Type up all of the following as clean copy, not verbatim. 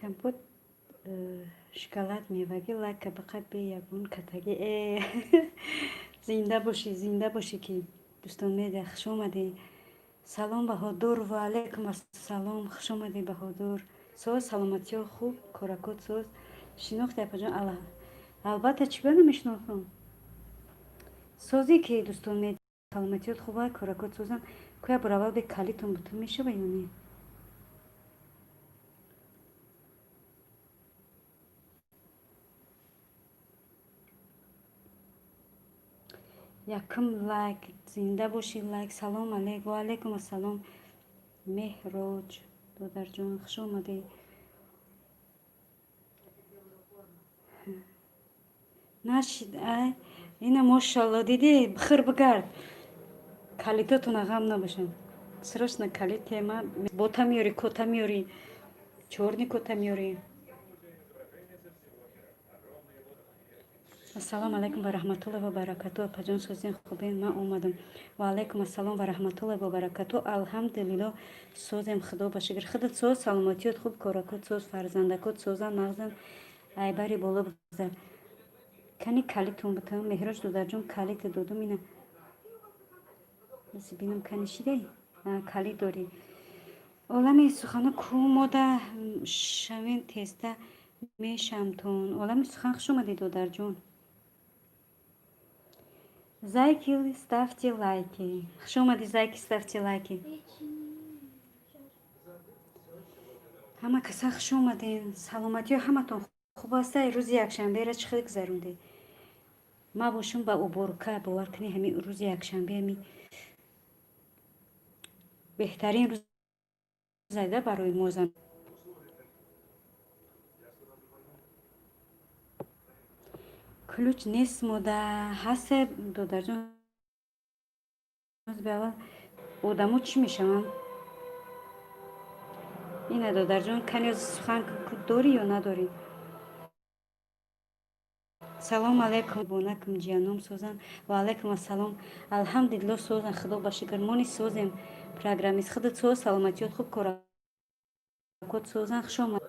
Компот шоколад мевагӣ, лайка бақа бе ягон катагӣ. Э, зинда бошӣ, зинда бошӣ, ки дӯстон медиа, хуш омадӣ. Салом, Баҳодур. Ва алайкум ассалом, хуш омадӣ, Баҳодур. Соз, саломатиё хуб, коракот соз. Шинохти, апаҷон? Албатта, чӣ ба намешинохтам? Созӣ, ки дӯстон медиа, саломатиёт хуба, коракот созанд. Кӯя буравал бе калитон бутун мешава ё не? Якум лайк, зинда бошӣ, лайк. Салом алейк. Ва алайкум ассалом, Меҳроҷ додарҷон, хуш омадӣ. Нашид ай, ина, мошалло, дидӣ, бихир, бигард, калитотона ғам набошанд. Срочно калит тема бота меёрӣ, кота меёрӣ, чёрный кота меёрӣ. Ассалому алайкум ва раҳматуллоҳи ва баракату, апаҷон, созин, хубен? Ман омадам. Ва алайкум ассалом ва раҳматуллоҳи ва баракату. Алҳамдулилло, созем, худо ба шукр. Худат соз, саломатиёт хуб, коракот соз, фарзандакот созан, нағзан. Айбари боло бигзар. Кани калитон бутам, Меҳроҷ додарҷон, калита додум, ина. Бинам, кани шидай? Калит дорӣ. Олами сухано ку мода шавен, теста мешамтон. Олами сухан, хуш омадӣ, додарҷон. Зайки, ставьте лайки. Хуш омадӣ, зайки, ставьте лайки. Ҳама каса хуш омадем. Саломатиё ҳаматон хуб аста? Рӯзи якшанберо чӣ хел гузарондед? Ма бошум ба уборка, бовар кунӣ, ҳамин рӯзи якшанбе ҳами беҳтарин рӯз барои мо зан. Ключ нест мода ҳасе, додарҷон. Аввал одамо чӣ мешаванд? Ина, додарҷон, кани сухан дорӣ ё надорӣ? Салом алайкум, бонакум, ҷиянум созан. Ва алайкум ассалом. Алҳамдулилло, созан, худо ба шукр, мо низ созем. Программист, худат соз, саломатиёт хуб, коракот созан. Хуш омад.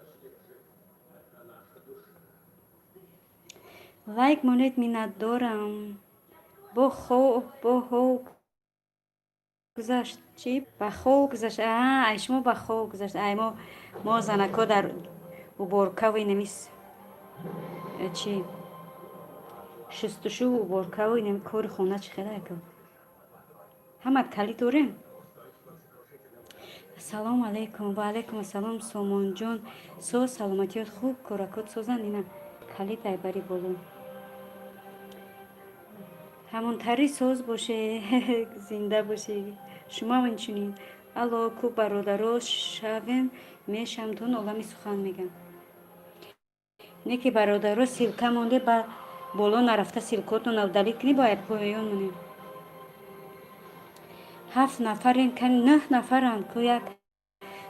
Лайк монед, миннатдорам. Бо хоб гузашт, чӣ ба хоб гузашт? Ай, шумо ба хоб гузашт. Ай, мо занако дар уборкаву инамис чи шустушу, уборкаву инами кори хона чӣ хела яко. Ҳамат калит дорем. Ассалому алайкум. Ва алайкум ассалом, Сомонҷон. Соз, саломатиёт хуб, коракот созанд. Ина калит айбари боло. Ҳамонтари соз боше, зинда бошӣ. Шумоам инчунин. Алло, ку бародаро шавем, мешамтон, олами сухан мегам. Не ки бародаро, ссылка монде, ба боло нарафта ссылкотон удалить кунӣ, бояд поён монем. Ҳафт нафарем, кани нӯҳ нафаранд ку, як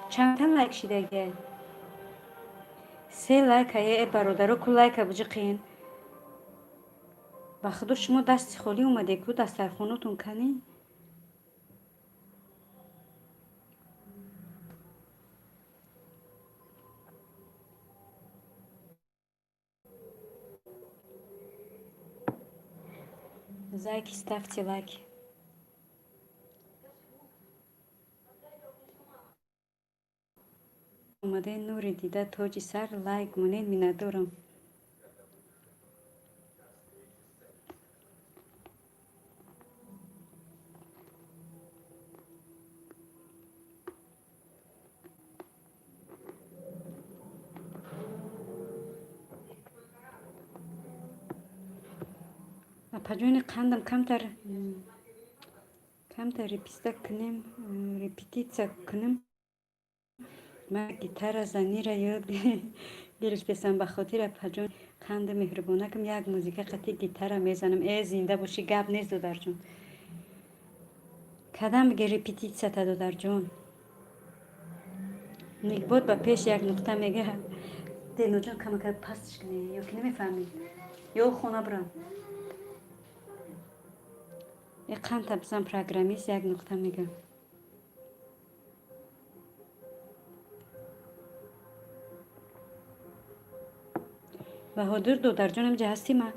чандта лайк шидагия? Се лайка. Е, бародаро, ку лайка буҷиқен. Ба худо, шумо дасти холӣ омадед ку, дастархонотон канӣ? Зайки, ставьте лайки. Омадед, нури дида, тоҷи сар, лайк монед, миннатдорам. Апаҷони қандам, камтар камтар реписта кунем, репетитсия кунем. Ман гитара занира ёд гирифтесам, ба хотири апаҷон қанду меҳрубонакам як музика қати гитара мезанам. Э, зинда бошӣ, гап нест, додарҷон. Кадам биге репетитсията, додарҷон? Никбот ба пеш як нуқта мега. Деноҷон, камака пастш кунӣ ё ки намефаҳмӣ, ё хона бурам. Э, қандта бизан, программист як нуқта мега. Баҳодур додарҷон, инҷа ҳастӣ? Ма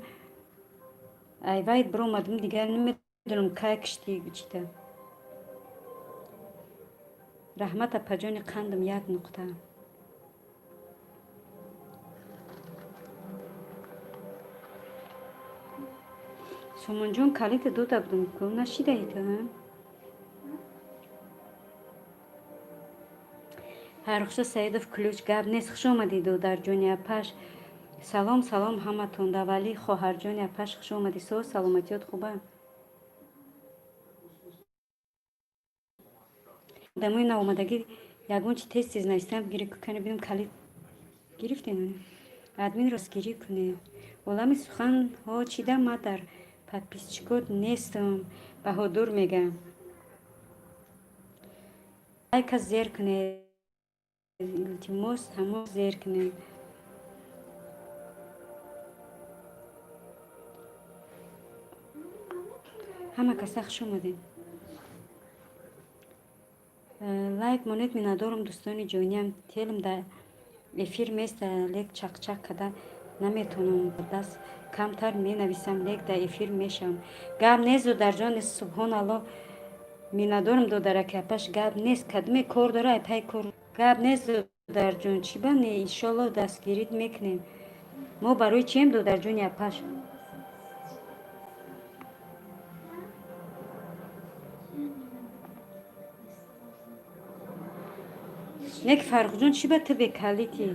айвайт биромадам, дигар намедонам, кай кишти чита. Раҳмат, апаҷони қандам, як нуқта. Сомонҷон, калита дода будам ку, нашидаи ту? Фаррухша Саидов, ключ, гап нест, хуш омадӣ, додарҷони апаш. Салом, салом ҳаматон. Давали хоҳарҷони апаш, хуш омадӣ. Соз, саломатиёт хуба? Одамои наомадагӣ ягон чи тез тез навистам, гири кани бинам. Калид гирифтем, админ ростгирӣ кунед. Олами суханҳо чида, ма дар подписчикот нестам. Баҳодур мега, лайка зер кунед, илтимос, ҳамо зер кунед. Ҳама каса хуш омадед, лайк монед, миннатдорам, дӯстони ҷониям. Телм да эфир места, лек чақчақ када наметавонам, даст камтар менависам, лек да эфир мешавам. Гап нест, додарҷон, субҳоналло, миннатдорам, додараки апаш. Гап нест, кадме кор дора, ай пай кор. Гап нест, додарҷон, чӣ ба не, иншолло дастгирит мекунем. Мо барои чием, додарҷони апаш? Нек, Фаррухҷон, чӣ ба ту бекалитӣ?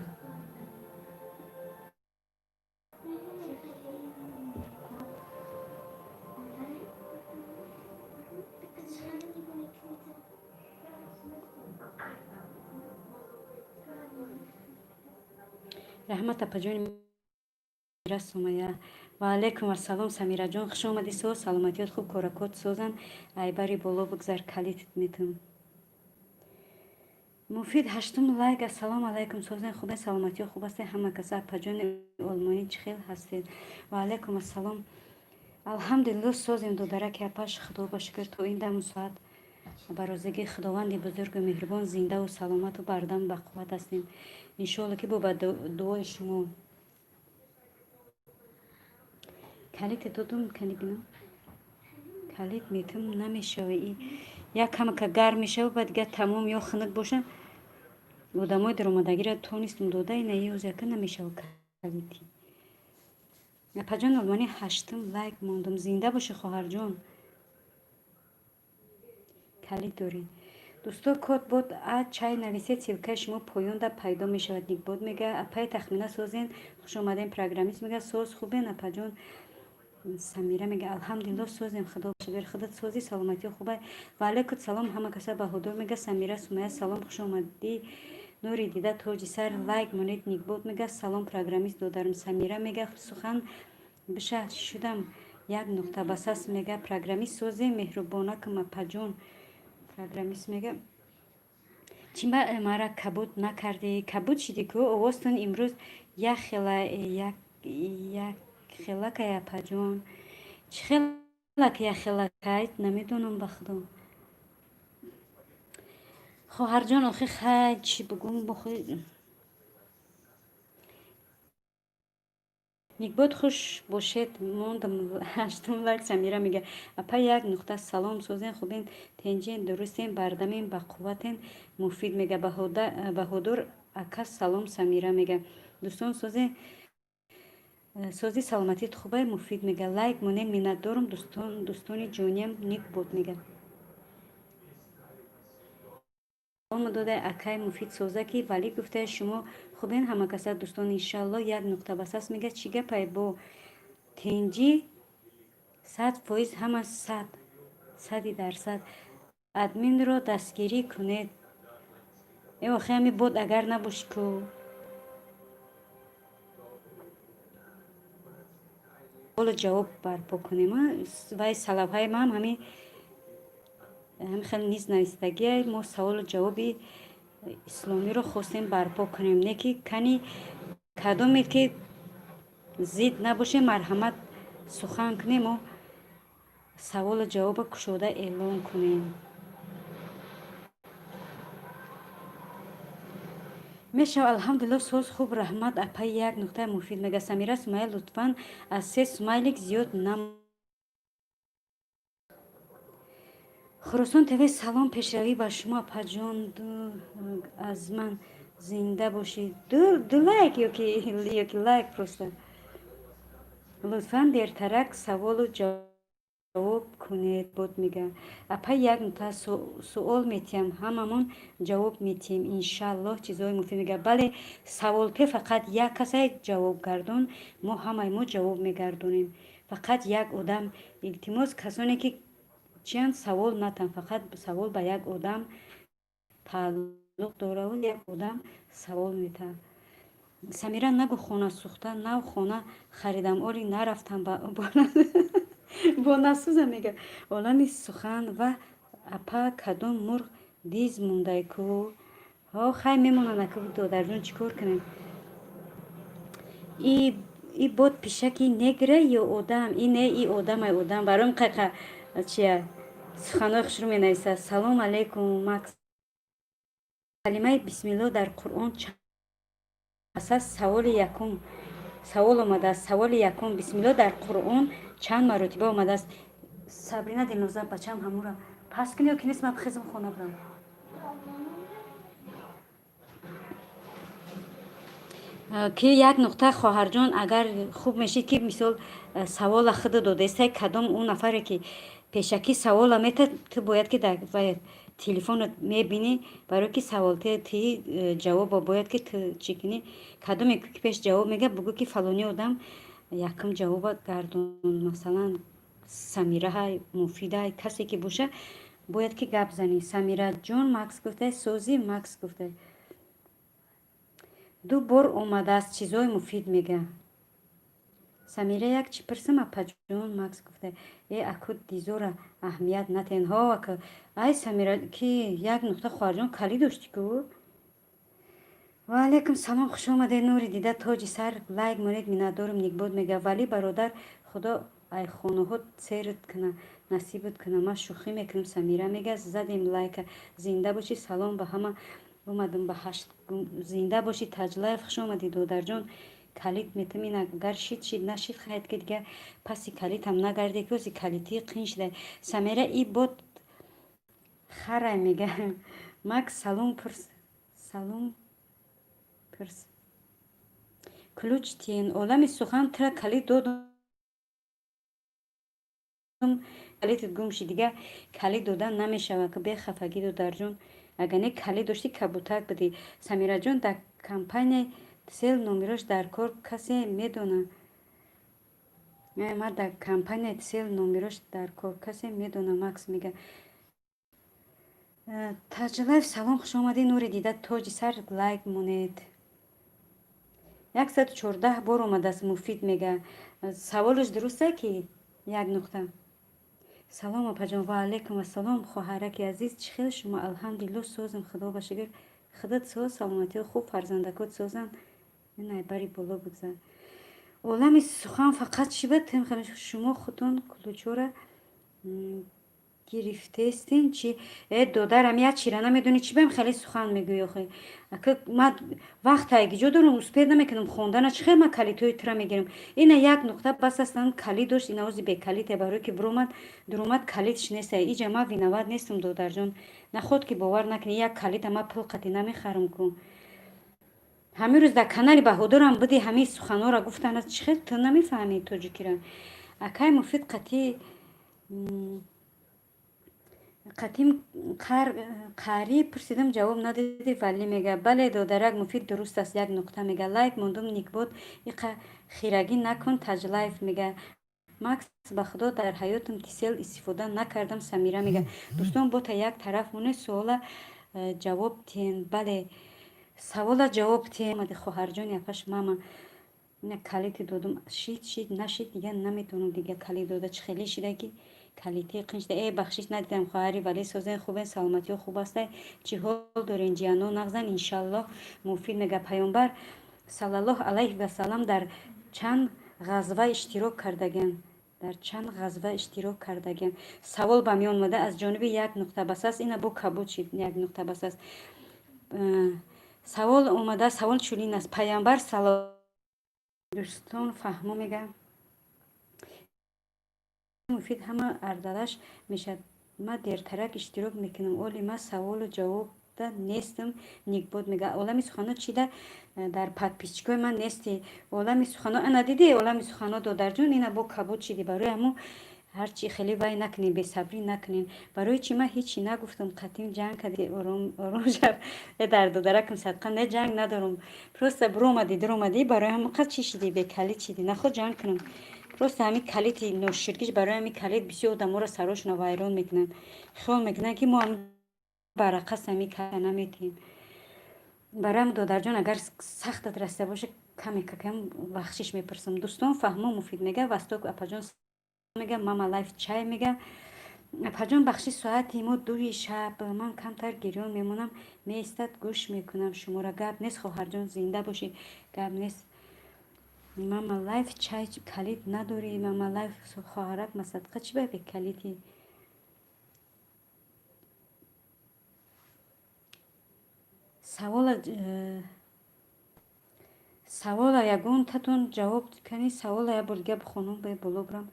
Раҳмат, апаҷони Сумая. Ва алайкум ассалом, Самираҷон, хуш омадӣ. Соз, саломатиёт хуб, коракот созанд? Айбари боло бигзар, калитит метум. Муфид, ҳаштум лайк. Ассалому алайкум, созен, хубе, саломатиё хуб ҳастед? Ҳама каса, апаҷони олмонӣ, чӣ хел ҳастед? Ва алайкум ассалом, алҳамдулилло, созем, додараки апаш, худо ба шукр, то ин даму соат ба розигии Худованди бузургу меҳрубон зиндаву саломату бардам бақувват ҳастем, иншоалло, ки бо ба дуои шумо. Калите додум, кани бинам, калит метум, намешава. Як камака гарм мешава, баъд дигар тамом, ё хунук боша. Одамои даромадагиро тонистум дода, ина ёзяка намешава калити. Апаҷон олмонӣ, ҳаштум лайк мондум. Зинда бошӣ, хоҳарҷон. Калит доред, дӯсто? Код бод а чай нависед, ссылкаи шумо поёнда пайдо мешавад. Никбод мега, апаи Тахмина, созен, хуш омадем. Программист мега, соз, хубен, апаҷон? Самира мега, алҳамдулилло, созем, худо шукр, худат созӣ, саломатиё хуба? Ва алайкум салом, ҳама каса. Баҳодур мега, Самира, Сумая, салом, хуш омадӣ, нури дида, тоҷи сар, лайк монед. Никбод мега, салом, программист додарам. Самира мега, сухан биша шудам, як нуқта басас мега. Программист, созе, меҳрубонакам, апаҷон? Программист мега, чӣ мара кабуд накардӣ? Кабуд шидӣ ку, овозтон имрӯз як хела, як хелакай, апаҷон. Чӣ хелак як хелакай, намедонам, ба худо. Хоҳарҷон, охи хай, чӣ бугум, бохи. Никбод, хуш бошед. Мондам ҳаштум лайк. Самира мега: апа, як нуқта, салом, созен, хубен, тенҷен, дурустен, бардамен, бақувватен? Муфид мега: Баҳодур ака, салом. Самира мега: дӯстон, созе, сози, саломатит хубай? Муфид мега: лайк монем, миннатдорум, дӯстон, дӯстони ҷониям. Никбод мега: додай, акай Муфид, соза ки валӣ гуфтае, шумо хубен, ҳамакаса, дӯстон, иншалло. Як нуқта басас мега: чӣ гапай бо тинҷӣ? 100% ҳама сад сади дарсад. Админро дастгирӣ кунед. Э, охи, ҳами бод агар набошӣ ку. Ҳоло ҷавоб барпо кунем. Вай салавҳаи ман ҳами хел низ навистагия. Мо саволу ҷавоби исломиро хостем барпо кунем, не ки кани кадоме ки зид набошем, марҳамат, сухан кунему саволу ҷавоба кушода эълон кунем. Мешав, алҳамдулилло, соз, хуб, раҳмат, апаи як нуқтаи. Муфид мега: Самира Сумайя, лутфан аз се смайлик зиёд нам. Хуросон ТВ, салом, пешравӣ ба шумо, апаҷон, аз ман зинда бошӣ. Ду лайк ёки лайк просто. Лутфан дертарак саволу ҷавоб кунед. Бод мега: апа, як нуқта, суол метиҳам, ҳамамон ҷавоб метиҳем, иншаллоҳ, чизҳои муфид. Мега: бале, саволпе фақат як касае ҷавобгардон, мо ҳамаи мо ҷавоб мегардонем, фақат як одам. Илтимос, касоне ки чиянд, савол натан, фақат савол ба як одам тааллуқ дораву як одам савол метаҳад. Самира, нагӯ хона сӯхта, нав хона харидам, оли нарафтам бо насӯза. Мега: олами сухан ва апа, кадом мурғ диз мондай ку? Ҳо, хай, мемонанд аку, додарҷон, чӣ кор кунем? И бод пишаки негра ё одам? И не, и одамай, одам. Барои қайқа чия суханҳои хушрӯ менависад. Салом алейкум, Макс. Калимаи бисмилло дар Қуръон чанд асас? Саволи якум, савол омадааст. Саволи якум: бисмилло дар Қуръон чанд маротиба омадааст? Сабрина, Дилноза, бачам, ҳамура пас кун ё ки нест, ман бихезам, хона бирам. Ки як нуқта, хоҳарҷон, агар хуб мешид, ки мисол савола худа додаистай, кадом он нафаре ки пешакӣ савола метад, ту бояд ки дар телефонат мебинӣ, барое ки савол ти ҷавоба бояд ки ту чӣ кунӣ. Кадоме ки пеш ҷавоб мега, бугӯ ки фалони одам якум ҷавоба гардон. Масалан, Самираҳай, Муфидаҳай, касе ки боша, бояд ки гап занӣ. Самираҷон, Макс гуфтай, сози, Макс гуфтай, ду бор омадааст, чизҳои муфид мега. Самира, як чӣ пурсам, апаҷон? Макс гуфта: э, аку, дизора аҳамият натен. Ҳо, ака, ай, Самира, ки як нуқта, хоҳарҷон, калӣ дошти ку. Ва алайкум салом, хуш омадед, нури дида, тоҷи сар, лайк монед, миннатдорум. Никбод мега: валӣ бародар, худо ай хонаҳо серт куна, насибат куна. Ман шӯхӣ мекунам. Самира мега: задем лайка, зинда бошӣ. Салом ба ҳама, омадам ба ҳашт. Зинда бошӣ. Таҷлаев, хуш омадӣ, додарҷон. Калид метам, ин агар шид, шид, нашид, хайд, ки дига паси калидам нагарде, ки ози калидӣ қин шида. Самира, и бод харай. Мега: Макс, салом пурс, салом пурс, ключ тиен. Олами сухан, тра калид додум, калидат гум шид, дига калид додан намешавад. Бехафагӣ, додарҷон, агар не калид доштӣ, кабутак будӣ. Самираҷон, дар компанияи Тсел номерош дар кор, касе медона? Ма дар компанияи Тсел номерош дар кор, касе медона? Макс мега: Таҷлаев, салом, хуш омадӣ, нури дида, тоҷи сар, лайк монед. 114 бор омадааст. Муфид мега: саволаш дуруста ки як нуқта. Салом, апаҷон. Ва алайкум ассалом, хоҳараки азиз, чӣ хел шумо? Алҳамдулилло, созам, худо ба шукр. Худат соз, саломатиҳо хуб, фарзандакот созанд. Инай бари боло бигзар. Олами сухан, фақат чӣ ба шумо худтон ключора Гирифтестин чи? Э, додарам, як чира намедонӣ, чӣ баем хеле сухан мегӯӣ охи? Ака, ма вақт ҷо дорам, успеть намекунам хондана. Чӣ хел ман калитҳои тура мегирам? Ина як нуқта бас астан, калит дошт, ина ози бекалите, барое ки биромад, дуромад, калитш неста. Иҷа ман виноват нестам, додарҷон. Наход ки бовар накунӣ, як калита ман пул қатӣ намехарам ку. Ҳамин рӯз дар канали Баҳодурам буди, ҳамин суханҳоро гуфтанд. Чӣ хел ту намефаҳмӣ тоҷикиро? Акай Муфид, қатим қарӣ пурсидам, ҷавоб надодӣ. Валӣ мега: бале, додарак Муфид, дуруст аст. Як нуқта мега, лайк мондум. Никбод, иқа хирагӣ накун. Таҷлайф мега: Макс, ба худо, дар ҳаётам Тисел истифода накардам. Самира мега: дӯстон, бота як тараф монед, суола ҷавоб тиҳен. Бале, савола ҷавоб тиҳен. Хоҳарҷони апаш, мама, ина калити додум, шид, шид, нашид, дига наметавонам. Дига калит дода, чӣ хеле шида ки калити қин шида. Э, бахшиш, надидам. Хоҳари Вале, созен, хубен, саломатиҳо хуб астай? Чӣ ҳол дорен, ҷияно, нағзан, иншаллоҳ. Муфид мега: Паёмбар саллаллоҳу алайҳи васалам дар чанд ғазва иштирок кардагианд? Дар чанд ғазва иштирок кардагианд? Савол ба миён омада аз ҷониби як нуқта бас аст. Ина бо кабуд шид, як нуқта бас аст. Савол омада, савол чунин аст: Паямбар дӯстон, фаҳмо мега: Муфид, ҳама ардалаш мешавад, ман дертарак иштирок мекунам. Оли ман саволу ҷавобда нестам. Никбод мега: олами сухано чида дар подписчикои ман нести? Олами сухано, ана дидӣ, олами сухано, додарҷон, ина бо кабуд шидӣ. Барои ҳамун ҳарчи хеле вай накунем, бесабрӣ накунем. Барои чӣ ман ҳечи нагуфтам, қатим ҷанг кардӣ? Ором, ором шав. Э, дар додаракам садқа, не, ҷанг надорам. Просто биромадӣ, дуромадӣ, барои ҳамон қад чӣ шидӣ, бекалит шидӣ. Наход ҷанг кунам, просто ҳамин калити ноширгиш. Барои ҳамин калит бисёр одаморо сарошона вайрон мекунанд, хиёл мекунанд, ки мо ҳам барақас ҳамин калита наметиҳем. Барои ҳам, додарҷон, агар сахтат расида боша, каме какам бахшиш мепурсам. Дӯстон, фаҳмо. Муфид мега: восток, апаҷон мега, мама лайф чай мега: апаҷон, бахши, соати мо 2-и шаб, ман камтар гирён мемонам, меистад, гӯш мекунам шуморо. Гап нест, хоҳарҷон, зинда бошӣ, гап нест. Мама лайф чай, калит надорӣ? Мама лайф, хоҳарак, масадқа, чӣ ба бекалитӣ? Савола ягонтатон ҷавоб кани. Савола як бор дига бихонам, бе боло бирам.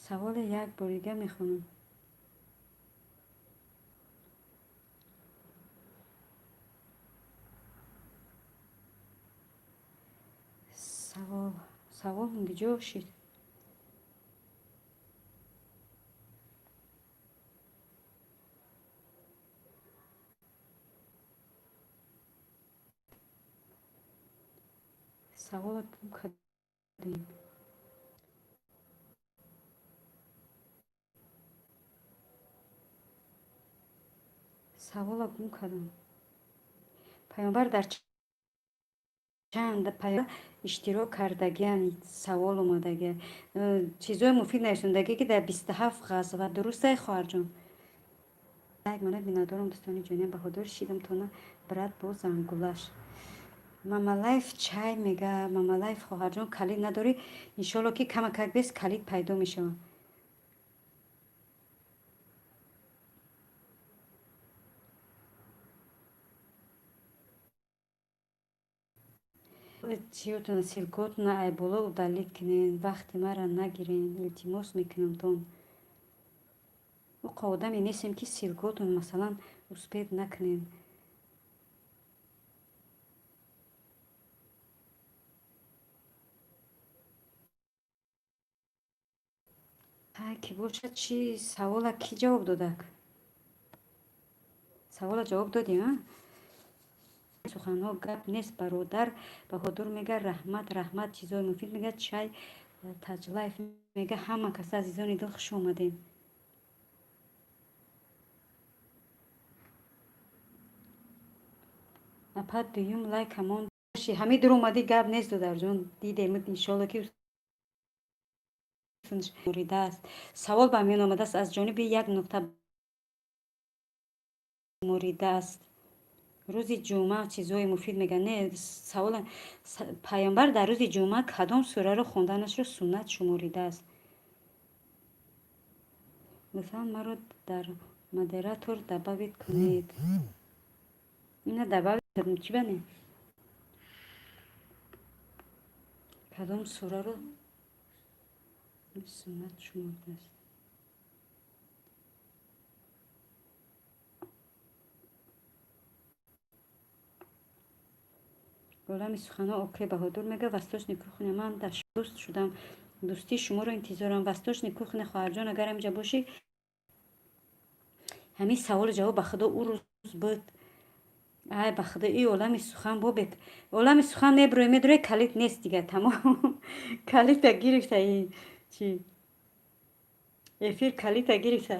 Саволе як бор дига мехонам. Савол, савол куҷо шид? Савола гум кардем. Савола гум кардам. Паёмбар дар чанд иштирок кардагиан? Савол омадагия. Чизои муфид нависондагӣ, ки дар 27 ғазва. Дурустай, хоҳарҷон? Мана бинадорам, дӯстони ҷониям, Баҳодур шидам тона, брат, бо зангулаш. Мамалайф чай мега: Мамалайф, хоҳарҷон, калид надорӣ? Иншолло, ки камакак бес калид пайдо мешавад. Чиётона, ссылкотона айболо удалить кунед, вақти маро нагирен, илтимос мекунамтон. Уқа одаме нестем, ки ссылкотон, масалан, успеть накунем. Ки бошад, чи савола кӣ ҷавоб додак? Савола ҷавоб додӣ, а? Суханҳо гап нест, бародар Баҳодур мега: раҳмат, раҳмат, чизои муфид мега. Чай Таҷлайф мега: ҳама каса, азизони дил, хуш омадем. Апа, дуюм лайкамон ҳамин дур омадӣ. Гап нест, додарҷон, дидем, иншолло, ки муридааст. Савол ба миён омадааст аз ҷониби як нуқта муридааст. Рӯзи ҷумъа чизҳои муфид мега. Не, савол: Паёмбар дар рӯзи ҷумъа кадом сураро хонданашро суннат шуморидааст? Лутфан маро дар модератор добавить кунед. Ина добавить кардем, чӣ бане? Кадом сураро суннат шумурдааст? Олами суханҳо, окей, Баҳодур мега. Восточный кухня, ман дӯст шудам, дӯстии шуморо интизорам. Восточный кухня, хоҳарҷон, агар ҳамиҷа бошӣ, ҳамин саволу ҷавоб, ба худо, ӯ рӯз буд. Ай, ба худо, и олами сухан бобек, олами сухан мебурӯй, медурӯй, калид нест, дига тамом, калита гирифта, чи эфир калита гирифта.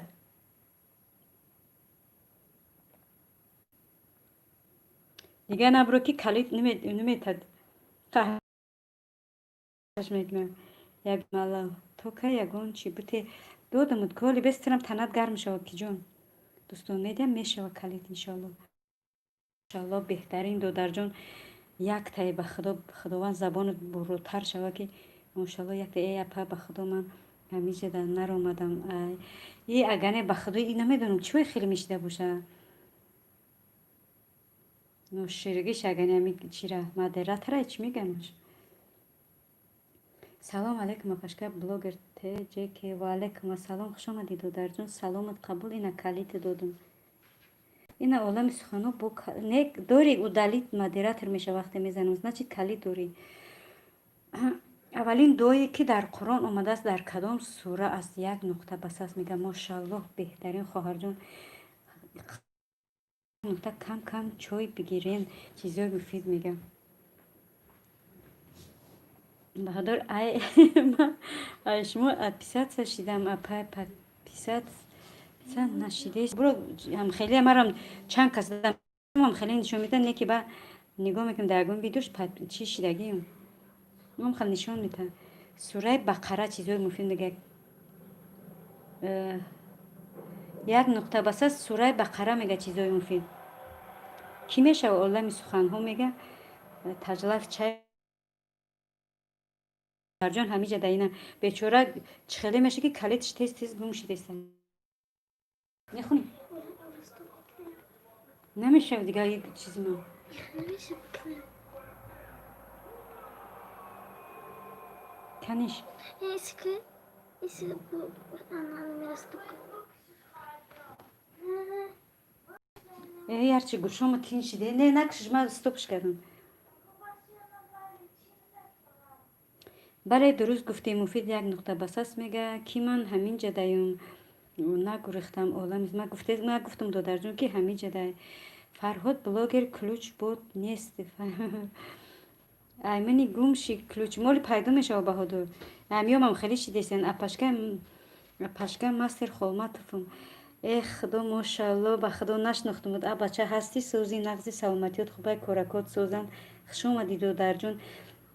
Дига набуро, ки калид наметад, қаҳраш мекунам. Як мала тока ягон чи буте додамуд, коли бестарам, танат гарм шавад, ки ҷон. Дӯстон, медиҳам, мешава калид, иншоалло. Иншоалло, беҳтарин, додарҷон, яктае, ба худо, худованд забонат буротар шава, ки мошалло, якта. Э, апа, ба худо, ман ҳамиҷада наромадам. Ай и агане, ба худо, и намедонам, чӣ хеле мешида боша, ноширигиш агане, ами чира модератора чӣ меганаш. Салом алейкум, апашка блогер тҷк. Ва алейкум ассалом, хуш омадӣ, додарҷон, саломат қабул. Ина калити додум, ина олами суханҳо бо не дори, удалить модератор меша вақте мезанам, значит, калид дорӣ. Аввалин дуое, ки дар Қуръон омадааст, дар кадом сура аст? Як нуқта бас аст, мега. Мошаллоҳ, беҳтарин, хоҳарҷон, нуқта. Кам кам чой бигирен, чизҳои муфид мегам. Баҳодур, ай шумо отписаться шидам, апай, подписаться нашидест. Буро, хеле марам чанд кас ам хеле нишон медиҳад, не ки ба нигоҳ мекунам, дар ягон видеош чӣ шидагиам, ам хел нишон медиҳад. Сураи Бақара, чизҳои муфид мега. Як нуқта бас аст, сураи Бақара мега, чизҳои муфид. Кӣ мешава? Олами суханҳо мега. Таҷлаф чай ҷон, ҳамиҷа да ина бечора чӣ хеле меша, ки калидш тез тез гум шидеста. Мехонӣ, намешава дига чизи ма. Намеша бикунам. Каниш. Иски, иски бу ана стоп. Э, ярчи гӯшома тин шиде, не накшиш, ма стопш кардам. Бале, дуруст гуфтӣ, муфид, як нуқта бас аст, мега. Ки ман ҳамин ҷадаюм, нагурехтам. Олам, ма гуфтам, додарҷон, ки ҳамин ҷадай. Фарҳод блогер, ключ буд, нест. Аймани гум ши ключ, моли пайдо мешава. Баҳодур, амиёмам хеле шидесен. Апашка, апашка мастер Холматовум. Эх, худо, мошалло, ба худо, нашинохтумуд. А бача ҳастӣ, сӯзи нағзи, саломатиёт хубай, коракот созанд. Хуш омадӣ, додарҷон.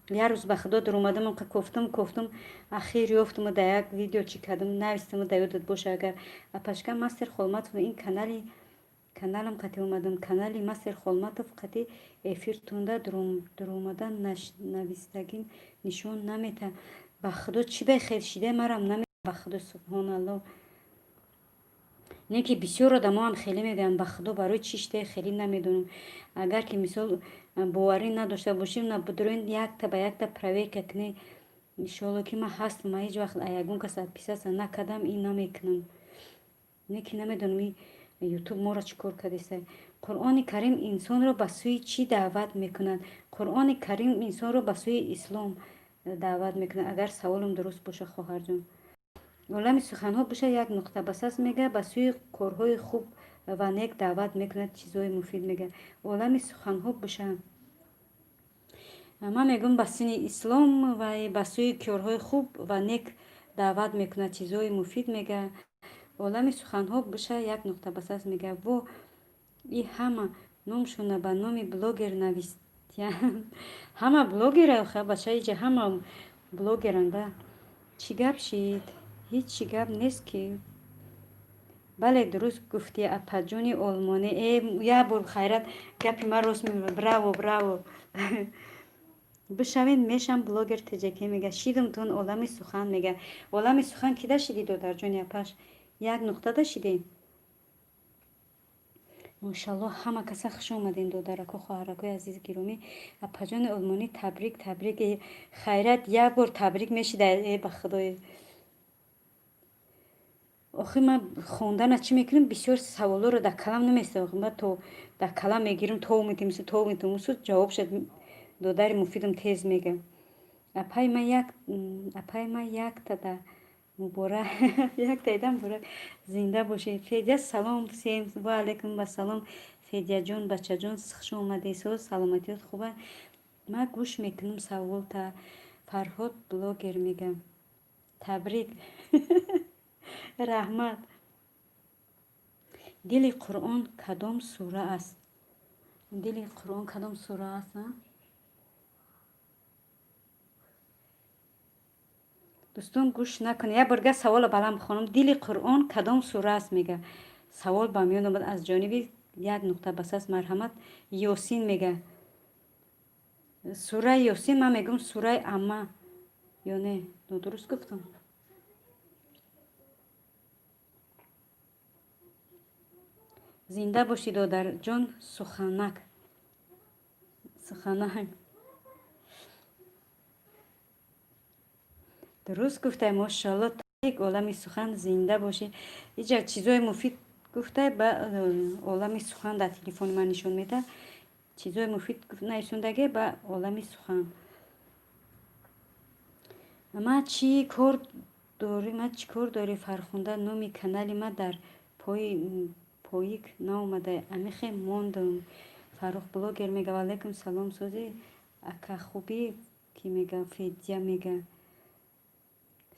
Як рӯз, ба худо, дуромадам, кофтум, кофтум, ахир ёфтуму да як видео чӣ кардам, навистаму, да ёдат боша агар. Апашка мастер Холматов, ин канали каналам қати омадам, канали мастер Холматов қати эфиртонда дуромада, навистагим нишон намета. Ба худо, чӣ бехел шида, марам наме, ба худо, субҳоналло. Не ки бисёр одамоам хеле мегӯянд, ба худо, барои чӣ шидаи, хеле намедонам. Агар ки мисол боварӣ надошта бошем, набудроин, якта ба якта проверка кунед. Иншоалло, ки ман ҳастам, ман ҳеҷ вақт ягон кас отписаться накардам и намекунам. Не ки намедонам, и Ютуб моро чӣ кор кардеста. Қуръони Карим инсонро ба сӯи чӣ даъват мекунад? Қуръони Карим инсонро ба сӯи ислом даъват мекунад, агар саволам дуруст боша, хоҳарҷон. Олами суханҳо боша, як нуқта бас аст, мега. Ба сӯи корҳои хуб ва нек даъват мекунад, чизҳои муфид мега. Олами суханҳо боша, ман мегӯям, ба сини ислом ва ба сӯи корҳои хуб ва нек даъват мекунад, чизҳои муфид мега. Олами суханҳо боша, як нуқта бас аст, мега. Во, и ҳама номшона ба номи блогер навистиянд, ҳама блогера, бача, иҷа ҳама блогеранда. Чӣ гап шид? Ҳеҷ чӣ гап нест ки. Бале, дуруст гуфтӣ, апаҷони олмонӣ. Э, як бор хайрат, гапи ман рост мемонад. Браво, браво. Бишавед, мешам блогер тҷк, мега. Шидам тун, олами сухан мега. Олами сухан кида шиди, додарҷони апаш? Як нуқтада шидем. Мошалло, ҳама каса хуш омадем, додараку, хоҳаракои азизи гиромӣ. Апаҷони олмонӣ, табрик, табрик. Хайрат, як бор табрик мешида, э ба худое. Охи ман хондана чӣ мекунам, бисёр саволоро дар калам наместам, ба то дар калам мегирам, то метимсу, то метимсу, ҷавоб шад. Додари муфидам тез мега. Апаи ман як, апаи ман яктада муборак, яктаида муборак, зинда бошед. Федя, салом всем. Ва алайкум ассалом, Федяҷон, бачаҷон, хуш омадед. Соз, саломатиёт хуба? Ман гӯш мекунам саволта. Фарҳод блогер мега, табрик, раҳмат. Дили Қуръон кадом сура аст? Дили Қуръон кадом сура аст? Дӯстон, гӯш накунед, як борга саволо баланд бихонам. Дили Қуръон кадом сура аст, мега. Савол ба миён омад аз ҷониби як нуқта басаст. Марҳамат. Ёсин мега, сураи Ёсин. Ман мегӯям сураи Амма ё не? Нодуруст гуфтам? Зинда бошӣ, додарҷон. Суханак, суханак, дуруст гуфтай, мошоалло. Табрик, олами сухан, зинда бошӣ. Иҷа чизои муфид гуфтай ба олами сухан, дар телефони ман нишон медиҳад. Чизои муфид нависондаге ба олами сухан. Ман чӣ кор дорӣ, ман чӣ кор дорӣ, Фархунда? Номи канали ман дар поик наомада, амихе мондам. Фаррух блогер мега, ваалайкум салом, сози акахубӣ, ки мега, Федя мега.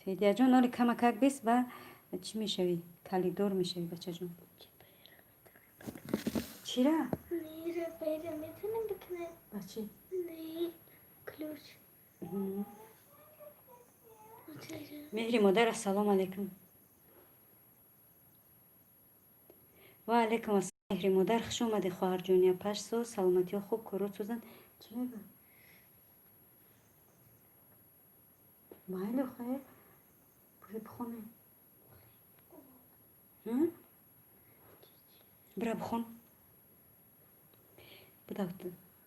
Федяҷон, оли камакак бес ба чӣ мешавӣ, калидор мешавӣ, бачаҷон. Чира? Ба чӣ? Ключ. Меҳри модар, ассалому алайкум. Ва алайкум ассалом, меҳри модар, хуш омадӣ, хоҳарҷони. Апаш соз, саломатиҳо хуб, корот созанд? Чӣ мега? Майли, хайр, бира бихоне, бира бихон,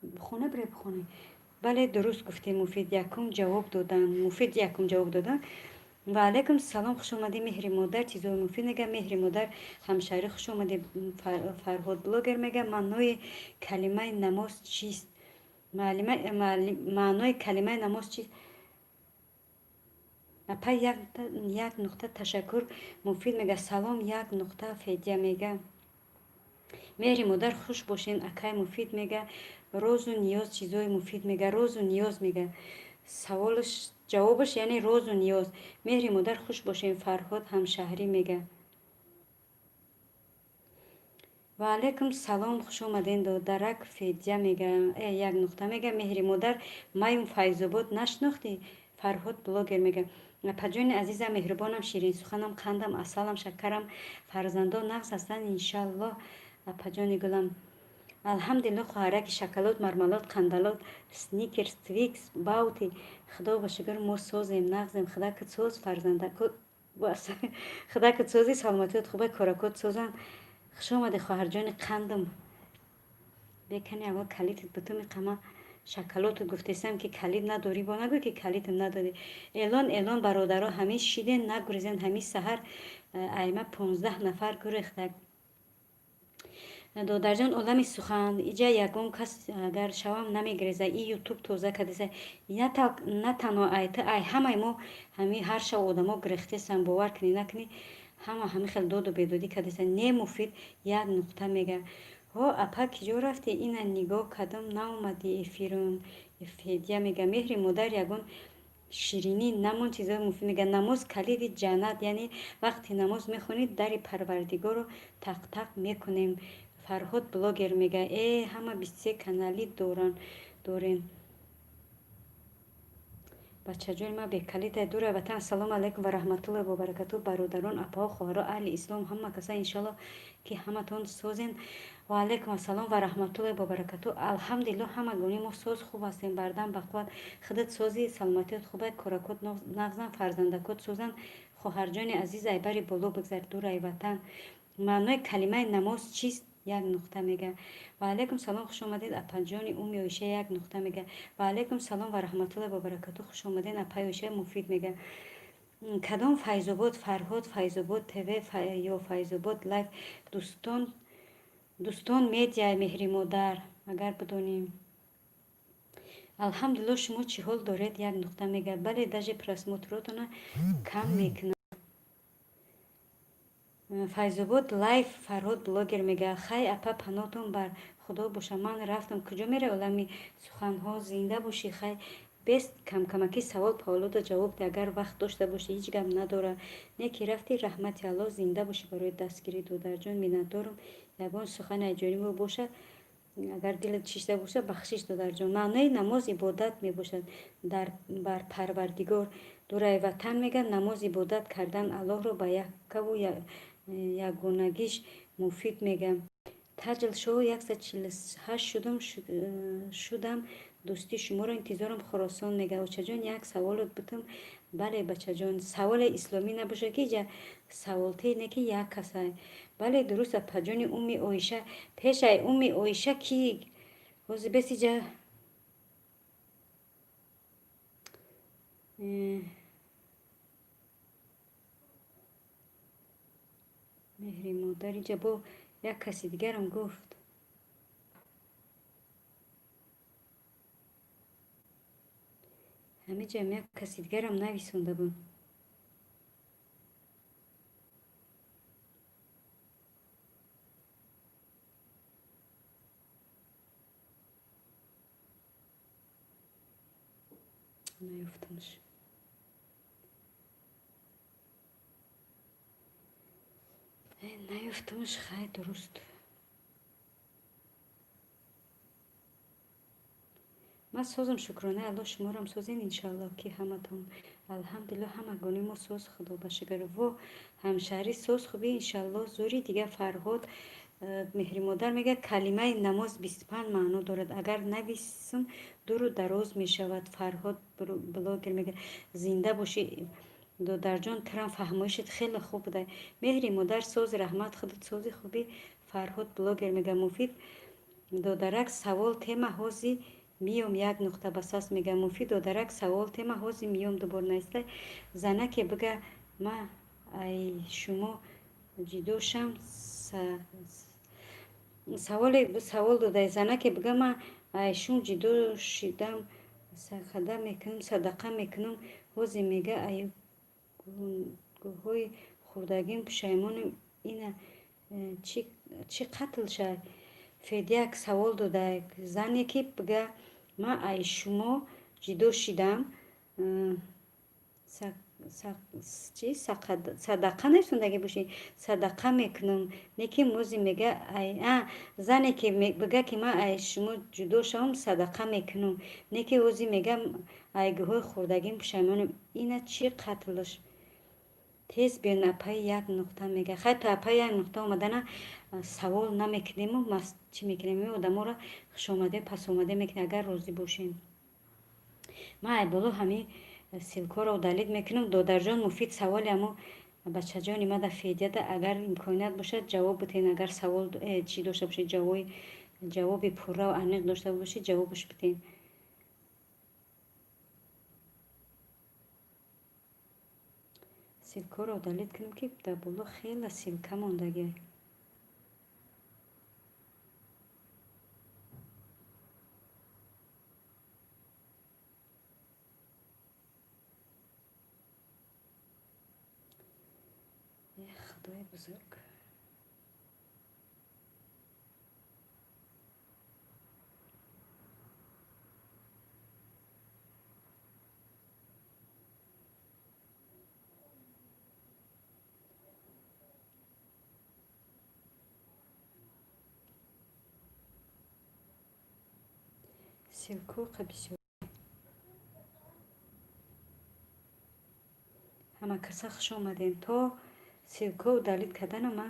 бихоне, бира бихоне. Бале, дуруст гуфтӣ, Муфид якум ҷавоб додан, Муфид якум ҷавоб додан. Ва алайкум салом, хуш омадӣ, меҳри модар, чизои муфид мега. Меҳри модар, ҳамшаҳрӣ, хуш омадӣ. Фарҳод блогер мега, маънои калимаи намоз чист? Маънои калимаи намоз чист? Апа, як нуқта, ташаккур. Муфид мега, салом, як нуқта. Федя мега, меҳри модар, хуш бошен. Акай Муфид мега, розу ниёз, чизои муфид мега, розу ниёз мега. Саволаш, ҷавобаш яъне розу ниёз. Меҳри модар, хуш бошем. Фарҳод ҳамшаҳрӣ мега, ва алайкум салом, хуш омаден, додарак. Федя мега, як нуқта мега. Меҳри модар, маюм Файзобод нашинохтӣ? Фарҳод блогер мега, апаҷони азизам, меҳрубонам, ширинсуханам, қандам, асалам, шакарам, фарзандон нағз ҳастанд, иншаллоҳ. Апаҷони гулам, алҳамдулилло. Хоҳараки шоколад, мармалод, қандалод, Сникерс, Твикс, Баути, худо ба шукр, мо созем, нағзем. Худакат соз, фарзандакот, худакат сози, саломатиёт хубай, коракот созанд. Хуш омадӣ, хоҳарҷони қандам. Бекани аввал калитит бутуми қама шоколоду гуфтесам, ки калит надорӣ, бо нагӯй, ки калитам надодӣ. Эълон, эълон, бародаро, ҳамин шиден, нагурезен. Ҳамин саҳар айма 15 нафар гурехтак. Додарҷон олами сухан, иҷа ягон кас агар шавам намегиреза. И ютуб тоза кардеса, на танҳо ай ту, ай ҳамаи мо. Ҳами ҳар шав одамо гирехтесам, бовар кунӣ, накунӣ, ҳама ҳами хел доду бедодӣ кардеса. Не, Муфид як нуқта мега. Ҳо, апа, киҷо рафтӣ? Ина нигоҳ кардам, наомадӣ эфирон. Федя мега, меҳри модар, ягон ширинӣ намон, чизои муфид мега. Намоз калиди ҷаннат, яъне вақте намоз мехонӣ, дари Парвардигорро тақ-тақ мекунем. Фарҳод блогер мега, э, ҳама 23 каналӣ доран, дорем. Бачаҷони ман бекалита дура ватан. Ассалому алайкум ва раҳматуллоҳи ва баракатуҳ, бародарон, апаҳо, хоҳаро, аҳли ислом, ҳама каса, иншаллоҳ, ки ҳаматон созен. Ва алайкум ассалом ва раҳматуллоҳи ва баракатуҳ. Алҳамдулиллоҳ, ҳамагони мо соз, хуб ҳастем, бардам, бақувват. Худат сози, саломатиёт хубай, коракот нағзан, фарзандакот созанд. Хоҳарҷони азиз, айбари боло бигзар, дур ай ватан. Маънои калимаи намоз чист? Як нуқта мега. Ва алайкум салом, хуш омадед, апаҷони Уми Оиша, як нуқта мега. Ва алайкум салом ва раҳматуллоҳи ва баракату, хуш омадед, апаи Оиша Муфид мега. Кадом Файзобод? Фарҳод Файзобод ТВ ё Файзобод Лайф? Дӯстон, Дӯстон Медиа, Меҳри модар, агар бидонем. Алҳамдулилло, шумо чӣ ҳол доред? Як нуқта мега. Бале, даже просмотротона кам мекунад. Файзобод Лайф, Фарҳод блогер мега. Хай, апа, паноҳтон бар Худо боша, ман рафтам. Куҷо меравӣ, олами суханҳо? Зинда бошӣ. Хай, бес камкамакӣ савол павлода ҷавоб де, агар вақт дошта бошӣ, ҳеҷ гап надора. Не ки рафтӣ, раҳмати Аллоҳ. Зинда бошӣ барои дастгирӣ, додарҷон, миннатдорум. Ягон сухани аҷоибо бошад, агар дилат шишта бошад, бахшиш, додарҷон. Маънои намоз ибодат мебошад дар бар Парвардигор. Дурай ватан мега. Намоз ибодат кардан Аллоҳро ба яккаву ягонагиш, Муфид мега. Таҷл шоу, 148 шудам, дӯстии шуморо интизорам, Хуросон мега. Очаҷон, як саволот бутум. Бале, бачаҷон, саволе исломӣ набошад, ки ҷа саволте не, ки як касай. Бале, дуруст, апаҷони Уми Оиша. Пешай Уми Оиша ки ҳозир бесиҷа Меҳри модар, иҷа бо як каси дигарам гуфт. Ҳамиҷам як каси дигарам нависонда буд. Наёфтамш. Наёфтамш. Хай, дуруст. Ман созам, шукронаи Аллоҳ, шуморам созен, иншоаллоҳ, ки ҳаматон. Алҳамдулилло, ҳамагони мо соз, Худо ба шукр. Во, ҳамшаҳрӣ, соз, хубӣ, иншоаллоҳ, зури дига. Фарҳод Меҳримодар мегӯяд: калимаи намоз 25 маъно дорад, агар нависм, дуру дароз мешавад. Фарҳод блогер мегӯяд: зинда бошӣ, додарҷон, трам фаҳмоишат хеле хуб буда. Меҳри модар, соз, раҳмат, худат сози, хубӣ. Фарҳод блогер мегӯяд: Муфид додарак, савол тема, ҳози миём, як нуқта басас мега. Муфид додарак, савол тема, ҳози миём, дубор наиста. Занаке бига, ма ай шумо ҷидошам, саволе савол додай. Занаке бига, ма ай шум ҷидо шидам, садақа мекунам, садақа мекунам, ҳози мега, ай гӯҳои хӯрдагим пушаймонем, ина чӣ қатл шай? Федяк савол додай: зане ки бига, ма ай шумо ҷидо шидам, чи садақа нависондагӣ бошӣ, садақа мекунам, не ки мози мега, зане ки бига, ки ман ай шумо ҷудо шавам, садақа мекунам, не ки ҳози мега, ай гӯҳои хӯрдагим пушаймонем, ина чӣ қатлш? Тез биён, апаи як нуқта мега. Хай, то апаи як нуқта омадана савол намекунему чӣ мекунем? Одаморо хушомаде пасомаде мекунем, агар розӣ бошем. Ман ай боло ҳамин ссылкоро удалить мекунам. Додарҷон Муфид, саволи амо бачаҷони мада Федяда, агар имконият бошад, ҷавоб битен. Агар савол чӣ дошта бошед, ҷавоби пурраву аниқ дошта бошед, ҷавобаш битен. Ссылкоро удалить кунем, ки дар боло хела ссылка мондагӣ. Худои бузург. Ссылку бисёр. Ҳама каса хуш омадем. То ссылко удалить кардана ма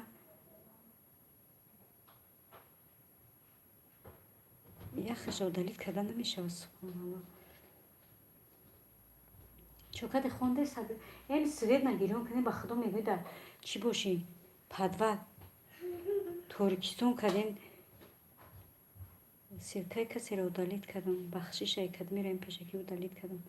яхаша удалить карда намешавад, субҳоналло. Чокади хонде, эми свет нагирён кунем, ба худо мегӯй, дар чӣ бошем, подвал торикистон кардем. Ссылкаи касеро удалить кардам, бахшишай кадмираем, пешакӣ удалить кардам.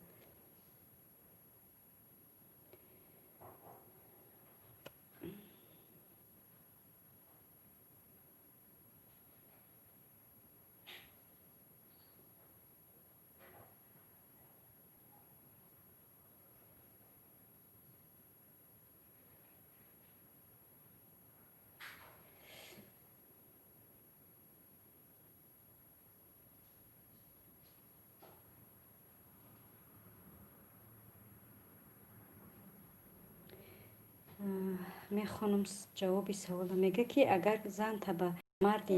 Мехонам ҷавоби савола. Мега, ки агар зан таба марди,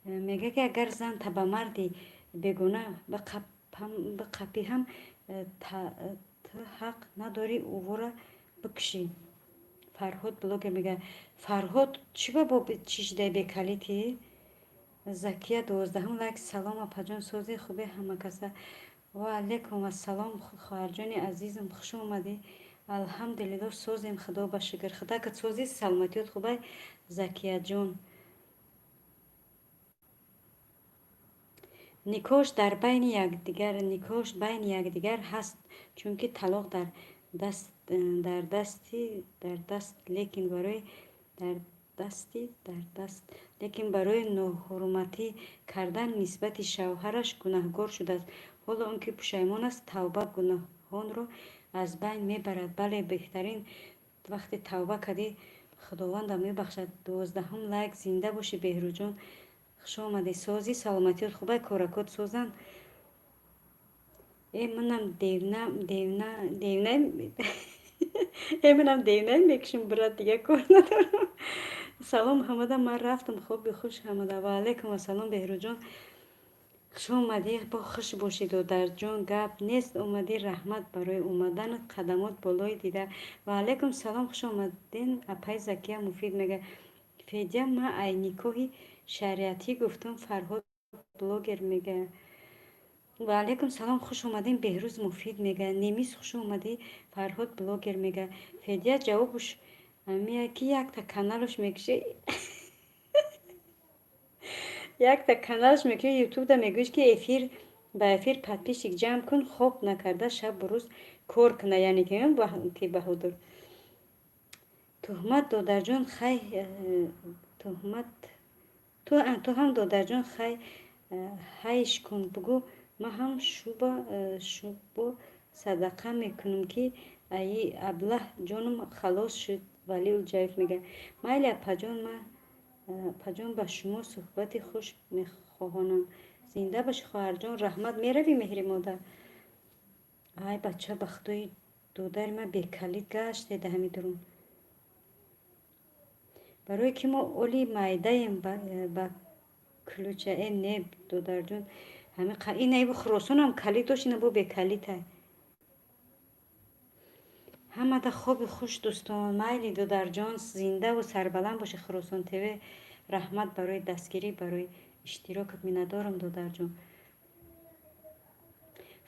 мега, ки агар зан таба марди бегона биқапӣ ҳам, ту ҳақ надорӣ ӯвора бикушӣ. Фарҳод блогер мега. Фарҳод, чӣ ба бо чӣ шидай бекалити? Закия, 12-ум лайк. Салом, апаҷон, сози хубе ҳамакаса? Ва алайкум ассалом, хоҳарҷони азизам, хуш омадӣ. Алҳамдулилло, созем, худо ба шукр. Худакат сози, саломатиёт хубай, Закияҷон? Никоҳш дар байни якдигар, никоҳш байни якдигар ҳаст, чунки талоқ дар дасти дар даст, лекин барои дар дасти дар даст, лекин барои ноҳурматӣ кардан нисбати шавҳараш гунаҳгор шудааст, ҳоло он ки пушаймон аст. Тавба гуноҳонро аз байн мебарад. Бале, беҳтарин, вақте тавба кардӣ, Худовандам мебахшад. 12-ум лайк. Зинда бошӣ, Беҳрӯҷон, хуш омадӣ. Созӣ, саломатиёт хубай, коракот созанд? Э, манам девна, девна, девна, э, манам девна мекушам, брат, дига кор надорам. Салом ҳамада, ман рафтам, хоби хуш ҳамада. Ва алайкум ассалом, Беҳрӯҷон, хуш омадӣ. Бо хуш бошӣ, додарҷон, гап нест, омадӣ, раҳмат барои омаданат, қадамот болои дида. Ва алайкум салом, хуш омаден, апай Закия Муфид мега. Федя, ма ай никоҳи шариатӣ гуфтам. Фарҳод блогер мега. Ва алайкум салом, хуш омадем, Беҳрӯз Муфид мега. Немис, хуш омадӣ. Фарҳод блогер мега. Федя, ҷавобуш амия, ки якта каналуш мекуши, якта каналаш мекуши ютубда, мегӯиш, ки эфир ба эфир подписчик ҷамъ кун, хоб накарда шабу рӯз кор куна, яъне ки баҳодур. Туҳмат, додарҷон, хай, туҳмат, ту ҳам, додарҷон, хай, ҳайш кун, бугӯ, ман ҳам шуба шубо садақа мекунам, ки аи аблаҳ ҷонам халос шуд. Вали Улҷаев мега. Майли, апаҷон, ма апаҷон, ба шумо суҳбати хуш мехоҳонам. Зинда бошӣ, хоҳарҷон, раҳмат. Меравӣ, меҳри модар? Ай бача, ба худои додари ман бекалид гаште да ҳами дурун, барое ки мо оли майдаем ба ключа. Э, не, додарҷон, ин айбу Хуросонам калид дошт, ина бо бекалитай. Ҳамада хоби хуш, дӯстон. Майли, додарҷон, зиндаву сарбаланд бошӣ. Хуросон ТВ, раҳмат барои дастгирӣ, барои иштирокат, миннатдорам, додарҷон.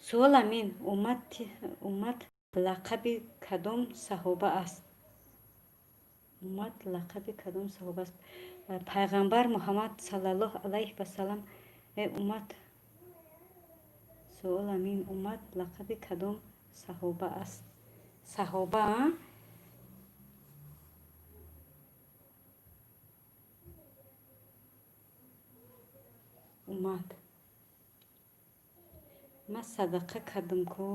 Суол амин: уммат лақаби кадом саҳоба аст? Уммат лақаби кадом саҳоба аст? Пайғамбар Муҳаммад саллаллоҳу алайҳи васалам. Э, уммат, суол амин: уммат лақаби кадом саҳоба аст? Саҳоба, уммат. Ман садақа кардам ку,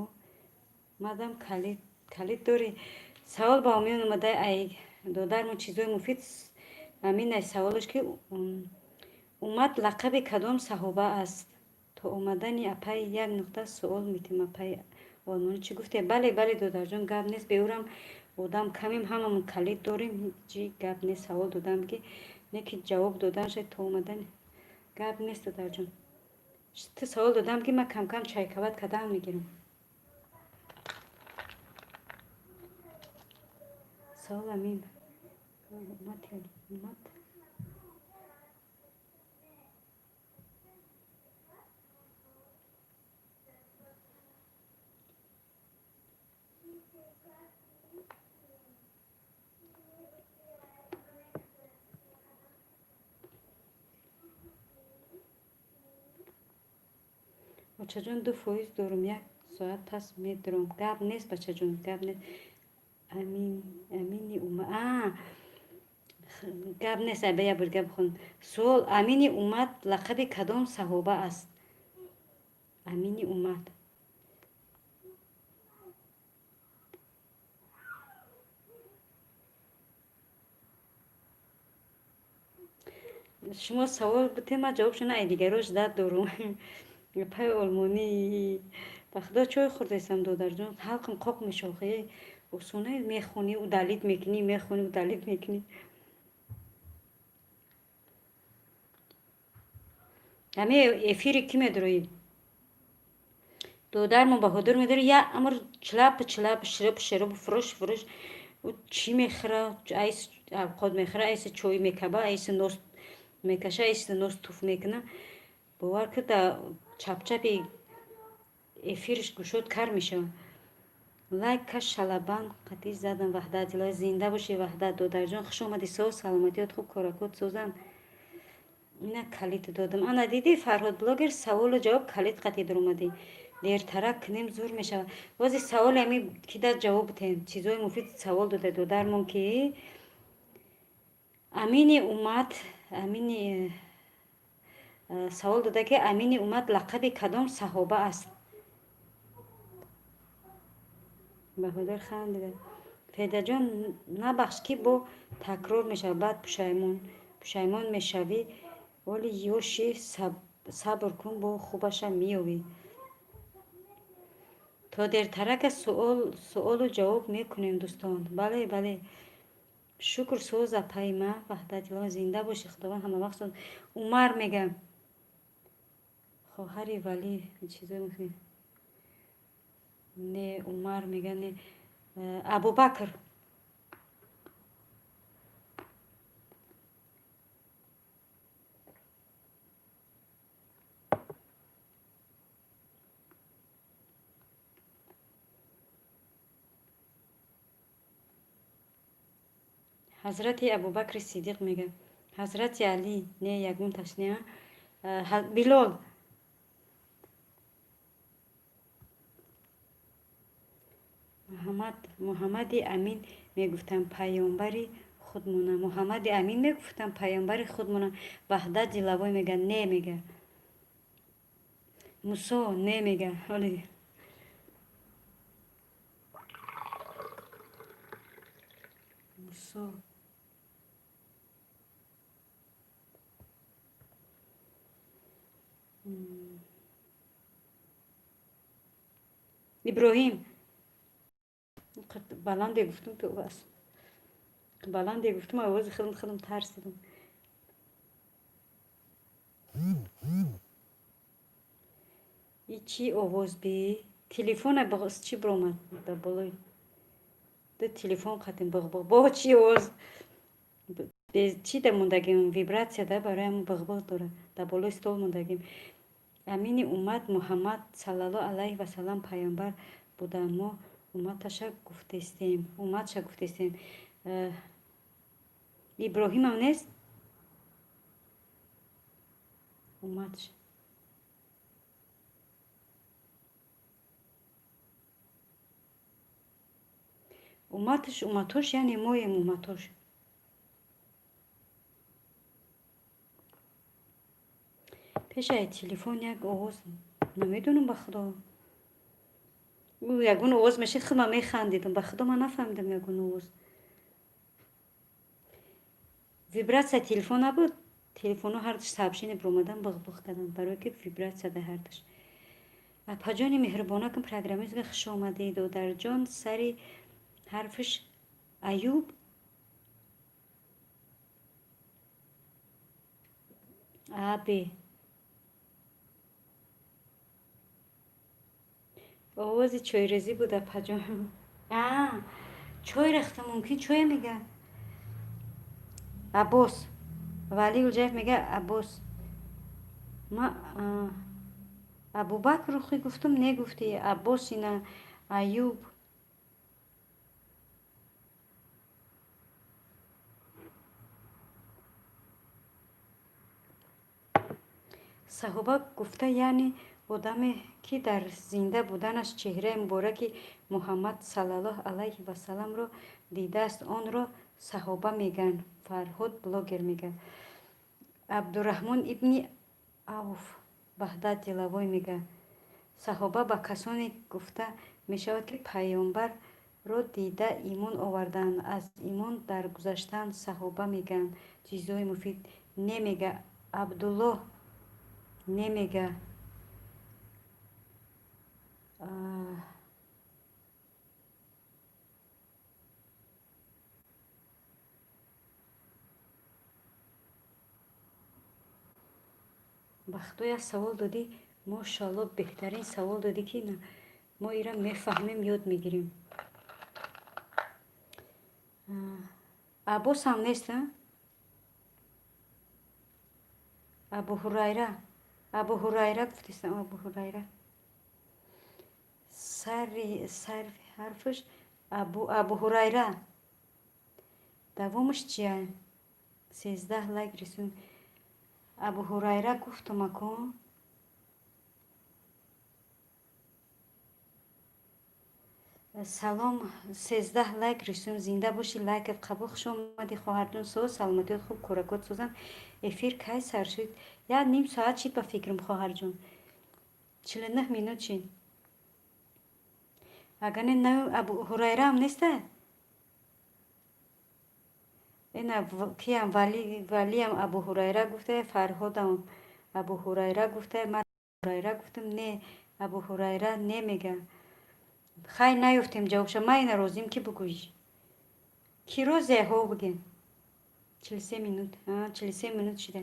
мадам калид дорӣ. Савол ба миён омада, ай додармон чизои муфид. Амин ай саволаш, ки уммат лақаби кадом саҳоба аст. То омадани апаи як нуқта суол метем. Апаи олмонӣ чӣ гуфте? Бале, бале, додарҷон, гап нест, беурам одам камем, ҳамамон калид дорем, ҳеҷи гап нест. Савол додам, ки не, ки ҷавоб додан шояд то омадани. Гап нест, додарҷон, ту савол додам, ки ман камкам чайкават кардам мегирам. Савол амин: уммат. Очаҷон, 2% дорум, як соат пас медурам. Гап нест, бачаҷон, гап нест. Амини уммат, гап нест. Айба, як бор гап хон. Суол: Амини уммат лақаби кадом саҳоба аст? Амини уммат. Шумо савол бутем, ман ҷавобшо на, дигаро ждать дорум. Пай олмонӣ, ба худо, чой хӯрдесам, додарҷон, ҳалқам қоқ мешохе. Осона мехонӣ, удалить мекунӣ, мехонӣ, удалить мекунӣ. Ҳами эфири кӣ медуроӣ, додармо Баҳодур медори, як амр члап члап, шириб шириб, фурӯш фурӯш. Чӣ мехӯра? Айс авқот мехӯра, айси чой мекаба, айси нос мекаша, айси нос туф мекуна. Бовар ки, да чапчапи эфирш гушод кар мешавад. Лайка шалабан қатӣ задам. Ваҳдат илоҳӣ, зинда бошӣ, Ваҳдат додарҷон, хуш омадӣ. Соз, саломатиёт хуб, коракот созанд. Ина калид додам. Ана дидӣ, Фарҳод блогер, саволу ҷавоб калид қатӣ дуромадӣ. Дертарак кунем, зур мешавад. Бози саволи ами ки да ҷавоб битем, чизои муфид савол дода додармон, ки амини уммат, амини савол дода, ки амини уммат лақаби кадом саҳоба аст? Баҳодур хандида. Федаҷон, набахш, ки бо такрор мешавад, баъд пушаймон мешавӣ. Оли ёши, сабр кун, бо хубаша меёвӣ. То дертарака суолу ҷавоб мекунем, дӯстон. Бале, бале, шукр, соза пайма. Ваҳдат илоҳ, зинда бошӣ, Худованд ҳамавақт. Умар мегам, хоҳари Валӣ чизо. Не, Умар мега, не, Абубакр. Ҳазрати Абубакри Сидиқ мега. Ҳазрати Алӣ, не, ягон ташне. Билол. Муҳаммади Амин мегуфтам, паёмбари худмона. Муҳаммади Амин мегуфтам, паёмбари худмона. Ваҳдат Дилавой мега, не, мега. Мусо, не, мега. Оли Мусо. Иброҳим. Баланде гуфтум, то бас баланде гуфтум, овози худам тарсидам. И чӣ овоз би? Телефона чӣ биромад дар болои ду телефон қатим, биғбиғ. Бо чӣ овоз чӣ да мондагим? Вибратсия да, барои ҳамн биғбиғ дорад. Дар болои стол мондагим. Амини уммат Муҳаммад саллаллоҳу алайҳи васаллам паёмбар буданд, мо умматаша гуфтестем, умматша гуфтестем. Иброҳимам нест, умматш. Умматаш, умматош, яъне моем умматош. Пешаи телефон як овоз, намедонам, ба худо, ягон овоз мешид, худман механдидам. Ба худо, ман нафаҳмидам, ягон овоз, вибратсия телефон набуд. Телефонҳо ҳардуш сообщение биромадан, биғбиғ карданд, барое ки вибратсия да ҳардуш. Апаҷони меҳрубонакам, программист, хуш омадӣ, додарҷон. Сари ҳарфиш Аюб, А, Б. Овози чойрезӣ буд, апаҷон. А чой рехта, мумкин чое мега. Аббос Вали Улҷаев мега, Аббос. Ма Абубакр рухи гуфтум, не, гуфти Аббос, ина Аюб. Саҳоба гуфта, яъне Одаме, ки дар зинда буданаш чеҳраи мубораки Муҳаммад саллаллоҳу алайҳи васалламро дидааст, онро саҳоба мегӯянд. Фарҳод блогер мегӯяд. Абдураҳмон ибни Авф. Ваҳдат Деловой мегӯяд. Саҳоба ба касоне гуфта мешавад, ки паёмбарро дида имон овардаанд, аз имон даргузаштаанд, саҳоба мегӯянд. Чизҳои муфид не мега. Абдуллоҳ не мега. Ба худо, як савол додӣ, мошалло, беҳтарин савол додӣ, ки мо ира мефаҳмем, ёд мегирем. Аббосам нест, Абу Ҳурайра, Абу Ҳурайра гуфтистам, Абу Ҳурайра. Сари сарфи ҳарфаш Абу Ҳурайра. Давомаш чия? 13 лайк рисун. Абу Ҳурайра гуфтум акун. Салом, 13 лайк рисун. Зинда бошӣ, лайкат қабул. Хуш омадӣ, хоҳарҷон. Соз, саломатиёт хуб, кӯракот созанд. Эфир кай сар шуд? Як ним соат шид, ба фикрам, хоҳарҷон. 49 минут шид. Агар не, Абу Ҳурайраам неста? Ина киям, Валиам Абу Ҳурайра гуфта, Фарҳодам Абу Ҳурайра гуфта, ман Ҳурайра гуфтам, не, Абу Ҳурайра не мега. Хай, наёфтем ҷавобша. Ман ина розием, ки бугӯӣ. Ки розе ҳо бигем. 43 минут, 43 минут шида.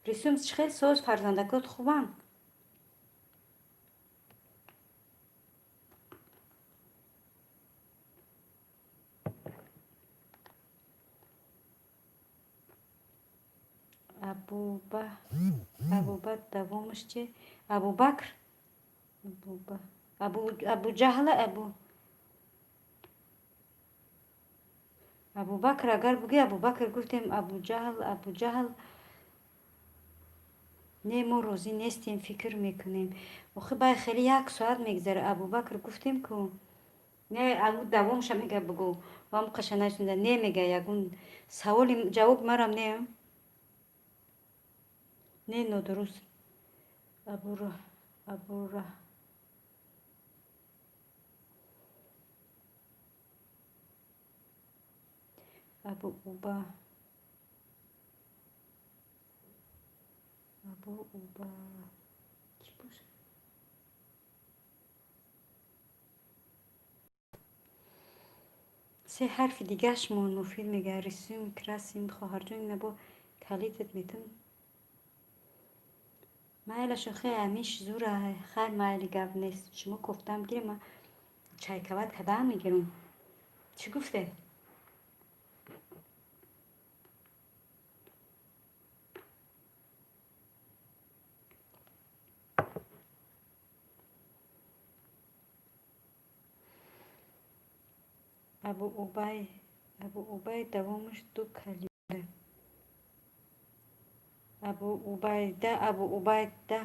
Рисум, чӣ хел соз, фарзандакот хубанд? Абуба давомаш чи? Абубакр, Абуҷаҳла, Абубакр агар бугӯи, Абубакр гуфтем, Абуҷаҳл, Абуҷаҳл не, мо розӣ нестем, фикр мекунем. Охи, бай хеле як соат мегзара. Абубакр гуфтем ку. Не, давомша мега, бугӯ. Вам қаша нашунда не мега, ягон саволи ҷавоби марам не. Не, нодуруст. Абура Абу Уба, Абу Уба чӣ бошад? Се ҳарфи дигааш монд. Муфид мега, рисуем, красим. Хоҳарҷон, ина бо калитат метун. Майлаш, охи, амиш зура. Хайр, майли, гап нест. Шумо кофтаам гирем, ман чайкават кадаам мегирам. Чӣ гуфте? Абу Убай, Абу Убай давомаш ду калима. Абу Убайда, Абу Убайда.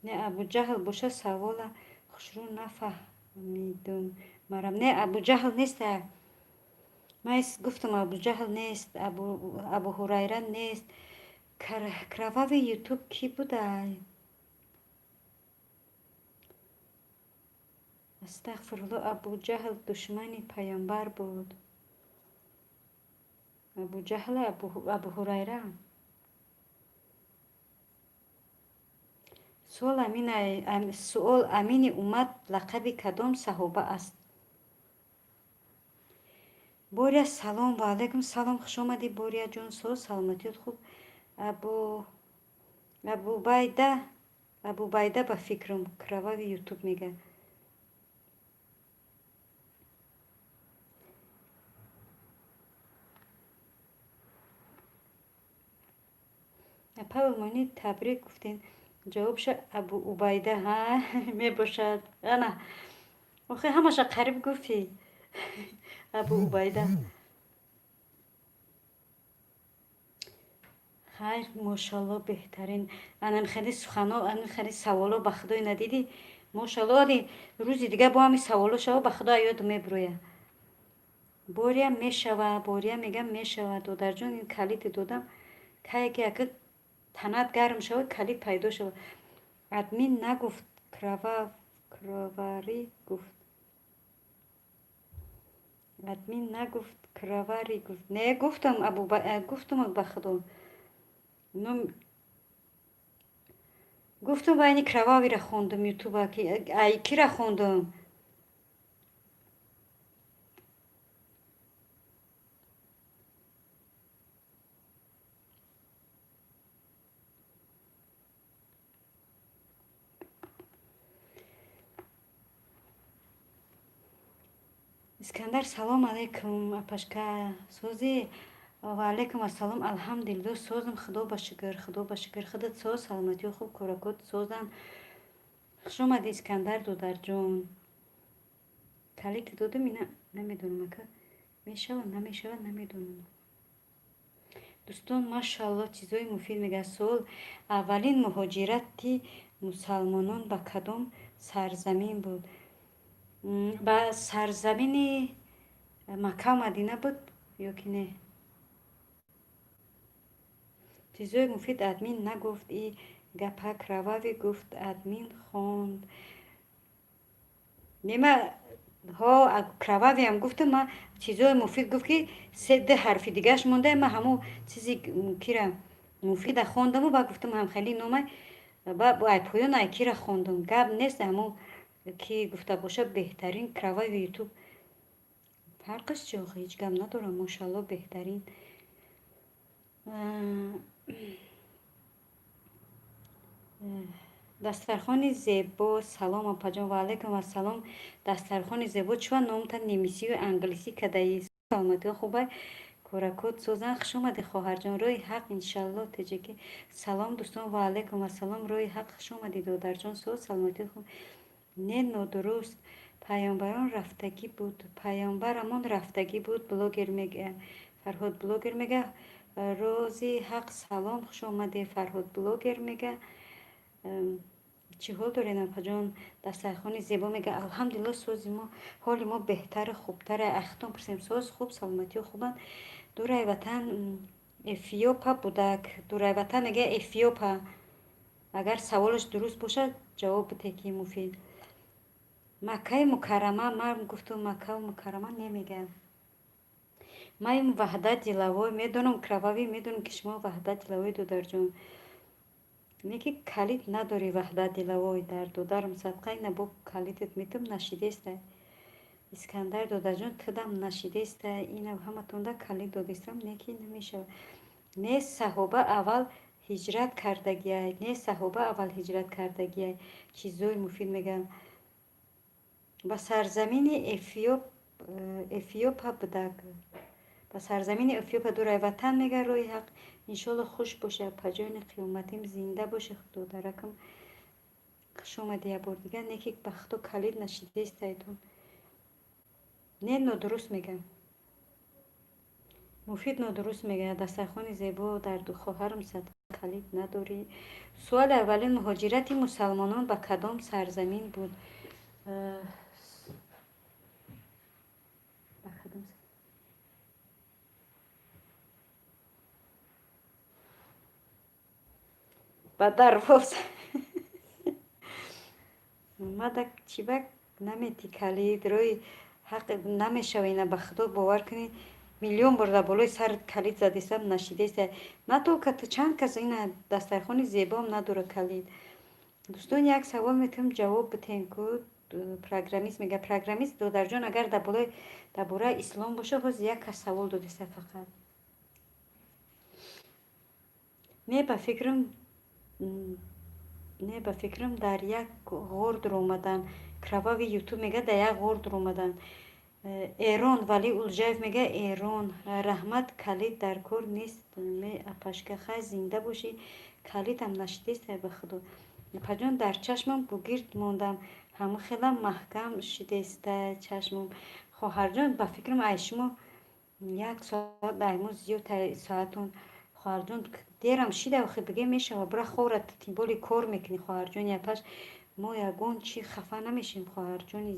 Не, Абуҷаҳл боша, савола хушрӯ нафаҳмидум марам. Не, Абуҷаҳл нест. Ман гуфтам, Абуҷаҳл нест, Абу Ҳурайра нест. Кровавый ютуб кӣ будай? Астағфирулло, Абуҷаҳл душмани паёмбар буд. Абуҷаҳл, Абу Ҳурайра. Суол: амини уммат лақаби кадом саҳоба аст? Боря, салом. Ва алайкум салом, хуш омадӣ, Боряҷон. Соз, саломатиёт хуб? Абубайда, Абубайда, ба фикрам, кровавый ютуб мега. Павел Мони, табрик гуфтем. Ҷавобша Абу Убайда ҳа мебошад. Ана, охи, ҳамаша қариб гуфтӣ. Абу Убайда. Хайр, мошалло, беҳтарин. Анам хеле сухано, анам хеле саволо ба худой надидӣ. Мошалло, али рӯзи дига бо ҳами саволо шава, ба худо ёд меброя. Бория мешава, бория мегам мешава. Додарҷон, ин калити додам. Кае ки ака танат гарм шава, калит пайдо шава. Админ нагуфт, кровавый гуфт. Админ нагуфт, кровавый гуфт. Не, гуфтам, гуфтам ба худо. Ну, гуфтам, вайни кровавый ра хондум ютуба, ки ай кира хондум. Искандар, салом алейкум, апашка, сӯзи? Ва алейкум ассалом, алҳамдулилло, созам, худо ба шукр, худо ба шукр. Худат соз, саломатиё хуб, коракот созанд. Хуш омадӣ, Искандар додарҷон. Калити додум, ина намедонам, ака мешава, намешава, намедонам. Дӯстон, машаалло, чизои муфид мегӯяд. Суол: аввалин муҳоҷирати мусалмонон ба кадом сарзамин буд? Ба сарзамини Маккау Мадина буд ё ки не? Чизои муфид админ нагуфт, и гапа кровавый гуфт, админ хонд. Нема ҳо, кровавый ам гуфтам ма. Чизои муфид гуфт, ки се ду ҳарфи дигаш монда. Ма ҳамун чизи кира муфида хондаму ба гуфтам, ҳам хеле номай ба ай поён ай кира хондам. Гап нест, ҳамун ки гуфта боша, беҳтарин кровавый ютуб. Фарқаш чи охи, ҳеҷ гап надорам, мошалло, беҳтарин. Дастархони зебо. Салом, апаҷон. Ва алайкум ассалом. Дастархони зебо, чува номта немисию англисӣ кадаи? Саломатиҳо хубай, коракот созан. Хуш омадӣ, хоҳарҷон. Роҳи ҳақ, иншалло, теҷаки. Салом, дӯстон. Ва алайкум ассалом. Роҳи ҳақ, хуш омадӣ, додарҷон. Соз, саломатӣ хуб. Не, нодуруст. Паёмбарон рафтагӣ буд, паёмбарамон рафтагӣ буд. Блогер мега, Фарҳод блогер мега. Рози ҳақ, салом, хуш омадӣ. Фарҳод блогер мега. Чӣ ҳол доред, апаҷон? Дастархони зебо мега. Алҳамдулилло, сози мо, ҳоли мо беҳтару хубтаре. Ахтон пурсем, соз, хуб, саломатиҳо хубанд. Дурай ватан Эфиопа будак. Дурай ватан мега, Эфиопа. Агар саволаш дуруст бошад, ҷавоб бите, ки муфид. Маккаи Мукаррама, ман гуфтум Маккау Мукаррама немегам. Ман Ваҳдат Дилавой медонам, кровавый медонам, ки шумо Ваҳдат Дилавой, додарҷон. Не ки калид надорӣ, Ваҳдат Дилавой, дар додарам садқа, ина бо калидат метум, нашидеста. Искандар додарҷон, тудам нашидеста. Ина ҳаматонда калид додистам, не ки намешавад. Не, саҳоба аввал ҳиҷрат кардагиай. Не, саҳоба аввал ҳиҷрат кардагиай. Чизои муфид мегӯям. Ба сарзамини Эфиопа будак. Ба сарзамини Эфиопа. Дурай ватан мега, роҳи ҳақ. Иншолло, хуш боша, апаҷони қиёматим, зинда боши, додаракам. Хуш омадӣ як бор дигар. Не ки ба худо калид нашидестайтон. Не, нодуруст мегӯям. Муфид нодуруст мегӯяд. Дастархони зебо, дар хоҳарам садқа, калид надорӣ. Суоли: аввалин муҳоҷирати мусалмонон ба кадом сарзамин буд? Ба кадом? Ба дарвоза. Мада чиба намети калид? Роҳи ҳақ намешава. Ина ба худо, бовар кунед, миллион бор дар болои сар калид задистам, нашидеста. На только ту, чанд кас ина дастархони зебоам надора калид. Дӯстон, як савол метавонем, ҷавоб битем ку. Программист мега. Программист додарҷон, агар дар болои дар бораи ислом боша, ҳозир як кас савол додиста фақат. Не, ба фикрам, не, ба фикрам, дар як ғор дуромадан. Кровавый ютуб мега, дар як ғор дуромадан. Эрон, Вали Улҷаев мега, Эрон. Раҳмат, калид дар кор нест, ме апашка. Хай, зинда бошӣ. Калидам нашидеста, ба худо. Апаҷон, дар чашмам гугирд мондам, ҳама хелам маҳкам шидеста чашмам. Хоҳарҷон, ба фикрам, ай шумо як соат ай мо зиёд соатон. Хоҳарҷон, дерам шида, охи бигем мешава. Бура ховра, тем более кор мекунӣ, хоҳарҷони апаш. Мо ягон чӣ хафа намешем, хоҳарҷони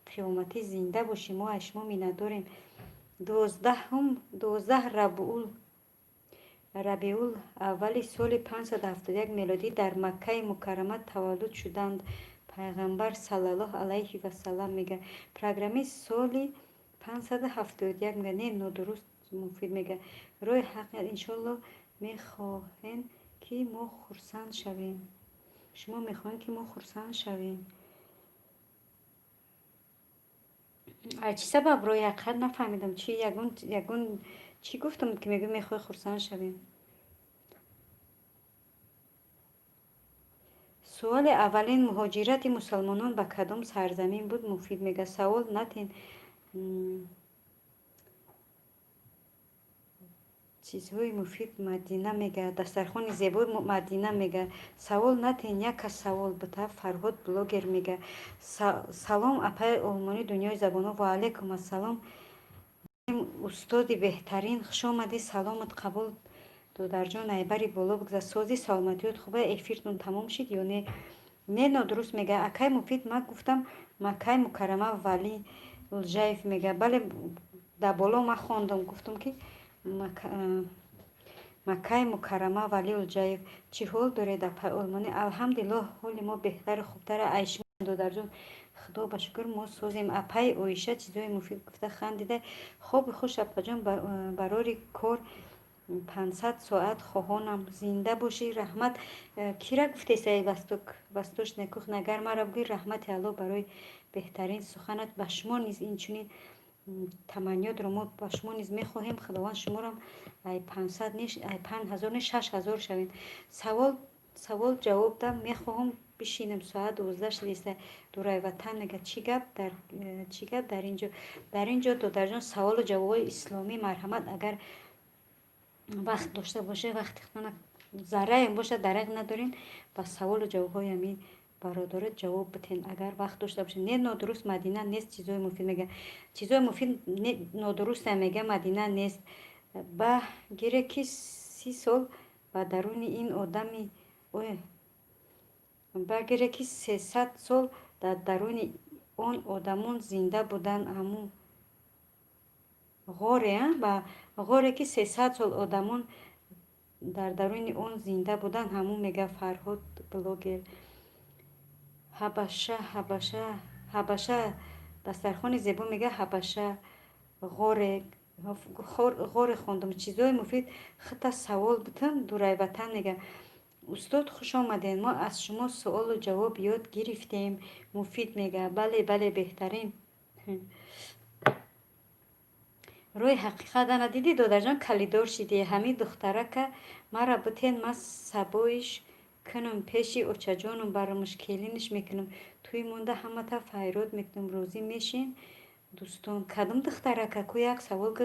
қиёматӣ, зинда бошӣ. Мо аз шумо миннатдорем. 12 рабиул аввали соли 571 мелодӣ дар Маккаи Мукаррама таваллуд шуданд пайғамбар саллаллоҳу алайҳи васаллам, мега программист. Соли 571 мега, не, нодуруст. Муфид мега, роҳи ҳақ, иншолло. Мехоҳем, ки мо хурсанд шавем, шумо мехоҳем, ки мо хурсанд шавем. Чӣ сабаб роҳи ҳақиқат, нафаҳмидам. Чи ягон чӣ гуфтам, ки мегӯ мехоҳӣ хурсанд шавем? Суоли: аввалин муҳоҷирати мусалмонон ба кадом сарзамин буд? Муфид мега, савол натен. Чизҳои муфид, Мадина мега, дастархони зебо, Мадина мега, савол натен, як кас савол бита. Фарҳод блогер мега, салом, апаи олмонӣ, дунёи забонҳо. Ва алайкум ассалом, устоди беҳтарин, хушомадӣ, саломат қабул, додарҷон, айбари боло бигзар. Сози, саломатиёт хуба? Эфиртон тамом шид ё не? Не, нодуруст мега. Акай Муфид, ман гуфтам Маккаи Мукаррама. Вали Улжаев мега, бале, дар боло ман хондам, гуфтам, ки Маккаи Мукаррама. Вали Улҷаев, чӣ ҳол доред, апаи олмонӣ? Алҳамдулиллоҳ, ҳоли мо беҳтару хубтар ай шумо, додарҷон, худо ба шукр, мо созем. Апаи Оиша чизҳои муфид гуфта хандида. Хоби хуш, апаҷон, барори кор, 500 соат хоҳонам. Зинда бошӣ, раҳмат. Кира гуфтесай, восточная кухня? Агар маро бигӯӣ, раҳмати Аллоҳ барои беҳтарин суханат. Ба шумо низ инчунин таманниётро мо ба шумо низ мехоҳем. Худованд шуморо ай 500 не, ай 5000 не, 6000 шавед. Савол ҷавоб дам, мехоҳам бишинам, соат 12 шудеста. Дурай ватан мега, чӣ гап дар инҷо? Дар инҷо, додарҷон, саволу ҷавобҳои исломӣ. Марҳамат, агар вақт дошта бошед, вақти худтона зарраем бошад, дарақ надорем, ба саволу ҷавобҳои ҳамин бародарот ҷавоб битен, агар вақт дошта бошед. Не, нодуруст, Мадина, нест. Чизҳои муфид мега, чизҳои муфид нодуруста мега, Мадина нест. Ба гире ки 30 сол ба даруни ин одами, ба гире ки 300 сол дар даруни он одамон зинда буданд, ҳамун ғоре, ба ғоре ки 300 сол одамон дар даруни он зинда буданд, ҳамун мега Фарҳод блогер. Ҳабаша, ҳабаша, ҳабаша, дастархони зебо мега, ҳабаша, ғоре, ғоре хондам. Чизҳои муфид, хита савол битам. Дурайватан мега, устод, хуш омадед, мо аз шумо суолу ҷавоб ёд гирифтем. Муфид мега, бале, бале, беҳтарин. Рӯи ҳақиқат, ана дидӣ, додарҷон, калидор шидӣ. Ҳамин духтарака мара битен, ман сабоиш кунам, пеши очаҷонам барамаш, келиниш мекунам, тӯй монда ҳамата файрод мекунам, розӣ мешин, дӯстон? Кадом духтарака ку? Як савол ки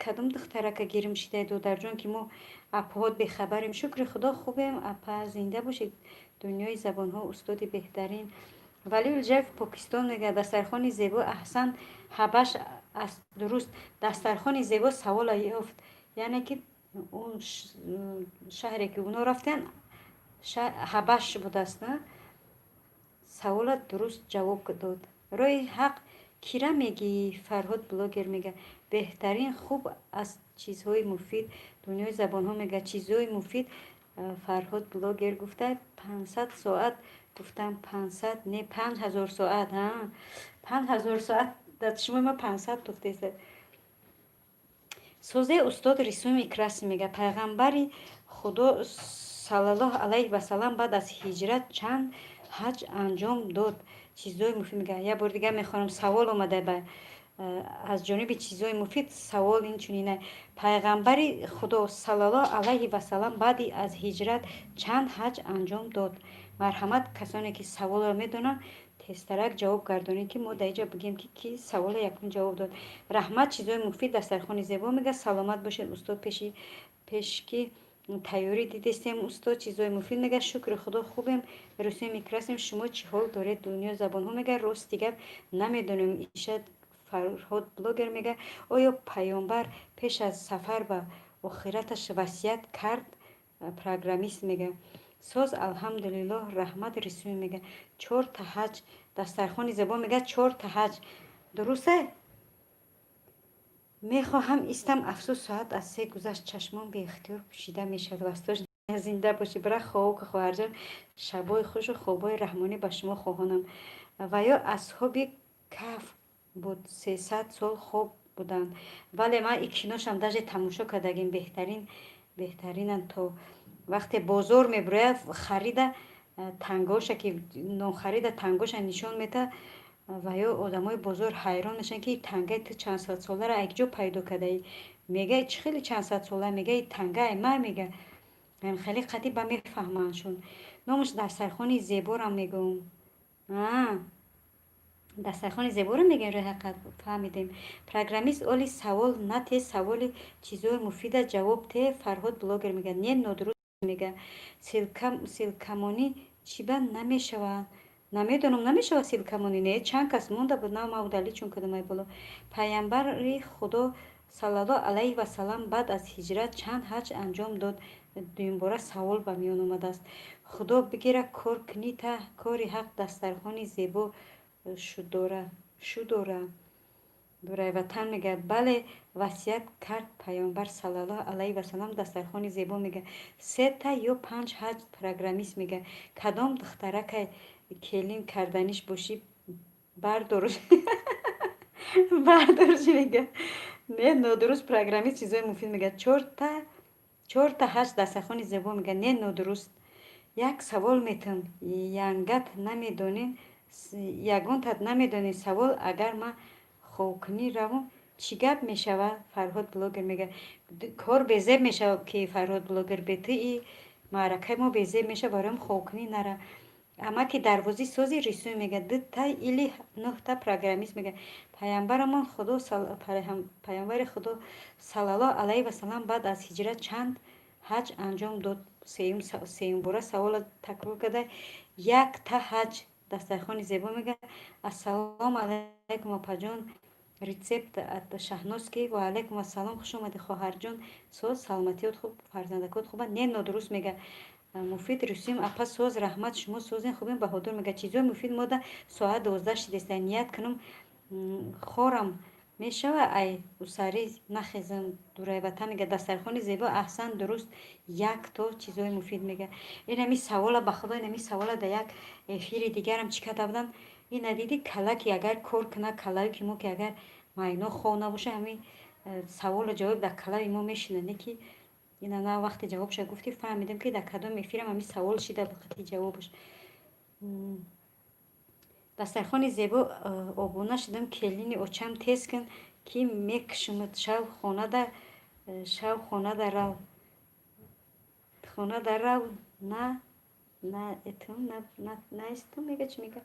кадом духтарака гирим шидай, додарҷон, ки мо апҳот бехабарем? Шукри Худо, хубем, апа, зинда бошед. Дунёи забонҳо, устоди беҳтарин. Вали Улҷаев, Покистон мега, дастархони зебо, аҳсан, ҳабаш аст, дуруст. Дастархони зебо савола ёфт, яъне ки он шаҳре ки оно рафтанд, Ҳабаш будааст. Савола дуруст ҷавоб дод. Роҳи ҳақ кира мегӣ? Фарҳод блогер мега, беҳтарин, хуб аз чизҳои муфид. Дунёи забонҳо мега, чизҳои муфид. Фарҳод блогер гуфта, 500 соат гуфтам, 500 не, 5000 соат, 5000 соат. Дар шумо ма 500 гуфтеста. Созе, устод, рисуми краси мега, пайғамбари Худо саллаллоҳу алайҳи васалам баъд аз ҳиҷрат чанд ҳаҷ анҷом дод? Чизҳои муфид мега, як бори дигар мехонам, савол омада ба аз ҷониби чизҳои муфид. Савол инчунин: пайғамбари Худо саллаллоҳу алайҳи васалам баъди аз ҳиҷрат чанд ҳаҷ анҷом дод? Марҳамат, касоне ки саволро медонанд, тезтарак ҷавоб гардонед, ки мо дар инҷа бигем, ки ки савола якум ҷавоб дод. Раҳмат, чизҳои муфид, дастархони зебо мега. Саломат бошед, устод, пеши пеш ки тайёрӣ дидестем. Устод, чизҳои муфид мега, шукри Худо, хубем, русем мекрасем, шумо чӣ ҳол доред? Дунё забонҳо мега, рости гап, намедонем иша. Фарҳод блогер мега, оё паёмбар пеш аз сафар ба Охираташ васият кард. Программист мега. Соз, алҳамдулиллоҳ, раҳмат. Рисуй мега. Чорта ҳаҷ, дастархони зебо мега. Чорта ҳаҷ дурусе. Мехоҳам истам, афсӯс, соат аз 3 гузашт. Чашмон беихтиёр пӯшида мешавад. Вастош, зинда бошӣ, бира хоб, хоҳарҷон. Шабои хушу хобҳои раҳмонӣ ба шумо хоҳонам. Ва ё Асҳоби Каҳф буд, 300 сол хоб буданд. Бале, ман и киношам даже тамошо кардагим. Беҳтарин, беҳтаринанд. То вақте бозор мебирояд, харида тангоша, ки нохарида тангоша нишон медиҳад, ва ё одамои бозор ҳайрон мешаванд, ки тангаи ту чандсадсоларо аз куҷо пайдо кардаӣ? Мега, чӣ хеле чандсадсола? Мега, тангаи ман, мега. Хеле қатъи ба мефаҳмандшон. Номаш дастархони зеборам мегӯм. Дастархони зеборо мегӯем. Рӯи ҳақиқат фаҳмидем. Программист, оли савол нате, саволи чизҳои муфида ҷавоб те. Фарҳод блогер мега. Не, нодуруст мега. Ссылкамонӣ чӣ ба намешавад? Намедонам, намешавад ссылкамонӣ. Не, чанд кас монда буд, на ма удалить чун кардам ай боло. Паямбари Худо саллаллоҳу алайҳи васалам баъд аз ҳиҷрат чанд ҳаҷ анҷом дод? Дуюмбора савол ба миён омадааст. Худо бигира, кор кунита, кори ҳақ. Дастархони зебо шудора. Дурайватан мега. Бале, васият кард паёмбар саллаллоҳу алайҳи васалам. Дастархони зебо мега. Сета ё панҷ ҳаҷ. Программист мега. Кадом духтаракай келин карданиш бошӣ, бардор, бардорш мега. Не, нодуруст. Программист, чизои муфид мега. Чорта ҳаҷ, дастархони зебо мега. Не, нодуруст. Як савол метам, янгат намедонем, ягонтат намедонем. Савол: агар ман хобкунӣ равам, чӣ гап мешавад? Фарҳод блогер мега. Кор безеб мешавад, ки Фарҳод блогер бетии маъракаи мо безеб мешавад. Бароям хобкунӣ нара. Амаки дарвозӣ сози. Рисуй мега. Дута или нӯҳта. Программист мега. Паямбарамон Худо, паямбари Худо саллаллоҳу алайҳи васалам баъд аз ҳиҷрат чанд ҳаҷ анҷом дод? Сеюмбора савола такрор карда. Якта ҳаҷ. Дастархони зебо мега. Ассалому алайкум, опаҷон, рецепт от Шаҳнозки. Ва алайкум ассалом, хуш омадӣ, хоҳарҷон. Соз, саломатиёт хуб, фарзандакот хуба? Не, нодуруст мега. Муфид Русим апа, соз, раҳмат, шумо созен, хубем. Баҳодур мега. Чизои муфид мода соат 12 шидеста. Ният кунам, хорам мешава, ай усарӣ нахезам. Дурайвата мега. Дастархони зебо, аҳсан, дуруст, як то чизои муфид мега. Инами савола, ба Худо, инами савола да як эфири дигарам чӣ карда будам. Ина диди, калаки агар кор кунад, калаи ки мо ки агар майно хов набоша, ҳамин саволу ҷавоб дар калаи мо мешинад. Не ки ина на вақте ҷавобша гуфтӣ, фаҳмидем, ки дар кадом эфирам ҳамин савол шида бақати ҷавобаш. Дастархони зебо, обуна шудам. Келини очам, тез кун, ки мекушумад. Шав хонада, шав хонада рав, хонада рав. На этум наистум мега, чӣ мега?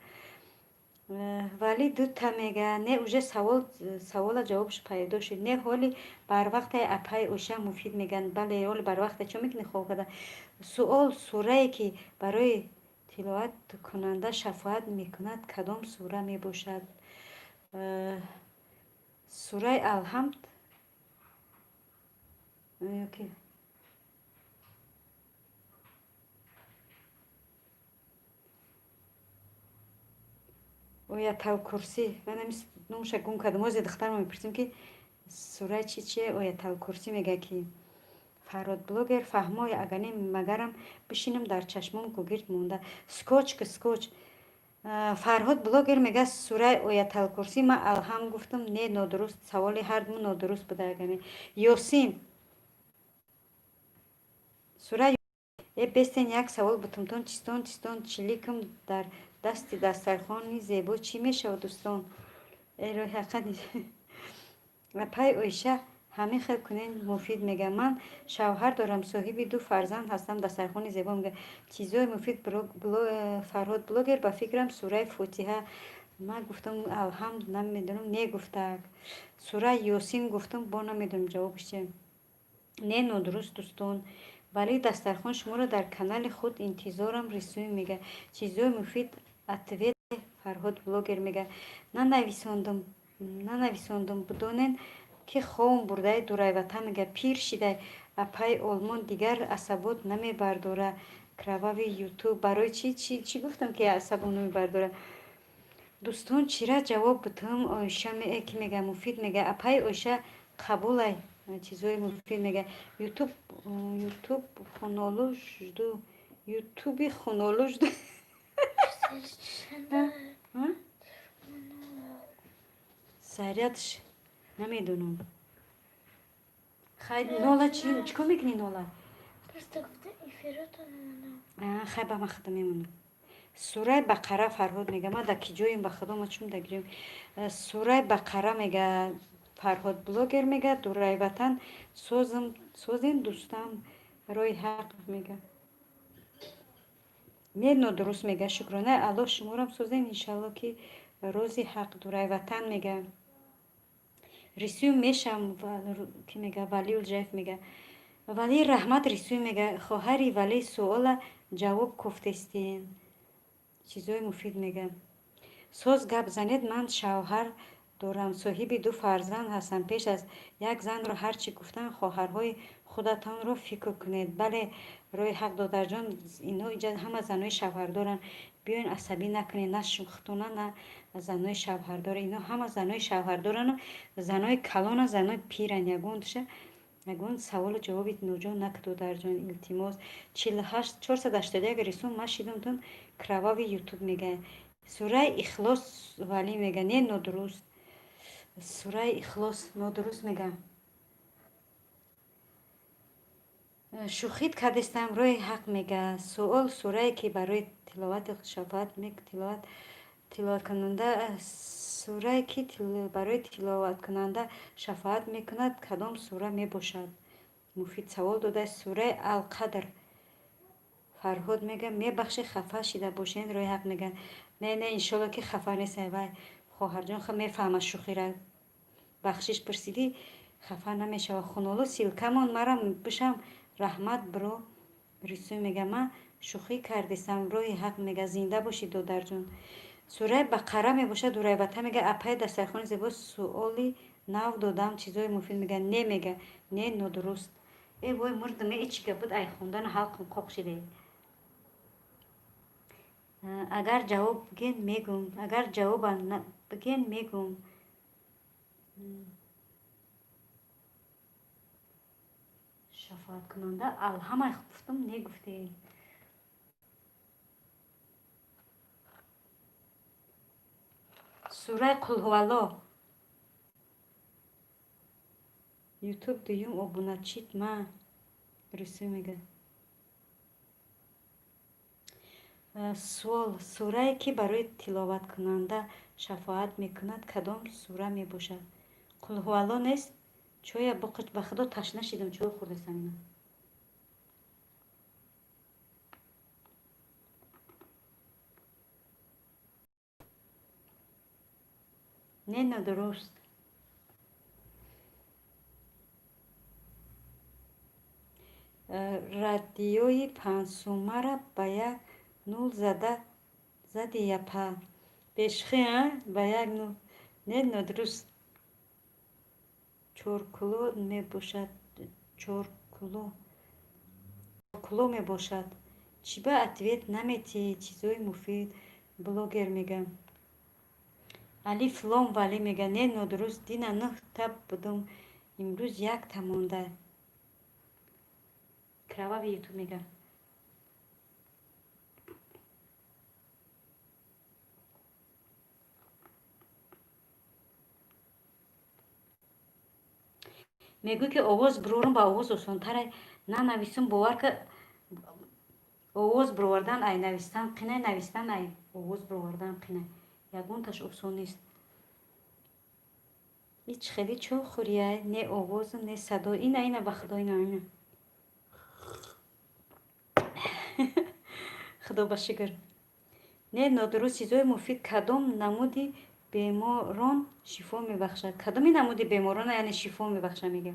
Вале дута мега. Не, уже савол, савола ҷавобш пайдо шуд. Не, ҳоли барвақте, апаи оша. Муфид мегӯянд. Бале, ҳоли барвақте, чо мекунӣ хоб карда? Суол: сурае ки барои тиловаткунанда шафоат мекунад, кадом сура мебошад? Сураи Алҳамд ёки Ояталкурсӣ? Ман номаша гум кардам. Озе духтарма мепурсем, ки сураи чи чие. Ояталкурсӣ мега ки. Фарҳод блогер, фаҳмои, агар не, магарам бишинам, дар чашмом гугирд монда. Скотч ки, скотч. Фарҳод блогер мега, сураи Ояталкурсӣ. Ман Алҳамд гуфтам. Не, нодуруст. Саволи ҳардуму нодуруст буда. Агар не, Ёсин сура. Э, бестен, як савол бутумтон. Чистон, чистон, чиликм дар дасти дастархони зебо чӣ мешавад, дӯстон? Э, роҳи ҳақиқат, апай Оиша, ҳамин хел кунен. Муфид мега. Ман шавҳар дорам, соҳиби ду фарзанд ҳастам. Дастархони зебо мега. Чизои муфид. Фарҳод блогер, ба фикрам, сураи Фотиҳа. Ман гуфтам Алҳамд, намедонам, не гуфтак. Сураи Ёсин гуфтам, бо намедонам ҷавобаш чи. Не, нодуруст, дӯстон. Вале дастархон, шуморо дар канали худ интизорам. Рисуй мега. Чизои муфид, ответ. Фарҳод блогер мега. Нанависондум, нанависондум, будонен, ки ховм бурдаи. Дурайвата мега. Пир шидай. Апаи Олмон дигар асабот намебардора. Кровавый Ютуб, барои чӣ? Чӣ гуфтам, ки асабом намебардора? Дӯстон, чира ҷавоб бутам? Оиша ки мега, муфид мега. Апаи Оиша, қабулай, чизҳои муфид мега. Ютуб, Ютуб хунолу жду, Ютуби хунолу жду. Чанд? Зарядш намедонам. Хай, нола чӣ кор мекунӣ, нола? Просто гуфта эфиротон монам. Хай, ба ман худо мемонам. Сураи Бақара, Фарҳод мега. Ма да ки ҷоем, ба худо, ма чун да ҷоем. Сураи Бақара мега. Фарҳод блогер мега. Дураи ватан созам, созен, дӯстам, роҳи ҳақ мега. Не, нодуруст мега. Шукронаи Аллоҳ, шуморам созем, иншалло, ки рози ҳақ. Дураи ватан мега. Рисӯ мешам, ки мега, Валиул Ҷаев мега. Вали раҳмат, рисӯ мега. Хоҳари Вали, суола ҷавоб кофтестен. Чизҳои муфид мега. Соз гап занед. Ман шавҳар дорам, соҳиби ду фарзанд ҳастам. Пеш аз як занро ҳар чӣ гуфтан, хоҳарҳои худатонро фикр кунед. Бале, роҳи ҳақ, додарҷон, инҳо инҷа ҳама занои шавҳардоранд. Биёен, асабӣ накунед, на шухтона, на занои шавҳардор. Инҳо ҳама занои шавҳардорану занои калона, занои пиран. Ягонташа ягон саволу ҷавоби ноҷон накун, додарҷон, илтимос. 48 481 рисум ма шидумтун. Кровавый Ютуб мега. Сураи Ихлос, Валӣ мега. Не, нодуруст. Сураи Ихлос нодуруст мега. Шӯхит кардестам, роҳи ҳақ мега. Суол: сурае, ки барои тиловати шафоат тиловат тиловаткунанда, сурае, ки барои тиловаткунанда шафоат мекунад, кадом сура мебошад? Муфид савол додааст. Сураи Алқадр. Фарҳод мега, мебахшед, хафа шида бошед, роҳи ҳақ мега. Не, не, иншолло, ки хафа нестам. Вай хоҳарҷон мефаҳмад шӯхира. Бахшиш пурсидӣ, хафа намешавад. Хунолу ссылка мон марам бишам. Раҳмат, бро. Рисӯ мега, ман шӯхӣ кардесам, роҳи ҳақ мега. Зинда бошӣ, додарҷон. Сураи Бақара мебошад. Дураи ватан мега. Апаи дастархони зебо, суоли нав додам. Чизҳои муфид мега. Не мега, не, нодуруст. Э вой, мурдам, э, чӣ гап буд? Ай хондану ҳалқам қоқ шиде. Агар ҷавоб бигӯен, мегӯм, агар ҷавоба бигӯен, мегӯм. Шафоаткунанда алҳамай гуфтам, не гуфтем. Сураи Қулҳувалло. Ютуб дуюм обуначит ма, русӣ мега. Суол: сурае, ки барои тиловаткунанда шафоат мекунад, кадом сура мебошад? Қулҳувалло нест? Чоя буқич, ба худо, ташна шидам, чой хӯрдастам ина. Не, нодуруст. Радиои панҷсумара ба як нул зада зади, япа бешухӣ, а ба як нул. Не, нодуруст. Чоркуло мебошад, чоркуло, чоркуло мебошад. Чӣ ба ответ наметиҳӣ? Чизҳои муфид, блогер мега. Алиф лом, Валӣ мега. Не, нодуруст. Дина нӯҳта будум, имрӯз якта монда. Кровавый Ютуб мега. Мегӯй, ки овоз бурорум, ба овоз осонтаре. Нанависум, бовар ка, овоз буровардан ай навистан қинай, навистан ай овоз буровардан қинай. Ягонташ осон нест. Ҳеч хеле чой хӯрияй, не овозу, не садо. Ина, ина, ба худо, ина, ина, худо ба шукр. Не, нодуруст. Чизҳои муфид, кадом намуди беморон шифо мебахшад? Кадоми намуди беморона, яъне шифо мебахшад, мега.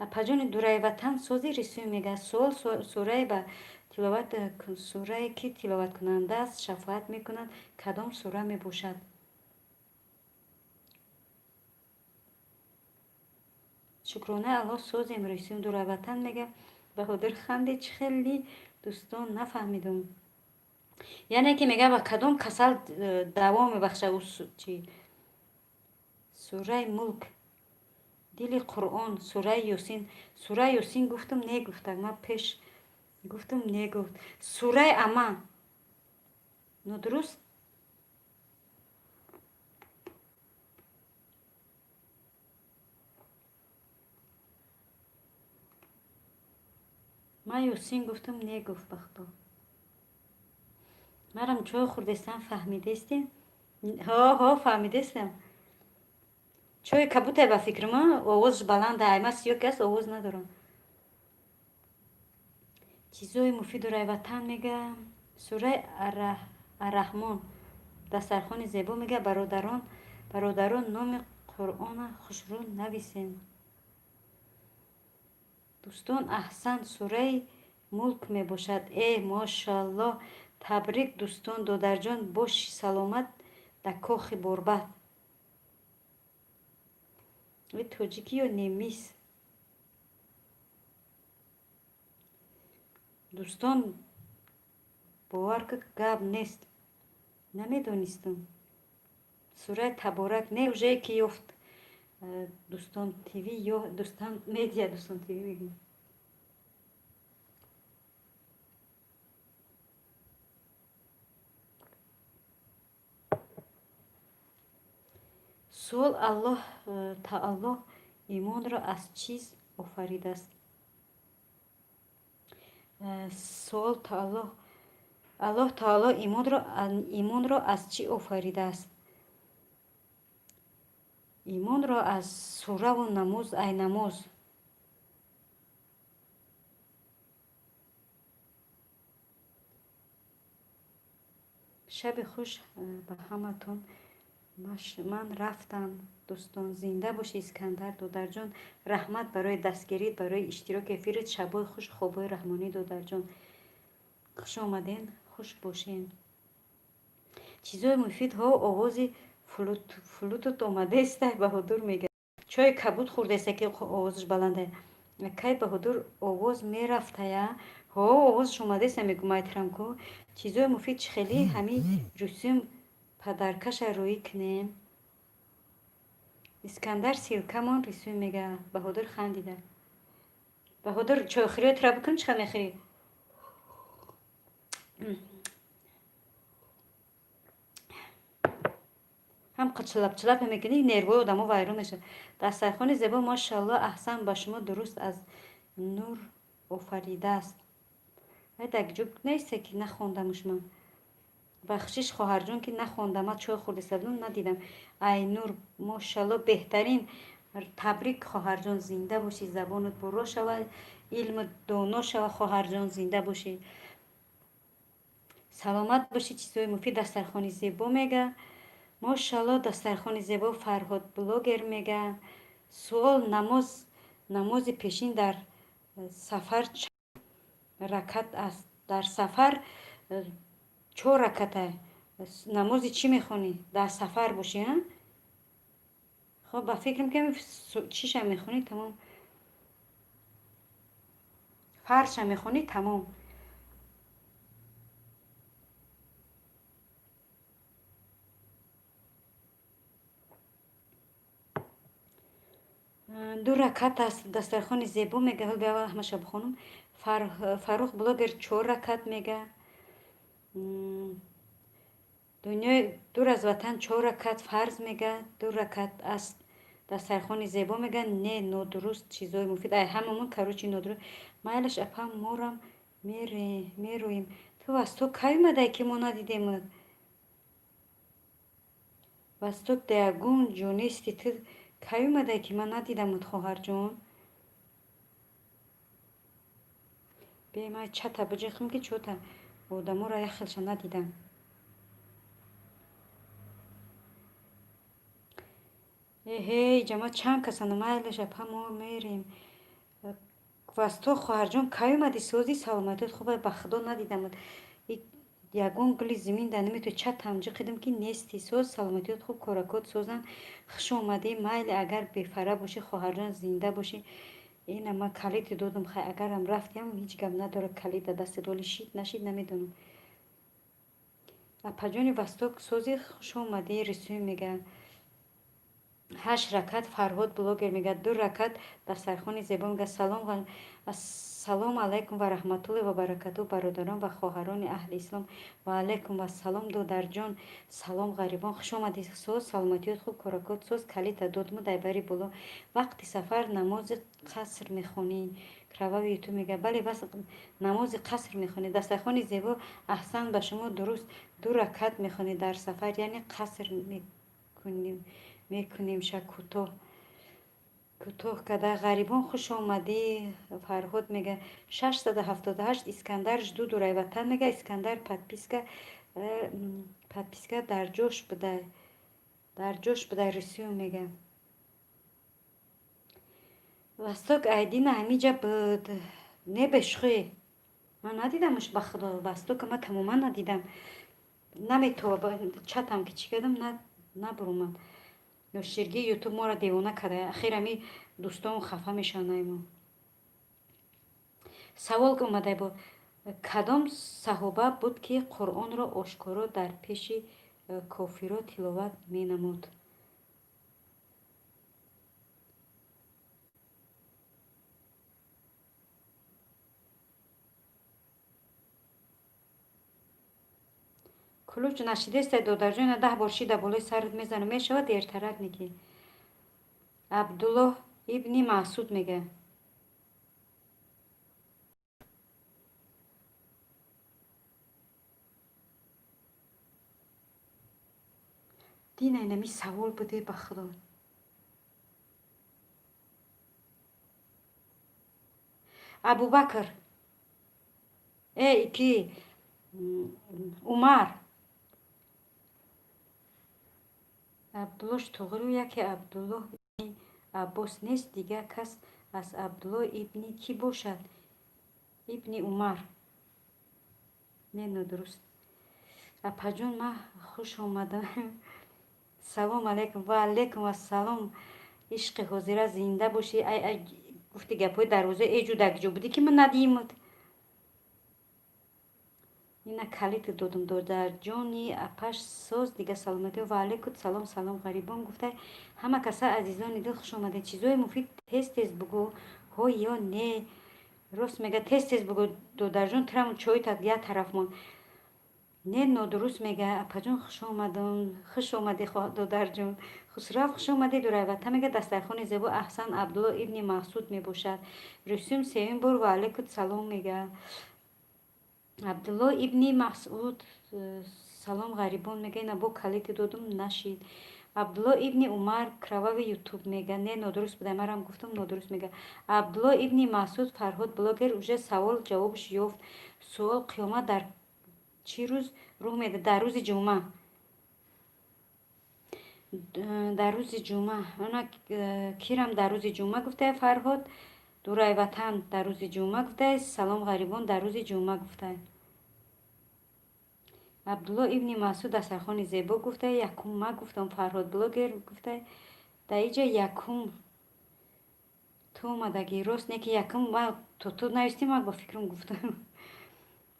Апаҷони дураи ватан сози, рисӯй мега. Суол: сурае ба тиловат, сурае, ки тиловаткунанда аст, шафоат мекунад, кадом сура мебошад? Шукронаи Аллоҳ, созем. Рӯйсим дураватан мега. Баҳодур ханде, чӣ хеле, дӯстон, нафаҳмидум. Яъне ки мега, ба кадом касал даво мебахша чи? Сураи Мулк, дили Қуръон, сураи Ёсин. Сураи Ёсин гуфтум, не гуфтак. Ман пеш гуфтум, не гуфт. Сураи Ама нодуруст. Ман Ёсин гуфтум, не гуфт. Бахто, марам чой хӯрдестам, фаҳмидестем? Ҳо, ҳо, фаҳмидестам. Чои кабутай, ба фикрама, овозш баланда. Ай ма сиёки аст, овоз надорам. Чизои муфиду райватан мега. Сураи Арраҳмон. Дастархони зебо мега. Бародарон, бародарон, номи Қуръона хушрӯ нависем. Дӯстон, аҳсан, сураи Мулк мебошад. Э, мошааллоҳ, табрик, дӯстон. Додарҷон, боши саломат, дар кохи борбад. Тоҷикӣ ё немис? Дӯстон, бовар ки, гап нест, намедонистам. Сураи Таборак. Не, уже ки ёфт. Дӯстон ТВ ё Дӯстон Медиа, Дӯстон ТВ мегӯем. Суол: Аллоҳ Таоло имонро аз чиз офаридааст? Суол: Аллоҳ Таоло имонро аз чӣ офаридааст? Имонро аз сураву намоз, ай намоз. Шаби хуш ба ҳаматон, ман рафтам, дӯстон. Зинда бошӣ, Искандар додарҷон, раҳмат барои дастгирӣ, барои иштироки эфирит. Шабои хуш, хобои раҳмонӣ, додарҷон. Хуш омаден, хуш бошен. Чизои муфид. Ҳо, овози флютут омадеста. Баҳодур мега, чои кабуд хӯрдеста, ки овозаш баланда. Кай, Баҳодур, овоз мерафтая? Ҳо, овозаш омадеста, мегӯ, майтирам ку. Чизои муфид чӣ хеле ҳами ҷусим падаркаша рӯӣ кунем. Искандар, ссылка мон рисӯй мега. Баҳодур хандида. Баҳодур, чойхӯриётра бикун, чӣ мехӯрӣ? Ҳам қичлаб мекунӣ, нервои одамо вайрон мешавад. Дастархони зебо, мошаалло, аҳсан ба шумо. Дуруст, аз нур офаридааст. Ай, дар ҷо несте ки нахондамуш ман. Бахшиш, хоҳарҷон, ки нахондам, ман чой хӯрдиста будам, надидам. Ай нур, мошаалло, беҳтарин, табрик, хоҳарҷон, зинда бошӣ, забонат бурро шавад, илмат доно шавад, хоҳарҷон, зинда бошӣ, саломат бошӣ. Чизҳои муфид, дастархони зебо мега. Мошаалло, дастархони зебо, Фарҳод блогер мега. Суол: намози пешин дар сафар чанд ракат аст? Дар сафар чор раката. Намози чӣ мехонӣ? Дар сафар бошӣ, а? Хоб, ба фикрам, ки чиша мехонӣ, тамом, фарзша мехонӣ, тамом. Ду ракат аст. Дастархони зебо мега. Ҳол биаввал ҳамаша бихонам. Фаррух блогер чор ракат мега. Дунёи дур аз ватан чор ракат фарз мега. Ду ракат аст. Дастархони зебо мега. Не, нодуруст. Чизои муфид, ай ҳамамон, короче, нодуруст. Майлаш, апа, морам мерӯем. Ту Восток кай омадай, ки мо надидемат? Восток даягон ҷо нести. Ту кай омадай, ки ман надидамат, хоҳарҷон? Бе, ман чата биҷихм, ки чота одаморо як хелша надидам. Эҳей, ҷама чанд касана. Майлаш, апа, мо мерем. Восток, хоҳарҷон, кай омадӣ? Сози, саломатият хуб? Ба худо, надидамат. Ягон гули зимин да наметавонӣ. Чатам ҷиқидим, ки нести. Соз, саломатиёт хуб, коракот созанд. Хуш омадӣ. Майли, агар бефара бошӣ, хоҳарҷон, зинда бошӣ. Ина ман калиди додум. Хай, агарам рафтиам, ҳеҷ гап надорад, калид да дастат, вале шид нашид, намедонам. Апаҷони Восток, сози, хуш омадӣ. Рисӯй мега, ҳашт ракат. Фарҳод блогер мега, ду ракат. Дастархони зебо мега, салом. Ассалому алайкум ва раҳматуллоҳи ва баракатуҳ, бародарон ва хоҳарони аҳли ислом. Ва алайкум ассалом, додарҷон. Салом, ғарибон, хуш омадӣ. Соз, саломатиёт хуб, коракот соз. Калита додму дар бари боло. Вақти сафар намози қаср мехонӣ? Кровавый Ютуб мега, бале, бас намози қаср мехонӣ. Дастархони зебо, аҳсан ба шумо, дуруст, ду ракат мехонӣ дар сафар, яъне қаср мекунемша, кӯтоҳ кӯтоҳ карда. Ғарибон, хуш омадӣ. Фарҳод мега, 678. Искандар, жду, дурайватан мега. Искандар, подписка дар ҷош буда, дар ҷош буда. Рисӯ мега, Восток айдина ҳамиҷа буд. Не, бешухӣ, ман надидамш, ба худо, Востока ман тамоман надидам. Наметова чатам ки чӣ кардам, набурумад. Ёширги Ютуб моро девона карда. Ахир ами дӯстон хафа мешаванд мо. Савол омада буд: кадом саҳоба буд, ки Қуръонро ошкоро дар пеши кофиро тиловат менамуд? Ключ нашидестай, додарҷон, 10 бор шида болои сарат мезанам, мешавад дертарак неки. Абдуллоҳ ибни Масуд мега. Дина инами савол буде, ба худо. Абубакр, э ки Умар, Абдуллош Туғру, яке Абдуллоҳ ибни Аббос нест, дигар кас аз Абдуллоҳ ибни кӣ бошад? Ибни Умар. Не, нодуруст. Апаҷон, ман хуш омадам. Салом алайкум. Ва алайкум ассалом, ишқи ҳозира, зинда бошӣ. Ай, ай, гуфти гапҳои дарвоза эҷу дагҷо будӣ, ки ман надиимуд. Ина калити додум, додарҷони апаш, соз, дига саломатӣ. Ва алайкум салом. Салом, ғарибон гуфта, ҳама каса, азизони дил, хуш омадед. Чизои муфид тез тез бугӯ, ҳо ё не? Рост мега, тез тез бугӯ, додарҷон, тирам чойта як тараф мон. Не, нодуруст мега. Апаҷон, хуш омадон. Хуш омадӣ, додарҷон. Хусрав, хуш омадӣ. Дурайвата мега, дастархони зебо, аҳсан, Абдулло ибни Масуд мебошад. Русюм сеюм бор ва алайкум салом мега. Абдулло ибни Масуд. Салом, ғарибон мега, ина бо калити додум, нашид. Абдулло ибни Умар. Кровавый Ютуб мега, не, нодуруст буда, марам гуфтам, нодуруст мега. Абдулло ибни Масуд. Фарҳод блогер уже савол ҷавобш ёфт. Суол: қиёмат дар чӣ рӯз рух медиҳад? Дар рӯзи ҷумъа, дар рӯзи ҷумъа. Она кирам дар рӯзи ҷумъа гуфтае. Фарҳод дурайватан дар рӯзи ҷумъа гуфтае. Салом, ғарибон, дар рӯзи ҷумъа гуфтае. Абдулло ибни Масуд. Дастархони зебо гуфтае, якум ма гуфтам. Фарҳод блогер гуфтае, дар иҷа якум ту омадагӣ, рост не ки якум ма ту навистӣ, ма ба фикрам гуфтам,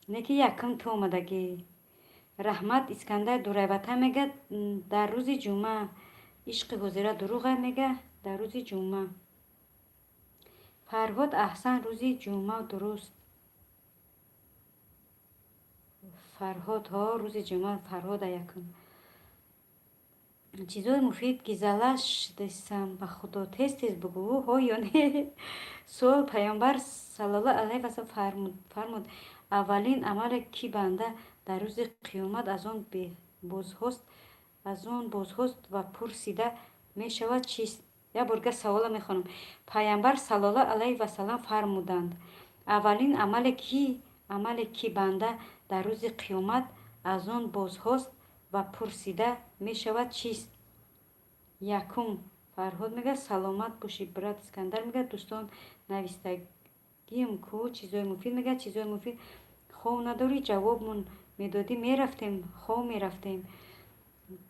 не ки якум ту омадагӣ. Раҳмат. Искандар дурайватан мега, дар рӯзи ҷумъа. Ишқи ҳозира дурӯға мега, дар рӯзи ҷумъа. Фарҳод, аҳсан, рӯзи ҷумъа, дуруст. Фарҳод, ҳо, рӯзи ҷумъа. Фарҳода якум. Чизои муфид гизала шидесам, ба худо, тез тез бугӯ, ҳо ё не? Суол: Паёмбар саллаллоҳу алайҳи васаллам фармуд: аввалин амале, ки банда дар рӯзи қиёмат аз он бозхост ва пурсида мешавад, чист? Як борга савола мехонам. Паёмбар саллаллоҳу алайҳи васаллам фармуданд: аввалин амале, ки банда дар рӯзи қиёмат аз он бозхост ва пурсида мешавад, чист? Якум Фарҳод мегӯяд, саломат бошӣ, брат. Искандар мегӯяд, дӯстон, навистагием ку, чизои муфид мегӯяд, чизои муфид хов надорӣ, ҷавобмон. Медодӣ, мерафтем, хов мерафтем.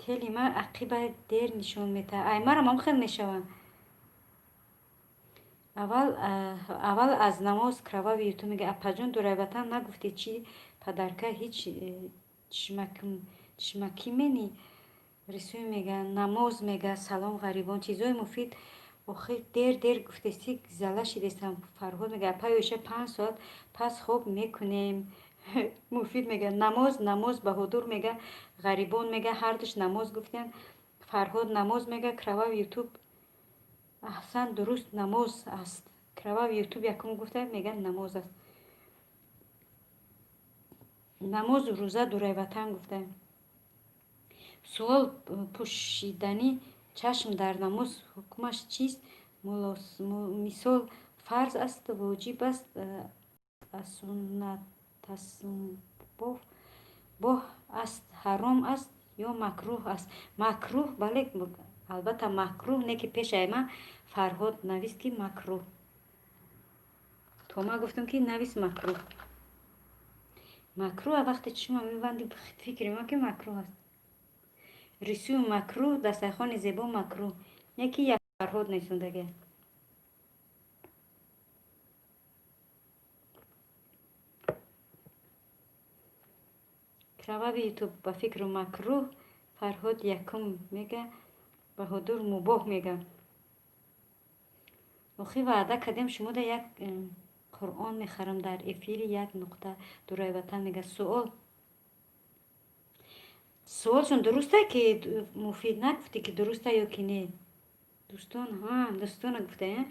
Тели ма ақиба дер нишон метаҳад. Ай, марам ҳам хел мешавад. Аввал аз намоз. Кровавый Ютуб мега: «Апаҷон, дурайватан нагуфтӣ, чӣ подарка? Ҳеҷ чишмакӣ мени?» Рисӯй мега: «Намоз», мега. Салом, ғарибон, чизои муфид. Охир дер дер гуфтестӣ, зала шидестам. Фарҳод мега: «Апаи Оиша, 5 соат пас хоб мекунем». Муфид мега: «Намоз, намоз». Баҳодур мега: «Ғарибон», мега, ҳардуш намоз гуфтем. Фарҳод намоз мега. Кровавый Ютуб: «Аҳсан, дуруст, намоз аст». Кровавый Ютуб якум гуфта, мега, намоз аст. Намозу рӯза, дурайватан гуфта. Суол: пӯшидани чашм дар намоз ҳукмаш чист? Мисол, фарз аст, воҷиб аст, суннатасмубоҳ аст, ҳаром аст ё макрӯҳ аст? Макрӯҳ, бале, албатта, макрӯҳ. Не ки пешаи ман Фарҳод навист, ки макрӯҳ. То ман гуфтам, ки навис макрӯҳ. Макрӯҳ вақте чишма мебанди, фикри ман ки макрӯҳ аст. Рисӯю макрӯҳ, дастархони зебо, макрӯҳ. Не ки як Фарҳод нависондагия. Кровавый Ютуб: «Ба фикру макрӯҳ». Фарҳод якум мега, Баҳодур мубоҳ мега. Охи ваъда кардем, шумода як Қуръон мехарам дар эфири як нуқта. Дурайватан мега: «Суол». Суолшон дуруста, ки Муфид нагуфтӣ, ки дуруста ё ки не. Дӯстон, дӯстона гуфта,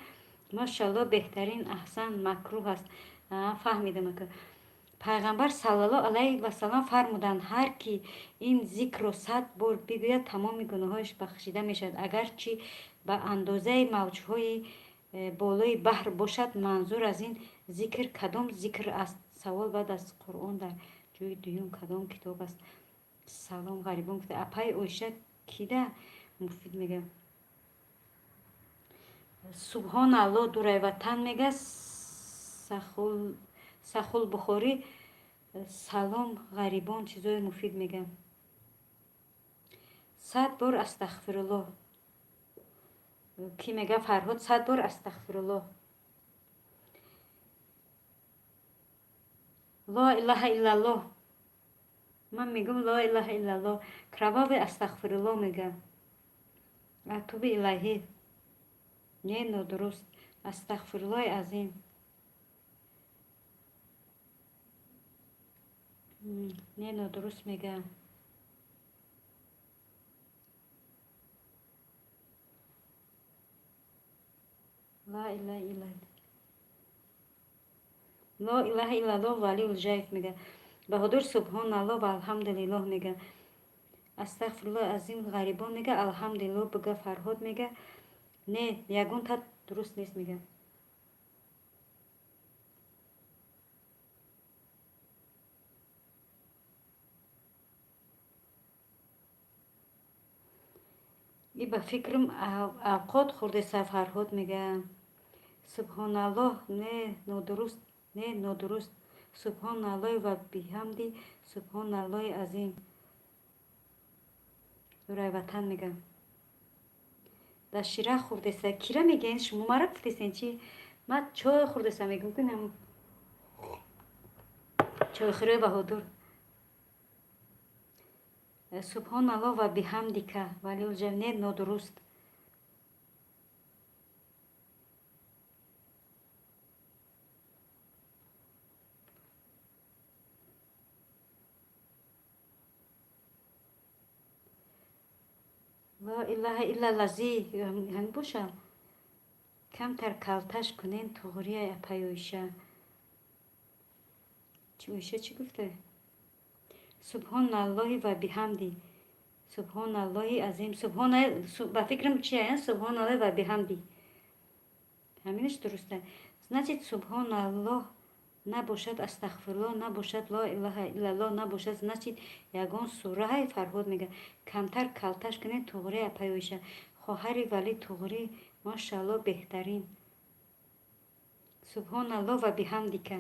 машалло, беҳтарин, аҳсан, макрӯҳ аст. Фаҳмидам. Пайғамбар саллаллоҳу алайҳи васалам фармуданд: «Ҳар ки ин зикрро 100 бор бигӯяд, тамоми гуноҳҳояш бахшида мешавад, агарчи ба андозаи мавҷҳои болои баҳр бошад». Манзур аз ин зикр кадом зикр аст? Савол: баъд аз Қуръон дар ҷои дуюм кадом китоб аст? Салом, ғарибон гуфта. Апаи Оиша кида? Муфид мега: «Субҳоналло». Дурайватан мега: «Сахулбухорӣ». Салом, ғарибон, чизои муфид мега. 100 бор астағфируллоҳ. Кӣ мега? Фарҳод: «100 бор астағфируллоҳ». Ло илаҳа иллаллоҳ. Ман мегӯм: ло илаҳа иллаллоҳ. Кровавый астағфируллоҳ мега. Атуби илаҳӣ. Не, нодуруст. Астағфируллоҳи азим. Не, нодуруст мега. Ла илаҳа илла, ло илаҳа иллаллоҳ. Вали Улжаев мега. Баҳодур субҳоналлоҳ ва алҳамдулиллоҳ мега. Астағфируллоҳи азим. Ғарибон мега: «Алҳамдулиллоҳ бига». Фарҳод мега: «Не, ягонта дуруст нест», мега. И ба фикрам, авқот хӯрдеса. Фарҳод мега: «Субҳоналлоҳ». Не, нодуруст, не, нодуруст. Субҳоналлоҳи ва биҳамди, субҳоналлоҳи азим. Дурайватан мега: «Дар шира хӯрдеса». Кира мегӯен шумо? Мара гуфтесен чи? Ман чой хӯрдеса мегӯм, ки чойхӯрии Баҳодур. Субҳоналлоҳ ва биҳамдика. Валиулҷав, не, нодуруст. Ло илаҳа илла лази ҳамин боша. Камтар калташ кунен, туғрия, апай Оиша. Чи, Оиша чӣ гуфта? Субҳоналлоҳи ва биҳамди, субҳоналлоҳи азим. Субҳона, ба фикрам, чи? Субҳоналлоҳи ва биҳамди, ҳаминаш дуруста. Значит, субҳоналлоҳ набошад, астағфируллоҳ набошад, ло илаҳа иллаллоҳ набошад, значит, ягон сураҳай. Фарҳод мега: «Камтар калташ кунед, туғри, апай Оиша». Хоҳари Валӣ туғрӣ, машаалло, беҳтарин. Субҳоналлоҳ ва биҳамдика.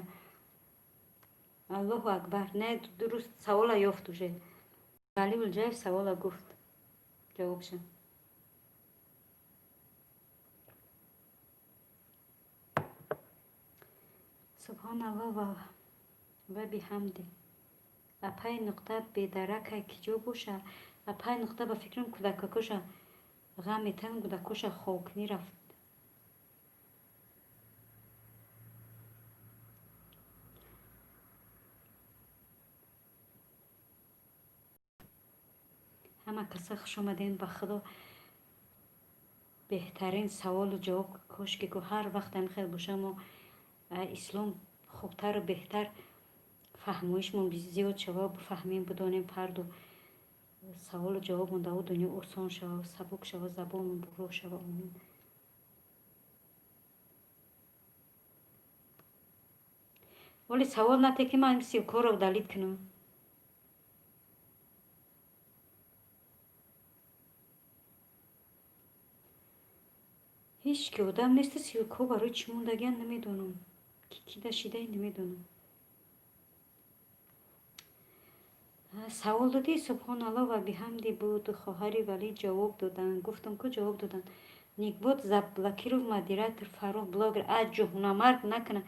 Аллоҳу акбар. Не, дуруст савола ёфт уже. Вали Улҷаев савола гуфт. Ҷавобша. Субҳоналлоҳ ва биҳамди. Апаи Нуқта бедаракай киҷо боша? Апаи Нуқта ба фикрам кӯдакакоша ғам метан, кӯдакоша хокнӣ рафт. Ҳама каса хуш омадем. Ба Худо, беҳтарин саволу ҷавоб. Кошки ку ҳар вақт ҳамин хел боша, мо ислом хубтару беҳтар фаҳмоишмон зиёд шава, бифаҳмем, бидонем, фарду саволу ҷавобмон дар о дунё осон шава, сабук шава, забонмон бурро шава. Омин. Оли савол нате, ки ман ссылка ро удалить кунам. Ҳеҷ ки одам неста. Ссылка ҳо барои чӣ мондагиан, намедонам. Ки кида шидаи, намедонам. Савол додӣ? Субҳоналлоҳ ва биҳамди буд. Хоҳари Валӣ ҷавоб доданд. Гуфтам ку, ҷавоб доданд. Никбот заблокировал модератор Фаррух блогер. А ҷуҳнамарг накуна.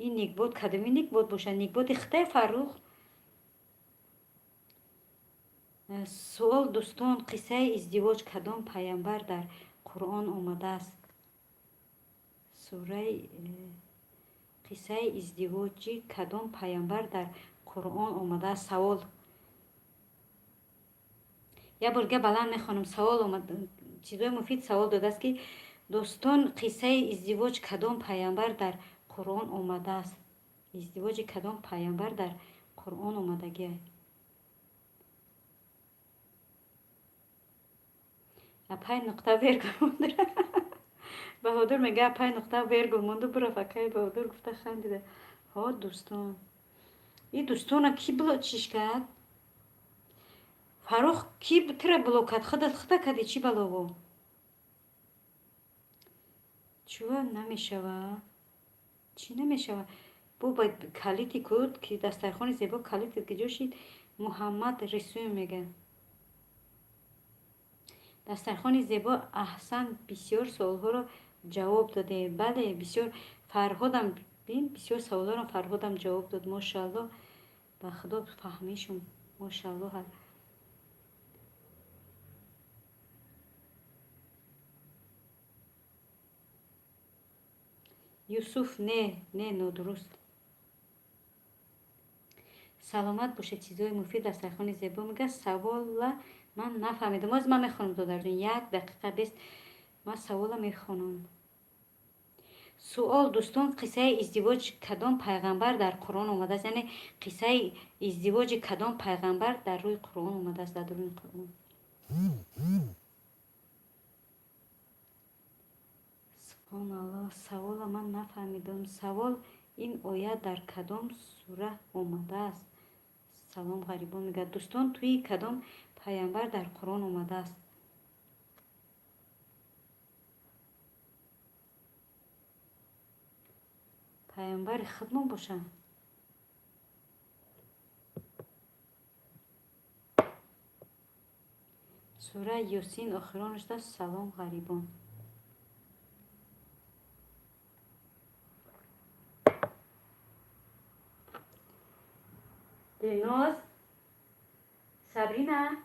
Ин никбот кадоми никбот бошад? Никботи хитай, Фаррух. Суол, дӯстон: қиссаи издивоҷ кадом пайғамбар дар Қуръон омадааст? Сураи қиссаи издивоҷи кадом пайғамбар дар Қуръон омадааст? Савол як бор дига баланд мехонам. Савол омад, чизои муфид савол додааст, ки дӯстон, қиссаи издивоҷ кадом пайғамбар дар Қуръон омадааст? Издивоҷи кадом пайғамбар дар Қуръон омадагиа? Апай Нуқта вергул монду. Баҳодур мега, апай Нуқта вергул монду, бураф. Акай Баҳодур гуфта хандида. Ҳо, дӯстон, и дӯстона ки чиш кард? Фаррух, ки тира блок кард? Худат худа кардӣ, чӣ балово? Чува намешава? Чӣ намешава? Бо ба калити куд, ки дастархони зебо, калити киҷо шид? Муҳаммад Рисуй мега, дастархони зебо. Аҳсан, бисёр суолҳоро ҷавоб додем. Бале, бисёр. Фарҳодам бин, бисёр саволҳоро Фарҳодам ҷавоб дод. Мошаалло, ба Худо, фаҳмишум, мошаалло. Юсуф, не, не, нодуруст. Саломат бошед, чизои муфид, дастархони зебо мега. Савола ман нафаҳмидам. Оз ман мехонам, додарҷон, як дақиқа бест, ман савола мехонам. Суол, дӯстон: қиссаи издивоҷ кадом пайғамбар дар Қуръон омадааст? Яъне қиссаи издивоҷи кадом пайғамбар дар рӯи Қуръон омадааст, дар дуруни Қуръон? Субҳоналлоҳ, савола ман нафаҳмидам. Савол: ин оят дар кадом сура омадааст? Салом, ғарибон мегӯяд. Дӯстон, тӯи кадом пайғамбар дар Қуръон омадааст? Пайғамбари худмон бошанд. Сураи Ёсин охиронаш аст. Салом, ғарибон. Дилноз, Сабрина,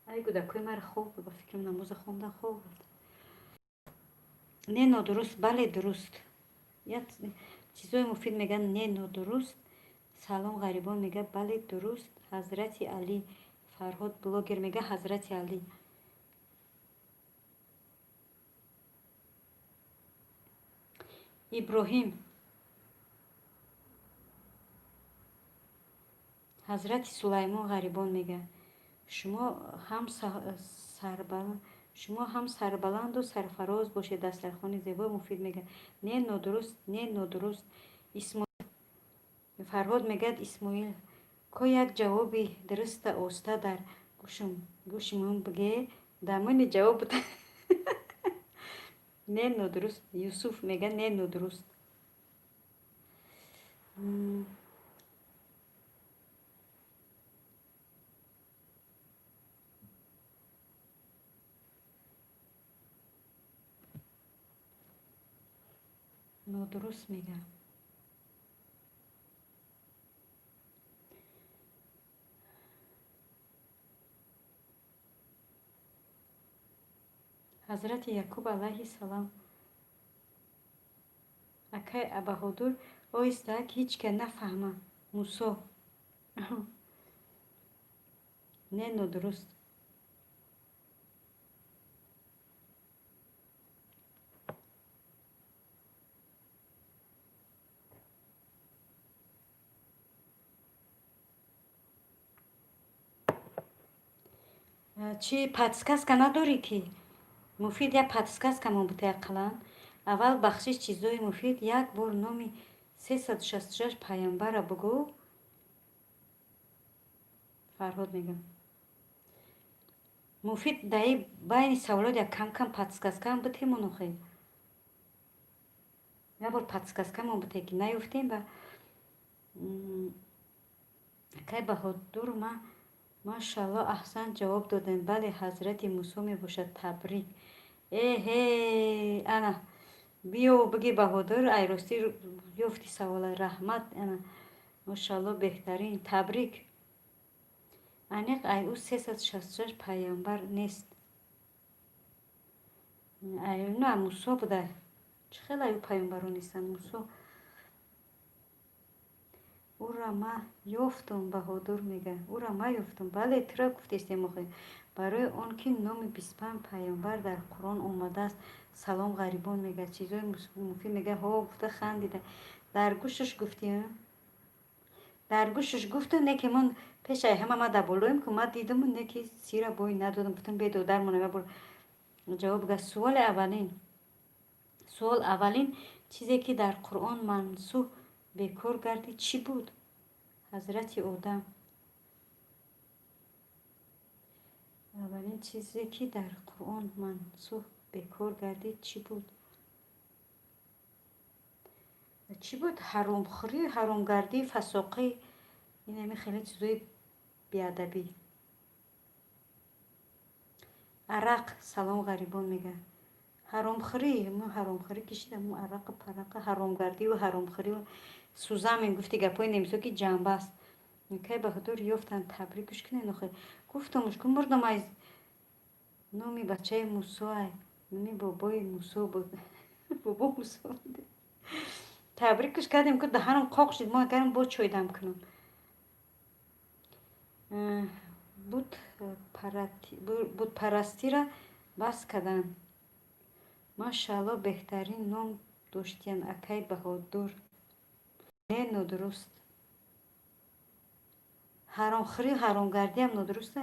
ай, кӯдакҳои маро хоб, ба фикрам, намоза хондан, хоб рафта. Не, нодуруст. Бале, дуруст. Як чизои муфид мегӯянд, не, нодуруст. Салом, ғарибон мега, бале, дуруст. Ҳазрати Алӣ. Фарҳод блогер мега, Ҳазрати Алӣ. Иброҳим. Ҳазрати Сулаймон. Ғарибон мега, шумо ҳам сарбаланду сарфароз бошед. Дастархони зебои муфид мега, не, нодуруст, не, нодуруст. Фарҳод мегӯяд, Исмоил ко як ҷавоби дуруста оста дар гӯшимон биге, дамони ҷавоб. Не, нодуруст. Юсуф мега, не, нодуруст. Нодуруст мега. Ҳазрати Якуб алайҳи салом. Акай Баҳодур, оҳиста, ки ҳеҷ ка нафаҳма. Мусо. Не, нодуруст. Чӣ, подсказка надорӣ, ки муфид як подсказка мон бута ақаллан? Аввал бахшиш, чизои муфид, як бор номи 366 пайғамбарра бугӯ. Фарҳод мегӯ. Муфид, даи байни саволот як кам кам подсказкаам битемон охе. Як бор подсказкамон буте, ки наёфтем ба акай Баҳодур. Ма машаалло, аҳсан ҷавоб додем. Бале, Ҳазрати Мусо мебошад. Табрик. Эҳе, ана биё биги, Баҳодур, ай ростӣ ёфти савола. Раҳмат, ана, мошаалло, беҳтарин, табрик. Аниқ ай ӯ 366 пайғамбар нест. На, Мусо буда. Чӣ хел ай ӯ пайғамбаро нестанд? Мусо. Ура, ма ёфтум, Баҳодур мега. Ура, ма ёфтум. Бале, тура гуфтестем охе. Барои он ки номи 25 пайғамбар дар Қуръон омадааст. Салом, ғарибон мега. Чизои муфид мега. Ҳо, гуфта хандида. Дар гӯшаш гуфтем. Дар гӯшаш гуфтум, не ки мон пешаи ҳама ма дар болоем, ки ма дидуму, не ки сира бой надодам. Гуфтам, бедодармона як бор ҷавоб га. Суоли аввалин. Суол аввалин чизе, ки дар Қуръон мансух, бекор гардид, чӣ буд? Ҳазрати Одам. Аввалин чизе, ки дар Қуръон мансух, бекор гардид, чӣ буд? Чӣ буд? Ҳаромхӯрӣ, ҳаромгардӣ, фасоқӣ, инами хеле чизои беадабӣ. Арақ. Салом, ғарибон мега. Ҳаромхӯрӣ, мо ҳаромхӯрӣ кишидам, арақу парақа, ҳаромгардию ҳаромхӯрию сӯзамем, гуфти гапҳои немисо, ки ҷанба аст. Кай Баҳодур ёфтанд, табрик. Гӯш кунед охе. Гуфтамуш ку, мурдам, аз номи бачаи Мусо, ай номи бобои Мусо буд. Бобо Мусо. Табрикаш кардем, ку даҳанам қоқ шуд, мо агарам бо чой дам кунам. Бутпарастира бас карданд. Машаалло, беҳтарин ном доштиян, акай Баҳодур. Не, нодуруст. Ҳаромхӯрию ҳаромгардиам нодуруста?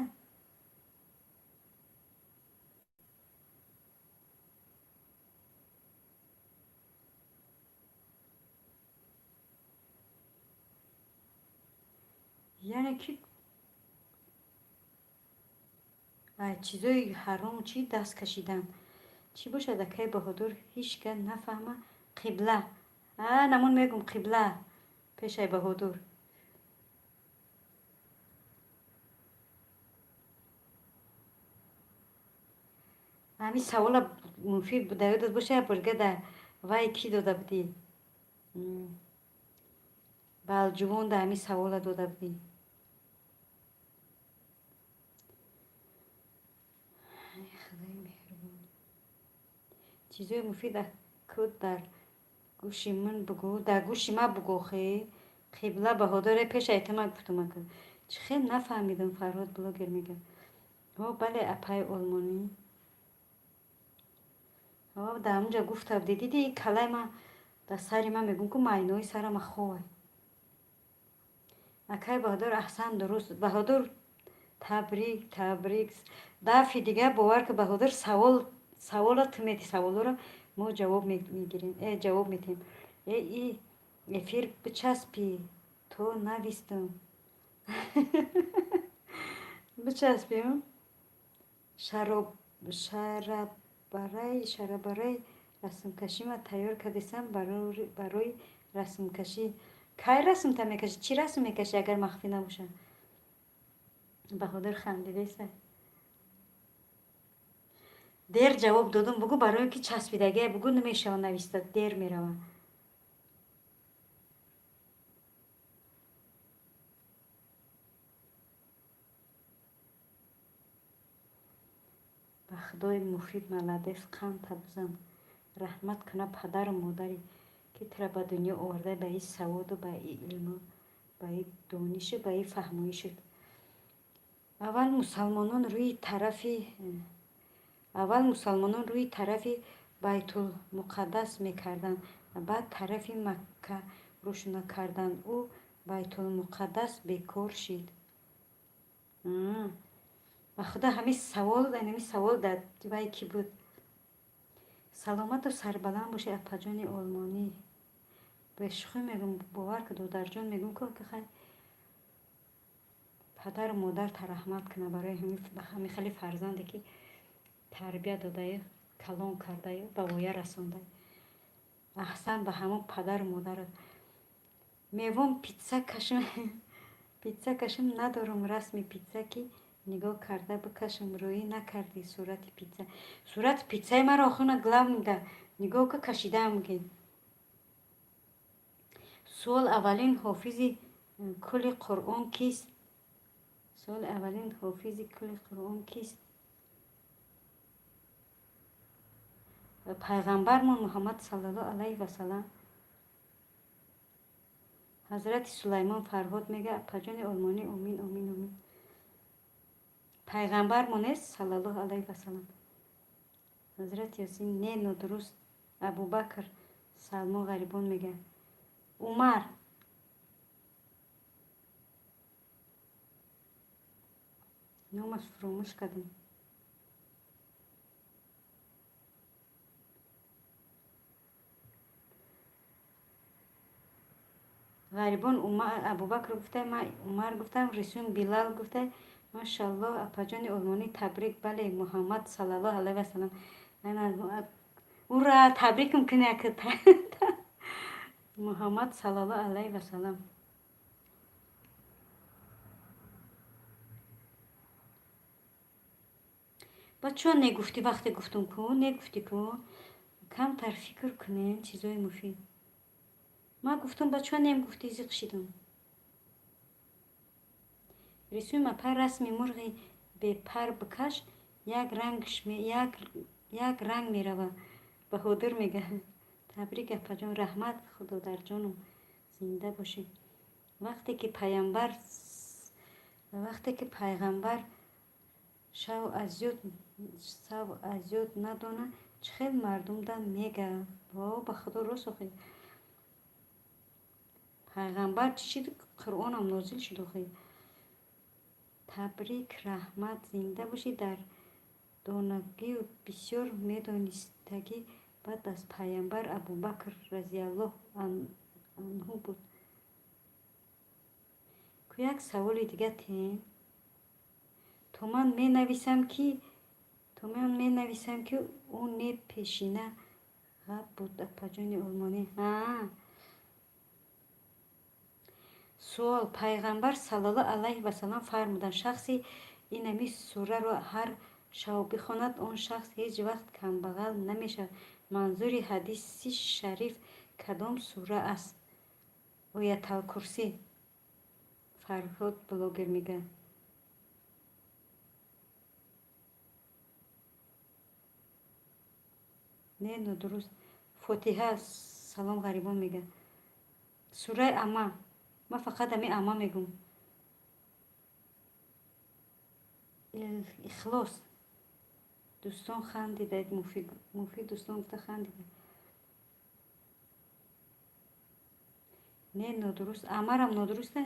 Яъне ки чизои ҳарому чӣ даст кашидан. Чӣ бошад, акай Баҳодур, ҳеҷ кас нафаҳма. Қибла. А, намон мегум, қибла. Пешай Баҳодур. Ҳамин савола муфид дар ёдат боша, як бор дига дар вай кӣ дода будӣ? Балҷувон да ҳамин савола дода будӣ. Худои меҳрубон. Чизои муфид ку дар гӯши ман бугӯ, дар гӯши ма бугӯ охе. Қибла, Баҳодур, пешай ту ма гуфтум ака. Чӣ хел нафаҳмидам, Фарҳод блогер мега. Ҳо, бале, апаи олмонӣ. Ҳо, дар ҳамунҷа гуфта будӣ. Дидӣ, калаи ма дар сари ман мегӯм, ку майнои сарама ховай. Акай Баҳодур, аҳсан, дуруст. Баҳодур, табрик, табрик. Дафъи дигар бовар ки, Баҳодур, савол савола ту медиҳӣ, саволҳоро мо ҷавоб мегирем, ҷавоб медиҳем. Э, и эфир бичаспӣ, то навистам. Бичаспем. Шарабараи расмкашима тайёр кардесам барои расмкашӣ. Кай расмта мекашӣ? Чӣ расм мекашӣ, агар махфӣ набошад? Баҳодур хандидеса. Дер ҷавоб додум, бугӯ, барои ки часпидагия бугӯ, намешава нависта, дер мерава. Худои муфид, молодец, қандта бизан. Раҳмат куна падару модаре, ки тура ба дунё оварда, ба и саводу, ба и илму, ба и донишу, ба и фаҳмоишу. Аввал мусалмонон рӯи тарафи Байтулмуқаддас мекарданд, баъд тарафи Макка рӯшона карданд. Ӯ Байтулмуқаддас бекор шид. Ба худо, ҳамин савол, ҳамин савол дар вай кӣ буд? Саломату сарбаланд бошед, апаҷони олмонӣ. Бешӯхӣ мегӯм, бовар ки, додарҷон, мегӯм, ки хай, падару модар раҳмат кунад барои ҳамин хеле фарзанде, ки тарбия додаю, калон кардаю, ба воя расонда. Аҳсан ба ҳамон падару модарат. Мевом питса кашам, питса кашам, надорам расми питса, ки нигоҳ карда бикашам. Рӯӣ накардӣ сурати питса. Сурати питсаи маро охуна главный да нигоҳ ка, кашидаам ки. Суол: аввалин ҳофизи кулли Қуръон кист? Суоли: аввалин ҳофизи кулли Қуръон кист? Пайғамбармон Муҳаммад саллаллоҳу алайҳи васалам. Ҳазрати Сулаймон. Фарҳод мега: апаҷони олмонӣ, омин, омин, омин. Пайғамбармон нест, саллаллоҳу алайҳи васалам. Ҳазрати Ёсин. Не, нодуруст. Абубакр. Салмон Ғарибон мега: Умар. Номаш фуромӯш кардем. Ғарибон Абубакр гуфта, ман Умар гуфтам. Рисун Билал гуфта. Машааллоҳ, апаҷони олмонӣ, табрик. Бале, Муҳаммад саллаллоҳу алайҳи васалам. Ура, табрикм куняк, Муҳаммад саллаллоҳу алайҳи васалам. Ба чон негуфтӣ? Вақте гуфтум ку, негуфтӣ ку. Камтар фикр кунем, чизои муфид. Ман гуфтум, ба чон нем гуфтӣ? Зиқ шидум. Рисуми апа, расми мурғи бепар бикаш, як ранг мерава. Баҳодур мега: табрик, апаҷон. Раҳмат, худодарҷоном, зинда бошед. Вақте ки пайғамбар шав аз ёд надона, чӣ хел мардумда мега? Во, ба худо, рост охи. Пайғамбар чӣ шид? Қуръонам нозил шуд охи. Табрик, раҳмат, зинда бошӣ. Дар донагию бисёр медонистагӣ баъд аз пайғамбар Абубакр разиаллоҳу анҳу буд. Ку як саволи дига тем. То ман менависам, ки ӯ не, пешина ғаб буд, апаҷони олмонӣ. Суол: Пайғамбар саллаллоҳу алайҳи васалам фармуданд: «Шахси инами сураро ҳар шав бихонад, он шахс ҳеҷ вақт камбағал намешавад». Манзури ҳадиси шариф кадом сура аст? Ояталкурсӣ. Фарҳод блогер мегӯяд: не, нодуруст. Фотиҳа. Салом Ғарибон мегӯяд: сураи Ама. Ман фақат ами Ама мегӯм. Ихлос. Дӯстон хандидаед. Муфид, дӯстон гуфта хандида. Не, нодуруст. Амарам нодуруста.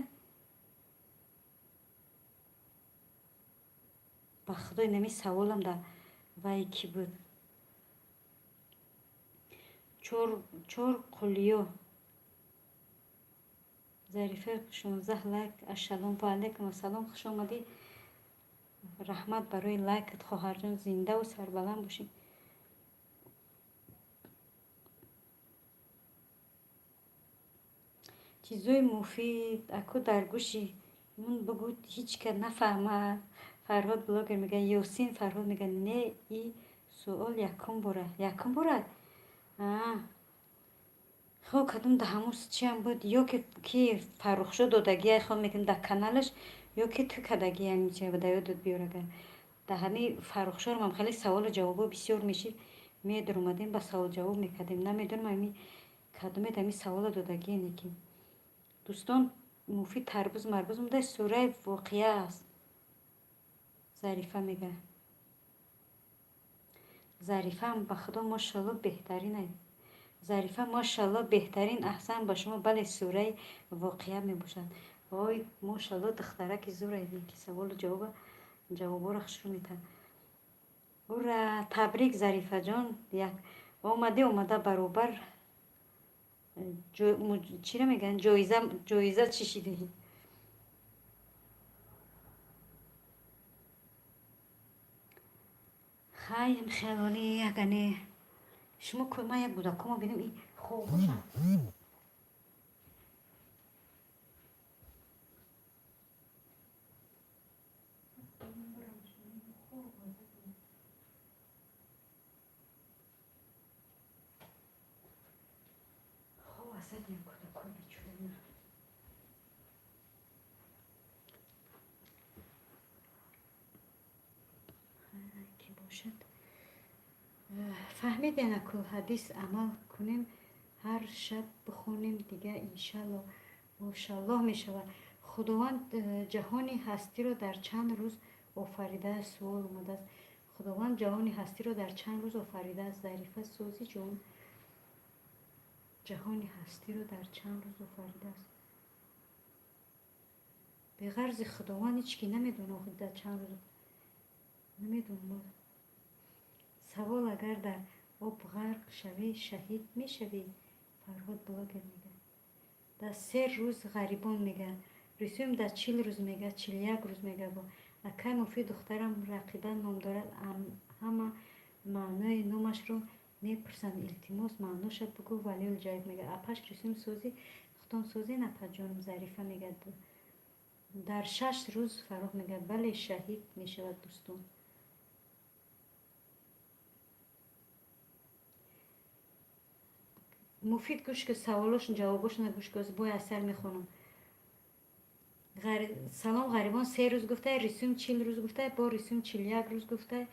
Ба худои, нами саволам да вай кӣ буд? Чор қулиё. Зарифа, 16 лайк. Ассалому алайкум ассалом, хуш омадӣ, раҳмат барои лайкат, хоҳарҷон, зиндаву сарбаланд бошӣ. Чизои муфид аку дар гӯши мун бугӯ, ҳеҷ кас нафаҳмад. Фарҳод блогер мега. Ёсин Фарҳод мега: не, и суол якум бора, якум бора. Хо, кадом да ҳамун чиам буд, ё ки Фаррухшо додагия, хо мекунем дар каналаш, ё ки ту кадагия, да ёдат биёр агар. Дар ҳамин Фаррухшорам хеле саволу ҷавобҳо бисёр мешид, медаромадем, ба савол ҷавоб мекардем. Намедонам, ами кадомед ҳамин саволо додагиене ки. Дӯстон, муфид тарбуз марбуз муда, сураи воқеа аст. Зарифа мега. Зарифаам, ба Худо, мошалло, беҳтарин. Зарифа, мошалло, беҳтарин, аҳсан ба шумо. Бале, сураи воқеа мебошад. Ой, мошалло, духтараки зура ки саволу ҷавоба ҷавобҳоро хушрӯ метаҳад. Ура, табрик, Зарифаҷон, як омадӣ, омада баробар чиро мегӯянд, ҷоиза, ҷоиза чӣ шидӣ? Хай, хелони ягане шумо ман як кӯдакомо бинем, и хоб бошанд. Заднем кӯдакои бечора. Ки бошад, фаҳмидем, аку ҳадис амал кунем, ҳар шаб бихонем, дига иншалло, мошаллоҳ мешавад. Худованд ҷаҳони ҳастиро дар чанд рӯз офаридааст? Суол омадааст. Худованд ҷаҳони ҳастиро дар чанд рӯз офаридааст? Зарифа, сози ҷон, ҷаҳони ҳастиро дар чанд рӯз офаридааст? Беғарзи Худованд ҳеҷ ки намедонад дар чанд рӯз, намедонам. Савол: агар дар об ғарқ шавӣ, шаҳид мешавӣ? Фарҳод блогер мегӯяд, дар 3 рӯз. Ғарибон мегӯяд, рисуем дар 40 рӯз мегӯяд, 41 рӯз мегӯяд. Акай Муфид, духтарам Рақиба ном дорад, ҳама маънои номашро мепурсанд, илтимос, маъноша бугӯ. Валиул Ҷаев мегӯяд, апаш, рисуем сози, худтон созин, апаҷонам. Зарифа мегӯяд, дар 6 рӯз. Фаррух мегӯяд, бале, шаҳид мешавад. Дӯстон, Муфид, гӯш ки, саволошон ҷавобошона гӯш ки, бой асар мехонам. Салом, Ғарибон 3 рӯз гуфтай, рисум 40 рӯз гуфтай, бо рисум 41 рӯз гуфтай,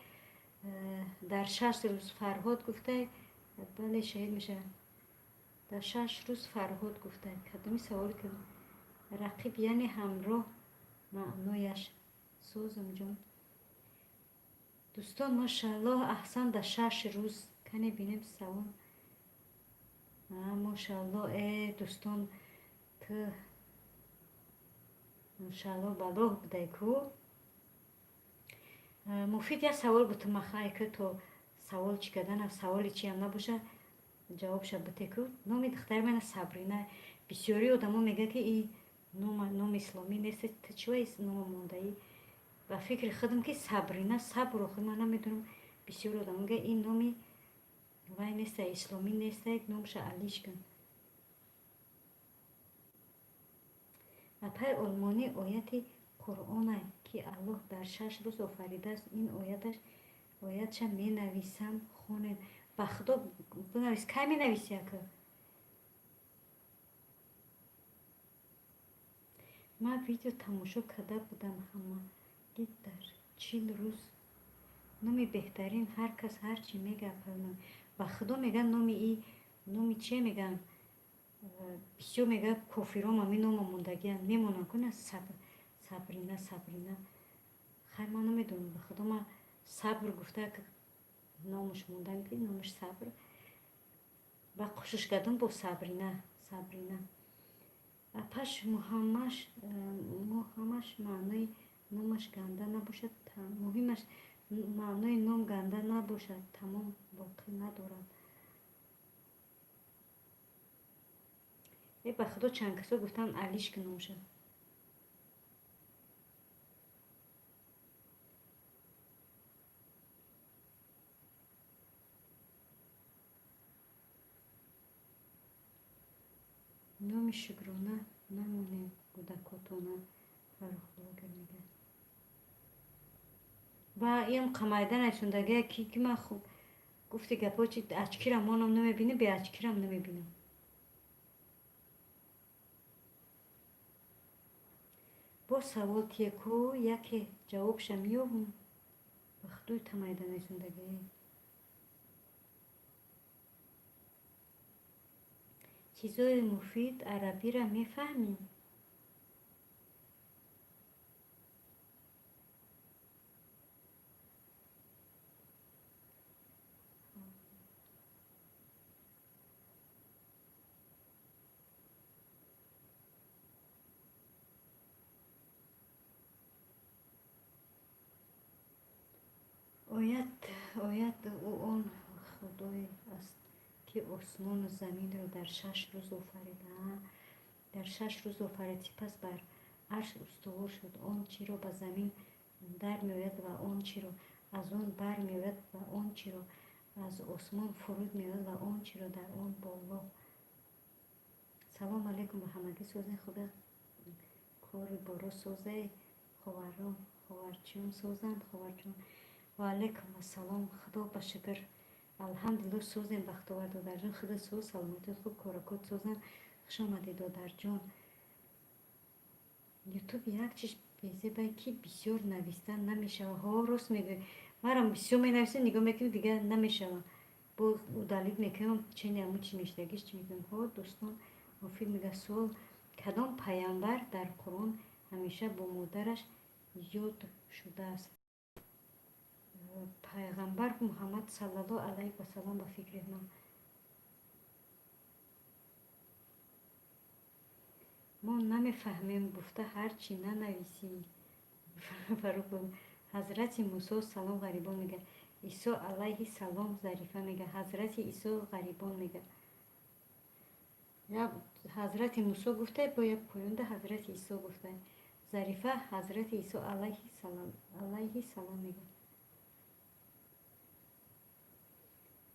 дар 6 рӯз Фарҳод гуфтай, бале, шаҳид мешавад дар 6 рӯз. Фарҳод гуфтай, кадоми саволе ки рақиб яъне ҳамроҳ маънояш, созам ҷон. Дӯстон, мошааллоҳ, аҳсан, дар 6 рӯз. Кане бинем савол. Мошааллоҳ, дӯстон, ту мошааллоҳ балоҳ будай ку. Муфид, як савол буту махай ки то савол чӣ кардана, саволи чиам набоша, ҷавобша буте ку. Номи духтари мана Сабрина. Бисёри одамо мегӯяд, ки и номи исломӣ нест, ту чива нома мондаӣ? Ба фикри худам ки Сабрина, сабр, охи ман намедонам, бисёр одамо мегӯяд, ин номи вай неста, исломӣ неста, номша алиш кун. Апаи олмонӣ, ояти Қуръона, ки Аллоҳ дар 6 рӯз офаридааст, ин ояташ, оятша менависам, хонед. Ба Худо, бинавис. Кай менависи, ака? Ман видео тамошо карда будам, ҳамагӣ дар 40 рӯз. Номи беҳтарин, ҳар кас ҳар чӣ мегӯяд. Ба Худо, мегӯянд, номи и номи чие мегӯянд, бисёр мегӯяд, кофиром ҳамин нома мондагианд, мемонанд куна Сабрина, Сабрина. Хай, ман намедонам, ба Худо, ман Сабр гуфта номаш мондам, ки номаш Сабр, ба кӯшиш кардам бо Сабрина, Сабрина. Апаш, муҳамаш маънои номаш ганда набошад, муҳимаш маънои ном ганда набошад, тамом, боқӣ надорад. Ба Худо, чанд касо гуфтанд, алиш ки номша. Номи Шукрона намонем кӯдакотона. Фаррух блогер мегӯяд, ва иам қамайда нависондагия ки ман хуб гуфти гапҳо чи, очкирам монам намебинӣ, бе очкирам намебинам. Боз савол тие ку, яке ҷавобша меёбум. Худои тамайда нависондагӣ. Чизои муфид арабиро мефаҳмӣ? Оят ӯ он худое аст, ки осмону заминро дар 6 рӯз офарид. Дар 6 рӯз офарид, сипас бар арш устувор шуд. Он чиро ба замин дар меояд ва он чиро аз он бармеояд ва он чиро аз осмон фуруд меояд ва он чиро дар он боло. Салом алейкум ба ҳамагӣ. Созен, худо кори боро созе, ховарон, ховарчиён созанд, ховарчон. Ва алейкум ассалом. Худо ба шукр, алҳамдулилло, созем. Бахтовар додарҷон, худо соз, саломатии хуб, коракот созанд. Хуш омадед, додарҷон. Ютуб як чиз безебай, ки бисёр навистан намешава. Ҳо, рост мегӯӣ, марам бисёр менависем, нигоҳ мекунем, дигар намешава, бо удалить мекунем. Чени аму чи мешдагиш чи мекунем. Ҳо, дӯстон, муфид мега. Суол: кадом паямбар дар Қуръон ҳамеша бо модараш ёд шудааст? Пайғамбар Муҳаммад саллаллоҳу алайҳи васаллам, ба фикри ман. Мо намефаҳмем гуфта ҳар чӣ нанависӣ. Фарух, ҳазрати Мусо. Салом, ғарибон, мега. Исо алайҳи салом. Зарифа мега, ҳазрати Исо. Ғарибон мега, ҳазрати Мусо гуфта, бо як поёнда ҳазрати Исо гуфта. Зарифа, ҳазрати Исо алайҳи салом мега.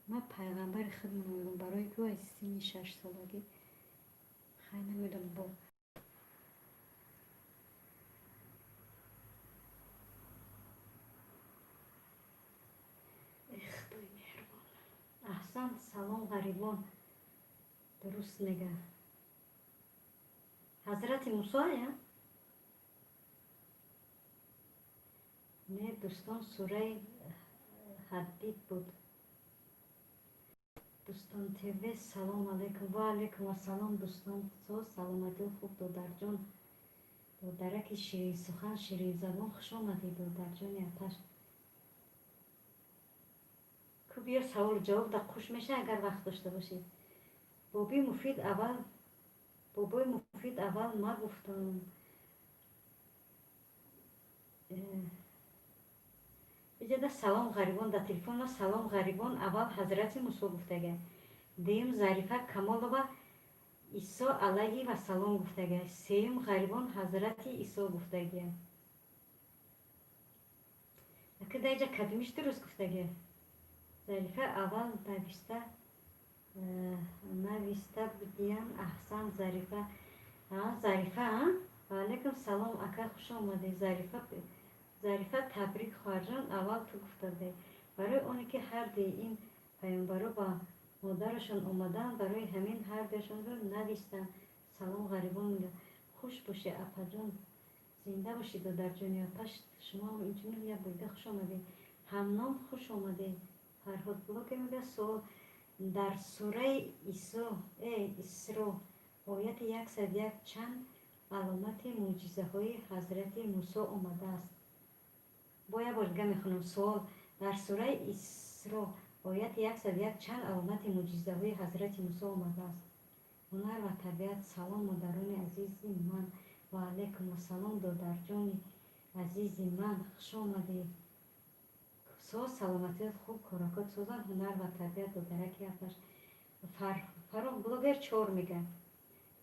Ман пайғамбари худмон мегӯям, барои ки аз синни 6-солагӣ хай намедонам бо Худои меҳрубон. Аҳсан, салом, ғарибон, дуруст мега. Ҳазрати Мусо я не, дӯстон, сураи Ҳадид буд. Дӯстон ТВ, салом алейкум. Ва алейкум ассалом, дӯстон, соз, саломатӣ хуб, додарҷон, додараки ширинсухан, ширинзабон, хуш омадед, додарҷони аташ. Ку биё, саволу ҷавоб да хуш меша, агар вақт дошта бошед. Боби Муфид аввал, бобои Муфид аввал ма гуфтам. Иҷода салом, ғарибон, дар телефон. Салом, ғарибон, аввал ҳазрати Мусо гуфтага, дуюм Зарифа Камолова Исо алайҳи вассалом гуфтага, сеюм ғарибон ҳазрати Исо гуфтагия. Ака, дар иҷа кадомиш дуруст гуфтагия? Зарифа аввал нависта будиян. Аҳсан, Зарифа, Зарифа. Ва алайкум салом, ака, хуш омадед. Зарифа, Зарифа, табрик, хоҳарҷон. Аввал ту гуфта будӣ. Барои оне ки ҳардуи ин паёмбаро ба модарашон омаданд, барои ҳамин ҳардуяшонро навистанд. Салом, ғарибон, хуш бошӣ, апаҷон, зинда бошӣ, додарҷони апаш. Шумо инчунин як бурида хуш омадед. Ҳамном, хуш омадед. Фарҳод блогер мега: суол: дар сураи Исо Исро, ояти 101, чанд аломати мӯъҷизаҳои ҳазрати Мусо омадааст? Бо як бор дига мехонам. Суол: дар сураи Исро, ояти 101, чанд аломати мӯъҷизаҳои ҳазрати Мусо омадааст? Ҳунар ва табиат, салом, модарони азизи ман. Ва алайкум ассалом, додарҷони азизи ман, хуш омадед. Соз, саломатият хуб, коракот созанд. Ҳунар ва табиат, додараки апаш. Фарух блогер чор мега.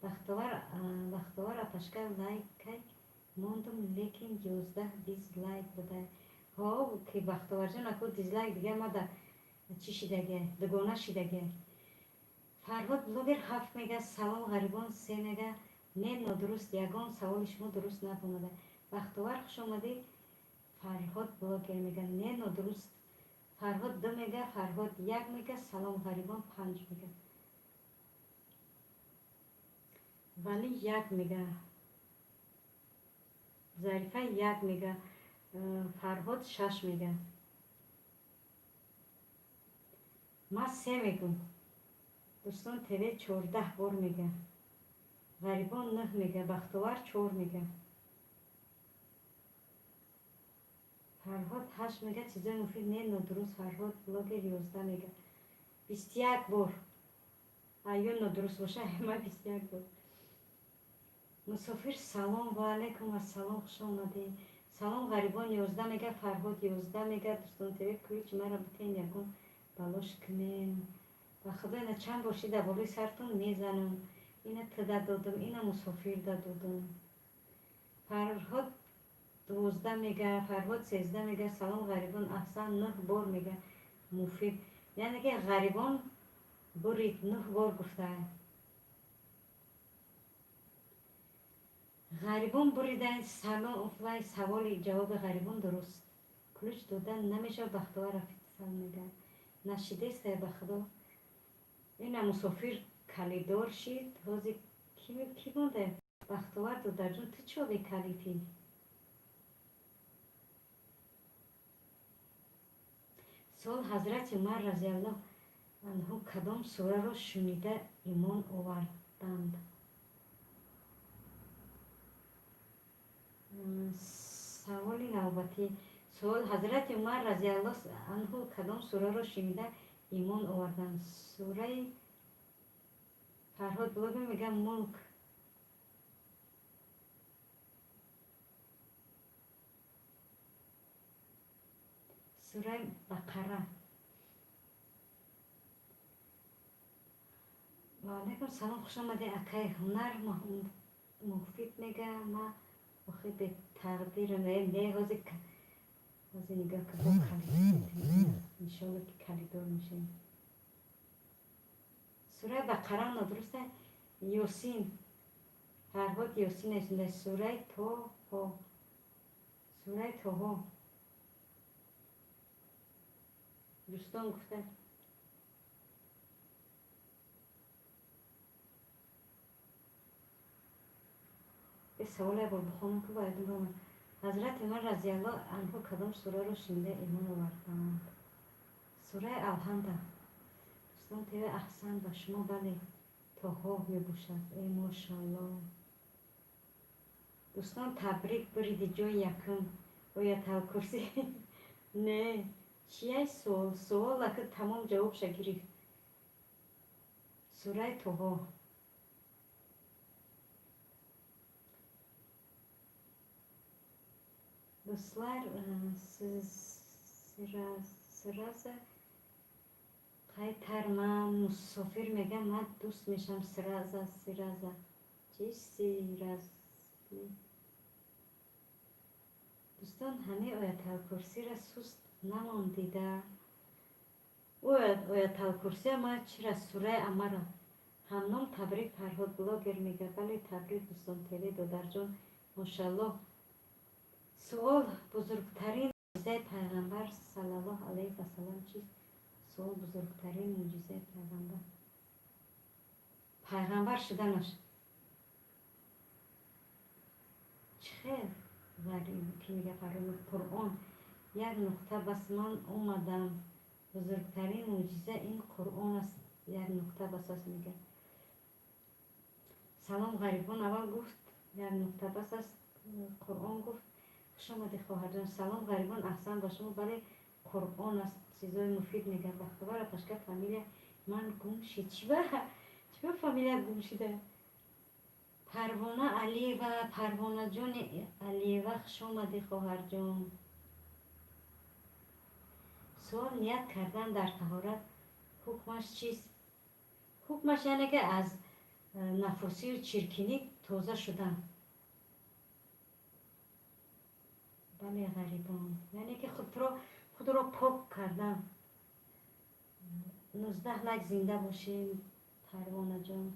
Бахтовар апашка, лайкай мондум, лекин 11 дизлайк буда. Ҳо, ки Бахтоварҷон, аку дизлайк дига мада чӣ шидаге, дугона шидаге. Фарҳод блогер ҳафт мега. Салом, ғарибон, се мега. Не, нодуруст, ягон саволи шумо дуруст набомада. Бахтовар, хуш омадӣ. Фарҳод блогер мега: не, нодуруст. Фарҳод ду мега, Фарҳод як мега, салом, ғарибон панҷ мега, Валӣ як мега, Зарифа як мега, Фарҳод шаш мега. Ман се мегӯм. Дӯстон ТВ 14 бор мега. Ғарибон 9 мега, Бахтовар 4 мега. Фарҳод 8 мега, чизои муфид не, нодуруст. Фарҳод блогер 11 мега. 21 бор. Ё нодуруст боша, ма 21 бор. Мусофир салом, ва алайкум ассалом, хуш омадед. Салом ғарибон 11 мега, Фарҳод 11 мега. Дӯстон ТВ ключ мара битен ягон балош кунем. Ба худо ина чанд бор шида болои сартон мезанам. Ина туда додам, ина мусофир да додам. Фарҳод 12 мега, Фарҳод 13 мега. Салом ғарибон, аҳсан 9 бор мега. Муфид. Яъне ки ғарибон бурид 9 бор гуфта. Ғарибон буридан салом вай саволи ҷавоби ғарибон дуруст. Ключ додан намешавад, Бахтовар официал мега. Нашидестай ба худо. Ина мусофир калидор шид. Ҳозир ки монда? Бахтовар додарҷон, ту чо бекалидӣ? Суол: Ҳазрати Умар разиаллоҳу анҳу кадом сураро шунида имон оварданд? Саволи навбатӣ. Суол: Ҳазрати Умар разиаллоҳу анҳу кадом сураро шунида имон оварданд? Сураи Фарҳод блогер мега Мулк. Сураи Бақара. Ва алайкум салом, хуш омадед акай Ҳунар Муфид мега. Ма охи бетақдирам. Не, ҳозир нигоҳ ка, бо калидор. Иншолло ки калидор мешавем. Сураи Бақара нодуруст. Ёсин. Фарҳод Ёсин аст. Сураи Тоҳо. Сураи Тоҳо. Дӯстон гуфта. Саволе бор бихонам ки бояд бимонам. Ҳазрати Умар разиаллоҳу анҳу кадом сураро шунида имон оварданд? Сураи Алҳамда. Дӯстон ТВ аҳсан ба шумо, бале, Тоҳо мебошад. Э мошалло. Дӯстон табрик, буриди ҷои якум. Ояталкурсӣ. Не, чияй суол? Суол ака тамом ҷавобша гирифт. Сураи Тоҳо. Do'stlar, сразу қайтарман. Мусофир мега, ман дӯст мешам сразу, сразу. Чи сразу? Дӯстон, ҳамаи ояталкурсиро суст намондида. Ояталкурсия ма чира сураи Амара. Ҳамном табрик Фарҳод блогер мега. Бале, табрик дӯстон ТВ додарҷон, мошаллоҳ. Суол: бузургтарин мӯъҷизаи Пайғамбар саллаллоҳу алайҳи васаллам чист? Суол: бузургтарин мӯъҷизаи Пайғамбар. Пайғамбар шуданаш. Чӣ хел? Ки мега Фарҳод Қуръон. Як нуқта бас, ман омадам. Бузургтарин мӯъҷиза ин Қуръон аст. Як нуқта бас аст мега. Салом ғарибон аввал гуфт, як нуқта бас аст, Қуръон гуфт. Хуш омадед хоҳарҷон. Салом ғарибон, аҳсан ба шумо, бале, Қуръон аст. Чизои муфид мега. Бахтовар апашка, фамилия ман гум шид. Чиба? Чиба фамилия гум шида? Парвона Алиева, Парвонаҷони Алиева, хуш омадед хоҳарҷон. Суол: ният кардан дар таҳорат ҳукмаш чист? Ҳукмаш яъне ки аз нафосию чиркинӣ тоза шудан. Бале ғарибон. Яъне ки худро пок кардан. 19 лайк, зинда бошем Парвонаҷон.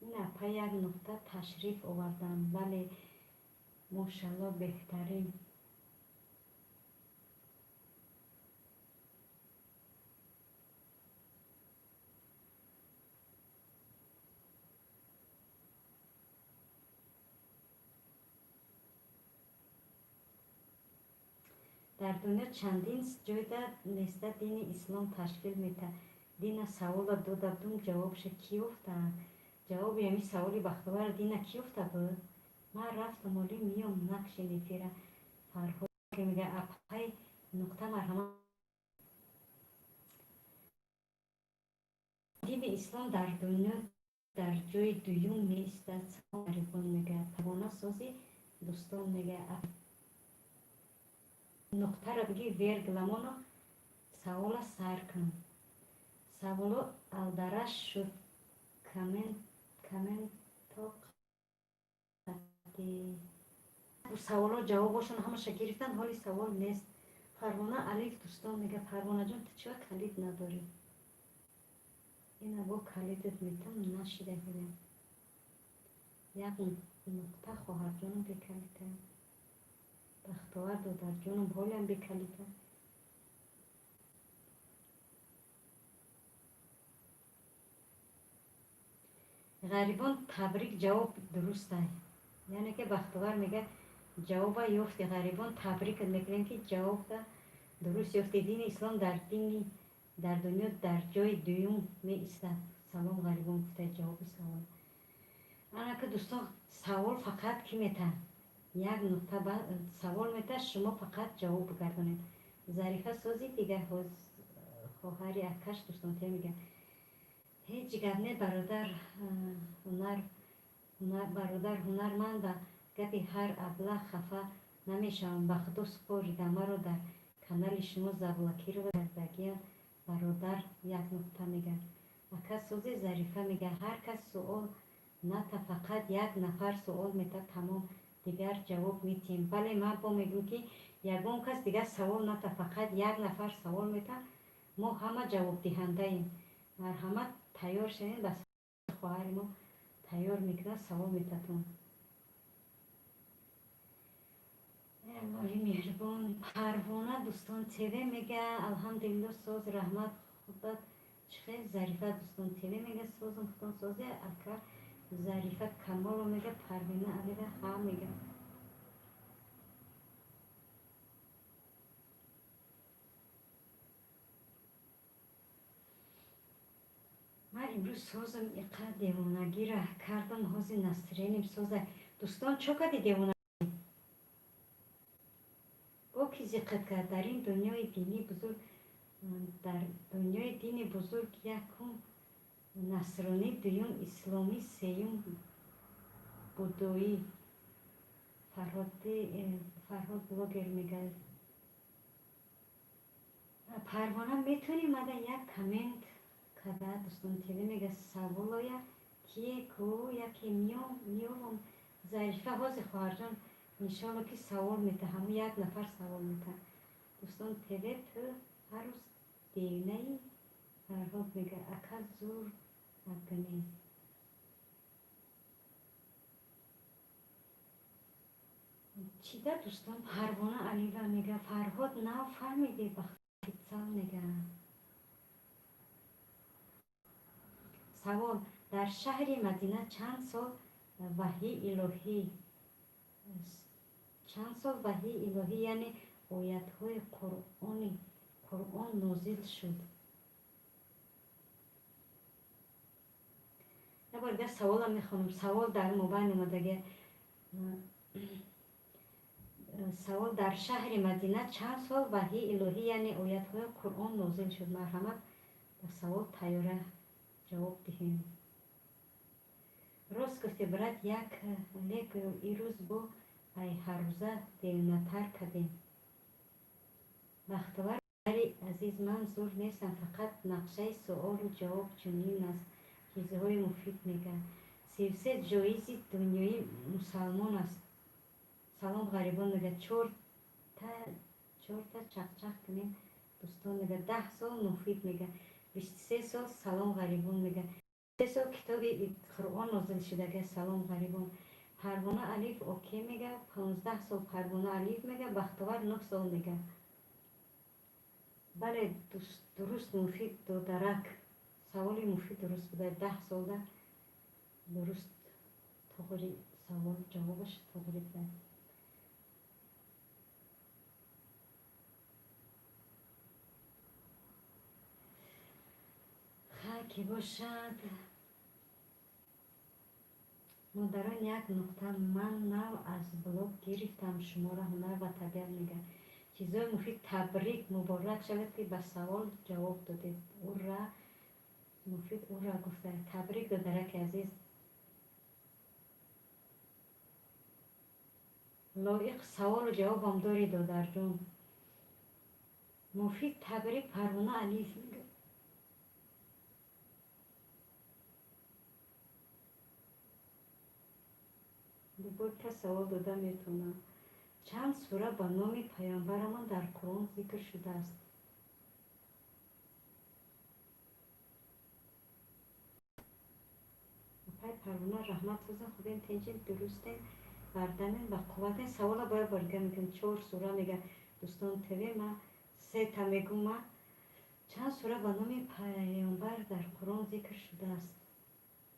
Ин апа як нуқта ташриф оварданд. Бале, мошалло, беҳтарин. Дар дунё чандин ҷойда неста дини ислом ташкил метаҳад. Дина савола дода будум, ҷавобша кӣ ёфтанд? Ҷавоби ҳамин саволи Бахтовар дина кӣ ёфта буд? Ман рафтам, оли миём, накшин эфира. Фарҳод мега, апай нуқта, марҳамат. Дини ислом дар дунё дар ҷои дуюм меистад. Салом, ғарибон, мега. Парвона сози, дӯстон, мега. Нуқтаро биги, вергламоно савола сар кун. Саволо алдараш шуд, комменто қатӣ. Саволо ҷавобошон ҳамаша гирифтан, ҳоли савол нест. Парвона Алиф, дӯстон, мега. Парвонаҷон, ту чива калид надорӣ? Ина бо калидат метам, нашида ҳолям. Як нуқта, хоҳарҷонам бекалита. Бахтовар додарҷонам ҳолям бекалита. Ғарибон, табрик, ҷавоб дурустай. Яъне ки Бахтовар мега, ҷавоба ёфти. Ғарибон, табрик мекунем, ки ҷавобда дуруст ёфти. Дини ислом дар дини дар дунё дар ҷои дуюм меистад. Салом, ғарибон, гуфта ҷавоби савол. Анака, дӯстон, савол фақат кӣ метаҳад? Як нуқта савол метаҳад, шумо фақат ҷавоб бигардонед. Зарифа сози, дигар хоҳари акаш, дӯстон тия мега. Ҳеҷ гап не, бародар ҳунар, бародар ҳунарманд, ба гапи ҳар аблаҳ хафа намешавам. Ба худо супорида, маро дар канали шумо заблокировать кардагиям, бародар, як нуқта, мега. Ака сози, Зарифа мега, ҳар кас суол ната, фақат як нафар суол мета, тамом, дигар ҷавоб метиҳем. Бале, ман бо мегӯм, ки ягон кас дигар савол ната, фақат як нафар савол мета, мо ҳама ҷавобдиҳандаем. Марҳамат, тайёр шавем, ба хоҳари мо тайёр мекунад, савол метатон. Аллоҳи меҳрубон. Парвона, дӯстон ТВ, мега, алҳамдулилло, соз, раҳмат, худат чӣ хел? Зарифа, дӯстон ТВ, мега, созум, худон созе, ака. Зарифа Камоло мега, Парвина Алива ҳа, мега. Ман имрӯз созам, иқа девонагира кардам, ҳозир настроением соза. Дӯстон, чо кади девона? Бо ки зиқат кард? Дар ин дунёи дини бузург, дар дунёи дини бузург якум насронӣ, дуюм исломӣ, сеюм буддоӣ. Фарҳод блогер мега. Парвона, метавонӣ мада як коммент када? Дӯстон ТВ мега, саволоя кие ку яке миёвам. Зарифа, ҳозир, хоҳарҷон, иншолло, ки савол мета, ҳамун як нафар савол мета. Дӯстон ТВ, ту ҳар рӯз девнаи? Фарҳод мега, ака, зур акунӣ. Чида, дӯстон? Парвона Алива мега, Фарҳод, нав фаҳмидӣ, бахтицал, мега. Савол: дар шаҳри Мадина чанд сол ваҳйи илоҳӣ, чанд сол ваҳйи илоҳӣ, яъне оятҳои Қуръон нозил шуд? Як бор дигар саволам мехонам. Савол дар мобайн омадага. Савол: дар шаҳри Мадина чанд сол ваҳйи илоҳӣ, яъне оятҳои Қуръон нозил шуд? Марҳамат, ба савол тайёра ҷавоб диҳем. Рост гуфтӣ, брат, як лек ирӯз бо ай ҳаррӯза девнатар кардем. Бахтовари азиз, ман зур нестам, фақат нақшаи суолу ҷавоб чунин аст. Чизҳои муфид, мега. 33 ҷоизи дунёӣ мусалмон аст. Салом, ғарибон, мега. Чорта чақчақ кунем, дӯстон, мега. 10 сол, муфид, мега. 23 сол, салом, ғарибон, мега. Се сол китоби Қуръон нозил шудага. Салом, ғарибон. Парвона Алиф оке, мега. 15 сол, Парвона Алиф, мега. Бахтовар 9 сол, мега. Бале, дуруст, муфид додарак, саволи муфид дуруст буда. 10 солда дуруст, тоғри савол, ҷавобаш тоғри буда. Ки бошад? Модарон, як нуқта. Ман нав аз блог гирифтам шуморо. Ҳунар ва табиат мега. Чизои муфид. Табрик, муборак шавед, ки ба савол ҷавоб додед. Ура, Муфид ура гуфта. Табрик, додараки азиз. Лоиқ саволу ҷавобам дорӣ, додарҷон. Муфид, табрик. Парвона Алиев мега. Любой кас савол дода метавонад. Чанд сура ба номи паёмбарамон дар Қуръон зикр шудааст? Апай Парвона, раҳмат созам. Худем, тинҷин, дурустем, бардамем, ба қувватем. Савола бояд борига мекунем. Чор сура мега Дӯстон ТВ. Ма сета мегум. Ма чанд сура ба номи паёмбар дар Қуръон зикр шудааст?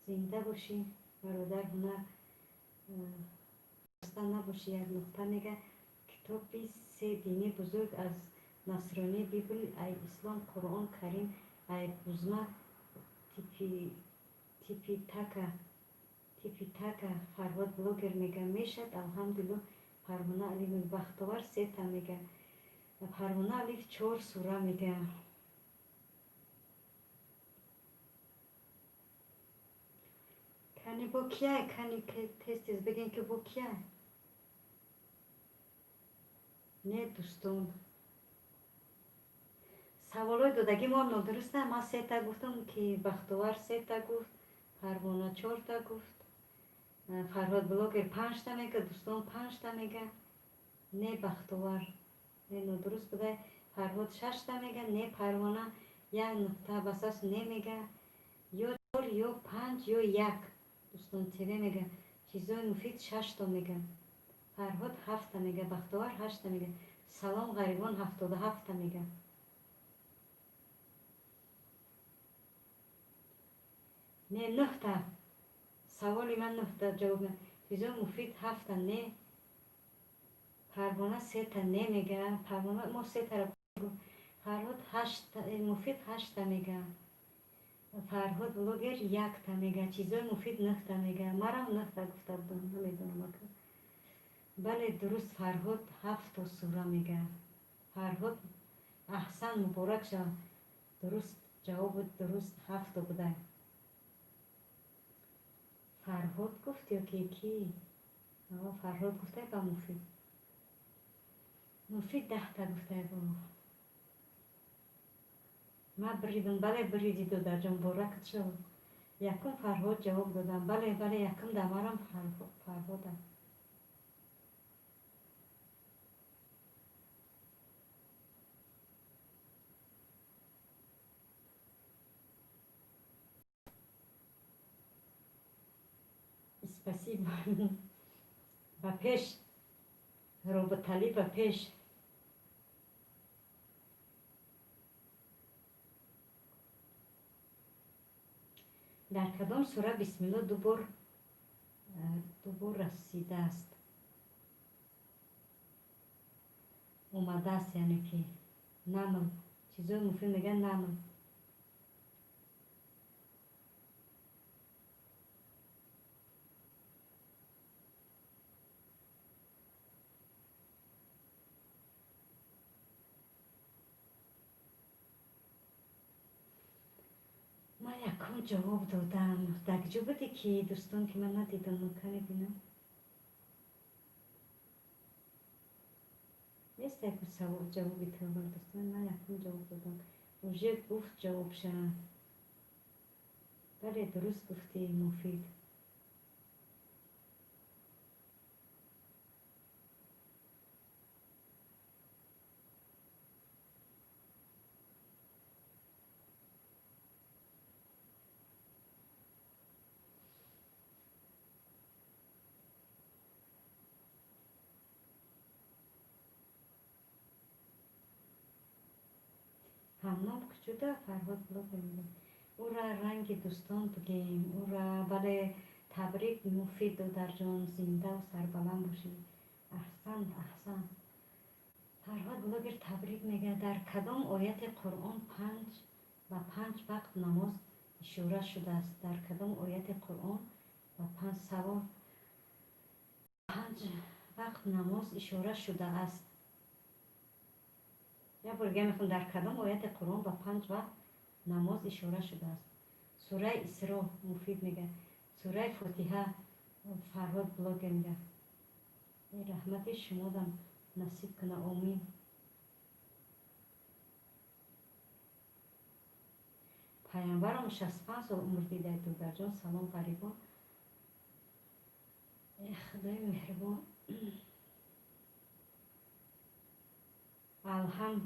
Зинда бошӣ, бародар Ҳунар, хаста набошӣ. Як нуқта мега. Китоби се дини бузург аз насронӣ Библ, ай ислом Қуръон Карим, ай бузма Типитака, Типитака. Фарҳод блогер мега, мешад. Алҳамдулилло. Парвона Алиев, Бахтовар сета мега. Парвона Алиев чор сура мега. Кани, бо кияй? Кани, тез тез бигем, ки бо кияй. Не, дӯстон, саволҳои додагӣ мо нодуруст. Ман сета гуфтам, ки Бахтовар сета гуфт, Парвона чорта гуфт, Фарҳод блогер панҷта мега. Дӯстон, панҷта мега. Не, Бахтовар, не, нодуруст буда. Фарҳод шашта мега. Не, Парвона як нуқта басас не мега. Ё чор, ё панҷ, ё як. Дӯстон ТВ мега. Чизои муфид шашто мега. Фарҳод ҳафта мега. Бахтовар ҳашта мега. Салом ғарибон 77-та мега. Не, нӯҳта. Саволи ман нӯҳта ҷавоб. Чизои муфид ҳафта. Не, Парвона сета не мега. Парвона мо сетара. Фарҳод ҳашта, Муфид ҳашта мега. Фарҳод блогер якта мега. Чизои муфид нӯҳта мега. Марам нӯҳта гуфта будам, намедонам ака. Бале, дуруст. Фарҳод ҳафто сура мега. Фарҳод, аҳсан, муборак шав. Дуруст, ҷавобу дуруст ҳафто буда. Фарҳод гуфт ё ки ки? Фарҳод гуфтай ба Муфид. Муфид 10-та гуфтай. Бо ма бридам. Бале, бриди, додарҷон, муборакат шав. Якум Фарҳод ҷавоб додам. Бале, бале, якум дамарам Фарҳодам. Спасибо. Ба пеш, Роботалӣ, ба пеш. Дар кадом сура бисмилло дубор расидааст, омадааст? Яъне ки Намл. Чизои муфид мегӯянд Намл. Ман якум ҷавоб додам. Дар куҷо буде ки, дӯстон, ки ман надидам? Нука мебинам, нест яку савол ҷавоби таввал. Дӯстон, ман якум ҷавоб додам. Уже гуфт ҷавобша. Бале, дуруст гуфтӣ, Муфид. Ҳамном куҷода? Фарҳод блогер мегӯяд. Ура, ранги дӯстон бигем. Ура, бале, табрик, Муфид додарҷон, зиндаву сарбаланд бошӣ. Аҳсан, аҳсан. Фарҳод блогер табрик мегӯяд. Дар кадом ояти Қуръон панҷ ба панҷ вақт намоз Ишора шудааст? Дар кадом ояти Қуръон ба панҷ савол панҷ вақт намоз ишора шудааст? Як бор дига мехонам: дар кадом ояти Қуръон ба панҷ вақт намоз ишора шудааст? Сураи Исро, Муфид мега. Сураи Фотиҳа, Фарҳод блогер мега. Раҳмати шумодам насиб куна, омин. Пайғамбарам 65 сол умр дида. Додарҷон, салом, ғарибон. Э, Худои меҳрубон. Алҳам,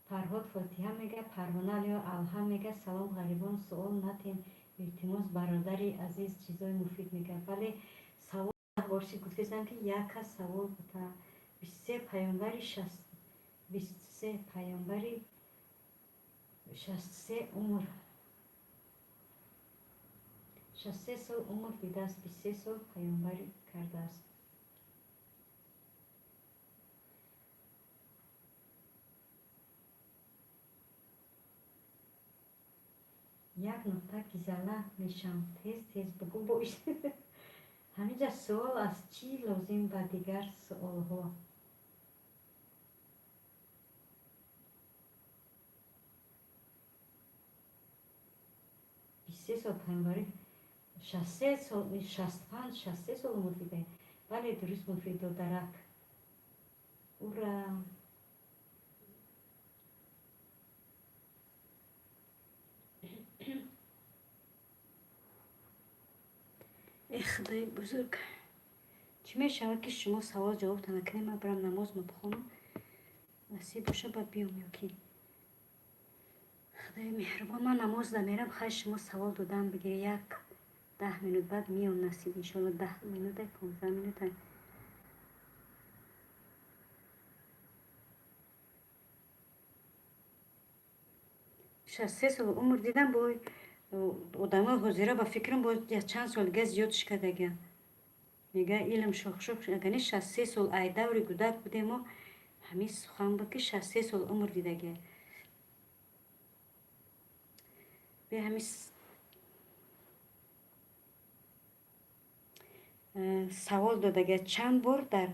Фарҳод Фотиҳа мега. Парвона Алиё алҳам мега. Салом, ғарибон, суол натен, илтимос, бародари азиз, чизои муфид мега. Бале, савол борси гуфтесам, ки як кас савол бута. 23 паёмбари, 23 паёмбари, 63 умр, 63 сол умр дидааст, 23 сол паёмбарӣ кардааст. Як нуқта гизала мешавам, тез тез бугӯ. Боиш ҳаминҷа суол аст, чӣ лозим ба дигар суолҳо? 23 сол паёмбарӣ, 63 сол, 65, 63 сол умр дида. Бале, дуруст, Муфид додарак. Ура! Э, Худои бузург, чӣ мешавад, ки шумо савол ҷавобта накунед? Ман барам намозмо бихонам, насиб боша, ба биём ё ки. Худои меҳрубон, ман намоз намерам. Хай, шумо савол додан бигиред, як 10 минут баъд миём, насиб, иншоалло. 10 минута, 15 минута. 63 сол умр дидам. Бо одамои ҳозира, ба фикрам, боз чанд сол дига зиёд шикадагиям. Мега, илм шохшох агани. 63 сол, ай даври гудак будемо, ҳамин сухан буд, ки 63 сол умр дидагия. Бе ҳамин савол додагия: чанд бор дар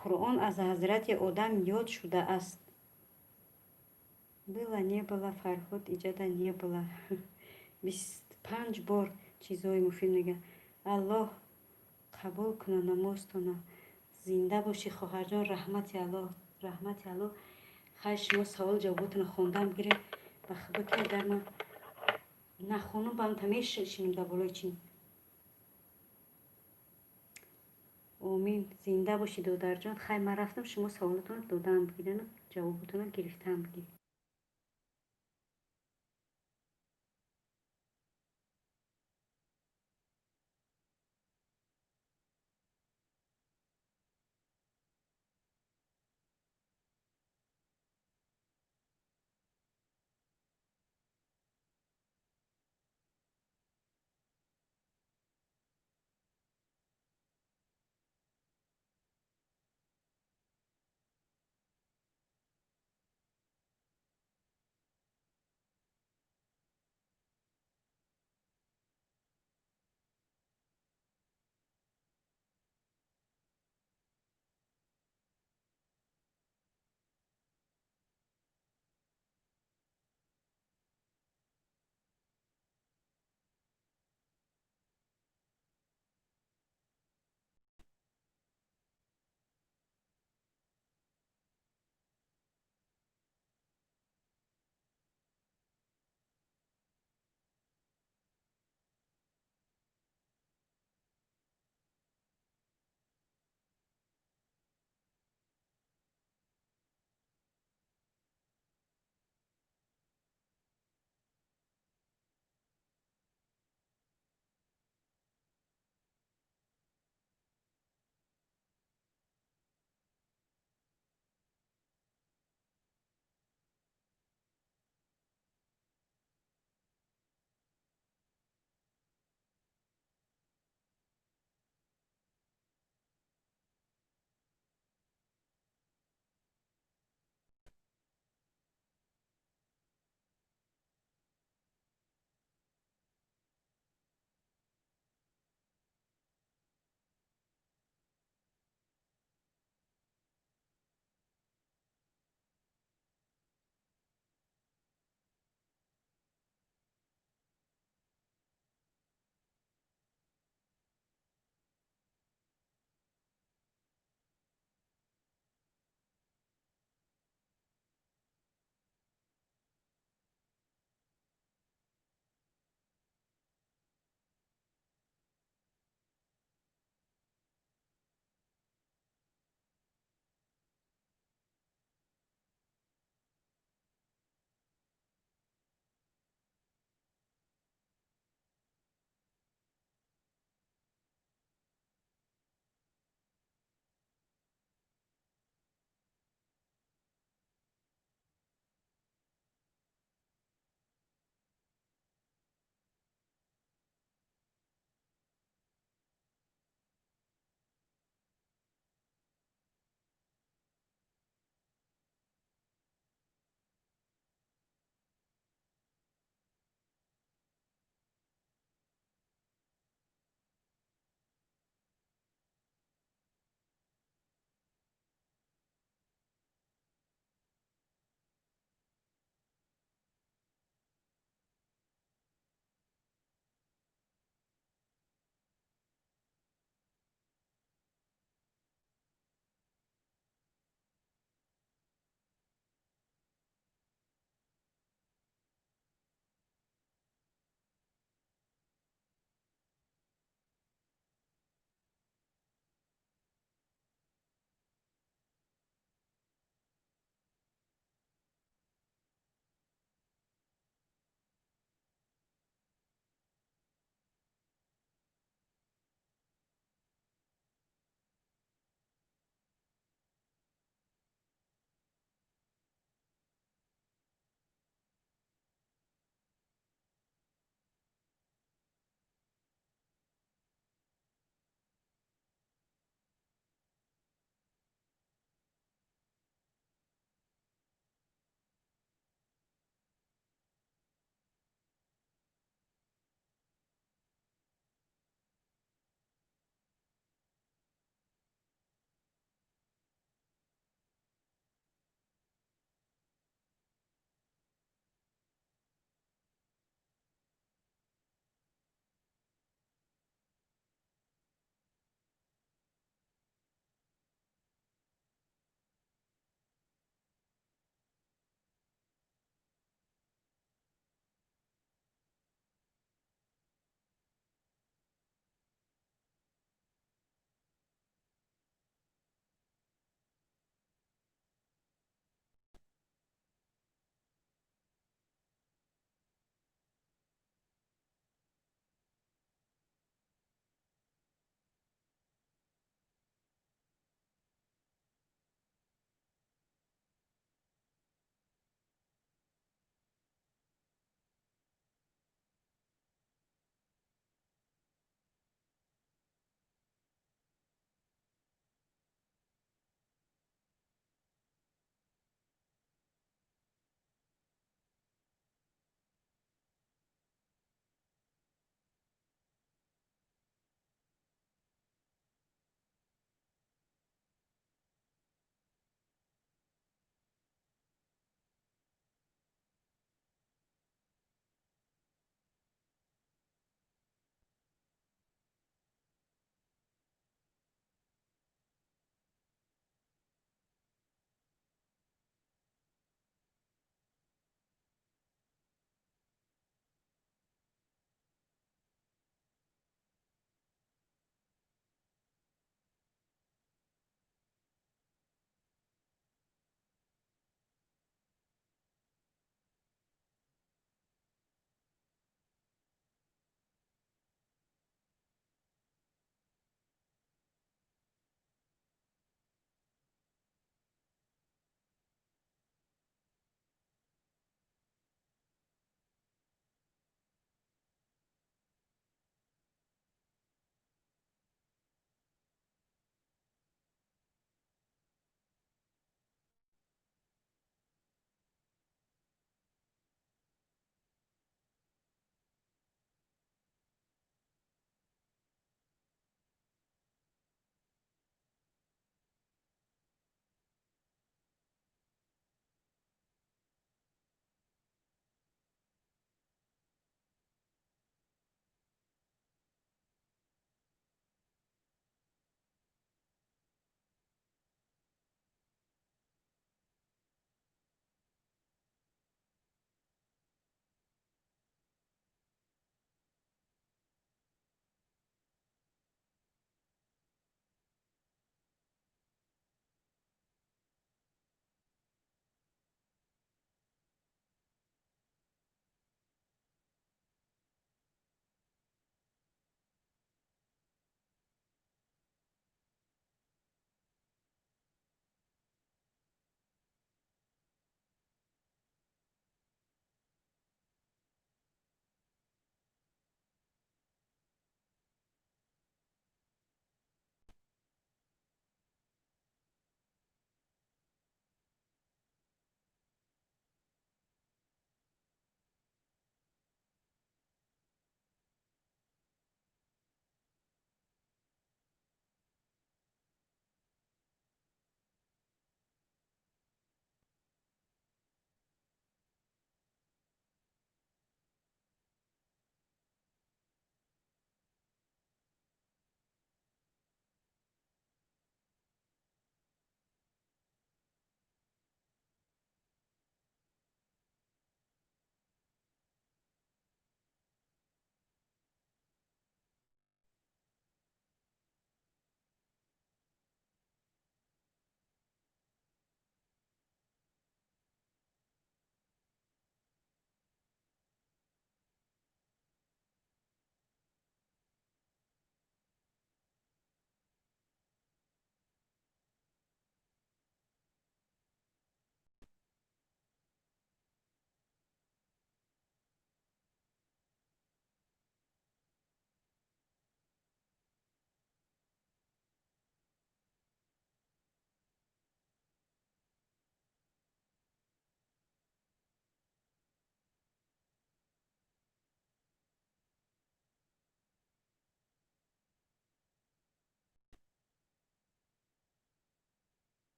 Қуръон аз ҳазрати Одам ёд шудааст? Было не было, Фарҳод, иҷода не было. 25 бор. Чизҳои муфид мега. Аллоҳ қабул куна намозтона. Зинда бошӣ, хоҳарҷон, раҳмати Аллоҳ, раҳмати Аллоҳ. Хайр, шумо савол ҷавоботонро хондан бигиред. Ба худо, ки агар ман нахонам, ба мешинам дар болои чӣ. Омин, зинда бошӣ, додарҷон. Хайр, ман рафтам, шумо саволотонро додан бигирену ҷавоботонро гирифтан бигиред.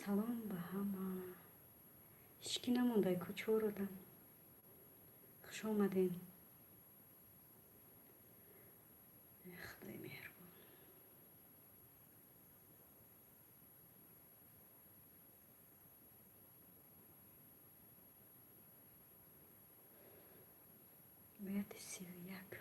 Салом ба ҳама. Ҳеҷ кӣ намондай ку, чор одам. Хуш омадем. Худои меҳрубон. Ояти 31.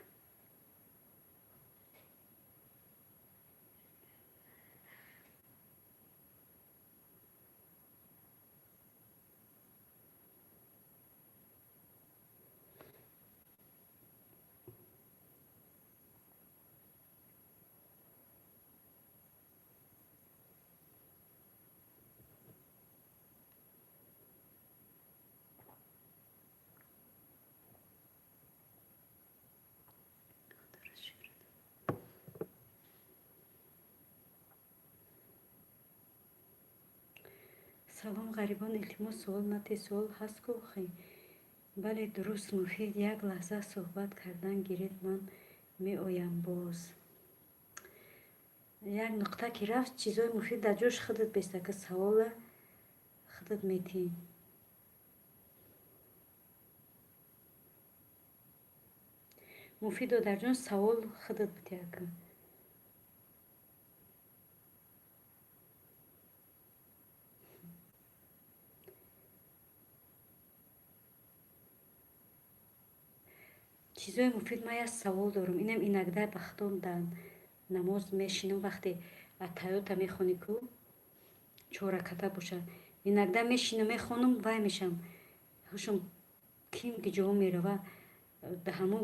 Худоро шукр. Салом, ғарибон, илтимос, суол нате, суол ҳаст ку хи. Бале, дуруст, Муфид, як лаҳза суҳбат кардан гиред, ман меоям боз. Як нуқта ки рафт, чизои муфид дар ҷош худат бестака, савола худат метиҳӣ. Муфид додарҷон, савол худат битиҳака. Чизои муфид, ман як савол дорам. Инам иногда ба худом дар намоз мешинам, вақте аттаҳиёта мехонӣ ку, чор раката бошад. Иногда мешинам, мехонам, вай мешавам. Ҳушам ким ки ҷо мерава, да ҳамон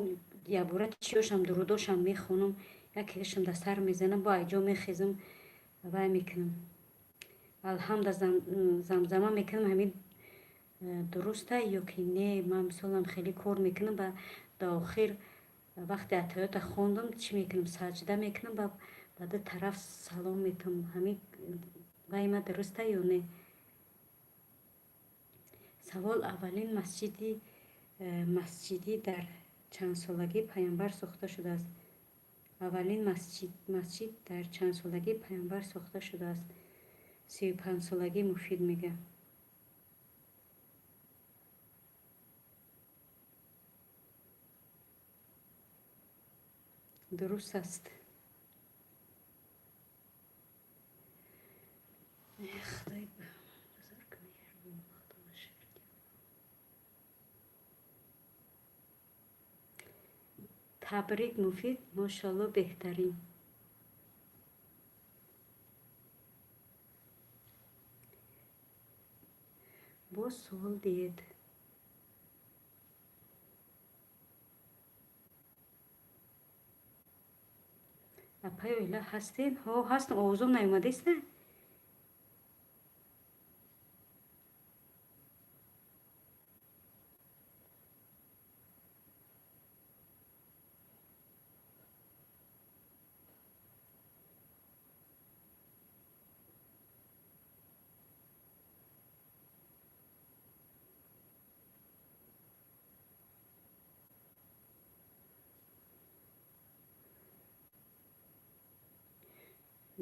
якбора чиёшам, дурудошам мехонам, якешам дар сар мезанам, бо айҷо мехезам, вай мекунам. Алҳамда замзама мекунам, ҳамин дуруста ё ки не? Ман мисолам хеле кор мекунам, ба дар охир вақте аттаҳиёта хондам, чӣ мекунам? Саҷда мекунам, ба ду тараф салом метавам. Ҳамин вай ма дуруста ё не? Савол: аввалин масҷидӣ дар чандсолагии Паёмбар сохта шудааст? Аввалин масҷид дар чандсолагии Паёмбар сохта шудааст? 35-солагӣ, Муфид мега. Дуруст аст. Худои бузург меҳрубон, Худо шукр. Табрик, Муфид, мошалло, беҳтарин. Боз суол диҳед. Апаи оила ҳастед? Ҳо, ҳастам, овозом наёмадест?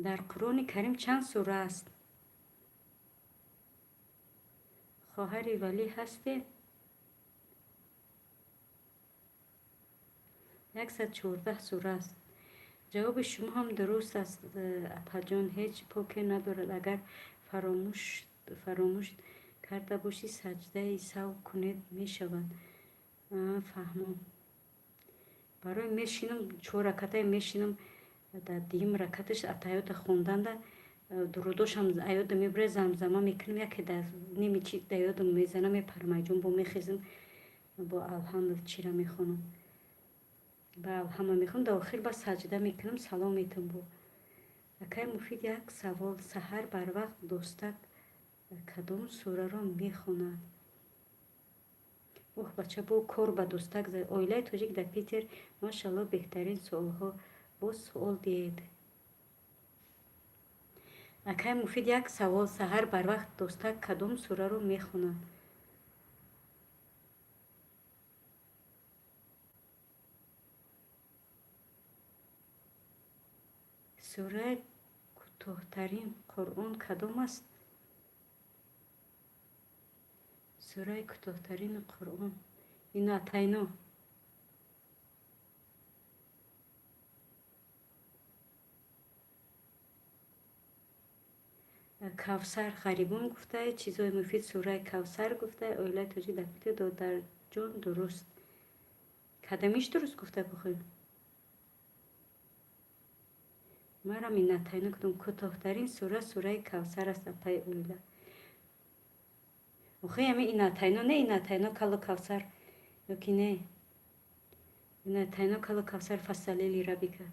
Дар Қуръони Карим чанд сура аст? Хоҳари Валӣ ҳастед? 114 сура аст. Ҷавоби шумо ҳам дуруст аст, апаҷон, ҳеҷ боке надорад. Агар фаромӯш карда бошӣ, саҷдаи саҳв кунед, мешавад. Фаҳмом. Барои мешинам, чор ракатае мешинам, дар дуюм ракаташ аттаҳиёта хонданда дурудошам аёдам мебурад, замзама мекунам, яке дар ними чи да ёдам мезанам, мепарам айҷон, бо мехезам, бо алҳамд чира мехонам. Ба алҳама мехонам, дар охир ба саҷда мекунам, салом метавам бо. Акай Муфид, як савол: саҳар барвақт дӯстак кадом сураро мехонад? Оҳ, бача, бо кор ба дӯстак зад. Оилаи тоҷик дар Питер, мошалло, беҳтарин суолҳо. Боз суол диҳед. Акай Муфид, як савол: саҳар барвақт дӯстак кадом сураро мехонад? Сураи кӯтоҳтарин Қуръон кадом аст? Сураи кӯтоҳтарини Қуръон Инна-атайно. Кавсар ғарибон гуфтае, чизҳои муфид сураи Кавсар гуфтае, оилаи тоҷик дар Питер додарҷон дуруст. Кадамиш дуруст гуфта бухӯ? Марам Инна-атайно гуфтам. Кӯтоҳтарин сура сураи Кавсар аст, апаи оила. Охи ами Инна-атайно не Инна-атайно кало Кавсар ёки не? Инна-атайно кало Кавсар фасалли лираббика.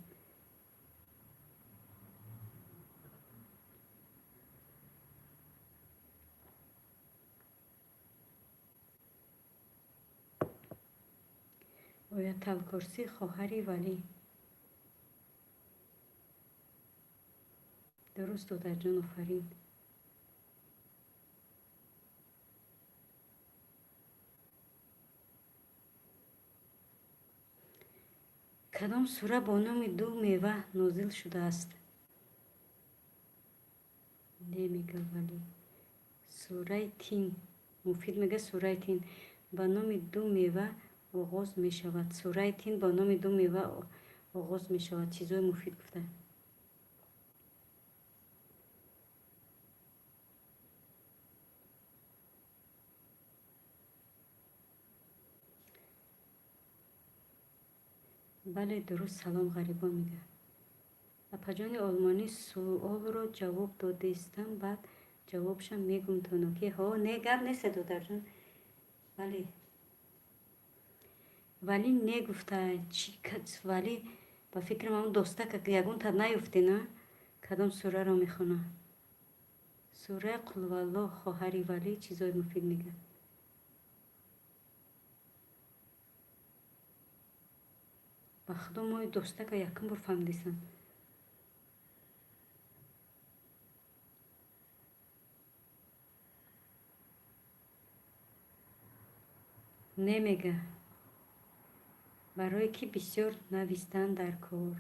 Ояталкурсӣ хоҳари Валӣ. Дуруст, додарҷон, офарин. Кадом сура бо номи ду мева нозил шудааст? Не мега Валӣ. Сураи Тин. Муфид мега сураи Тин ба номи ду мева оғоз мешавад. Сураи Тин ба номи ду мева оғоз мешавад. Чизҳои муфид гуфта. Бале, дуруст. Салом, ғарибон мега. Апаҷони олмонӣ, суолро ҷавоб додистам, баъд ҷавобшам мегумтону ки ҳо не гап нест, додарҷон. Бале. Валӣ не гуфта чи валӣ ба фикрам ҳамон достака ягонта наёфте на? Кадом сураро мехона? Сураи Қулваллоҳ хоҳари Валӣ чизҳои муфид мега. Ба худо мои достака якум бор фаҳмидисам. Не мега. Барое ки бисёр навистан дар кор.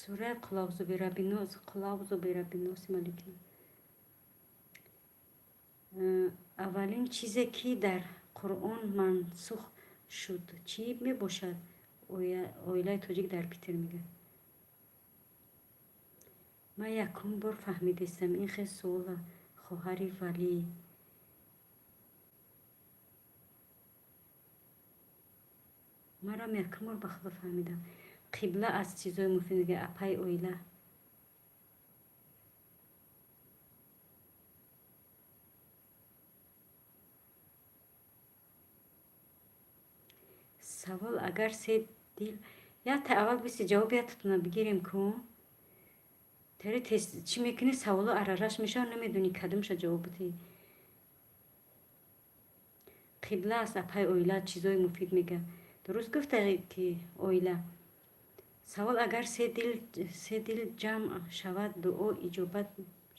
Сураи Қул аъузу бираббинноси малики. Аввалин чизе ки дар Қуръон мансух шуд чӣ мебошад? Оилаи тоҷик дар Питер мега. Ман якум бор фаҳмидистам ин хел суола, хоҳари Валӣ. Марам якум бор ба худо фаҳмидам. Қибла аз чизҳои муфид мега, апаи оила. Савол агар се дил якта аввал биси ҷавоб ятатона бигирем ку? Тари тез чӣ мекунӣ, саволо арараш мешавад, намедонӣ кадомша ҷавоб бидиҳӣ. Қибла аст, апаи оила, чизҳои муфид мега. Дуруст гуфта ки оила. Савол агар се дил ҷамъ шавад, дуо иҷобат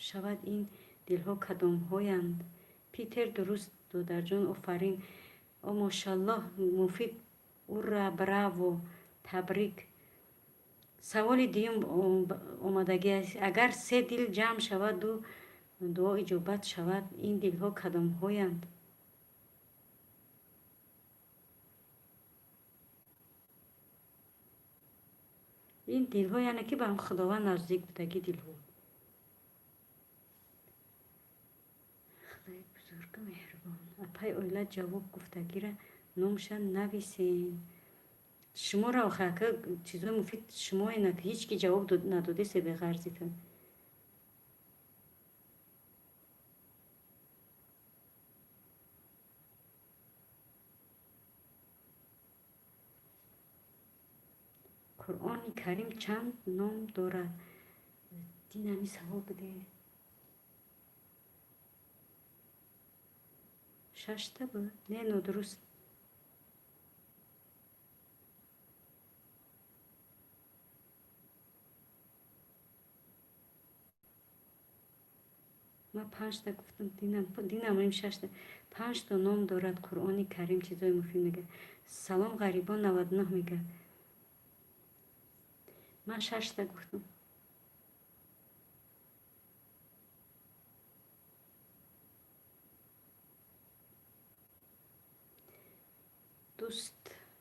шавад, ин дилҳо кадомҳоянд? Питер дуруст, додарҷон, офарин. О мошаллоҳ, муфид, ура, браво, табрик. Саволи дуюм омадагӣ аст. Агар се дил ҷамъ шаваду дуо иҷобат шавад, ин дилҳо кадомҳоянд? Ин дилҳо яъне ки ба Худованд наздик будагӣ дилҳо. Худои бузургу меҳрубон. Апаи оила ҷавоб гуфтагира номша нависен. Шуморо охи ака чизҳои муфид шумоена ҳеҷ ки ҷавоб надодесе беғарзитон. Қуръони Карим чанд ном дорад? Дин ҳамин савол буде. Шашта буд? Не, нодуруст. Ман панҷта гуфтам, динам шашта. Панҷта ном дорад Қуръони Карим, чизои муфид мега. Салом ғарибон 99 мега. Ман шашта гуфтам.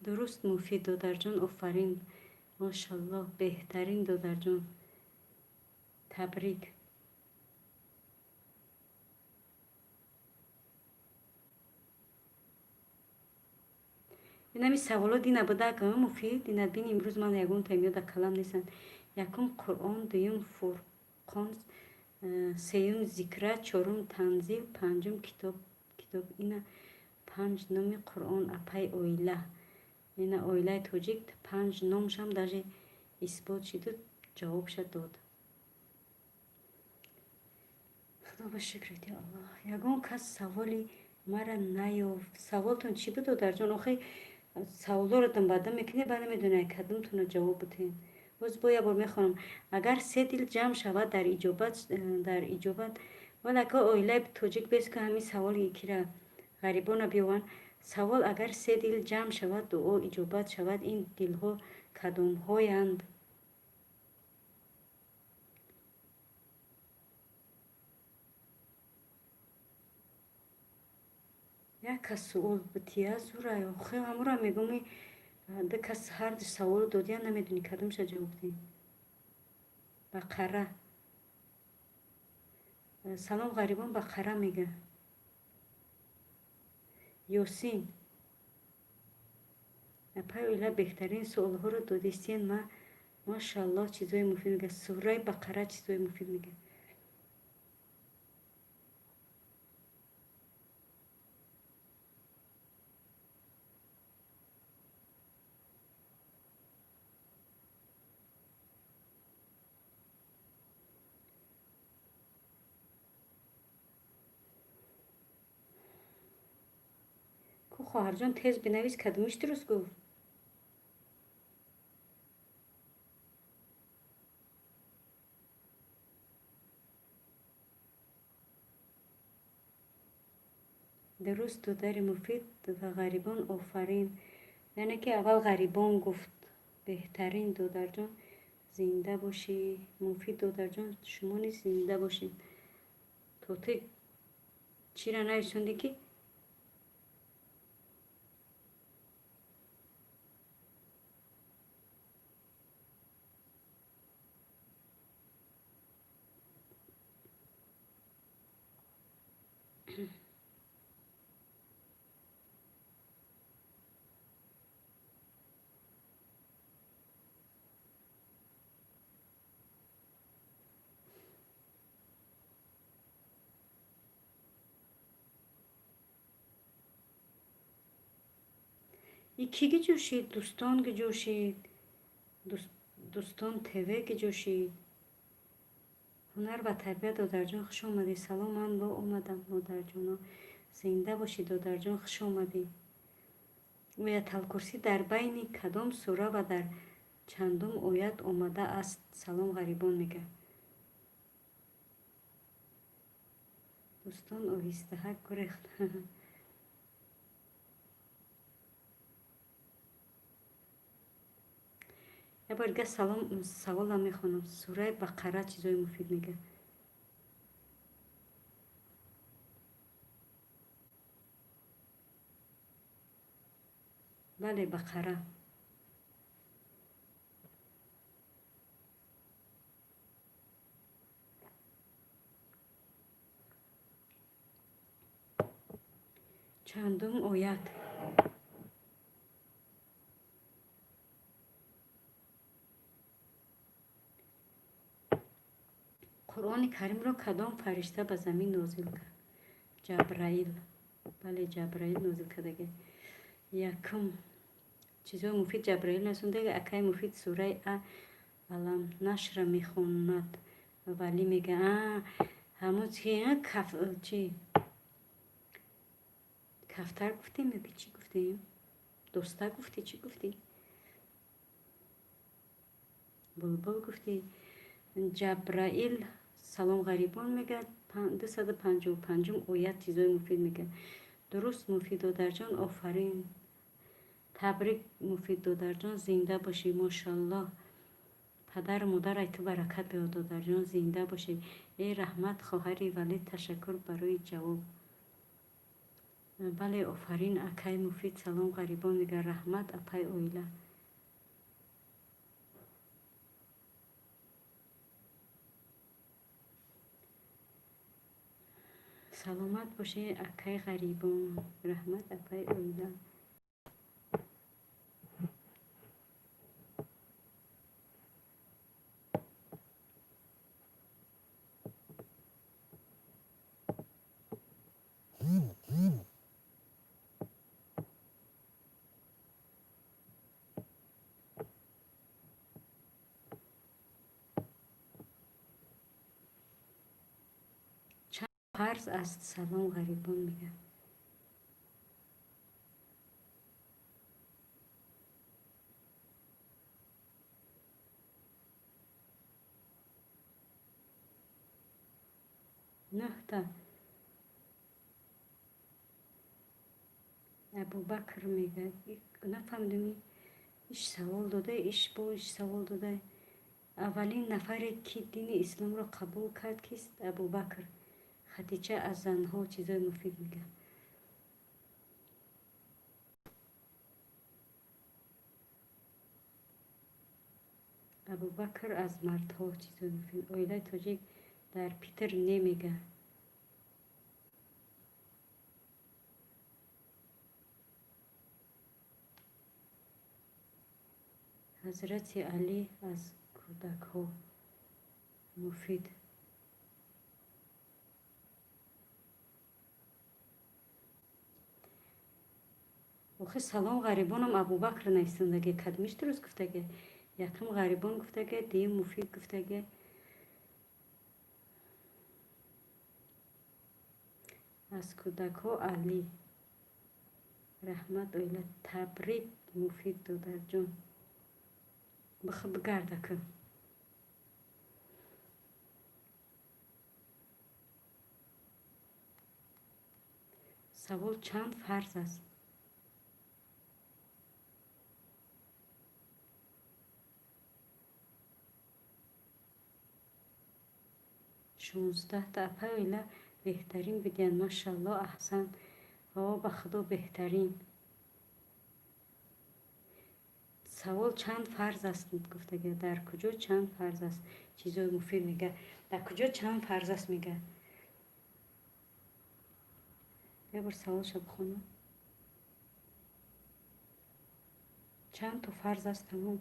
Дуруст, Муфид додарҷон, офарин, мошаллоҳ, беҳтарин додарҷон, табрик. Инами саволо дина буда, Муфид, дина бин, имрӯз ман ягон таймиёда калам нестанд. Якум Қуръон, дуюм Фурқон, сеюм Зикра, чорум Танзил, панҷум китоб. Китоб ина панҷ номи Қуръон, апай оила. Ина оилаи тоҷик панҷ номшам даже исбот шиду ҷавобша дод. Худо ба шукрат, ё Аллоҳ. Ягон кас саволи мара наёфт. Саволтон чӣ буд, додарҷон? Охи саволҳоро думбадум мекунед, ба намедонед кадомтонро ҷавоб бутен. Боз бо як бор мехонам. Агар се дил ҷамъ шавад дар иҷобат, дар иҷобат. Валака оилаи тоҷик бес ка ҳамин саволи кира ғарибона биёванд. Савол: агар се дил ҷамъ шавад, дуо иҷобат шавад, ин дилҳо кадомҳоянд? Як кас суол бутия зура, охи ҳамура мегӯми, ду кас ҳарду саволу додия, намедонӣ кадомша ҷавоб диҳем. Бақара. Салом ғарибон, Бақара мега. Ёсин. Апай оила, беҳтарин суолҳоро додистен, ма машааллоҳ, чизои муфид мега. Сураи Бақара чизои муфид мега. Ку хоҳарҷон, тез бинавис, кадомиш дуруст гуфт? Дуруст, додари Муфид ва ғарибон, офарин. Яъне ки аввал ғарибон гуфт. Беҳтарин додарҷон, зинда бошӣ. Муфид додарҷон, шумо низ зинда бошед. То ту чира нависондӣ ки и кӣ гиҷӯшид? Дӯстон гиҷӯшид, Дӯстон ТВ гиҷӯшид. Ҳунар ва тарбият, додарҷон, хуш омадӣ. Салом, ман бо омадам, модарҷоно. Зинда бошӣ, додарҷон, хуш омадӣ. Ояталкурсӣ дар байни кадом сура ва дар чандум оят омада аст? Салом ғарибон мега. Дӯстон оҳистаҳак гурехт. Як бор дига салом саволам мехонам. Сураи Бақара чизои муфид мега. Бале, Бақара. Чандум оят? Қуръони Каримро кадом фаришта ба замин нозил кард? Ҷабраил. Бале, Ҷабраил нозил кардаги. Якум чизҳои муфид Ҷабраил насондаги. Акай Муфид сураи а Алам нашра мехонад. Валӣ мега, а ҳамун каф чи кафтар гуфтем ё ки чӣ гуфтем? Доста гуфтӣ, чӣ гуфтӣ? Булбул гуфтӣ. Ҷабраил. Салом ғарибон мегӯяд, 255-ум оят чизои муфид мегӯяд. Дуруст, Муфид додарҷон, офарин. Табрик, Муфид додарҷон, зинда бошӣ, мошаллоҳ. Падару модар ай ту баракат биёд, додарҷон, зинда бошӣ. Э, раҳмат, хоҳари Валид, ташаккур барои ҷавоб. Бале, офарин, акай Муфид. Салом ғарибон мегӯяд, раҳмат, апай оила. Саломат бошед, акай ғарибон. Раҳмат, апай оила. Фарз аст? Салом ғарибон мегӯяд. Нӯҳта. Абубакр мегӯяд. Нафаҳмидам, иш савол дода, иш бо иш савол дода. Аввалин нафаре, ки дини исломро қабул кард, кист? Абубакр. Хадича аз занҳо чизои муфид мегӯяд. Абубакр аз мардҳо чизои муфид. Оилаи тоҷик дар Питер не мегӯяд. Ҳазрати Алӣ аз кӯдакҳо. Муфид. Охи, салом ғарибонам Абубакр нависондаге. Кадмиш дуруст гуфтаге? Якум ғарибон гуфтаге, дуюм Муфид гуфтаге. Аз кӯдакҳо Алӣ. Раҳмат, оила. Табрик, Муфид додарҷон. Бихо бигардаку. Савол: чанд фарз аст? 16-та. Апай оила беҳтарин будиянд, машалло, аҳсан. О, ба худо, беҳтарин. Савол: чанд фарз аст гуфтага. Дар куҷо чанд фарз аст? Чизои муфид мега. Дар куҷо чанд фарз аст мега. Як бор саволша бихонам. Чанд то фарз аст, тамом.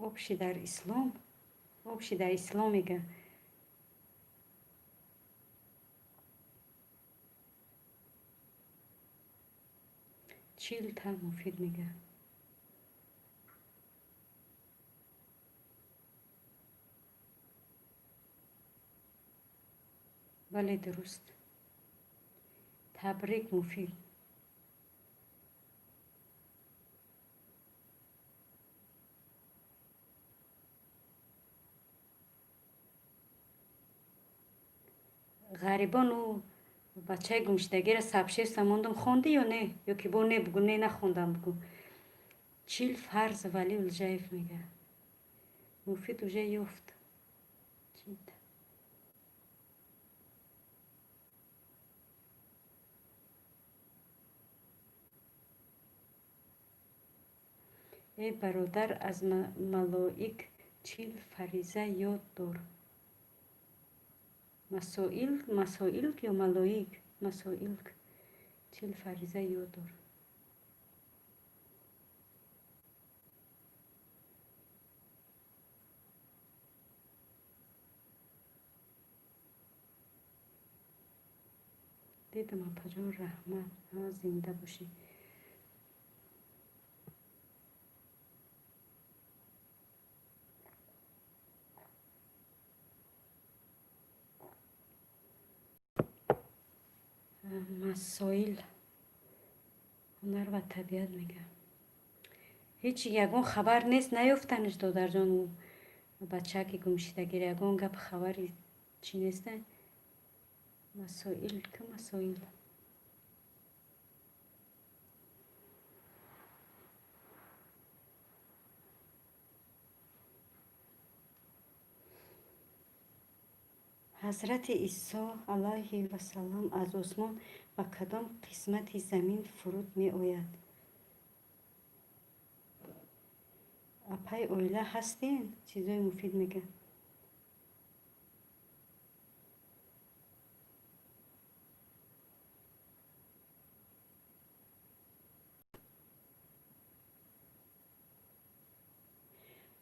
Общий дар ислом, общий дар ислом мега. 40 та, Муфид мега. Бале, дуруст. Табрик, Муфид. Ғарибон, ӯ бачаи гумшудагиро сабшеста мондум, хондӣ ё не? Ё ки бо не бугӯ, не, нахондам бугӯ. 40 фарз, Валӣ Улҷаев мега. Муфид уже ёфт. 40-та. Э бародар, аз малоик 40 фариза ёд дор. Масоил, масоил ё малоик? Масоил 40 фариза ёд дор. Дидам, апаҷон, раҳмат. Зинда бошӣ. Масоил, ҳунар ва табиат мега. Ҳеҷ ягон хабар нест, наёфтаниш, додарҷон, бачаки гумшидагир, ягон гап хабари чӣ неста? Масоил ки масоил. Ҳазрати Исо алайҳи вассалам аз осмон ба кадом қисмати замин фуруд меояд? Апай, оила ҳастен? Чизои муфид мега.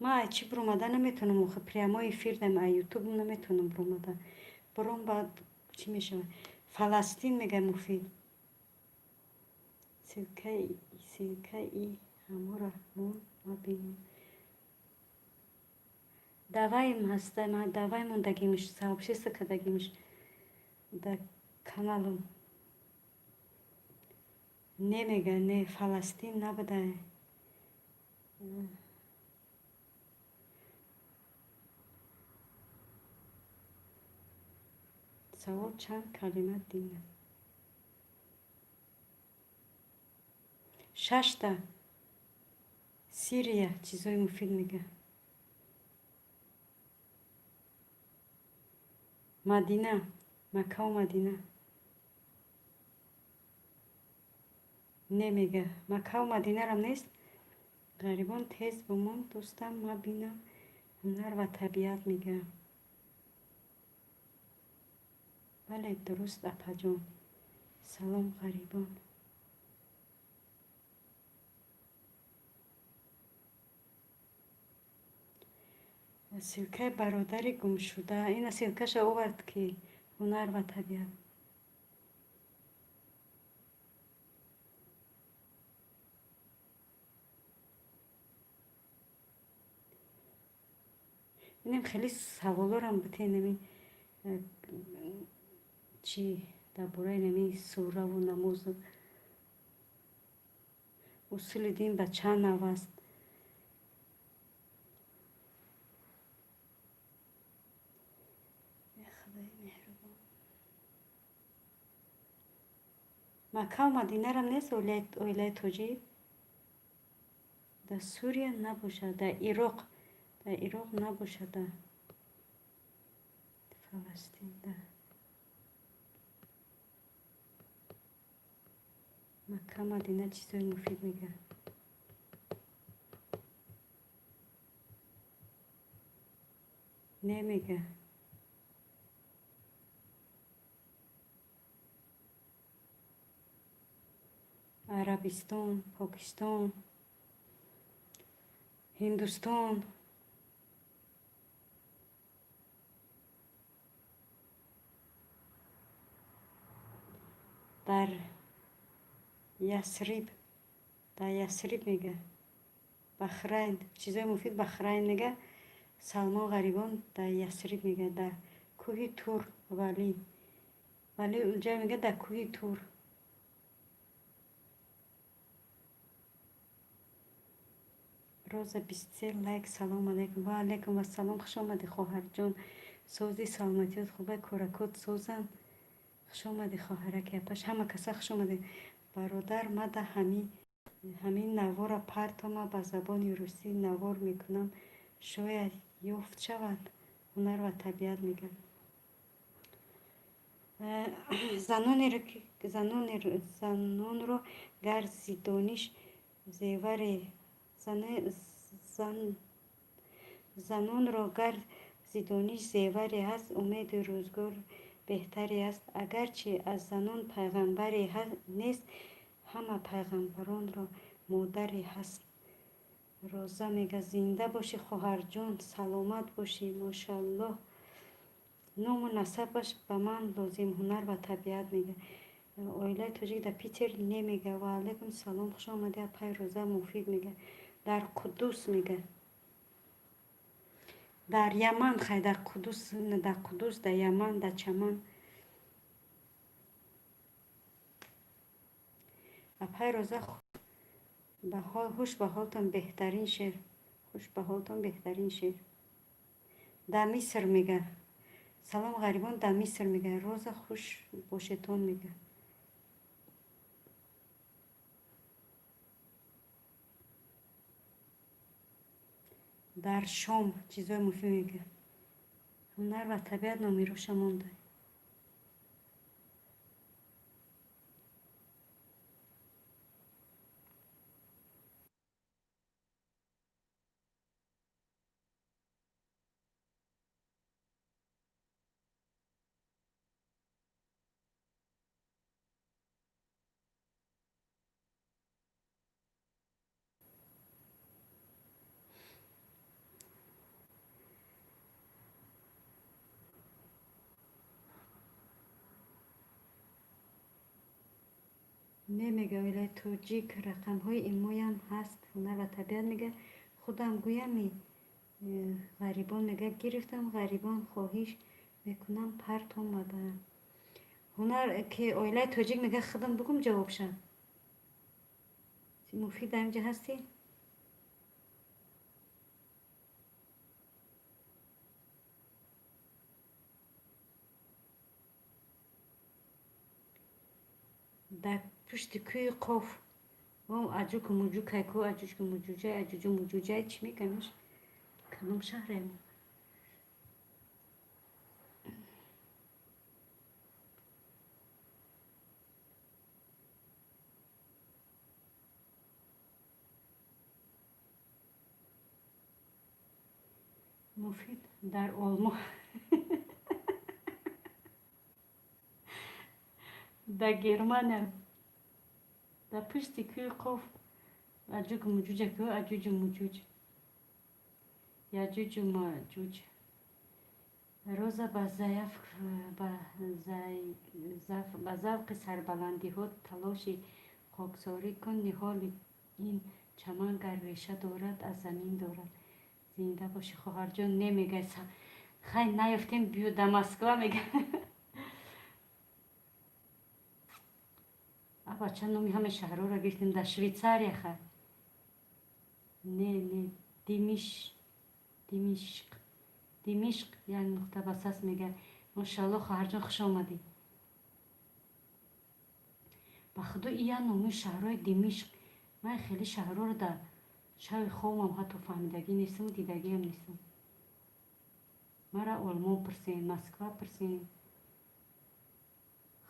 Ман ай чӣ биромада наметавонам, охи прямой эфир дам, ай ютуб наметавонам биромада. Биром, баъд чӣ мешавад? Фаластин мега муфид. Ссылкаи ҳамора мон, ма бинем. Даваим ҳаста, ма давай мондагимиш, сообщество кардагимиш дар каналам. Не мега, не, Фаластин набуда. Савол: чанд калима дин аст? Шашта. Сирия, чизои муфид мега. Мадина, Маккаву Мадина. Не мега. Маккаву Мадинарам нест? Ғарибон, тез бимон, дӯстам, ма бинам. Ҳунар ва табиат мега. Бале, дуруст, апаҷон. Салом, ғарибон. Ссылкаи бародари гумшуда. Ина ссылкаша овард, ки ҳунар ва табиат. Инем хеле саволорам бутен, ами чӣ дар бораи нами сураву намозу. Усули дин ба чанд нав аст? Худои меҳрубон. Маккаву Мадинарам нест, оилаи тоҷик? Дар Сурия набошад, дар Ироқ, дар Ироқ набошад, дар Фаластин, дар Макка, Мадина чизои муфид мега. Не мега. Арабистон, Покистон, Ҳиндустон. Дар Ясриб, дар Ясриб мега. Бахрайн, чизои муфид, Бахрайн мега. Салмон Ғарибон дар Ясриб мега, дар кӯҳи Тур, валӣ. Валӣ унҷа мега, дар кӯҳи Тур. Роза 23 лайк. Салом алайкум. Ва алайкум вассалом. Хуш омадӣ, хоҳарҷон. Сози, саломатиёт хубай, кӯракот созанд. Хуш омадӣ, хоҳараки апаш. Ҳама каса хуш омадед. Бародар, мада ҳамин навора партома, ба забони русӣ навор мекунам, шояд ёфт шавад. Ҳунар ва табиат мега. Занонро гар зи дониш зеваре, занонро гар зи дониш зеваре ҳаст, умеди рӯзгор беҳтаре аст. Агарчи аз занон пайғамбаре нест, ҳама пайғамбаронро модаре ҳаст. Роза мега: зинда бошӣ, хоҳарҷон, саломат бошӣ, мошаллоҳ. Ному насабаш ба ман лозим. Ҳунар ва табиат мега. Оилаи тоҷик дар Питер не мега. Ва алайкум салом, хуш омадӣ, апай Роза. Муфид мега. Дар Қуддус мега. Дар Яман, хай, дар Қуддус, дар Қуддус, дар Яман, дар Чаман. Апай Роза, хуш ба ҳолтон, беҳтарин шер, хуш ба ҳолтон, беҳтарин шер. Да Миср мега. Салом, ғарибон, да Миср мега. Роза, хуш бошетон мега. Дар Шом чизои муфид мега. Ҳунар ва табиат номероша монда. Не мега, оилаи тоҷик, рақамҳои имоям ҳаст. Ҳунар ва табиат мега, худам гӯями, ғарибон мега, гирифтам. Ғарибон, хоҳиш мекунам, парт омада. Ҳунар ки оилаи тоҷик мега, худам бугум ҷавобша. Муфид, дар инҷа ҳастӣ? Дар пушти кӯи Қоф аҷуку муҷукай ку, аҷуку муҷуҷай, аҷуҷу муҷуҷай, чӣ мегӯямш? Кадом шаҳре? Муфид дар Олмон, дар Германия, дар пушти кӯи Қоф аҷуку муҷуҷа ку, аҷуҷу муҷуҷ, яҷуҷу маҷуҷ. Роза, ба завқи сарбаландиҳо талоши хоксорӣ кун. Ниҳоли ин чаман гар реша дорад, аз замин дорад. Зинда бошӣ, хоҳарҷон. Не мега, хай, наёфтем, биё да Москва мега. А бача, номи ҳамаи шаҳрҳоро гирифтем. Дар Швейтсария, хай. Не, не, Димиш, Димишқ, Димишқ, як нуқта бас аст мега. Мошалло, хоҳарҷон, хуш омадӣ. Ба худо, ия номи шаҳрҳои Димишқ, ман хеле шаҳрҳоро дар шави хобам ҳатто фаҳмидагӣ нестаму дидагиам нестам. Мара Олмон пурсен, Москва пурсен,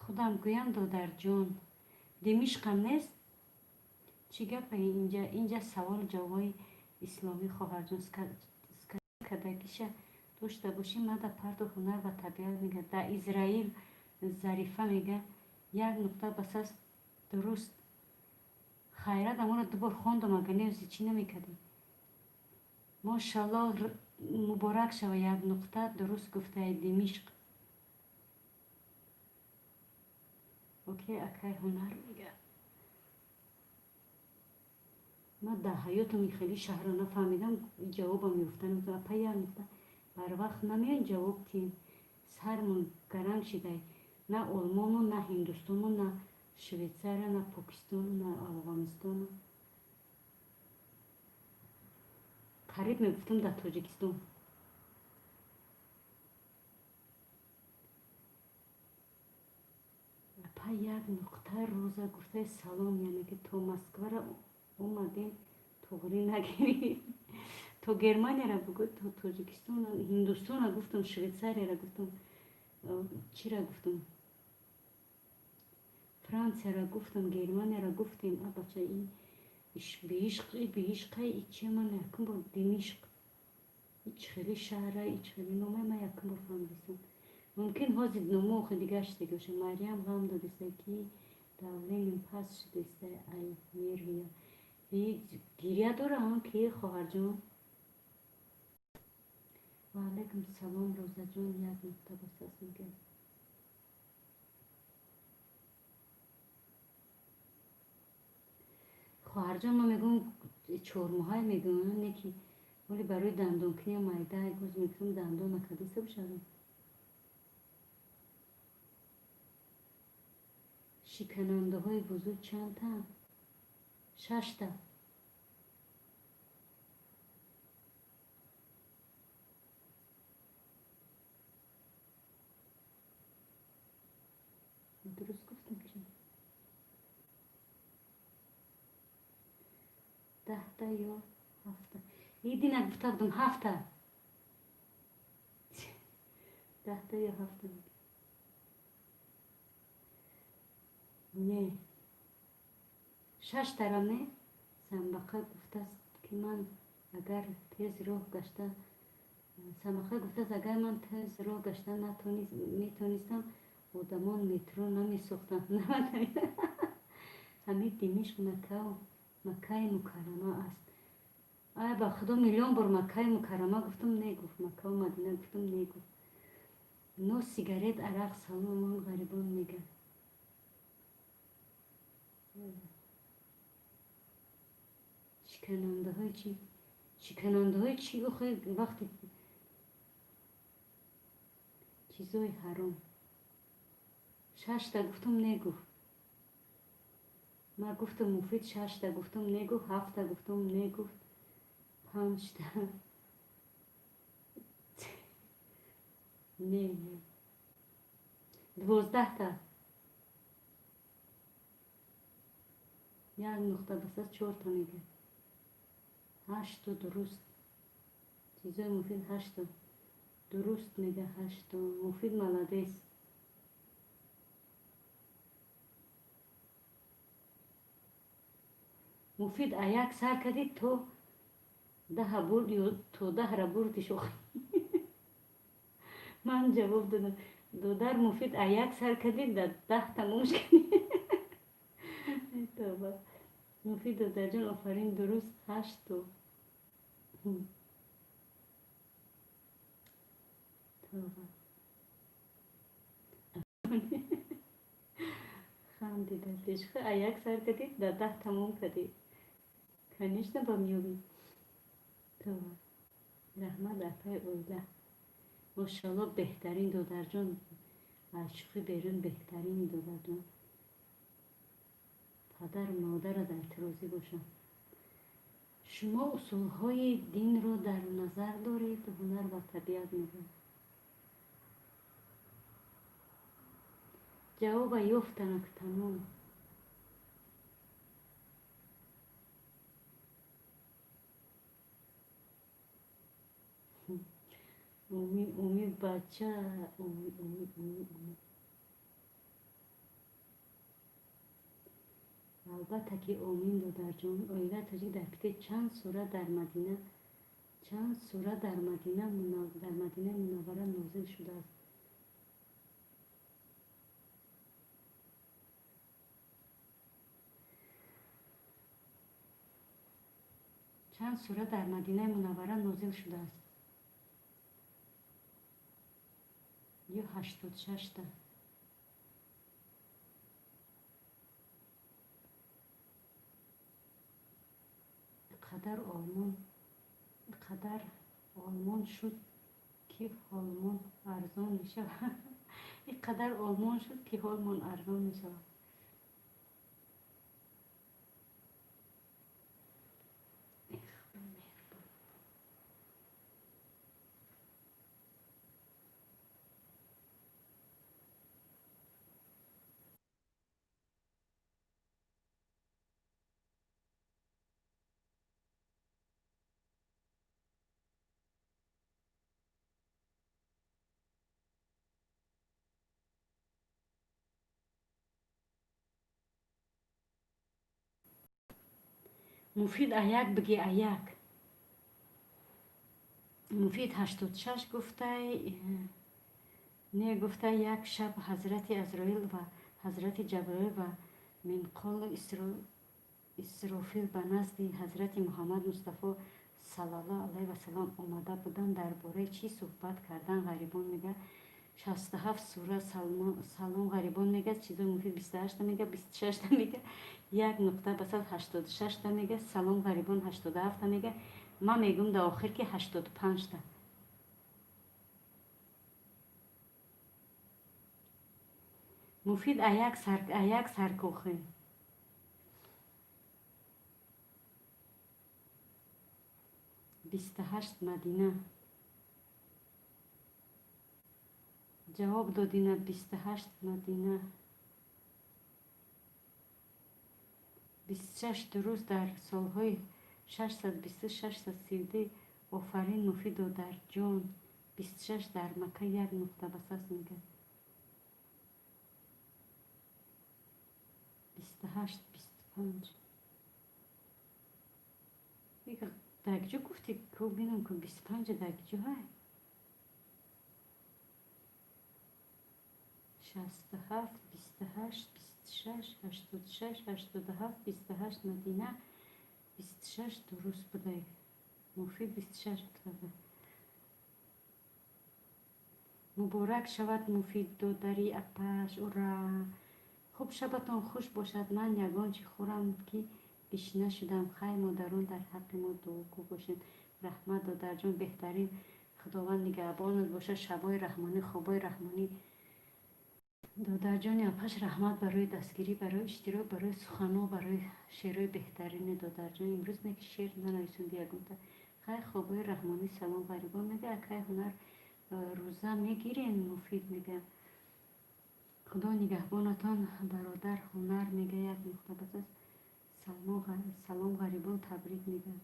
худам гӯям. Додарҷон, Димишқам нест. Чӣ гапа инҷа? Инҷа савол ҷавобҳои исломӣ. Хоҳарҷон, кадагиша дошта бошӣ, мада парту. Ҳунар ва табиат мега, дар Израил. Зарифа мега, як нуқта бас аст, дуруст. Хайрат, аморо дубор хондам, агар не, чӣ намекардем? Мошалло, муборак шава. Як нуқта дуруст гуфтаи, Димишқ. Окей, акай Ҳунар мега. Ман дар ҳаётам хеле шаҳрро нафаҳмидам, ҷавобам ёфтан. Апа, як нуқта, барвақт намеоем, ҷавоб тиҳем. Сармон гаранг шидай. На Олмону, на Ҳиндустону, на Швейтсария, на Покистону, на Афғонистону. Қариб мегуфтам, дар Тоҷикистон. Апа, як нуқта. Роза гуфтаи, салом, яъне ки то Москвара омадем, туғрӣ нагирӣ. То Германияра бугӯ, то Тоҷикистон, Ҳиндустона гуфтам, Швейтсарияра гуфтам, чира гуфтам, Франсияра гуфтам, Германияра гуфтем. А бача, и биишқ, биишқай, и чи? Ман якум бор Димишқ, ич хеле шаҳра, ич хеле номай, ман якум бор фаҳмидистам. Мумкин ҳозир номо охи дигар шудагӣ боша. Мариям ғам додиста, ки давлением паст шудиста, ай нервия гиря дорам ки. Хоҳарҷон, ва алайкум салом. Розаҷон, як нуқта бас аст мегӯям. Хоҳарҷон, ман мегӯям, чормоҳай мегӯям, не ки оли барои дандонкунӣ майда гӯз мекунам, дандон накардиста бошадам. Шиканандаҳои бузург чандтаанд? Шашта. Дуруст гуфтам чи? 10та ё ҳафта? Идина гуфта будам, ҳафта. 10та ё ҳафта? Не, шаштара, не. Самбақа гуфтааст, ки ман агар тез роҳ гашта, Самбақа гуфтааст, агар ман тез роҳ гашта метонистам, одамон метро намесохтанд. Ҳамин Димишқ Маккаи Мукаррама аст. Ай, ба Худо, миллион бор Маккаи Мукаррама гуфтам, не гуфт. Маккаву Мадина гуфтам, не гуфт. Но сигарет, арақ. Саломон, ғарибон мега. Шиканандаҳои чӣ? Шиканандаҳои чӣ охе, вақти чизои ҳаром? Шашта гуфтам, не гуфт. Ман гуфтам, Муфид, шашта гуфтам, не гуфт. Ҳафта гуфтам, не гуфт. Панҷта, не, не. 12та. Як нуқта басаз, чорта мега. Ҳашту, дуруст. Чизои муфид ҳашту дуруст мега. Ҳашту. Муфид молодец. Муфид, а як сар кардӣ, то 10-а бурд ё то 10-ра бурдиш? Охи, ман ҷавоб додам: додар Муфид, а як сар кардӣ, да 10 тамомш кардӣ. Тоба, Муфид додарҷон, офарин, дуруст, ҳашту. Тоба, хандида пеш. А як сар кардӣ, да 10 тамом кардӣ, конечно, ба меёбӣ. Тоба, раҳмат, апаи оила, мошалло, беҳтарин додарҷон. Аз шӯхӣ берун, беҳтарини додарҷон. Падару модарат розӣ бошанд. Шумо усулҳои динро дар назар доред? Ҳунар ва табиат мегӯяд. Ҷавоба ёфтанак, тамом. Умид, Умид, бача, Умид, Умид, Умид, Умид. Албатта ки омин, додарҷон. Оилаи тоҷик дар пите чанд сура дар Мадина, чанд сура дар Мадинаи Мунаввара нозил шудааст? Чанд сура дар Мадинаи Мунаввара нозил шудааст? Ё 86-та? Иқадар олмон, иқадар олмон шуд, ки ҳолмон арзон мешавад. Иқадар олмон шуд, ки ҳолмон арзон мешавад. Меҳрубон. Муфид, аяк биги, аяк. Муфид 86 гуфтай, не гуфта. Як шаб ҳазрати Азроил ва ҳазрати Ҷаброил ва Минқолу Исрофил ба назди ҳазрати Муҳаммад Мустафо саллаллоҳу алайҳи васалам омада буданд. Дар бораи чӣ суҳбат кардан? Ғарибон мега 67 сура. Салом, Ғарибон мега. Чизои муфид 28-та мега, 26-та мега. Як нуқта басад, 86-та мега. Салом, Ғарибон 87-та мега. Ман мегӯм, дар охир ки 85-та. Муфид, аяк сар, аяк саркохӣ. 28, Мадина. Ҷавоб додина, 28, Мадина. 26 дуруст, дар солҳои 620, 632. Офарин, Муфид додарҷон. 26, дар Мака, як нуқта басас мегӯяд. 28, 25. Дар киҷо гуфтӣ? Ку бинам, ку 25-а дар киҷо ҳай? 67, 28, 26, 86, 87, 28. Мадина, 26 дуруст будай. Муфид 26 гуфта. Муборак шавад, Муфид додари апаш, ура! Хуб, шабатон хуш бошад. Ман ягон чӣ хӯрам, ки гишна шудам. Хай, модарон, дар ҳаққи мо дуогӯ бошед. Раҳмат, додарҷон, беҳтарин. Худованд нигаҳбонат бошад. Шабои раҳмонӣ, хобои раҳмонӣ. Додарҷони апаш, раҳмат барои дастгирӣ, барои иштирок, барои суханҳо, барои шеърҳои беҳтарини додарҷон. Имрӯз не ки шеър нанависонди ягонта. Хай, хобои раҳмонӣ. Салом, ғарибон мега. Акай Ҳунар, рӯза мегирен? Муфид мега. Худо нигаҳбонатон, бародар Ҳунар мега, як нуқта бас аст. Салом, ғарибон, табрик мега.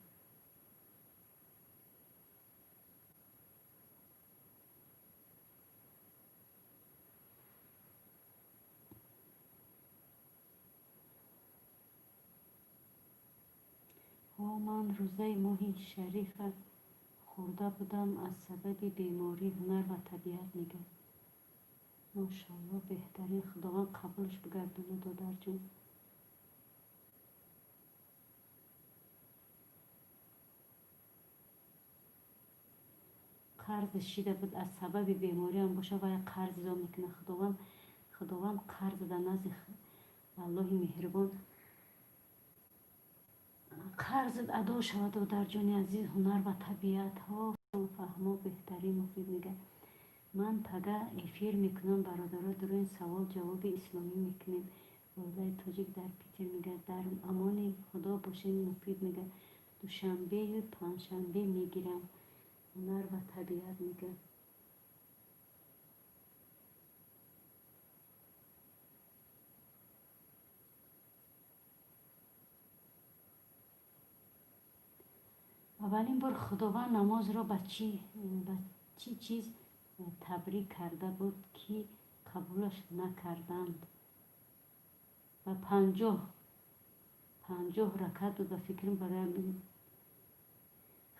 Ҳо, ман рӯзаи моҳи шарифа хӯрда будам аз сабаби беморӣ. Ҳунар ва табиат мега. Мошоалло, беҳтарин. Худованд қабулш бигардонад, додарҷон. Қарзи шида буд, аз сабаби бемориам боша, вай қарз изо мекунад. Худованд қарз дар назди Аллоҳи меҳрибон қарзат адо шавад, додарҷони азиз. Ҳунар ва табиат ҳо, фаҳмо, беҳтарин. Муфид мега. Ман пага эфир мекунам, бародаро, дуруин савол ҷавоби исломӣ мекунем. Оилаи тоҷик дар Питер мега. Дар амони Худо бошед. Муфид мега. Душанбею панҷшанбе мегирам. Ҳунар ва табиат мега. Аввалин бор Худованд намозро ба чӣ чиз табрик карда буд, ки қабулаш накарданд? Ба 50 ракат буд, ба фикрам, барои.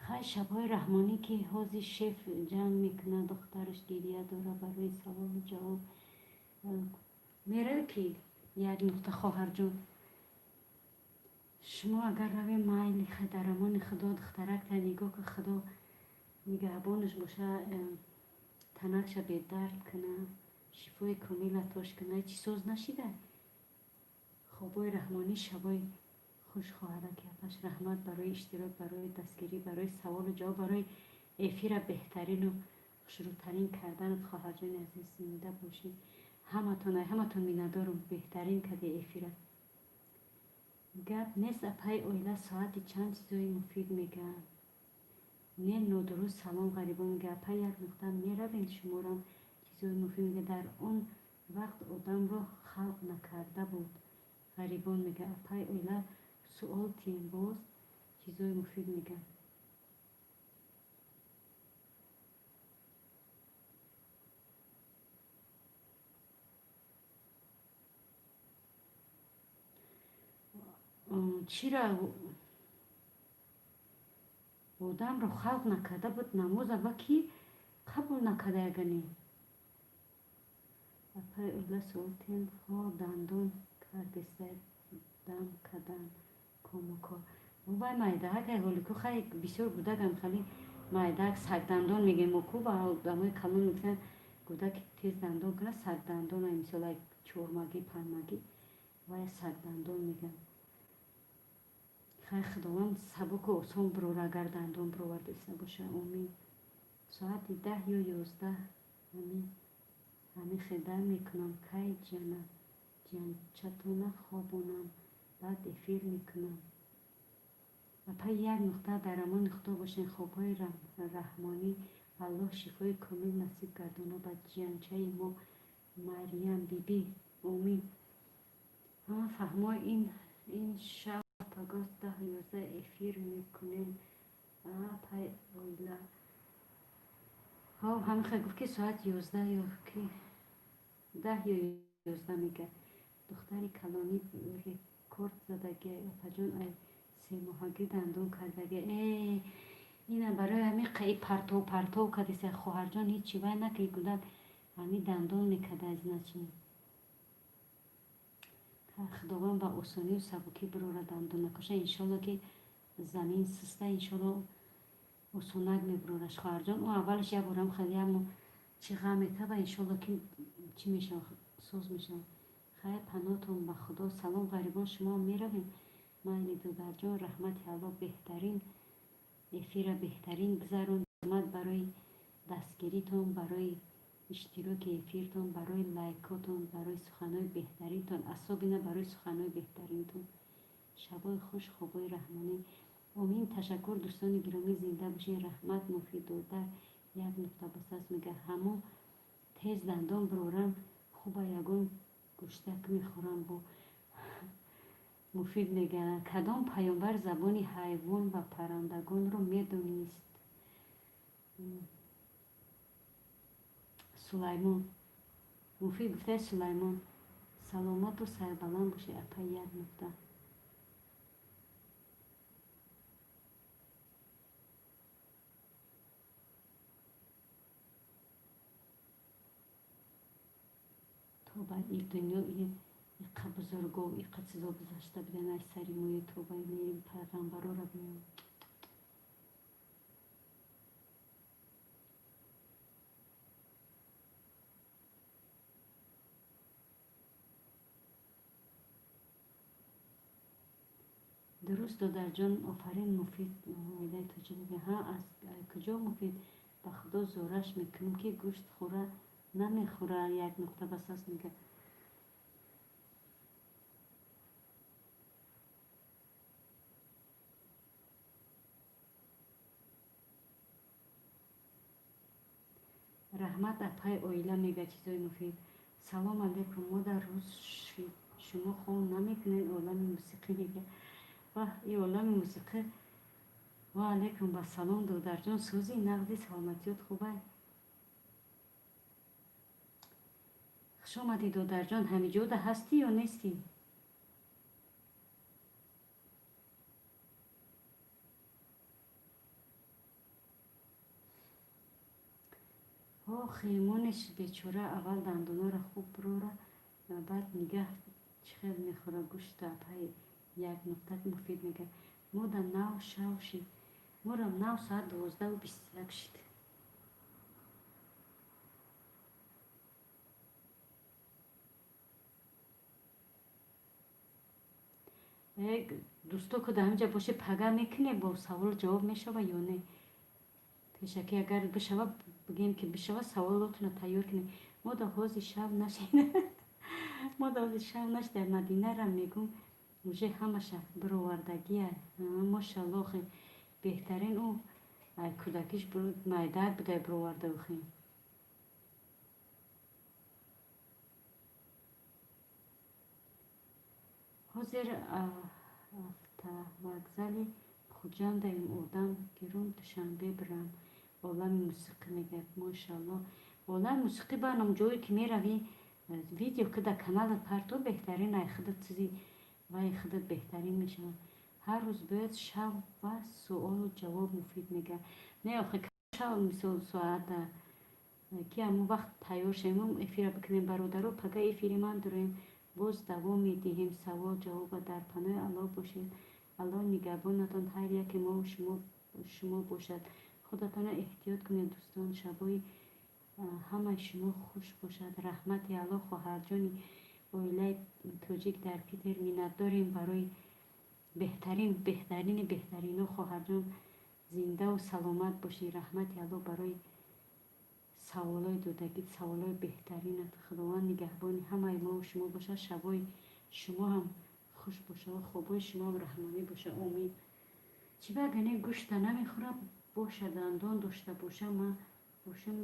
Хай, шабҳои раҳмонӣ, ки ҳозир шеф ҷанг мекунад, духтараш гиря дора барои саволу ҷавоб. Меравӣ ки, як нуқта, хоҳарҷон? Шумо агар равем, майли, хай, дар амони Худо. Духтаракта нигоҳ ки, Худо нигаҳбонаш боша, танакша бедард куна, шифои комил атош куна. Чӣ соз нашида? Хобои раҳмонӣ, шабои хуш, хоҳараки апаш. Раҳмат барои иштирок, барои дастгирӣ, барои саволу ҷавоб, барои эфира беҳтарину хушрӯтарин карданат, хоҳарҷони азиз. Зинда бошӣ. Ҳаматон, ҳаматон миннатдорум, беҳтарин кади эфира. Гап нест, апаи оила, соати чанд чизои муфид мегӯянд? Не, нодуруст. Салом, ғарибон мега. Апа, як нуқта, меравем, шуморам чизои муфид мега. Дар он вақт одамро халқ накарда буд. Ғарибон мега. Апаи оила, суол тием, боз чизои муфид мега. Чира одамро халқ накарда буд, намоза ба кӣ қабул накарда ягане? Апаи оила, суол тием. Ҳо, дандон кардеса, дам кадан комако. Вай майдаак ай ҳолику, хай, бисёр гудакам хали майдаак, сагдандон мегем мо ку, ба одамои калон мегӯянд, гудаки тез дандон кунад, сагдандон ай, мисол, ай чормагӣ, панмагӣ, вай сагдандон мегӯянд. Хай, Худованд сабуку осон бирора, агар дандон бировардаиста боша. Омин. Соати 10 ё 11 ҳамин хеда мекунам. Кай ҷиянчатона хобонам, баъд эфир мекунам. Апай, як нуқта, дар амони Худо бошед, хобҳои раҳмонӣ. Аллоҳ шифои комил насиб гардонад ба ҷиянчаи мо Марьям бибӣ. Омин. Фаҳмо, ин шаб пагоҳ 10-11 эфир мекунем, апай оила. Ҳамихел гуфт, ки соат 11 ё ки 10 ё 11 мега. Духтари калонӣ рекорд задагиай, апаҷон, ай семоҳагӣ дандон кардагиай. Э, ина барои ҳамин қаи партов партов кардеса, хоҳарҷон, ҳечи вай накарди, гудак ҳамин дандон мекарда. Значит, Худованд ба осонию сабукӣ бирора дандонакоша, иншолло, ки замин систа, иншолло, осонак мебирораш, хоҳарҷон. Ӯ аввалаш як борам хеле ямо чӣ ғам метаба, иншолло, ки чӣ мешава, соз мешава. Хайр, паноҳтон ба Худо. Салом, ғарибон, шумоам меравем? Майли, додарҷон, раҳмати Аллоҳ, беҳтарин эфира беҳтарин гузарон. Раҳмат барои дастгиритон, барои иштироки эфиртон, барои лайкотон, барои суханҳои беҳтаринтон, особенно барои суханҳои беҳтаринтон. Шабои хуш, хобои раҳмонӣ. Омин. Ташаккур, дӯстони гиромӣ, зинда бошед. Раҳмат, муфид додар. Як нуқта бас аст, мега. Ҳамо тез дандон бирорам хуба, ягон гӯштак мехӯрам бо. Муфид мега: кадом паёмбар забони ҳайвон ва паррандагонро медонист? Сулаймон. Муфид гуфтаи Сулаймон. Саломату сарбаланд бошед, апай, як нуқта. Тоба, и дунё иқа бузургов, иқа чизо гузашта будан аз сари мои. Тоба, пайғамбарора бинем. Дуруст, додарҷон, офарин. Муфид оилаи тоҷик мегӯяд. Ҳа, аз куҷо, Муфид? Ба Худо зораш мекунем, ки гӯшт хӯра намехӯра. Як нуқта бас аст, мегӯяд. Раҳмат, апай оила, мегӯяд чизои муфид. Салом алейкум, модар, рӯз шид, шумо хоб намекунед? Олами мусиқӣ мегӯяд. Ваҳ, и олами мусиқӣ. Ва алейкум басалом, додарҷон, сӯзи нағзи, саломатиёт хубай? Хуш омадӣ, додарҷон. Ҳамиҷода ҳастӣ ё нестӣ? Ҳо, хемонеш бечора аввал дандонора хуб бирора, баъд нигаҳ чӣ хел мехӯра гӯшта, апай, як нуқта. Муфид мегӯяд: мода нав шав шид. Морам нав соат 12:21 шид. Дӯсто, ку дар ҳаминҷа боше, пага мекунем, бо саволу ҷавоб мешава ё не? Пешакӣ агар бишава, бигем, ки бишава, саволотонро тайёр кунем. Мо да ҳози шав нашид, мо да ҳози шав нашид. Мадинара мегӯм, уже ҳамаша бировардагия, мошалло. Беҳтарин, ӯ кӯдакиш майдаак будай, бироварда охи. Ҳозир автовокзали Хуҷандаем, одам гирум, Душанбе бирам. Олами мусиқӣ мегӯяд: мошалло. Олами мусиқӣ барном, ҷое ки меравӣ, видео ки дар каналат парто, беҳтарин, ай худат чизи вай худат беҳтарин мешавад. Ҳар рӯз бояд шав ва суолу ҷавоб, Муфид мегӯяд. Не, охи, шав, мисол, соата ки ҳамон вақт тайёр шавем, эфира бикунем. Бародаро, пага эфири ман дорем, боз давом медиҳем савол ҷавоба. Дар паноҳи Аллоҳ бошед, Аллоҳ нигаҳбонатон ҳар яке мо шумо бошад. Худатонро эҳтиёт кунед, дӯстон. Шабои ҳамаи шумо хуш бошад. Раҳмати Аллоҳ, хоҳарҷони оилаи тоҷик дар Питер, миннатдорем барои беҳтарин, беҳтарини беҳтарино. Хоҳарҷон, зиндаву саломат бошӣ. Раҳмати Аллоҳ барои саволҳои додагит, саволҳои беҳтаринат. Худованд нигаҳбони ҳамаи мову шумо бошад. Шабои шумо ҳам хуш бошад, хобҳои шумоам раҳмонӣ бошад. Омин. Чӣ ба агар не гӯшта намехӯра боша, дандон дошта боша, ма бошам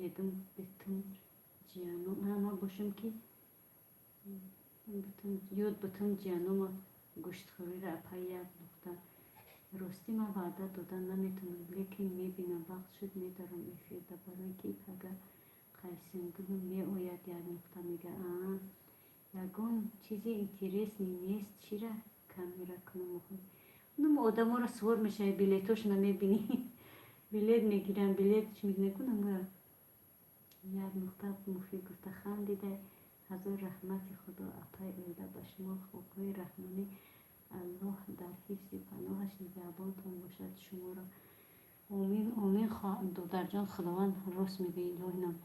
едум битум ҷияно, ма бошам ки ёд бутум ҷиянома гӯштхӯриро. Апай як нуқта, ростӣ ман ваъда дода наметавонам, лекин мебинам, вақт шуд, медаром эфирда, барое ки пага қайсингулум меояд. Як нуқта мега: а ягон чизи интересный нест, чира камера кунам? Ну, одаморо сувор мешавӣ, билетошона мебинӣ, билет мегирам, билет чӣ мекунам. Як нуқта, муфид гуфта хандида. Ҳазор раҳмати Худо, апай оила, ба шумо, хобҳои раҳмонӣ, Аллоҳ дар ҳифзи паноҳаш нигаҳбонтон бошад шуморо. Омин, омин, додарҷон, Худованд рост мегӯяд. Илоҳинам,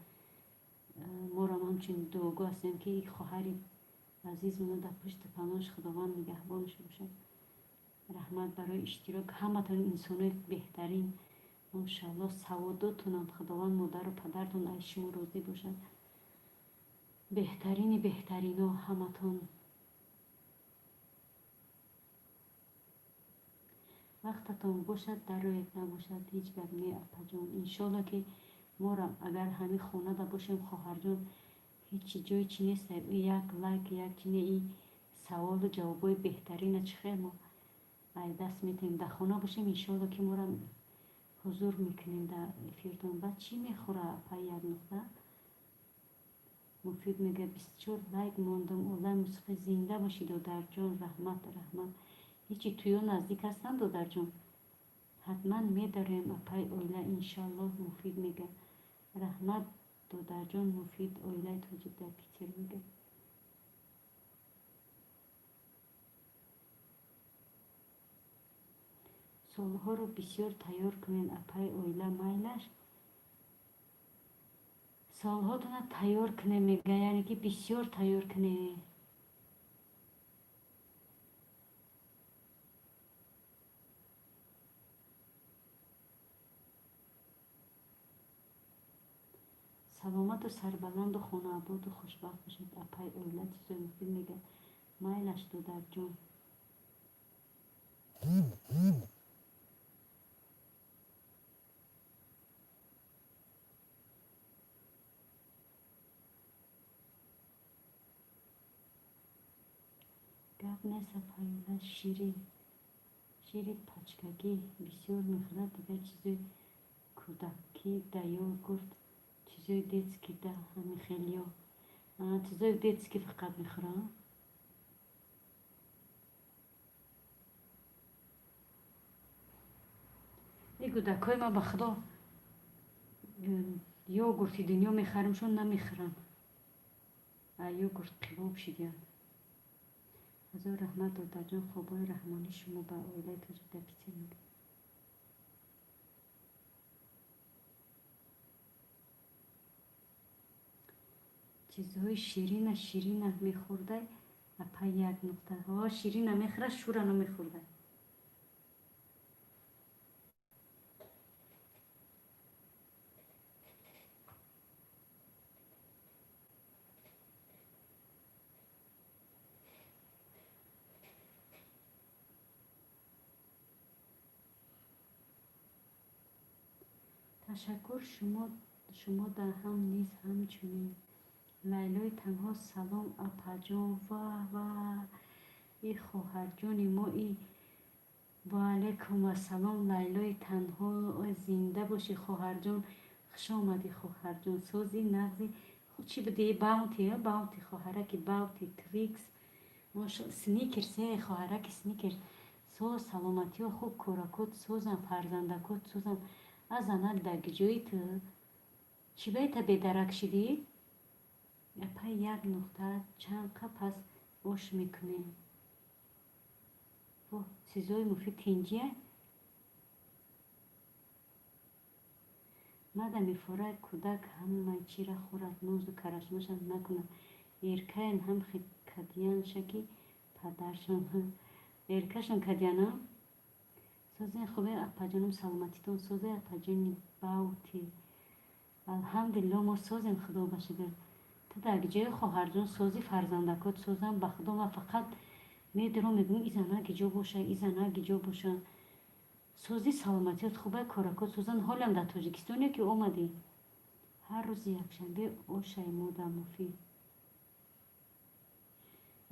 моро ҳамчун дуогӯ ҳастем, ки хоҳари азизмона дар пушти паноҳаш Худованд нигаҳбонаш бошад. Раҳмат барои иштирок, ҳаматон инсонои беҳтарин, мошаалло, саводотонам, Худованд модару падартон аз шумо розӣ бошад. Беҳтарини беҳтарино ҳаматон. Вақтатон бошад, дароед, набошад, ҳеҷ гап не, апаҷон. Иншолло, ки морам агар ҳамин хонада бошем, хоҳарҷон, ҳечи ҷои чӣ нест, як лайк, як чи не, и саволу ҷавобҳои беҳтарина чӣ хел мо ай даст метаҳем? Дар хона бошем, иншолло, ки морам ҳузур мекунем дар эфиртон. Баъд чӣ мехӯра, апай як нуқта? Муфид мега: 24 лайк мондам, олами мусиқӣ. Зинда бошӣ, додарҷон, раҳмат, раҳмат. Ҳечи тӯё наздик ҳастанд, додарҷон, ҳатман медароем, апай оила, иншаллоҳ. Муфид мега: раҳмат, додарҷон. Муфид, оилаи тоҷик дар Питер, мега: суолҳоро бисёр тайёр кунед, апай оила, майлаш. Суолҳотона тайёр кунед, мега, яъне ки бисёр тайёр кунед. Саломату сарбаланду хонаободу хушбахт бошед, апай оила. Чизои муфид мега: майлаш, додарҷон. Гап нест, апай оила, шири шири пачкагӣ бисёр мехӯрад, дигар чизои кӯдакӣ да йогурт, чизои детский да ҳамин хелиё, чизои детский фақат мехӯрад. И кӯдакҳои ман, ба Худо, йогурти дунё мехаримшон, намехӯранд, йогурт қибоб шидиянд. Ҳазор раҳмат, додарҷон, хобҳои раҳмонӣ шумо ба оилаи тоҷик дар Питер, мега. Чизҳои ширина ширина мехӯрдай, апай як нуқта? Ҳо, ширина мехӯра, шура намехӯрдай. Ташаккур, шумо да ҳам низ ҳамчунин. Лайлои танҳо: салом, апаҷон. Ва ва, и хоҳарҷони мо, и ваалайкум ассалом, Лайлои танҳо, зинда бошӣ, хоҳарҷон, хуш омадӣ, хоҳарҷон. Сози, нағзи, чӣ буди? Баунти, Баунти, хоҳараки Баунти, Твикс, Сникерс, хоҳараки Сникерс. Соз, саломатиҳо хуб, кӯракот созам, фарзандакот созам. А занак дар ҷои ту чӣ баита бедарак шидӣ? Апай як нуқта, чанд қа пас ош мекунем? Во, чизои муфид тинҷия? Мада мефорад, кӯдак ҳамаи чира хӯрад, нозу карашмашам накунад. Эркаян ҳам кадиянша, ки падаршон эркашон кадиянам. Созен, хубе, апаҷонам, саломатитон созе, апаҷони Баути? Алҳамдулилло, мо созем, Худо ба шукр. Ту дар ҷои, хоҳарҷон, сози, фарзандакот созам. Ба Худо, ман фақат Медурам, мегӯм, и зана гиҷо боша, и зана гиҷо боша. Сози, саломатият хубай, коракот созан. Ҳолам дар Тоҷикистоне ки омадӣ? Ҳар рӯзи якшанбе ошай мода муфид.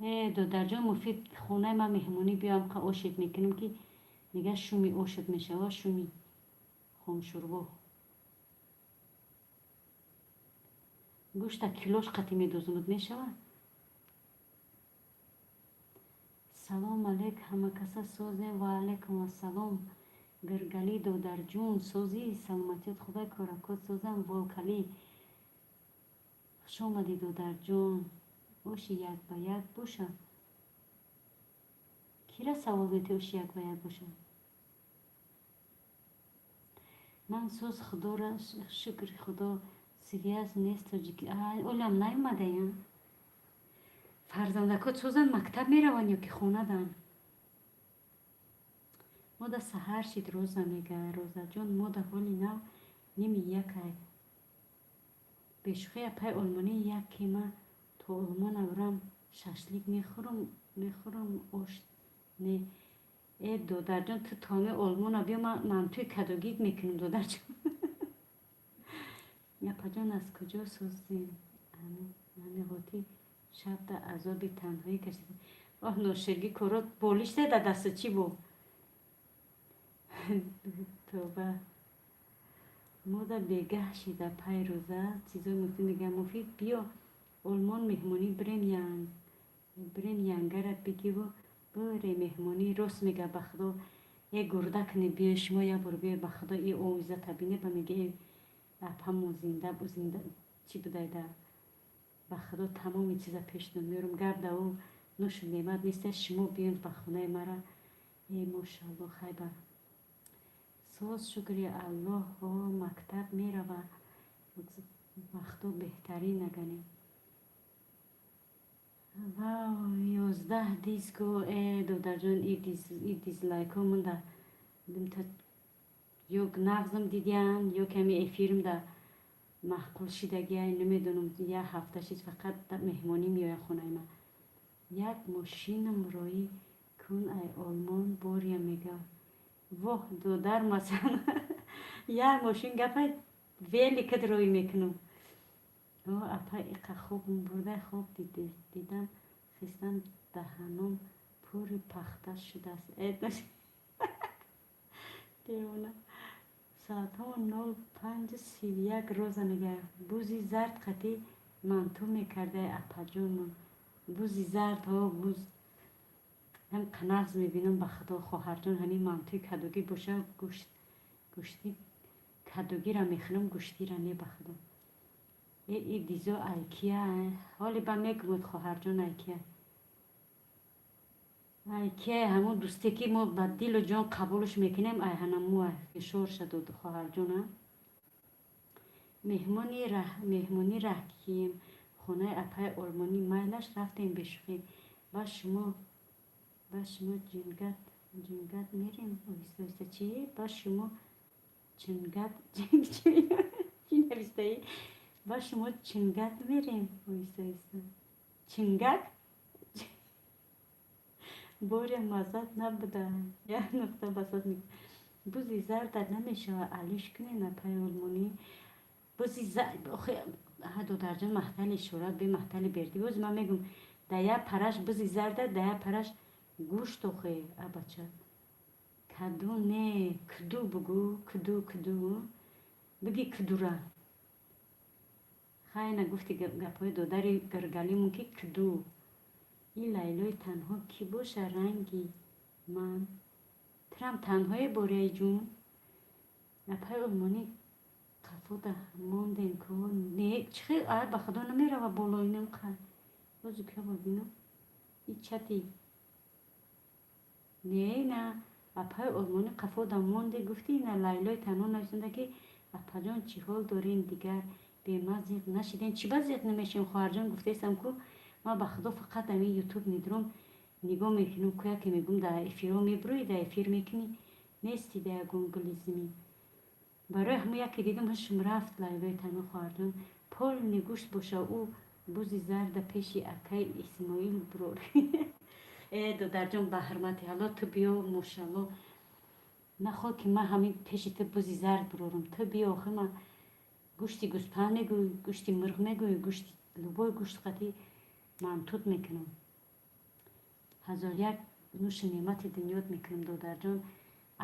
Э, додарҷон Муфид, хонаи ман меҳмонӣ биёам, қа ошет мекунем, ки мега шуми ошет мешава, шуми хомшӯрбо. Гӯшта килош қатӣ медозумуд, мешава? Салом алейк, ҳамакаса созем. Ва алайкум ассалом, Гиргалӣ додарҷун, созӣ, саломатият хубай, коракот созам. Волкалӣ, хуш омадӣ, додарҷон. Оши як ба як боша? Кира савол метӣ, оши як ба як боша? Ман соз, худора шукри худо, связь нест. Тоҷики олам наомадаям. Фарзандакот созанд, мактаб мераванд ё ки хонадан? Мода саҳар шид, Роза мега. Розаҷон, мода ҳоли нав ними якай. Бешӯхӣ, апай олмонӣ, як кема то Олмон аврам шашлик мехӯрам, мехӯрам, ош не. Э, додарҷон, ту то ҳами Олмона биё, ман мантуи кадогик мекунем, додарҷон. Апаҷон, аз куҷо созем? Ҳамиғотӣ шабда азоби танҳоӣ кашида. Оҳ, ноширгӣ, корот болиште да дасту чӣ бо? Тоба. Мода бегаҳ шида пай рӯза чизои муфид мегӯям. Муфид, биё Олмон меҳмонӣ, бирем янг, бирем янгарат бигиву бире меҳмонӣ. Рост мега, ба худо. Э, гурда кунед, биё шумо як бор биё, ба худо, и овизата бине, ба мега, э, апамо зинда зинда чӣ будайда. Ба худо, тамоми чиза пешнод меорам. Гап да ӯ нӯшу неъмат неста, шумо биён ба хонаи мара. Э, мошалло, хайба соз, шукри Аллоҳ, мактаб мерава. Вақтҳо беҳтарин наганем. Вау, 11 диско. Э, додарҷон, и дизлайкҳо монда ё нағзам дидиян, ё ками эфирмда маъқул шидагия, намедонам. Як ҳафта шид, фақат меҳмонӣ меояд хонаи ман. Як мошинам роӣ кун ай Олмон, боря мега. Воҳ, додар, масалан, як мошин гапа, великат роӣ мекунам. О, апа, иқа хоб бурда, хоб дидам, хистам, даҳаном пури пахта шудааст. Девона. Соатҳо 05:31. Роза мега, бузи зард қатӣ манту мекардай, апаҷонмон. Бузи зард, ҳо, буз ҳам қанағз мебинам, ба худо, хоҳарҷон, ҳамин мантуи кадугӣ боша, гӯшт гӯшти кадугиро мехӯрам, гӯштира не, ба худо. Э, и дизо айкия? Ҳоле ба мегӯмуд, хоҳарҷон, айкия, айкия. Ҳамон дӯсте ки мо ба дилу ҷон қабулш мекунем, ай ҳанаму фишор шадуд, хоҳарҷона. Меҳмонӣ раҳкием хонаи апаи олмонӣ, майлаш, рафтем. Бешӯхӣ, ба шумо ҷингат ҷингат мерем оҳиста оҳиста. Чи, ба шумо чингат чӣ навистаӣ? Ба шумо чингат мерем оҳиста оҳиста. Чингак боря маззат набуда, як нуқта басот. Бузи зарда намешава алиш кунен, апаи олмонӣ? Бузи додарҷон, маҳтали ишорат бемаҳтали бердӣ. Боз ман мегӯм, да як параш бузи зарда, да як параш гӯшт. Охе, абача, каду не, куду бугӯ, куду, куду биги, кудура. Хайна гуфти гапҳои додари Гиргалимон, ки куду. И Лайлои танҳо кӣ боша? Ранги ман тирам танҳое, боряи ҷун. Апаи олмонӣ, қафода мондем ку? Не, чӣ хел, а, ба худо, намерава боло инам. Қа бозу киёба бинам и чати. Не, на, апаи олмонӣ, қафода монде гуфти. На, Лайлои танҳо нависонда, ки апаҷон, чӣ ҳол дорем, дигар бема зиқ нашидем? Чӣ ба зиқ намешем, хоҳарҷон? Гуфтаистам ку, ман, ба худо, фақат ами ютуб медурам, нигоҳ мекунам ку, яке мегӯм, дар эфирҳо мебурӯӣ, дар эфир мекунӣ, нести дар ягон гули зимин. Барои ҳамо яке дидам, ҳушм рафт. Лайлои танҳо, хоҳарҷон, полный гӯшт боша, ӯ бузи зарда пеши акаи Исмоил бурор. Э, додарҷон, ба ҳурмати Алло, ту биё, мошалло. Наход ки ман ҳамин пеши ту бузи зард бурорам. Ту биё, охи ман гӯшти гӯспанд мегӯй, гӯшти мурғ мегӯй, гӯшти любой гӯшт қатӣ мантут мекунам. Ҳазор як нӯши неъмати дунёт мекунам, додарҷон.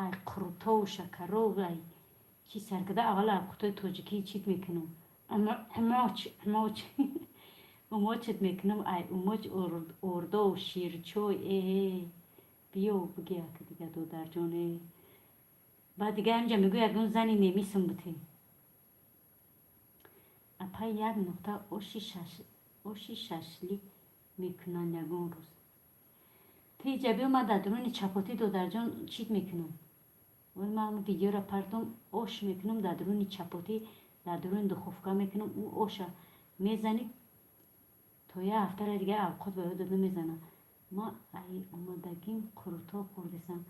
Ай қурутову шакарову ай чӣ саркада аввал авқутои тоҷикӣ чит мекунам. Умоч, умоч. Умочат мекунам, ай умоч ордову ширчой, э биё буги ака дига, додарҷон, э. Баъд дига ҳаминҷа мегӯй ягон зани немисм бутӣ. Апа, як нуқта оши шашлик мекунанд ягон рӯз. Ту иҷа биё, ман дар дуруни чапотӣ, додарҷон, чит мекунам. Вол ман видеоро партом, ош мекунам дар дуруни чапотӣ, дар дуруни духовка мекунам, ӯ оша мезанӣ то як ҳафтара дига авқот ба ёдат намезана. Ман ай омадагим қурутоб хӯрдесам.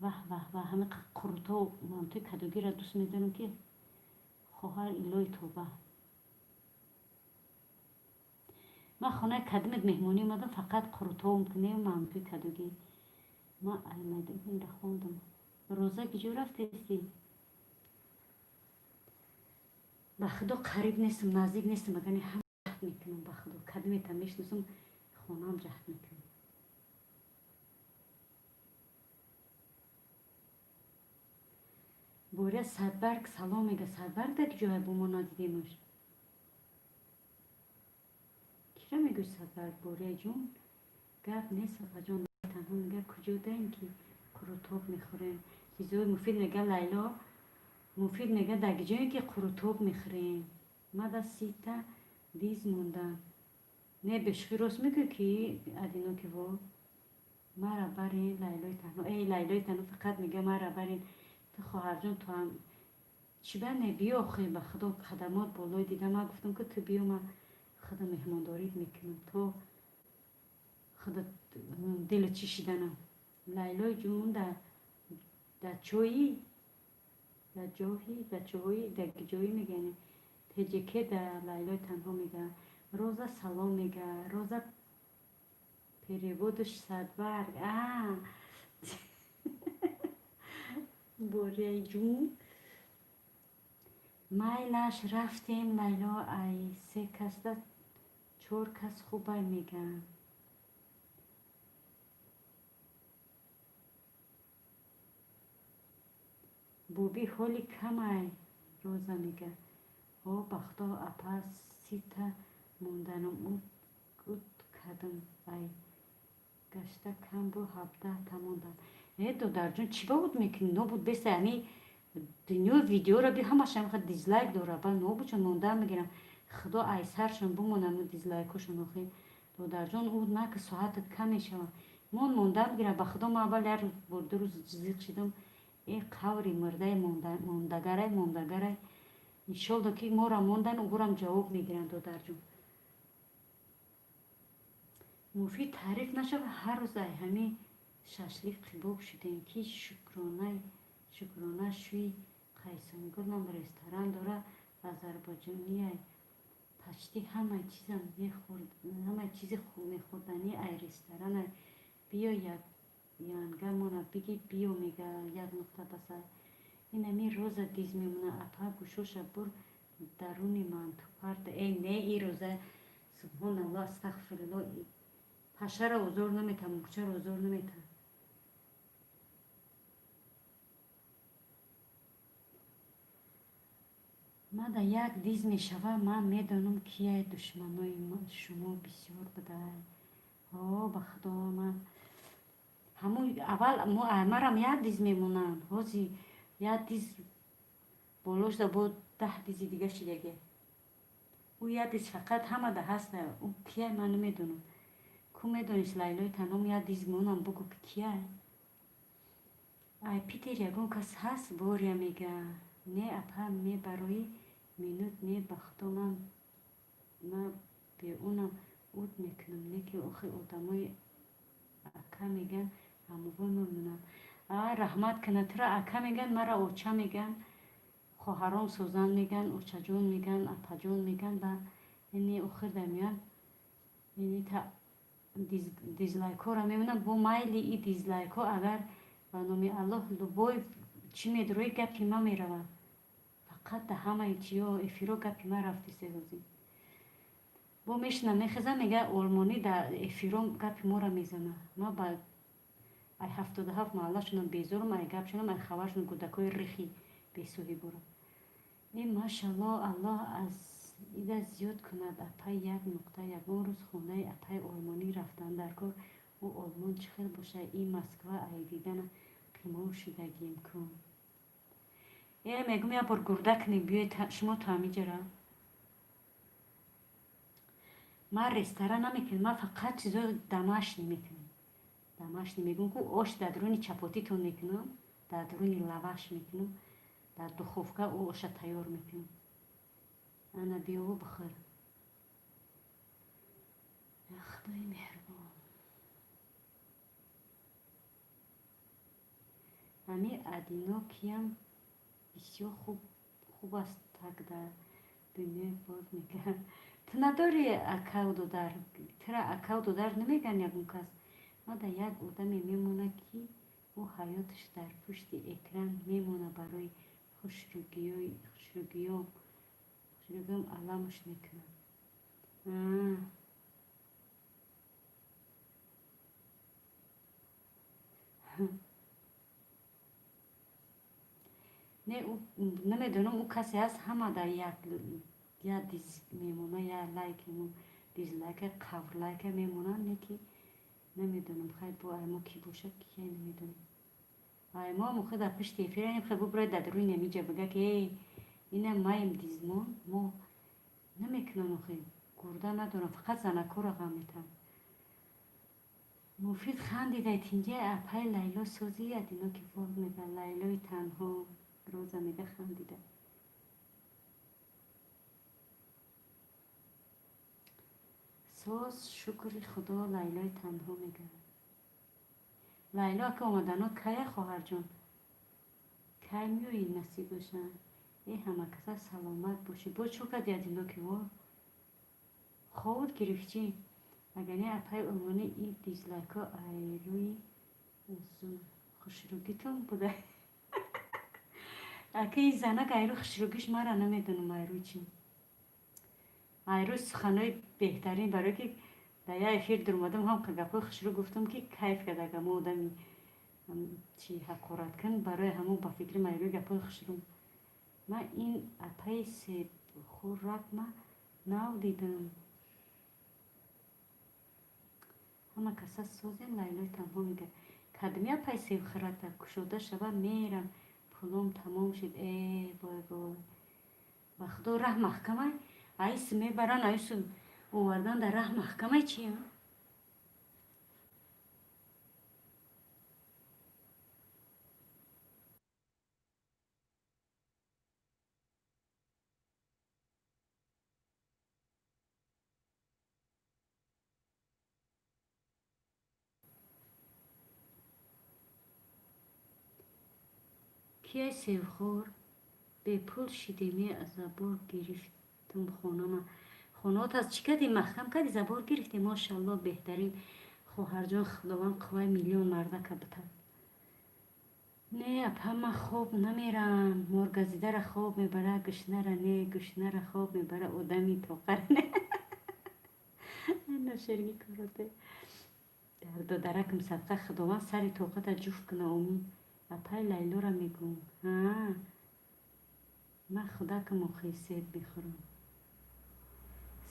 Ваҳ, ваҳ, ваҳ, ҳами қурутоб мантуи кадугиро дӯст медорам ки хоҳар илоҳи тоба. Ман хонаи кадимет меҳмонӣ омадам, фақат қурутоб кунем, мантуи кадугӣ. Ман ай майдагимра хондам. Роза, киҷо рафтести? Ба худо, қариб нестам, наздик нестам, агар ҳам ҷаҳд мекунам, ба худо, кадиметам мешиносам, хонаам ҷаҳд мекунам. Боря Садбарг салом мега. Садбарг дар ҷое бо мо надидемаш. Кира мегӯй Садбарг, Боря ҷон? Гап нест, апаҷон, танҳо мега куҷо даем ки қурутоб мехӯрем. Чизои муфид мега Лайло. Муфид мега дар ҷое ки қурутоб мехӯрем. Мада 30-та диз монда. Не, бешухӣ рост мегӯй ки одинокий волк. Мара барен Лайлои танҳо. Эй, Лайлои танҳо фақат мега мара барен. Ту хоҳарҷон, ту ҳам чӣ ба не биё охи, ба худо хадамот болои дида ман гуфтам ки ту биё, ман худо меҳмондорит мекунам то худо дилу чӣ шиданам. Лайлои ҷун дар чои дар ҷоҳи дар чоҳои дар ҷои мегӯян теҷеке да Лайлои танҳо мега. Роза салом мега. Роза перевод аш Садбарг. А Боряи ҷун. Майлаш, рафтем, Лайло, ай се касда чор кас хубай мегӯянд. Бобӣ ҳоли камай, Роза мега. О, ба худо, апа, 30-та монданам уд кардам, ай гашта кам бу 17-та мондам. Э, додарҷон, чӣ ба уд мекунӣ? Нобуд беста ами дунёи видеоро би ҳамаш ҳамаха дизлайк дора, ба нобудшон мондан мегирам. Худо ай саршон бимонам дизлайкошон охи. Додарҷон, уд наки соатат кам мешава. Мон мондан мегирам, ба худо ман аввал як рӯз бо ду рӯз зиқ шидам. Э, қаври мурдаи мондагарай, мондагарай. Иншолло ки мора мондан, угурам ҷавоб мегиранд, додарҷон. Муфид таъриф нашава, ҳар рӯз ай ҳами шашлик қибоб шудем ки шукрона шӯи Қайсонгулам ресторан дора, азарбойҷонияй. Почти ҳамаи чизам ҳамаи чизи мехӯрданӣ ай ресторанай. Биё янгамона биги биё мега як нуқта басай. Инами Роза диз мемона апа гӯшоша бур даруни манту парта. Э не и Роза субҳоналлоҳ астағфируллоҳ пашаро озор намета, мурчаро озор намета. Мада як диз мешава, ман медонам кияй душманои шумо бисёр будай. О, ба худо ман ҳамун аввал марам як диз мемонанд. Ҳози як диз болошда бо 10 дизи дига шидаге. Ӯ як диз фақат ҳамада ҳаста. Ӯ кияй ман намедонам. Ку медонист Лайлои танҳом як диз монам бугӯ ки кияй? Ай Питер ягон кас ҳаст Боря мега. Не апа мебарои минут не ба худо ман беунам уд мекунам не ки охи одамои ака меган ҳамовой мемонанд. А раҳмат кунад тура ака меган, мара оча меган, хоҳаром созан меган, очаҷон меган, апаҷон меган ба ини охир дамиён ини та Дизлайкҳоро мемонам, бо майли и дизлайкҳо, агар ба номи Аллоҳ любой чӣ медурои, гапи ма меравад. Фақат да ҳамаи чиё эфиро гапи ма рафти сезозӣ. Бо мешинам, мехезам, мега олмонӣ дар эфиро гапи моро мезана. Ма ба ай 77 маҳаллашонам безорум, ай гапшонам, ай хабаршонам, кӯдакҳои рихи бесоҳибора. Э, машалло, Аллоҳ аз ида зиёд кунад, апай як нуқта. Ягон рӯз хонаи апай олмонӣ рафтан дар кор. Ӯ олмон чӣ хел боша? И Москва ай дидана қимор шидагием кун. Э, мегум, як бор гурда кунем, биёед шумо то ҳамиҷара. Ман ресторан намекунам, ман фақат чизои домашний мекунам. Домашний мегӯм ку, ош дар дуруни чапотитон мекунам, дар дуруни лаваш мекунам, дар духовка ӯ оша тайёр мекунам. Ана биёву бихӯр. Я Худои меҳрубон. Ами одинокиям бисёр хуб аст, так дар дунёи боз мегӯяд. Ту надорӣ акаву додар? Тура акаву додар намегӯянд ягон кас? Ма дар як одаме мемонад, ки ӯ ҳаёташ дар пушти экран мемонад, барои хушрӯгиём аламуш мекунад. Не, намедонам, ӯ касе ҳаст, ҳама дар як я диз мемона, я лайк, дизлайка, қаврлайка мемонанд, не ки намедонам, хай бо аймо кӣ бошад, кия намедонам. Аймо ҳам дар пушти эфира хай бубурад, дар дуруни амиҷа бига, ки эй, ина маем дизмон, мо намекунам, охи гурда надорам, фақат занакҳоро ғам метавам. Муфид хандидай тинҷа, апай Лайло сози одинокий волк мега, Лайлои танҳо Роза мега хандида. Соз, шукри Худо, Лайлои танҳо мега. Лайло ака омаданот кая, хоҳарҷон? Кай меоӣ, насиб боша? Э, ҳама каса саломат бошӣ. Боз чӯ кардӣ, одинокий волк? Ховут гирифт чӣ? Агар не, апай олмонӣ, и дизлайкҳо айрӯи хушрӯгитон буда? Ака, и занак айрӯи хушрӯгиш мара намедонам, айрӯи чӣ? Айрӯи суханҳои беҳтарин, барое ки дар як эфир дуромадам, ҳам гапҳои хушрӯ гуфтам, ки кайф кард, ага мо одами чи ҳақорат кун, барои ҳамон ба фикрам айрӯи гапҳои хушрӯ. Ман ин апаи себхӯракма нав дидам. Ҳама каса созем, Лайлои танҳо мега. Кадми апай себхӯрака кушода шава, мерам, пулом тамом шид. Э, вой, вой. Ба Худо, раҳ маҳкамай? Айс мебаранд, айсу овардан дар раҳ маҳкамай чи? Кияй себхӯр? Бепул шидемӣ, забор гирифтум хонама. Хонаот аз чӣ кардӣ? Маҳкам кардӣ, забор гирифтӣ? Мошалло, беҳтарин хоҳарҷон, Худованд қувваи миллион мардака битад. Не, апа, ман хоб намерам. Моргазидара хоб мебара, гушнара не, гушнара хоб мебара, одами тоқара не. Ношерги короте. Дар додаракам садқа, Худованд сари тоқата ҷуфт куна, омин. Апай Лайлора мегӯм. Ҳа, ман худакам охи себ мехӯрам.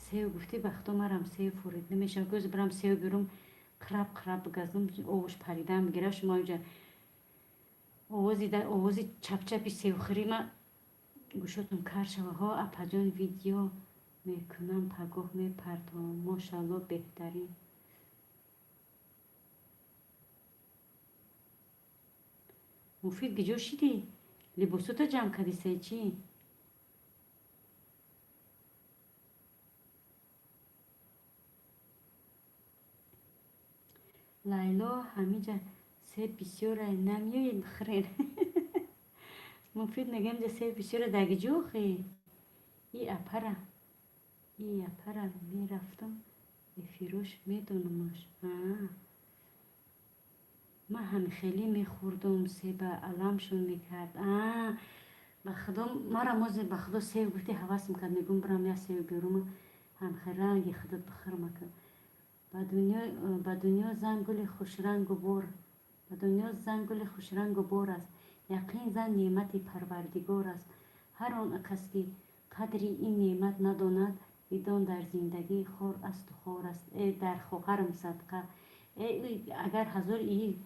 Сев гуфтӣ, ба Худо, марам сев фурид намешавад. Гӯз бирам сев бирум, қираб қираб бигазам, овош паридан бигира. Шумо инҷа овози чапчапи севхӯрӣ ма гӯшотон кар шава. Ҳо, апаҷон, видео мекунам, пагоҳ мепартовам. Мошалло, беҳтарин. Муфид, гиҷо шидӣ? Либосото ҷамъ кардисай чӣ? Лайло, ҳамиҷа себ бисёрай, намеоед бихӯред? Муфид мегӯям, ҷа себ бисёра, дар гиҷо охи? И апара, и апара мерафтам. Эфирош медонамаш. Ман ҳамихелӣ мехӯрдум, себа аламшон мекард. Ба худо, мара мозе, ба худо, себ гуфти, ҳавасм кард. Мегум, бирам як себ биёрум, ҳамхел ранги худат бихӯрам. Ака, ба дунё зан гули хушрангу бор, ба дунё зан гули хушрангу бор аст. Яқин, зан неъмати Парвардигор аст. Ҳар он кас ки қадри ин неъмат надонад, бидон, дар зиндагӣ хор асту хор аст. Э, дар хоҳарам садқа. Э, агар ҳазор и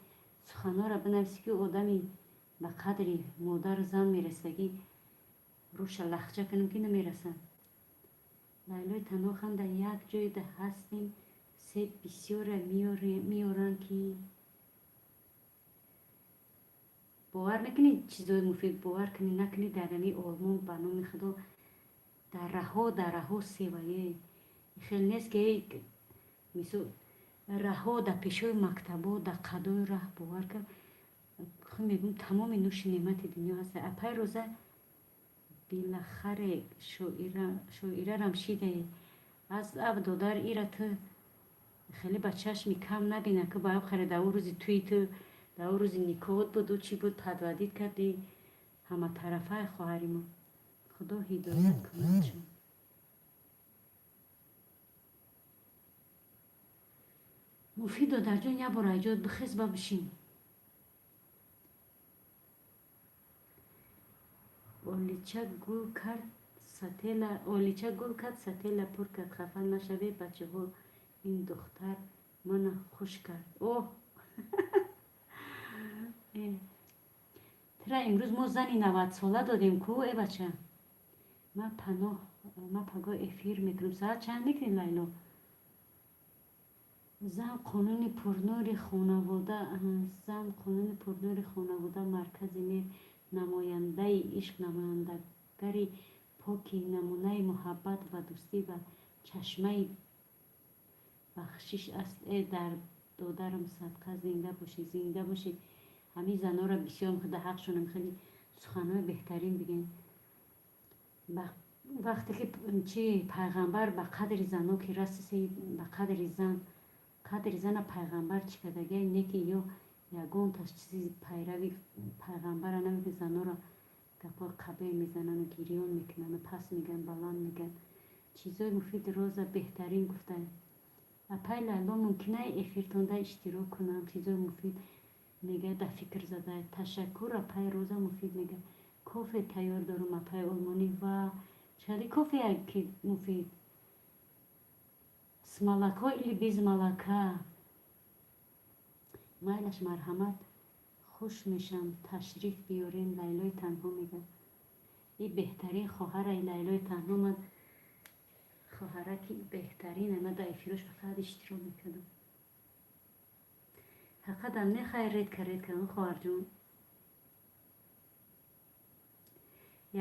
суханҳоро бинависӣ, ки одами ба қадри модару зан мерасагӣ, рӯша лахча кунем, ки намерасанд. Лайлои танҳо ханда. Як ҷойда ҳастем, себ бисёре меоранд, ки бовар мекунӣ, чизои муфид, бовар кунӣ, накунӣ, дар ҳами Олмон, ба номи Худо, дарраҳо дарраҳо севае. Хел нест, ки мисол раҳо дар пешои мактабо, дар қадои раҳ, бовар кар, мегӯм, тамоми нӯши неъмати дунё ҳаст. Апай Роза, билахаре шоирарам шидае аз аб додар. Ира ту хеле ба чашми кам набина, ки ба харе дар рӯзи тӯи ту, дар рӯзи никоҳот буду, чӣ буд, подводить кардӣ ҳаматарафаи хоҳари мо. Худо ҳидоят кунадшон. Муфид додарҷон, як бор айҷод бихез, ба бишин. Олича гул кард, сатела, олича гул кард, сатела пур кард. Хафа нашавед, бачаҳо, ин духтар мана хуш кард. Оҳ, тира имрӯз мо зани 90-сола додем ку. Э, бача, ма паноҳ, ма пагоҳ эфир мекунам. Соат чанд мекунӣ, Лайло? Зан қонуни пурнури хонавода, зан қонуни пурнури хонавода, маркази меҳр, намояндаи ишқ, намояндагари покӣ, намунаи муҳаббат ва дӯстӣ ва чашмаи бахшиш аст. Э, дар додарам садқа, зинда бошӣ, зинда бошӣ. Ҳамин занора бисёр да ҳақшонам, хеле суханҳои беҳтарин бигӯем. Вақте ки чи пайғамбар ба қадри зано ки расиси, ба қадри зан, қадри зана пайғамбар чӣ кардагия, не ки ё ягонташ чизи пайрави пайғамбара намекунад. Занора гапҳои қабеҳ мезанану гирён мекунану пас мегӯянд, баланд мегӯянд. Чизои муфид, Роза, беҳтарин гуфта. Апай Лайло, мумкина эфиртонда иштирок кунам? Чизои муфид мегӯяд, да фикр зада. Ташаккур, апай Роза. Муфид мегӯяд, кофе тайёр дорум, апай олмонӣ. Ва чали кофе ки, муфид, с молоко или без молока? Майлаш, марҳамат, хуш мешам, ташриф биёрем. Лайлои танҳо мегӯяд, и беҳтарин хоҳараи Лайлои танҳо. Ман хоҳараки беҳтарина, ман дар эфирош фақат иштирок мекардам. Фақатам нехай, редко, редко. Хоҳарҷон,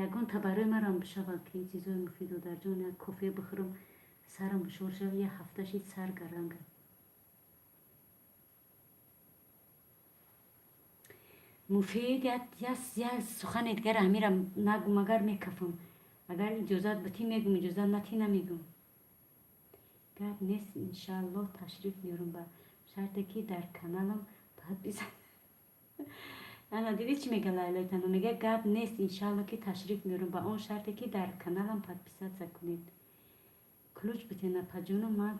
ягонта барои марам бишавад, ки чизои муфид, додарҷон, як кофе бихӯрам, сарам бушор шавад. Як ҳафта шид, сар гаранга. Муфид, як сухане дигар ҳамира нагум, агар мекафам. Агар иҷозат битӣ, мегум, иҷозат натӣ, намегум. Гап нест, иншааллоҳ, ташриф меёрам, ба шарте ки дар каналам подписа. Ана, дидӣ, чӣ мега Лайлои танҳо? Мега, гап нест, иншаалло, ки ташриф меёрам, ба он шарте ки дар каналам подписаться кунед. Ключ битен, апаҷону ман.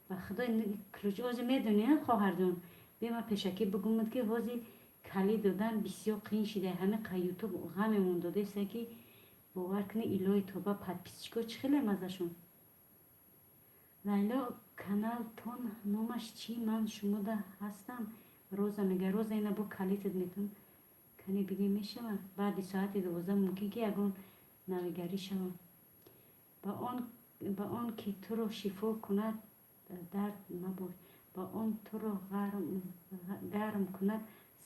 Ба худо, ключ ози медонӣ, хоҳарҷон, бема пешакӣ бигӯмад, ки ҳозир калид додан бисёр қиин шида. Ҳами Ютуб ғамемон додеста, ки бовар кунӣ, илоҳи тоба, подписчико чӣ хеле мазашон. Лайло, каналтон номаш чӣ? Ман шумода ҳастам. Роза мега. Роза, ина бо калитат метон. Кане бигем, мешава? Баъди соати 12 мумкин ки ягон навигарӣ шава. Ба он ки туро шифо кунад, дард мабош, ба он туро гарм кунад,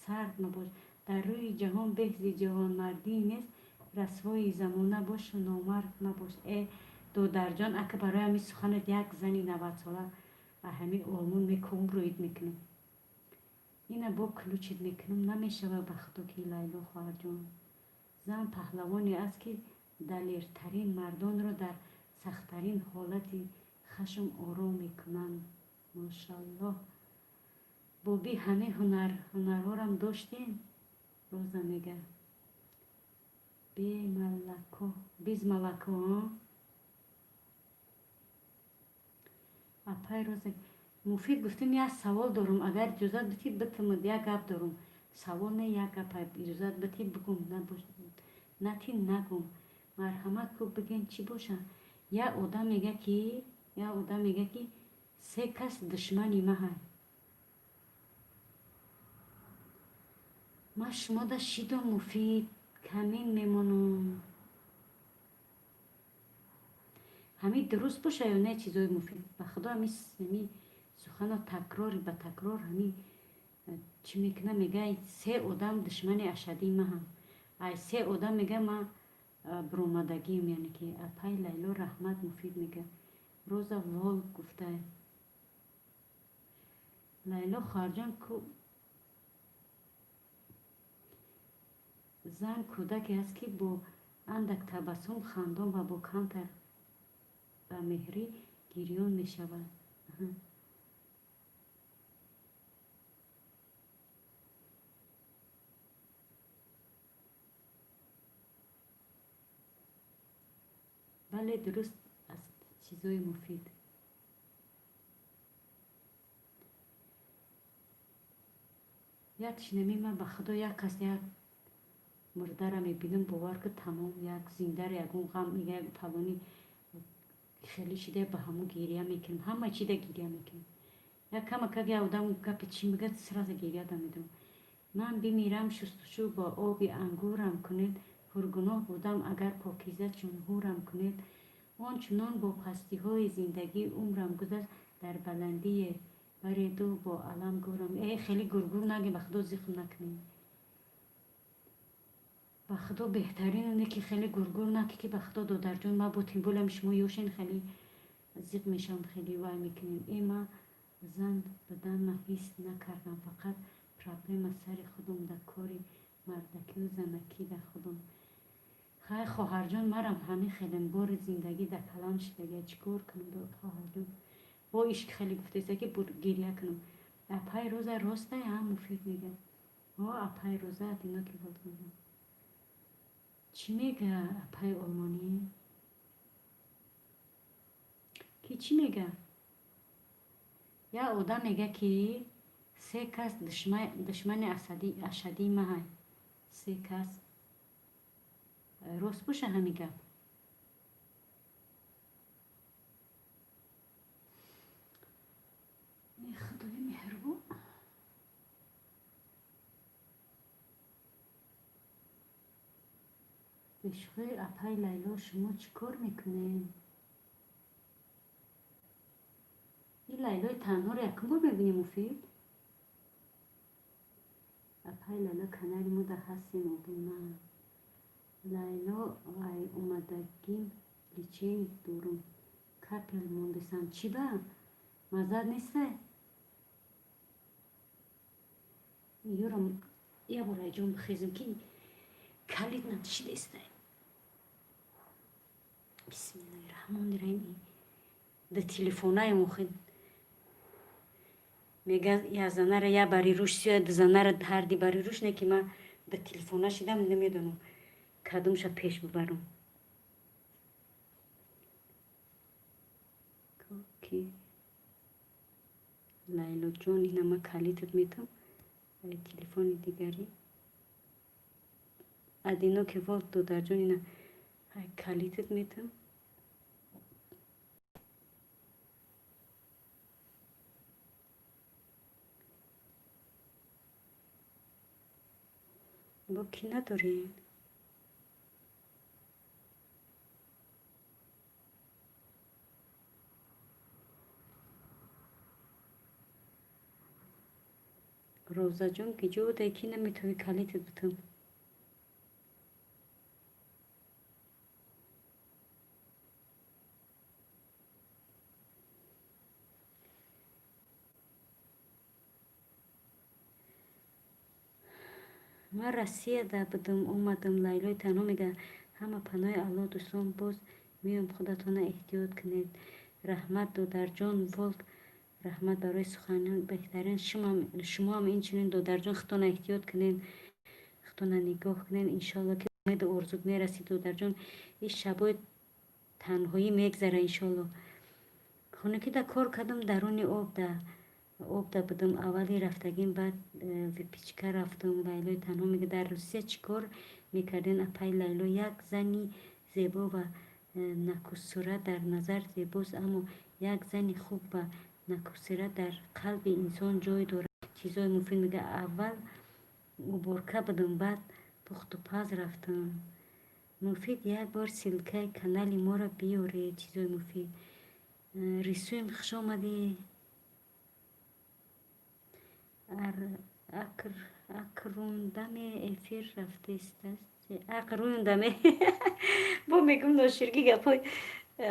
сард мабош. Дар рӯи ҷаҳон беҳ зи ҷавонмардӣ нест. Расвои замона бошу, номард мабош. Э, додарҷон, ака, барои ҳамин суханат як зани 90-сола ҳамин Олмон мекӯм, рӯид мекунам. Ина бо ключит мекунам, намешава, ба худо, ки Лайло хоҳарҷон. Зан паҳлавоне аст, ки далертарин мардонро дар сахттарин ҳолати Хашм ором мекунанд. Мошаллоҳ. Боби, ҳамин ҳунарҳорам доштем? Роза мега. Бемалако, без молоко. Апай Роза, Муфид, гуфтем, як савол дорум, агар иҷозат битӣ, битумад. Як гап дорум. Савол не, як гап, иҷозат битӣ, бигум, нати нагум. Марҳамат ку, бигӯен, чӣ боша. Як одам мега, ки се кас душмани маҳай. Ма шумода шидом, Муфид, камин мемонам. Ҳамин дуруст боша ё не, чизои Муфид? Ба худо, ҳами сухано такрори ба такрор ҳамин чӣ мекуна. Мега, се одам душмани ашадии маҳам. Ай се одам, мега, ма биромадагиам, яъне ки. Апай Лайло, раҳмат. Муфид мега, Роза вол гуфта. Лайло хоҳарҷон ку, зан кӯдаке аст, ки бо андак табассум хандон ва бо камтар ба меҳрӣ гирён мешавад. Бале, дуруст аст чизои Муфид. Як шинами ман, ба худо, як кас, як мурдара мебинам, бовар ки, тамом, як зиндаро ягон ғам, як палони хеле шида, ба ҳамун гиря мекунам. Ҳама чида гиря мекунам. Як камакак як одам гапи чӣ мегӯяд, сразу гиря да медорам. Ман бимирам, шустушӯ бо оби ангурам кунед. Пургуноҳ будам агар, покиза чун ҳурам кунед. Он чунон бо пастиҳои зиндагӣ умрам гузашт, дар баландие бареду бо алам гӯрам. Э, хеле гургур наге, ба худо, зихм накунед. Ба худо, беҳтарин оне ки хеле гургур наки, ки ба худо, додарҷон, ма бо тимболам шумо ёшен, хеле зиқ мешавам, хеле вай мекунем. Э, ма зан буданма ҳис накардам, фақат проблема сари худум да, кори мардакию занакӣ да худум. Хай, хоҳарҷон, марам ҳамин хелем, бори зиндагӣ да калам шидага, чӣ кор кунам, хоҳарҷон? Бо ишқ хеле гуфтеста, ки гиря кунам. Апай Роза, ростай, ҳа? Муфид мега, о, апай Роза, одиноки волк мега. Чӣ мега апай олмонӣ? Ки чӣ мега? Як одам мега, ки се кас душмани ашадии маҳай. Се кас. Рост боша ҳамин гап? Худои меҳрубон. Бешӯхӣ, апай Лайло, шумо чӣ кор мекунед? Ин Лайлои танҳоро якум бор мебинем, Муфид. Апай Лайло, канали мо дар ҳастем, обуна. Лайло, ай омадагим, лечение дорум, капель мондесам. Чӣ ба маззат нестай? Ёрам, як бор айҷон бихезем, ки калид надишидестай. Бисмиллоҳи раҳмони раҳим. Да телефонаем охи. Мега, як занара як бари рӯш, ду занара ҳарди бари рӯш. Не, ки ман да телефона шидам, намедонам кадомша пеш бибарам. Ки Лайлоҷон, ина ма калитат метам, телефони дигарӣ. Одиноки волк, додарҷон, ина калитат метам. Бо кӣ надорем? Розаҷон, ки ҷодай, ки наметавӣ калитат бутам. Ман Россияда будам, омадам. Лайлои танҳо мега, ҳама паноҳи Аллоҳ, дӯстон, боз меоям, худатона эҳтиёт кунед. Раҳмат, додарҷон Волк, раҳмат барои сухани беҳтарин. Шумоам инчунин, додарҷон, худтона эҳтиёт кунед, худтона нигоҳ кунед. Иншоалло, ки умеду орзуд мерасид, додарҷон. Ин шабои танҳоӣ мегзара, иншоалло. Хонакида кор кардам, даруни обда будам. Аввали рафтагим, баъд выпечка рафтам. Лайлои танҳо мега: дар Русия чӣ кор мекарден, апай Лайло? Як зани зебо ва накӯсурат дар назар зебост, аммо як зани хуб ва накӯсурат дар қалби инсон ҷой дорад. Чизҳои муфид мега: аввал уборка будам, баъд пухтупаз рафтам. Муфид, як бор ссылкаи канали моро биёред. Чизҳои муфид. Рисуем, хуш омадӣ. Акрундаме эфир рафтааст. Ақрундаме бо мегум, ноширги гапҳои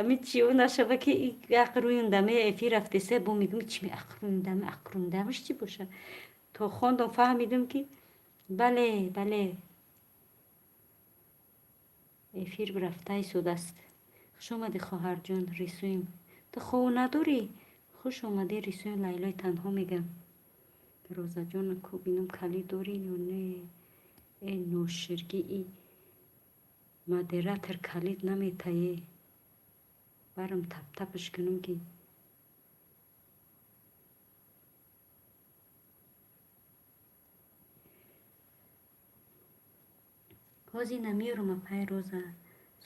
ами чиё нашава, ки ақрундаме эфир рафтеса. Бо мегум, чи ақрундаме, ақрундамаш чӣ боша? То хондам, фаҳмидам, ки бале, бале, эфир рафта истодааст. Хуш омадӣ, хоҳарҷон Рисуем. Ту хов надорӣ? Хуш омадӣ, Рисуем. Лайлои танҳо мегам: Розаҷон, ку бинам, калид дорӣ ё не? Э, ноширгӣ, и модератор калид наметае. Барам таптапаш кунам, ки ҳозир намеёрам. Апай Роза,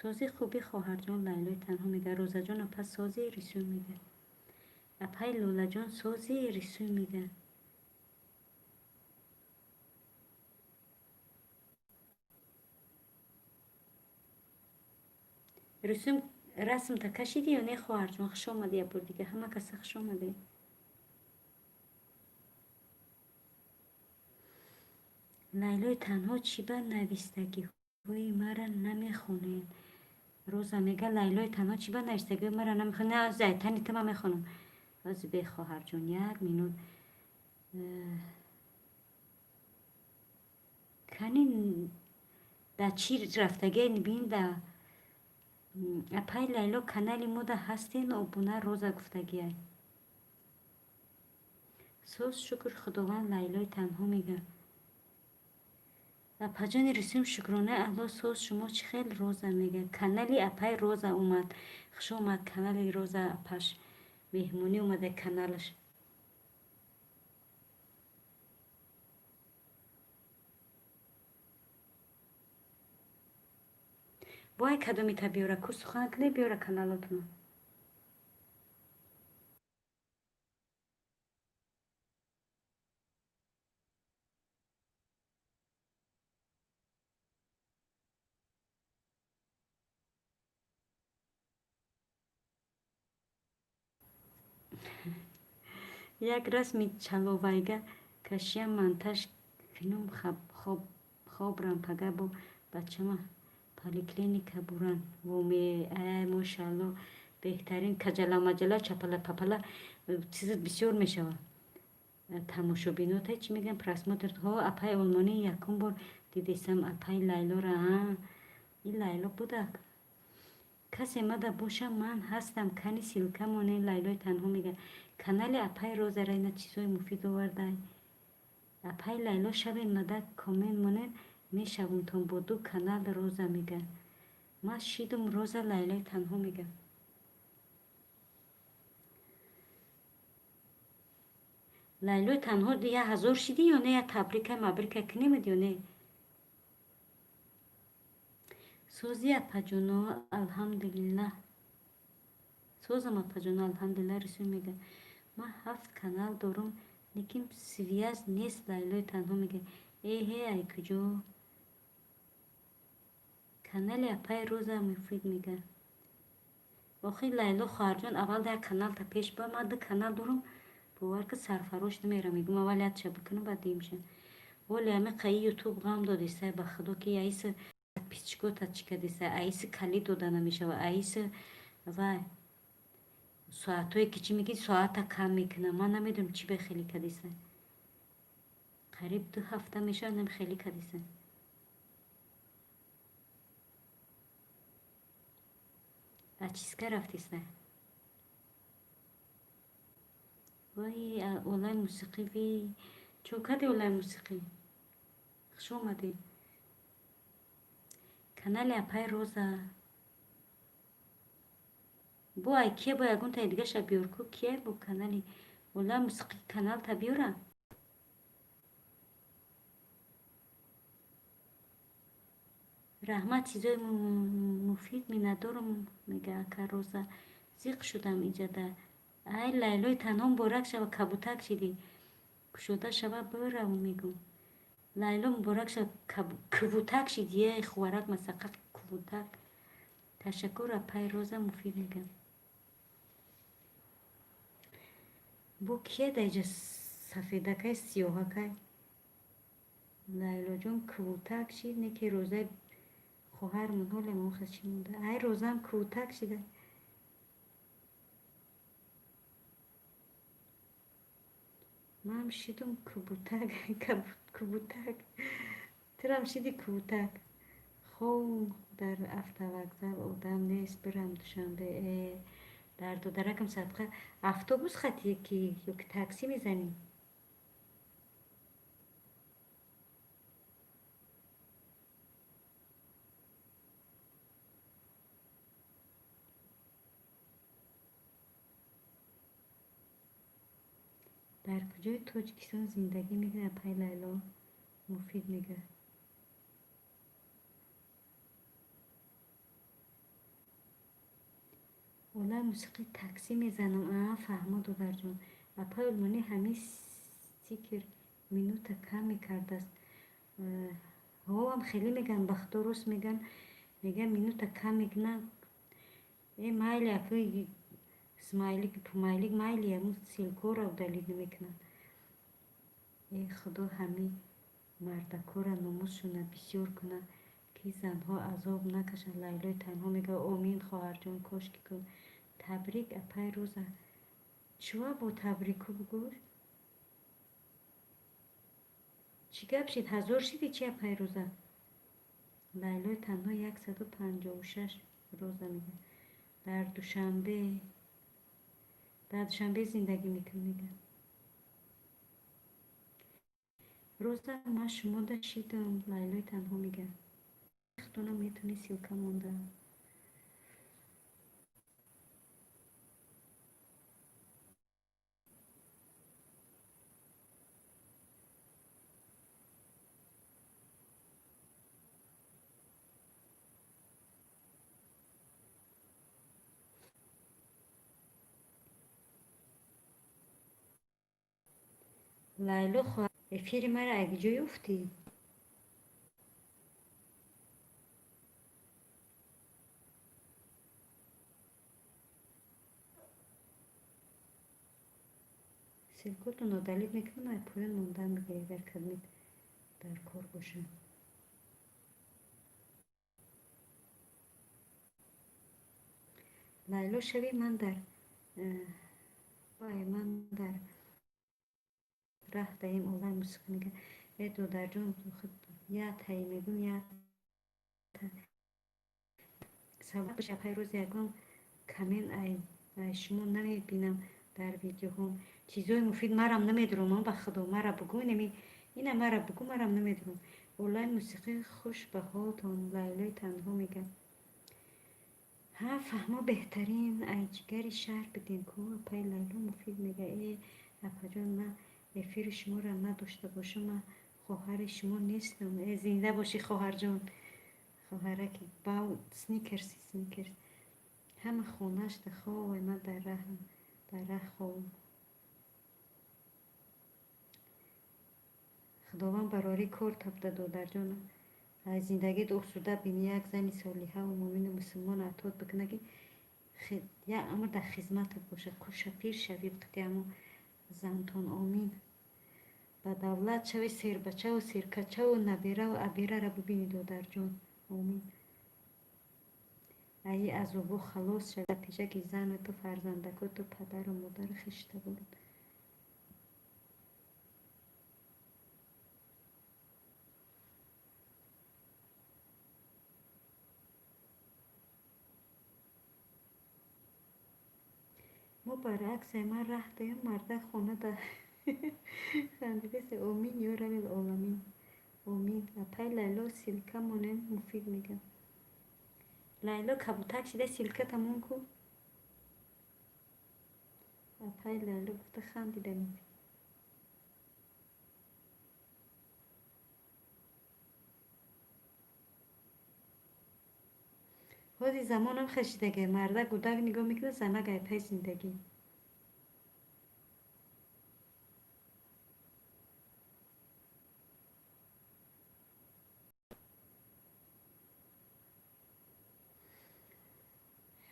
сози хубӣ, хоҳарҷон. Лайлои танҳо мега: Розаҷон, апа, сози? Рисӯ мега: апай Лолаҷон, сози? Рисӯ мега. Русум, расмта кашидӣ ё не, хоҳарҷон? Хуш омадӣ як бор дига, ҳама каса хуш омадӣ. Лайлои танҳо: чӣ ба навистагиҳои мара намехонед? Роза мега: Лайлои танҳо, чӣ ба навистагиҳои мара намехонед? Не, зайтани тама мехонам ҳозир. Бе, хоҳарҷон, як минут. Кани, да чӣ рафтагӣ бин. Да апай Лайло, канали мода ҳастен, обуна. Роза гуфтагиай. Соз, шукр Худованд. Лайлои танҳо мега: апаҷони Русум, шукронаи Алло, соз, шумо чӣ хел? Роза мега: канали апай Роза омад. Хуш омад канали Роза апаш, меҳмонӣ омада каналаш. Вой, кадомита биёра ку, сухан кне, биёра каналотуно. Як расми чаловайга кашиям, монтаж кунум, хобрам. Пага бо бачама поликлиника буран. Воме, ай, мошалло, беҳтарин. Каҷала маҷала, чапала папала, чизат бисёр мешавад. Тамошобинота чӣ мегӯям, просмотр ҳо. Апай Олмонӣ, якум бор дидесам апай Лайлора. Ин Лайло будак. Касе мада боша, ман ҳастам. Кани ссылка монен. Лайлои танҳо мега: канали апай Розара ина чизҳои муфид овардай. Апай Лайло, шавен мада, коммент монен, мешавумтон бо ду канал. Роза мега: ман шидум. Роза. Лайлои танҳо мега: Лайлои танҳо, 1000 шидӣ ё не? Я табрика мабрика кунемад ё не? Сози, апаҷоно, алҳамдулиллаҳ. Созам, апаҷоно, алҳамдулиллаҳ. Рисӯ мега: ман ҳафт канал дорум, лекин связь нест. Лайлои танҳо мега: эҳе, ай куҷо? Канали апай Роза муфид мега. Охи, Лайло хоҳарҷон, аввал як каналта пеш ба. Ман ду канал дорум, бовар ки, сарфарош намерам. Мегум, аввал якша бикунам, баъд дуюмша. Воли ами қаи Ютуб ғам додисай, ба худо, ки аиси подписчикота чӣ кардисай, аиси калид дода намешава, аиси вай соатҳое ки чӣ мегӣ, соата кам мекунам. Ман намедонам, чӣ ба хеле кардисай. Қариб 2 ҳафта мешавад, нам хеле кардисай. Очистка рафтисай. Вай, олаи мусиқӣ, вей, чо кади олаи мусиқӣ? Хуш омадед. Канали апаи Роза. Бо ай кия, бо ягонтаи дигаша биёр ку, кия бо канали олаи мусиқӣ каналта биёра? Раҳмат, чизои муфид миннатдорум, мега ака Роза. Зиқ шудам иҷада. Ай, Лайлои танҳо, муборак шава, кабутак шидӣ. Кушода шава, бирав, мегум. Лайло, муборак шава, кабутак шидӣ, эй хуварак масақақ кабутак. Ташаккур, апаи Роза, муфид мегам. Бо кия дар иҷа сафедакай, сиёҳакай? Лайлоҷон кабутак шид, не ки Розаи хоҳармон ҳоле мохаз чӣ монда. Ай, Розаам кабутак шида. Манам шидум кабутак, кабутак. Турам шиди кабутак. Хов, дар автовокзал одам нест, бирам Душанбе. Э, дар додаракам садқа, автобус хати ки ё ки таксӣ мезанӣ? Дар куҷои Тоҷикистон зиндагӣ мекунад апаи Лайло? Муфид мега. Олаи мусиқӣ таксӣ мезанам. А, фаҳмо, додарҷон. Апаи Олмонӣ ҳамин стикер минута кам мекардааст. Ҳовам хеле меган, ба худо рост меган, меган минута кам мекунад. Э, майли, акӯи смайлик, пумайлик, майли, ягон ссылкора удалить намекунад. Э, худо ҳамин мардакора номусшона бисёр кунад, ки занҳо азоб накашанд. Лайлои танҳо мега, омин, хоҳарҷон, кошки кун. Табрик, апаи Роза. Чува бо табрику бугӯш? Чӣ гап шид? 1000 шиди чи, апаи Роза? Лайлои танҳо 156 Роза мега. Дар Душанбе зиндагӣ мекунӣ, мега. Роза, ман шумода шидам, Лайлои танҳо мега. Худона метавонӣ ссылка монда. Лайло хоҳар, эфири маро аз куҷо ёфтӣ? Ссылкотон удалить мекунам, ай поён мондан мегӯяд, агар кадмит дар кор бошад. Лайло, шави ман дар вай, ман дар раҳ даим, олаи мусиқӣ мега. Э, додарҷон, я таи мегум, я сабаб апаи Рози, ягон коммент ай шумо намебинам дар видеоҳом. Чизои муфид марам намедурам, ба худо, мара бугӯ, инами ина мара бугӯ, марам намедурам. Олаи мусиқӣ, хуш ба ҳолтон, Лайлои танҳо мега. Ҳа, фаҳмо, беҳтарин, ай ҷигари шаҳр бидем ку, апаи Лайло муфид мега. Э, апаҷон, ман эфири шуморо надошта бошам, ман хоҳари шумо нестам. Э, зинда бошӣ, хоҳарҷон. Хоҳараки бау, сникерси, сникерс. Ҳама хонашда ховай, ман дар раҳ ховам. Худованд барорӣ кор табда, додарҷонам. Аз зиндагит осуда бини, як зани солиҳаву муъмину мусулмон атот бикунад, ки як умр дар хизматат бошад. Куша пир шавӣ қити ҳамо зантон, омин. Ба давлат шави, сербачаву серкачаву набераву аберара бибинӣ, додарҷон, омин. Аи азобҳо халос шавӣ, дар пешаки занату фарзандакоту падару модару хештаборат. Мо баръакс, ман раҳ даём, мардак хона да хандидасе. Омин, ё раббил оламин, омин. Апай Лайло, ссылка монем, муфид мегам. Лайло кабутак шида, ссылка тамом ку. Апай Лайло гуфта хандидам. Ҳози замонам хашидага, мардак гудак нигоҳ мекунад, занак айпай зиндагӣ.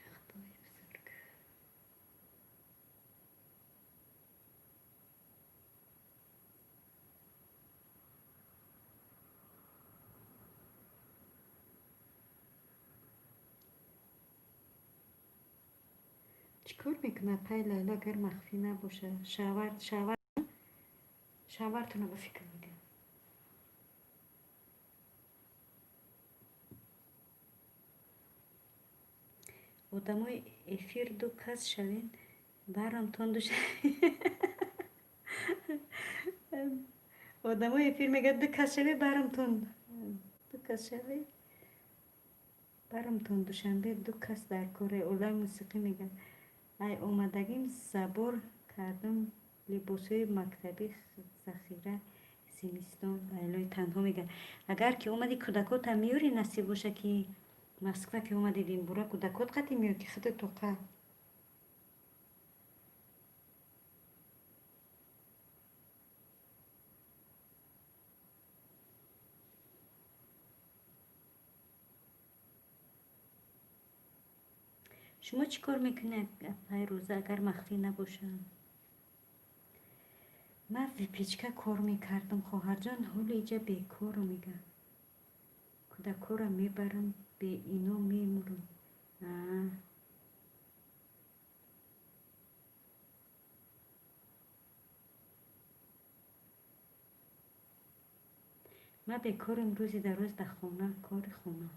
Худои бузург. Чӣ кор мекунад апай Лайло, агар махфӣ набошад? Шавҳартона ба фикр мегӯям. Одамои эфир ду кас шавен, барамтон ду. Одамои эфир мегӯяд, ду кас шаве, барамтон ду кас шаве, барамтон. Душанбе ду кас дар коре. Олами мусиқӣ мегӯяд, ай омадагим забор кардам либосҳои мактабӣ, захира зимистон. Лайлои танҳо мегӯяд, агар ки омади, кӯдакота меёрӣ? Насиб боша, ки Москва ки омади, динбура кӯдакот қати меёр, ки худат тоқа? Шумо чӣ кор мекунед, апай Рӯза, агар махфӣ набошад? Ман выпечка кор мекардам, хоҳарҷон, ҳоло иҷа бекорам, мегӯяд. Кӯдакҳоро мебарам, бе ино мемурам. А. Ман бекорам, рӯзи дар рӯз дар хона, кори хона.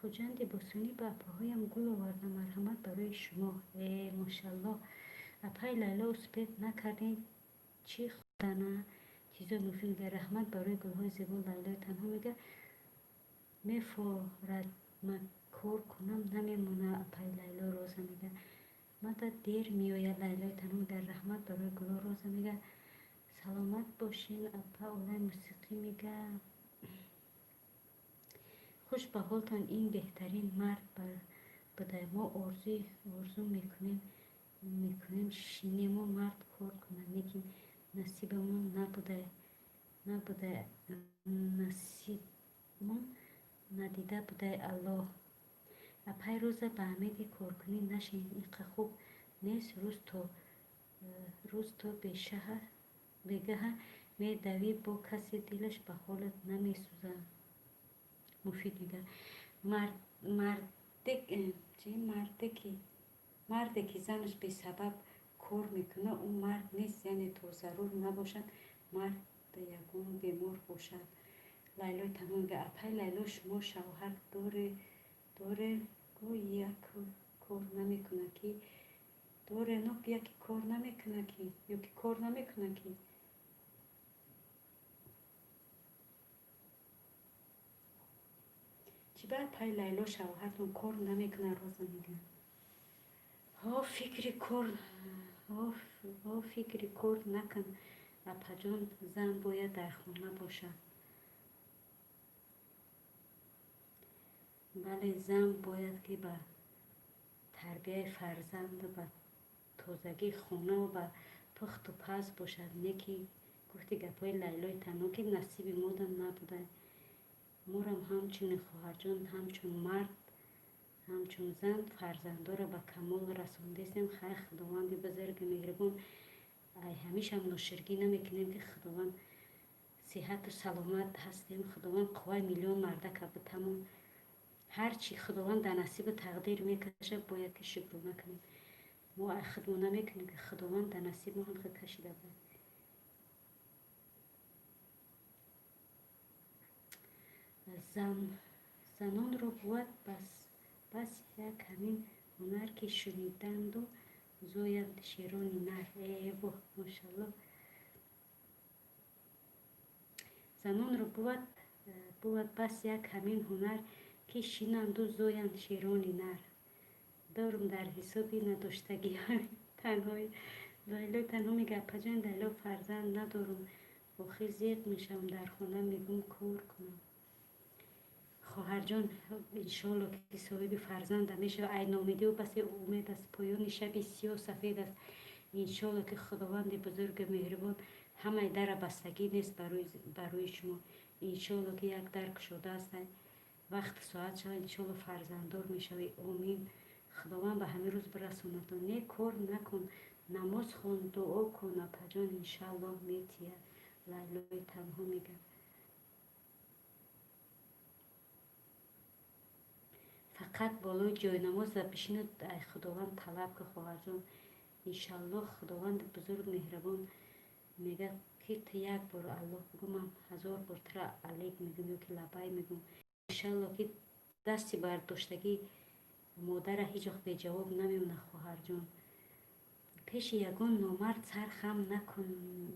Хуҷанди Бостонӣ ба апаҳоям гул овардам, марҳамат барои шумо. Э, мошаллоҳ. Апаи Лайло, успеть накардем, чӣ худана чизои муфид мега. Раҳмат барои гулҳои зебо. Лайлои Танҳо мега, мефорад ма кор кунам, намемона. Апаи Лайло, Роза мега, мада дер меояд. Лайлои Танҳо мега, раҳмат барои гулҳо. Роза мега, саломат бошен, апа. Олаи мусиқӣ мега, хуш ба ҳолтон, ин беҳтарин мард будай. Мо орзу мекунем шинему мард кор кунад, лекин насибамон набудай, насибмон надида будай Аллоҳ. Апай Роза, ба умеди коркунӣ нашин, иқа хуб нест. Рӯз то бегаҳа медавӣ, бо касе дилаш ба ҳолат намесӯзад. Муфид мега, марде ки занаш бесабаб кор мекунад, ӯ мард нест, яъне то зарур набошад, мард ягон бемор бошад. Лайлои Танҳо мега, апай Лайло, шумо шавҳар доре гӯ як кор намекунад ки доре, но яке кор намекунад ки ё ки кор намекунад ки. Чӣ ба, апай Лайло, шавҳартон кор намекунад? Роза мега, ҳо фикри кор, ҳо фикри кор накун, апаҷон, зан бояд дар хона бошад. Бале, зан бояд ки ба тарбияи фарзанду ба тозагии хонаву ба пухту паз бошад. Не ки гуфти гапҳои Лайлои Танҳо, ки насиби мода набуда. Морам ҳамчунин, хоҳарҷон, ҳамчун мард, ҳамчун зан фарзандоро ба камол расондесем. Хайр, Худованди бузурги меҳрибон, ай ҳамешам ноширгӣ намекунем, ки Худованд сиҳату саломат ҳастем. Худованд қувваи миллион мардака битамон. Ҳарчи Худованд дар насибу тақдир мекашад, бояд ки шукрона кунем. Мо ай худмо намекунем, ки Худованд дар насиби мо ҳам кашида буд. Занонро бувад бас як ҳамин ҳунар, ки шуниданду зоянд шерони нар. Э воҳ, мошаллоҳ. Занонро бувад бас як ҳамин ҳунар, ки шинанду зоянд шерони нар. Дорум дар ҳисоби надоштагиҳои танҳои. Лайлои Танҳо мега, апаҷон Лайло, фарзанд надорум, охир зиқ мешавам дар хона, мегӯм кор кунам. Хоҳарҷон, иншоалло ки соҳиби фарзанда мешава. Ай номидиу басе умед аст, поёни шаби сиёҳ сафед аст. Иншоалло ки Худованди бузургу меҳрибон, ҳамаи дара бастагӣ нест барои шумо. Иншоалло ки як дар кушода аст, вақт соат шава, иншоалло фарзанддор мешавӣ. Омин. Худованд ба ҳамин рӯз бирасонадон. Не, кор накун, намоз хон, дуо кун, апаҷон, иншааллоҳ метия. Лайлои Танҳо мега, фақат болои ҷойнамоза бишину, ай Худованд талаб ки, хоҳарҷон, иншааллоҳ Худованди бузург меҳрибон мега ки ту як бор Аллоҳ бигӯ, ман ҳазор бор тура алейк мегӯм ё ки лабай мегӯм. Иншаалло ки дасти бардоштагӣ модара ҳеҷ вақт беҷавоб намемонад, хоҳарҷон. Пеши ягон номард сар хам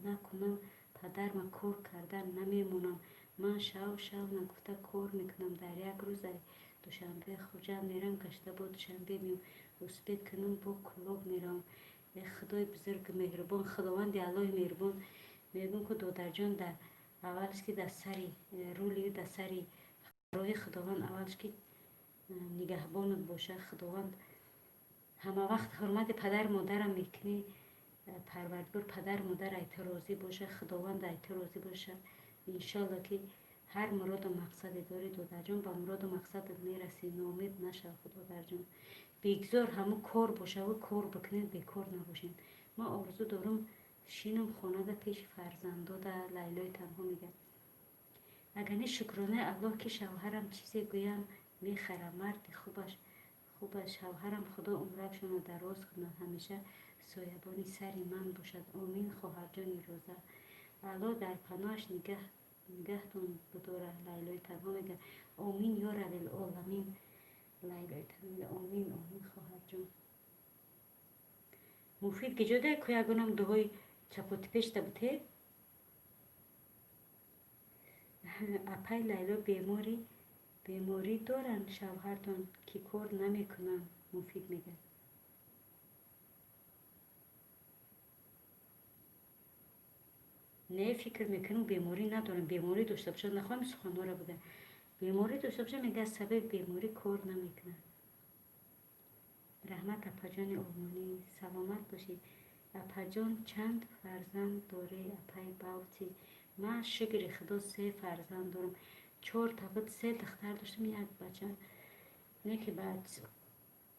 накунам, падарма кор кардан намемонам. Ман шав шав нагуфта кор мекунам. Дар як рӯз Душанбе Хуҷанд мерам, гашта бо Душанбе меом, успеть кунам, бо Кӯлоб меравам. Э Худои бузургу меҳрубон, Худованди Аллоҳи меҳрубон, мегӯм ку, додарҷон, дар аввалш ки дар сари рулию дар сари роҳи Худованд аввалш ки нигаҳбонат бошад. Худованд ҳама вақт ҳурмати падару модарам мекунӣ, Парвардигор падару модар ай ту розӣ бошад, Худованд ай ту розӣ бошад. Иншоалло ки ҳар муроду мақсаде дорӣ, додарҷон, ба муроду мақсадат мерасӣ. Ноумед нашав, додарҷон. Бигзор ҳамун кор бошаву кор бикунед, бекор набошед. Ман орзу дорам шинам хонада пеши фарзандода. Лайлои Танҳо мега, агар не, шукронаи Аллоҳ ки шавҳарам чизе гӯям мехарам. Марди хубаш хубаш шавҳарам, Худо умрашонро дароз кунад, ҳамеша соябони сари ман бошад. Омин, хоҳарҷони Роза. Аллоҳ дар паноҳаш нигаҳтон бидорад. Лайлои Танҳо мега, омин ё раббил оламин. Лайлои Тамила, омин, омин, хоҳарҷон. Муфид гиҷода ку ягонам дуҳои чапоти пешта буте? Апай Лайло, беморӣ доранд шавҳартон, ки кор намекунанд? Муфид мегӯяд. Не, фикр мекунам, беморӣ надорам. Беморӣ дошта бошад, нахоҳам суханҳоро буда. Беморӣ дошта бошад, мега, аз сабаби беморӣ кор намекунад. Раҳмат, апаҷони олмонӣ, саломат бошед. Апаҷон, чанд фарзанд дорӣ, апаи Бавти? Ман, шукри Худо, се фарзанд дорам. Чорта буд, се духтар доштам, як бача. Не ки ба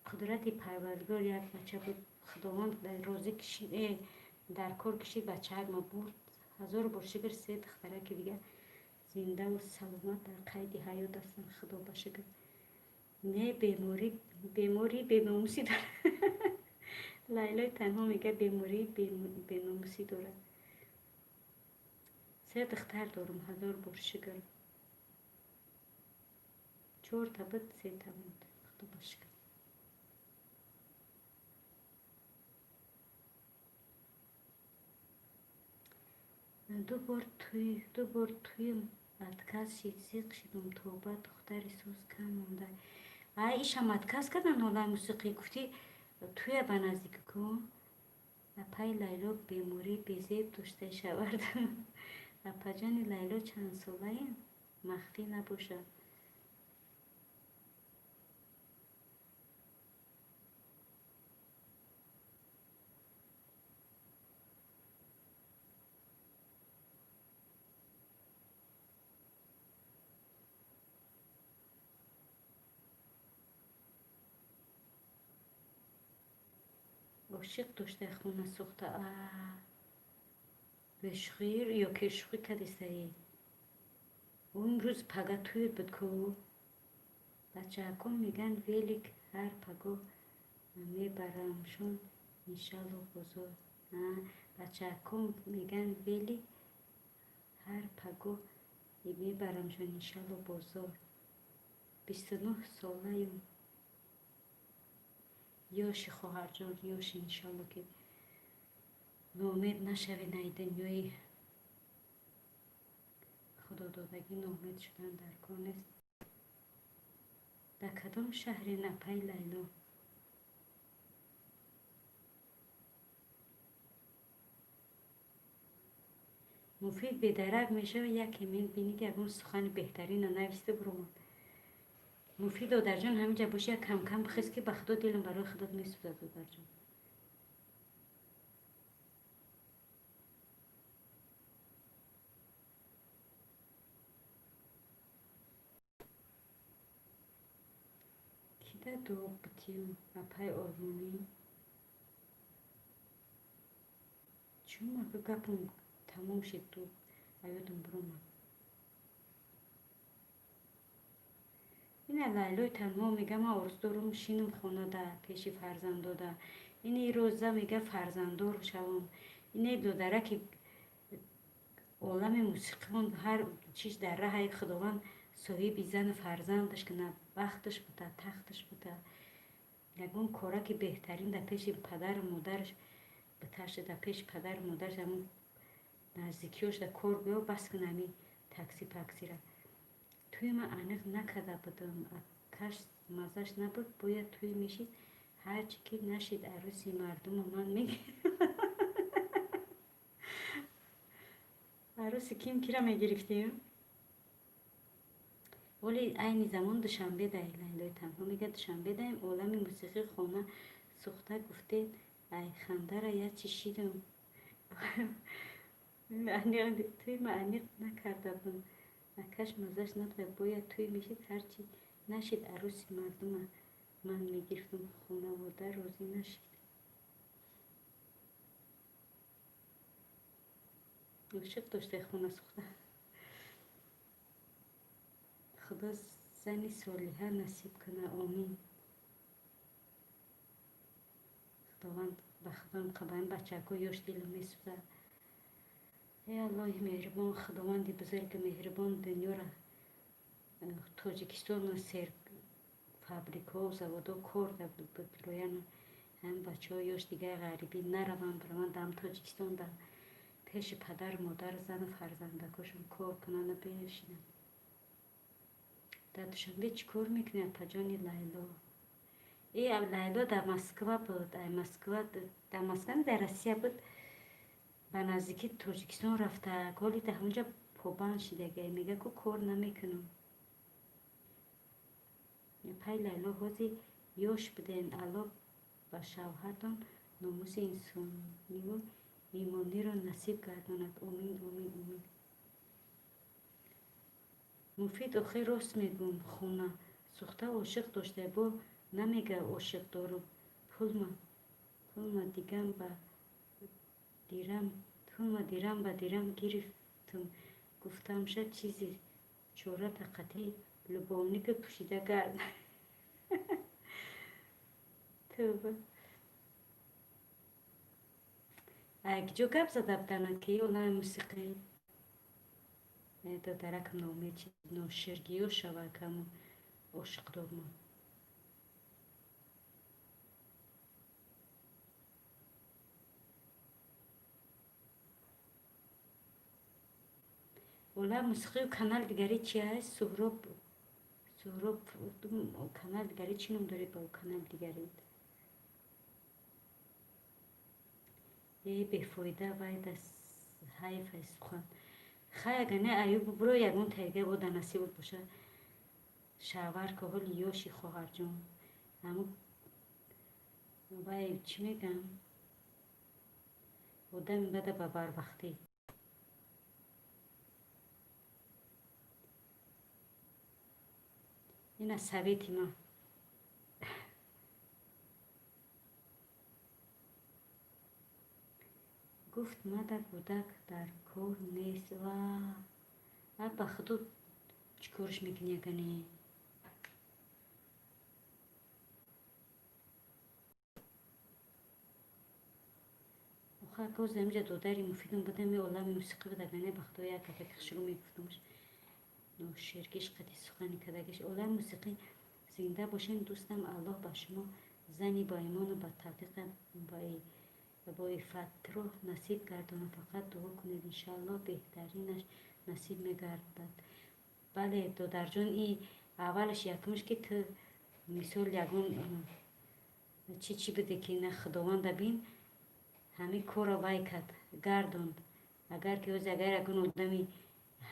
қудрати Парвардигор як бача буд. Худованд розӣ кишид, дар кор кишид, бачаак ма бурд. Ҳазору бор шукр, се духтараки дигар зиндаву саломат дар қайди ҳаёт ҳастанд, Худо ба шукр. Не, беморӣ беномусӣ дорад. Лайлои Танҳо мега, бемории беномусӣ дорад. Се духтар дорам, ҳазор бор шукр. Чорта буд, сета монд, Худо ба шукр. Ду бор тӯем отказ шид, зиқ шидум, тоба, духтари соз кам монда. Ай, ишам отказ кардан ҳолаи мусиқӣ, гуфтӣ тӯя ба наздикӣ кун. Апаи Лайло, бемории безеб доштаи шавард. Апаҷони Лайло, чандсолаем, махфӣ набошад? Ошиқ доштаи хона сӯхта. Бешӯхӣ ё ки шӯхӣ кардистаӣ? Ӯ имрӯз пага тӯй буд ку. Бачаакон мегӯянд, велик ҳар паго мебарамшон, иншалло, бозор. Бачаакон мегӯянд, велик ҳар паго мебарамшон, иншалло, бозор. 29 солаем. Ёши, хоҳарҷон, ёши, иншалло, ки ноумед нашавед. Ай дунёи худододагӣ ноумед шудан дар кор нест. Дар кадом шаҳрен, апаи Лайло? Муфид бедарак мешавад, яке мебинӣ, ки ягон сухани беҳтарина нависта буромад. Муфид, додарҷон, ҳаминҷа боши, як камкам бихез, ки ба Худо дилам барои худат месӯзад, додарҷон. Кида дурӯғ битиём, апаи олмонӣ? Чун ака гапам тамом шид, дурӯғ аёдам биромад. Ина Лайлои Танҳо мега, ман орзу дорам шинам хонада пеши фарзандода. Ини роза мега, фарзанддор шавам. Ине додараки олами мусиқион ҳар чиз дар раҳаи Худованд соҳиби зану фарзандаш кунад, бахташ бута, тахташ бута, ягон кораки беҳтарин дар пеши падару модараш биташа, дар пеши падару модараш, ҳамон наздикиёш дар кор биё, бас кун ҳами такси паксира. Тӯи ман аниқ накарда будам, акаш маззаш набуд, бояд тӯй мешид, ҳарчи ки нашид, арӯси мардума ман мегирифтам. Арӯси ким кира мегирифтем? Вале айни замон Душанбе даем. Лайлои Танҳо мега, Душанбе даем. Олами мусиқӣ хона сӯхта гуфтед, ай хандара як чи шидам. Тӯи ман аниқ накарда будам, акаш маззаш набуд, бояд тӯй мешид, ҳарчи нашид, арӯси мардума ман мегирифтам, хонавода розӣ нашид. Ошиқ доштаи хона сӯхта. Худо зани солиҳа насиб кунад, омин. Худованд, ба Худоам қабаем, бачаҳако ёш дилам месӯзад. Эй Аллоҳи меҳрибон, Худованди бузурги меҳрибон, дунёра, Тоҷикистонро сер Фабрикаҳо, заводҳо кор бирояну ҳам бачаҳо ёш дигар ғарибӣ нараванд, бираванд дар Тоҷикистон, дар пеши падару модар, зану фарзандакошон кор кунанду бешинанд. Дар Душанбе чӣ кор мекунӣ, апаҷони Лайло? Э, Лайло дар Москва буд, ай Москва, дар Москва, дар Россия буд, ба наздикии Тоҷикистон рафта, ҳоли дар ҳамонҷа побанд шидага, мега ку кор намекунам. Пай Лайло, ҳозир ёш буден, Аллоҳ ба шавҳартон номуси инсониву имониро насиб гардонад. Омин, омин, омин. Муфид, охир рост мегӯм, хона сӯхта ошиқ дошта, бо намега ошиқ дорум, пулма дигам ба дирам, пулма дирам ба дирам гирифтум, гуфтамша чизи чора тақати любовника пӯшида гард. Тӯба. Киҷо гап зада буданд, ки олами мусиқӣ? Додаракам ноумед шид, ноширгиё шава каму ошиқдорма. Олами мусиқию канали дигари чи аст? Суҳроб, Суҳроб, канали дигари чӣ ном доред ба канали дигари? Э, бефоида, вай да ҳайф ай сухан. Хай, агар не, аюб биро, ягон тайга бо дар насибот боша. Шавар ка, ҳоли ёши, хоҳарҷон. Ҳаму вай чӣ мегӯям? Одами бада ба барвақтӣ. Ина совети ман. Гуфт мада кӯдак дар кор нест. Ва а ба худо чӣ корш мекунӣ агане? Охир боз амиҷа додари Муфидум будам, олами мусиқӣ буд, агане ба худо як гапаки хушрӯ мегуфтумш. Ноширгиш қади сухани кардагиш. Олами мусиқӣ, зинда бошен, дӯстам. Аллоҳ ба шумо зани боимону ба тавфиқа бо иффатро насиб гардонад. Фақат дуо кунед, иншоаллоҳ беҳтаринаш насиб мегардад. Бале, додарҷон, и аввалаш якумш ки ту мисол ягон чӣ чӣ буде ки на Худованда бин, ҳамин корро вай кард, гардонд. Агар ки ҳози агар ягон одами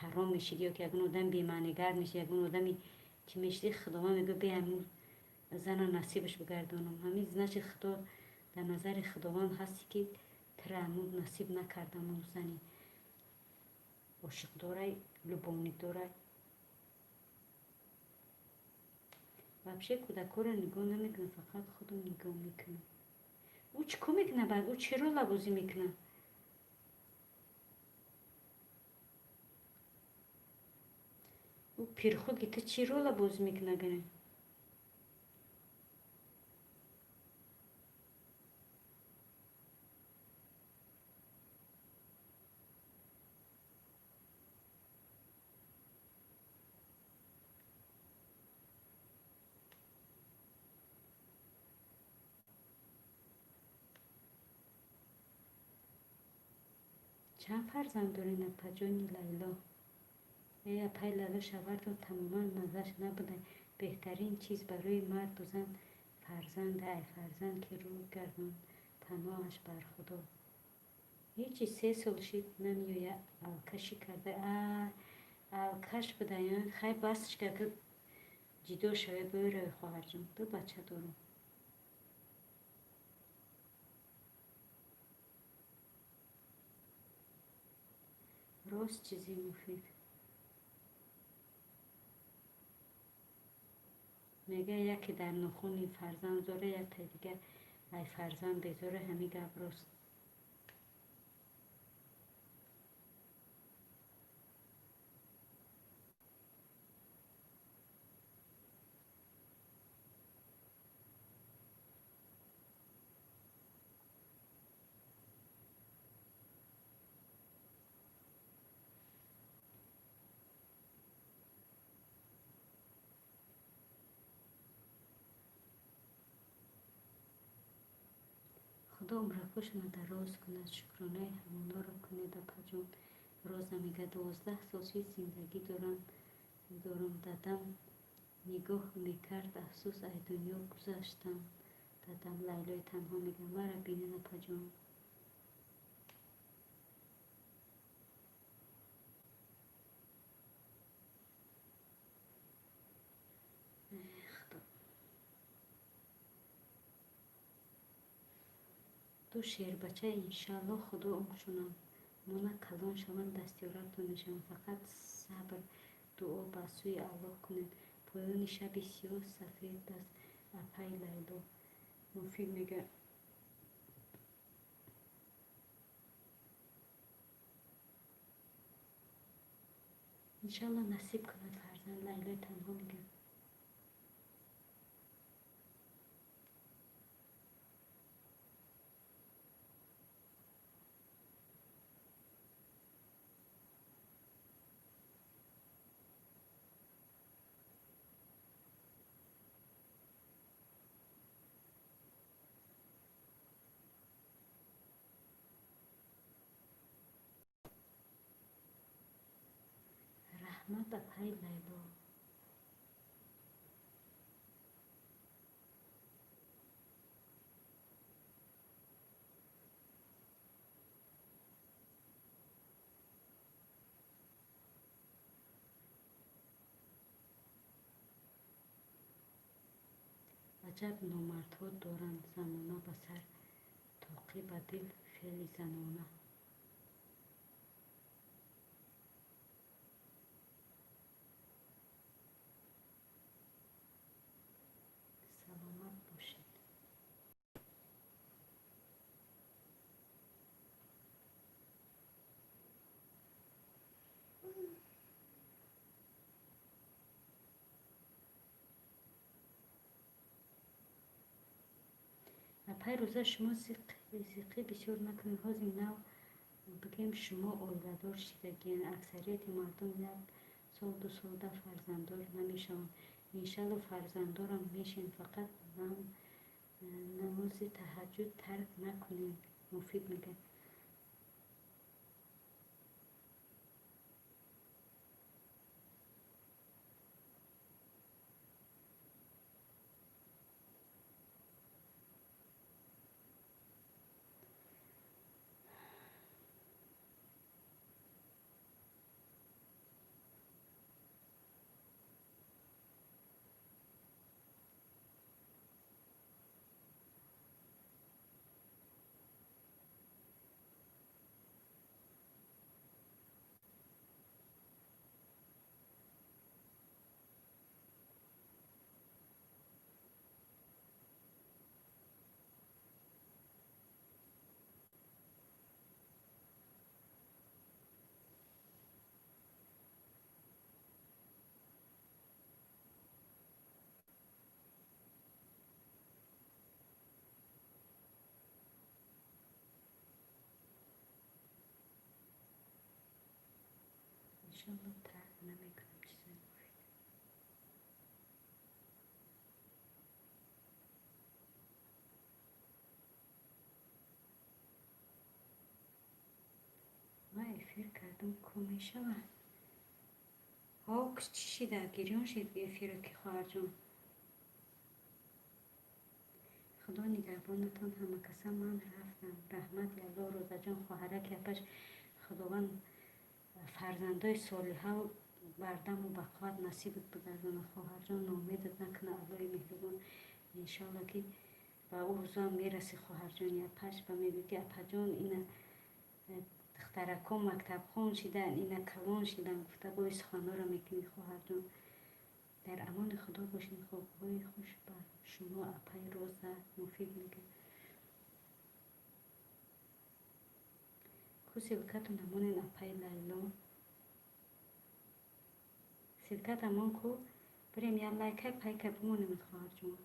ҳаром мешид ё ки ягон одами бемаънигард мешид, ягон одами чӣ мешиди, Худованд мегӯяд, бе ҳамин зана насибаш бигардонам. Ҳамин значит Худо дар назари Худованд ҳасти ки тура ҳамун насиб накардам, он зани ошиқдорай, любовникдорай. Вообще кӯдакҳоро нигоҳ намекунам, фақат худам нигоҳ мекунам. Ӯ чӣ кор мекунад баъд? Ӯ чӣ рола бозӣ мекунад? Ӯ пирхуги ту чӣ рола бозӣ мекунад агане? Чанд фарзанд доред, апаҷони Лайло? Э, апаи Лайло, шавҳартон тамоман маззаш набуда. Беҳтарин чиз барои марду зан фарзанд. Ай фарзанд ки рӯй гардонд, паноҳаш бар Худо. Ҳечи, 3 сол шид намеоя, алкашӣ карда. А, алкаш будая? Хай, басш ка, ки ҷидо шаве, бӯравӣ, хоҳарҷон. Ду бача дорам. Рост чизи муфид. Мега яке дар нохуни фарзанд зора, яктаи дигар ай фарзанд безора, ҳамин гап рост. Худо умракошона дароз кунад, шукронаи ҳамонҳоро кунед, апаҷон. Роза мега: 12 сол шид зиндагӣ дорам, дадам нигоҳ мекард, афсӯс, ай дунё гузаштам. Дадам. Лайлои танҳо мега: мара бинед, апаҷон. Худо, ду шербача, иншалло, Худо умршона мона, калон шаванд, дастёратон мешаванд. Фақат сабр, дуо ба сӯи Аллоҳ кунед. Поёни шаби сиёҳ сафед аст, апаи Лайло. Муфид мега: иншалло, насиб кунад фарзанд. Лайлои танҳо мега: раҳмат, апаи Лайло. Аҷаб номардҳо доранд замона, ба сар тоқӣ, ба дил феъли занона. Саломат бошед. Апай Рӯза, шумо зиқӣ бисёр накунед. Ҳозир нав бигем, шумо оиладор шидагиен. Аксарияти мардум як сол, 2 солда фарзанддор намешаванд. Иншалло, фарзанддорам мешем, фақат намози таҳаҷҷуд тарк накунем. Муфид мега: иншалло, тарк намекунам чизои муфид. Ман эфир кардам, ку мешавад? Ҳо, чӣ шида? Гирён шид эфира ки, хоҳарҷон. Худо нигаҳбонатон ҳамакаса, ман рафтам. Раҳмат ялло, Розаҷон, хоҳараки апаш. Худованд фарзандои солиҳаву бардаму бақувват насибат бигардонад, хоҳарҷон. Ноумедат накунад Аллоҳи меҳрубон. Иншоалло, ки ба ӯ рӯзоам мерасӣ, хоҳарҷони апаш, ба мегӯӣ, ки апаҷон, ина духтаракон мактабхон шидан, ина калон шидан, гуфта бои суханҳоро мекунӣ, хоҳарҷон. Дар амони Худо бошед. Хобҳои хуш ба шумо, апаи Роза. Муфид мега: ку ссылка тон намонед, апаи Лайло? Ссылка тамон ку, бирем, як лайкай пайкай бимонемед, хоҳарҷон.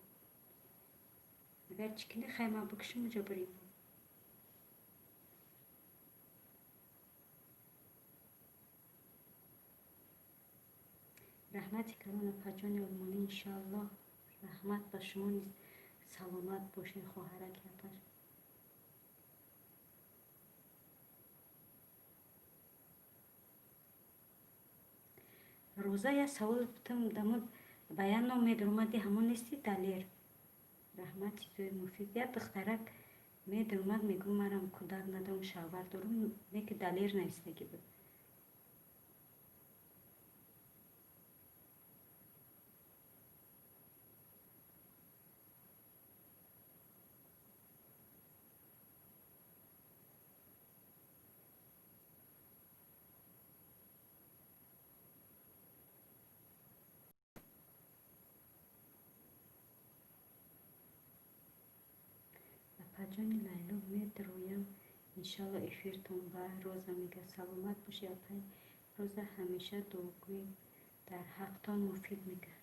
Агар чӣ кунӣ, хай, ман бикушам, уҷо бирем. Раҳмати калон, апаҷони олмонӣ, иншоаллоҳ. Раҳмат ба шумо низ, саломат бошед, хоҳараки апаш. Роза, як савол бутам, дамо ба як ном медаромади, ҳамон нести, Далер? Раҳмат, чизои муфид. Як духтарак медаромад, мегӯ, марам кӯдак надорам, шавҳар дорам, не ки Далер навистагӣ буд. Апаҷони Лайло, медроям, иншалло, эфиртон ба. Роза мега, саломат бошӣ, апай Роза, ҳамеша дуогӯем дар ҳақтон, муфид мега.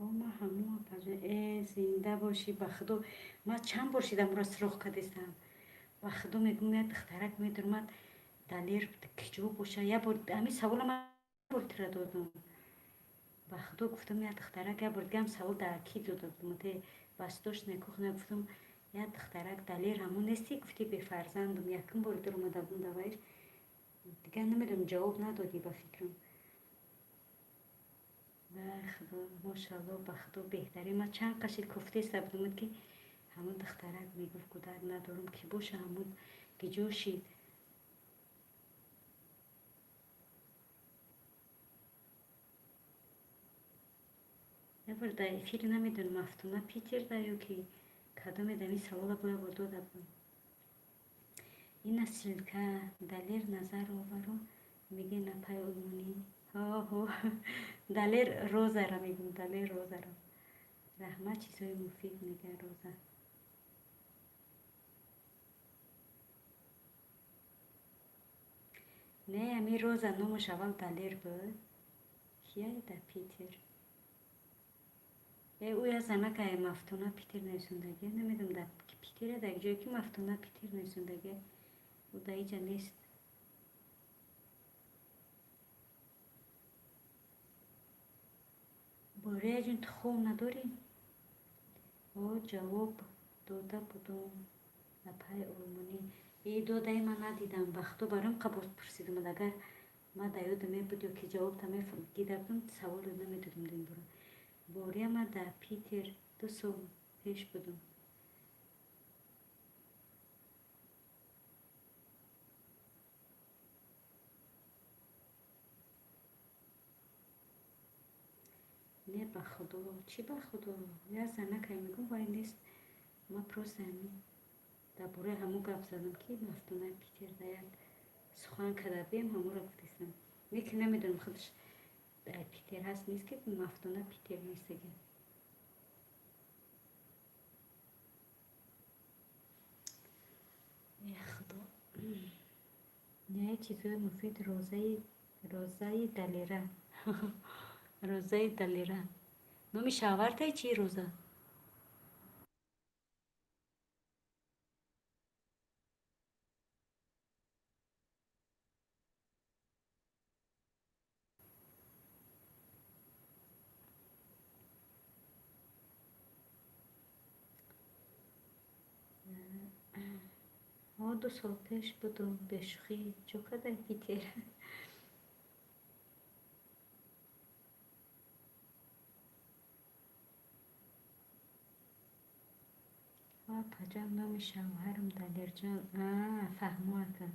О, ма ҳамон, апаҷон. Э, зинда бошӣ, ба худо, ма чанд бор шидам ӯро суроғ кардистам. Ба худо, мегӯм, як духтарак медаромад, Далер киҷо боша? Як бор ҳамин савола ман бор тира додам. Ба худо, гуфтам, як духтарак, як бор дигаам савол дар ки дода будам, те восточная кухня, гуфтам, як духтарак Далер ҳамон нести, гуфти бефарзандам, якум бори дуромада будам давайш, дигар намедонам, ҷавоб надодӣ, ба фикрам. Вай худо, мошалло, ба худо, беҳтарин. Ман чанд қашид кофтеста будам, ки ҳамон духтарак мегуфт, кӯдак надорам, ки боша, ҳамон киҷо шид? Як бор дар эфири, намедонам, Мафтуна Питерда ё ки кадоме, дар ин савола бо як бор дода будам. Ина ссылка Далер Назароваро мегӯен, апай Олмонӣ? Ҳо, Далер Розаро мегӯм, Далер Розаро. Раҳмат, чизҳои муфид, мега Роза. Не, ами Роза номаш аввал Далер буд. Кияй дар Питер? Э, ӯ як занакае, Мафтуна Питер нависондагия, намедонам, дар Питере, дар ҷое ки Мафтуна Питер нависондагия, ӯ дар иҷа нест. Борияҷон, ту хоб надорӣ? О, ҷавоб дода будум, апаи Олмонӣ. И додаи ман надидам, ба худо, бароям қабул пурсидам. Агар ман дар ёдам мебуд ё ки ҷавобта дида будам, саволро намедодам дар ин бора. Бория, ман дар Питер 2 сол пеш будам. Не, ба худо, чӣ, ба худо, як занакае мегӯм, вай нест. Ма просто ҳамин дар бораи ҳамон гап задам, ки Мафтунаи Питер да як сухан карда будем, ҳамонро гуфтистам. Не ки намедонам, худаш дар Питер ҳаст, нест, ки Мафтуна Питер нестага. Э, худо, не, чизҳои муфид. Розаи, Розаи Далера, Розаи Далера номи шавҳартай чи, Роза? Ҳо, 2 сол пеш будум, бешӯхӣ. Чо кадай Питер? Апаҷон, номи шавҳарам Далерҷон. Фаҳмо, ака.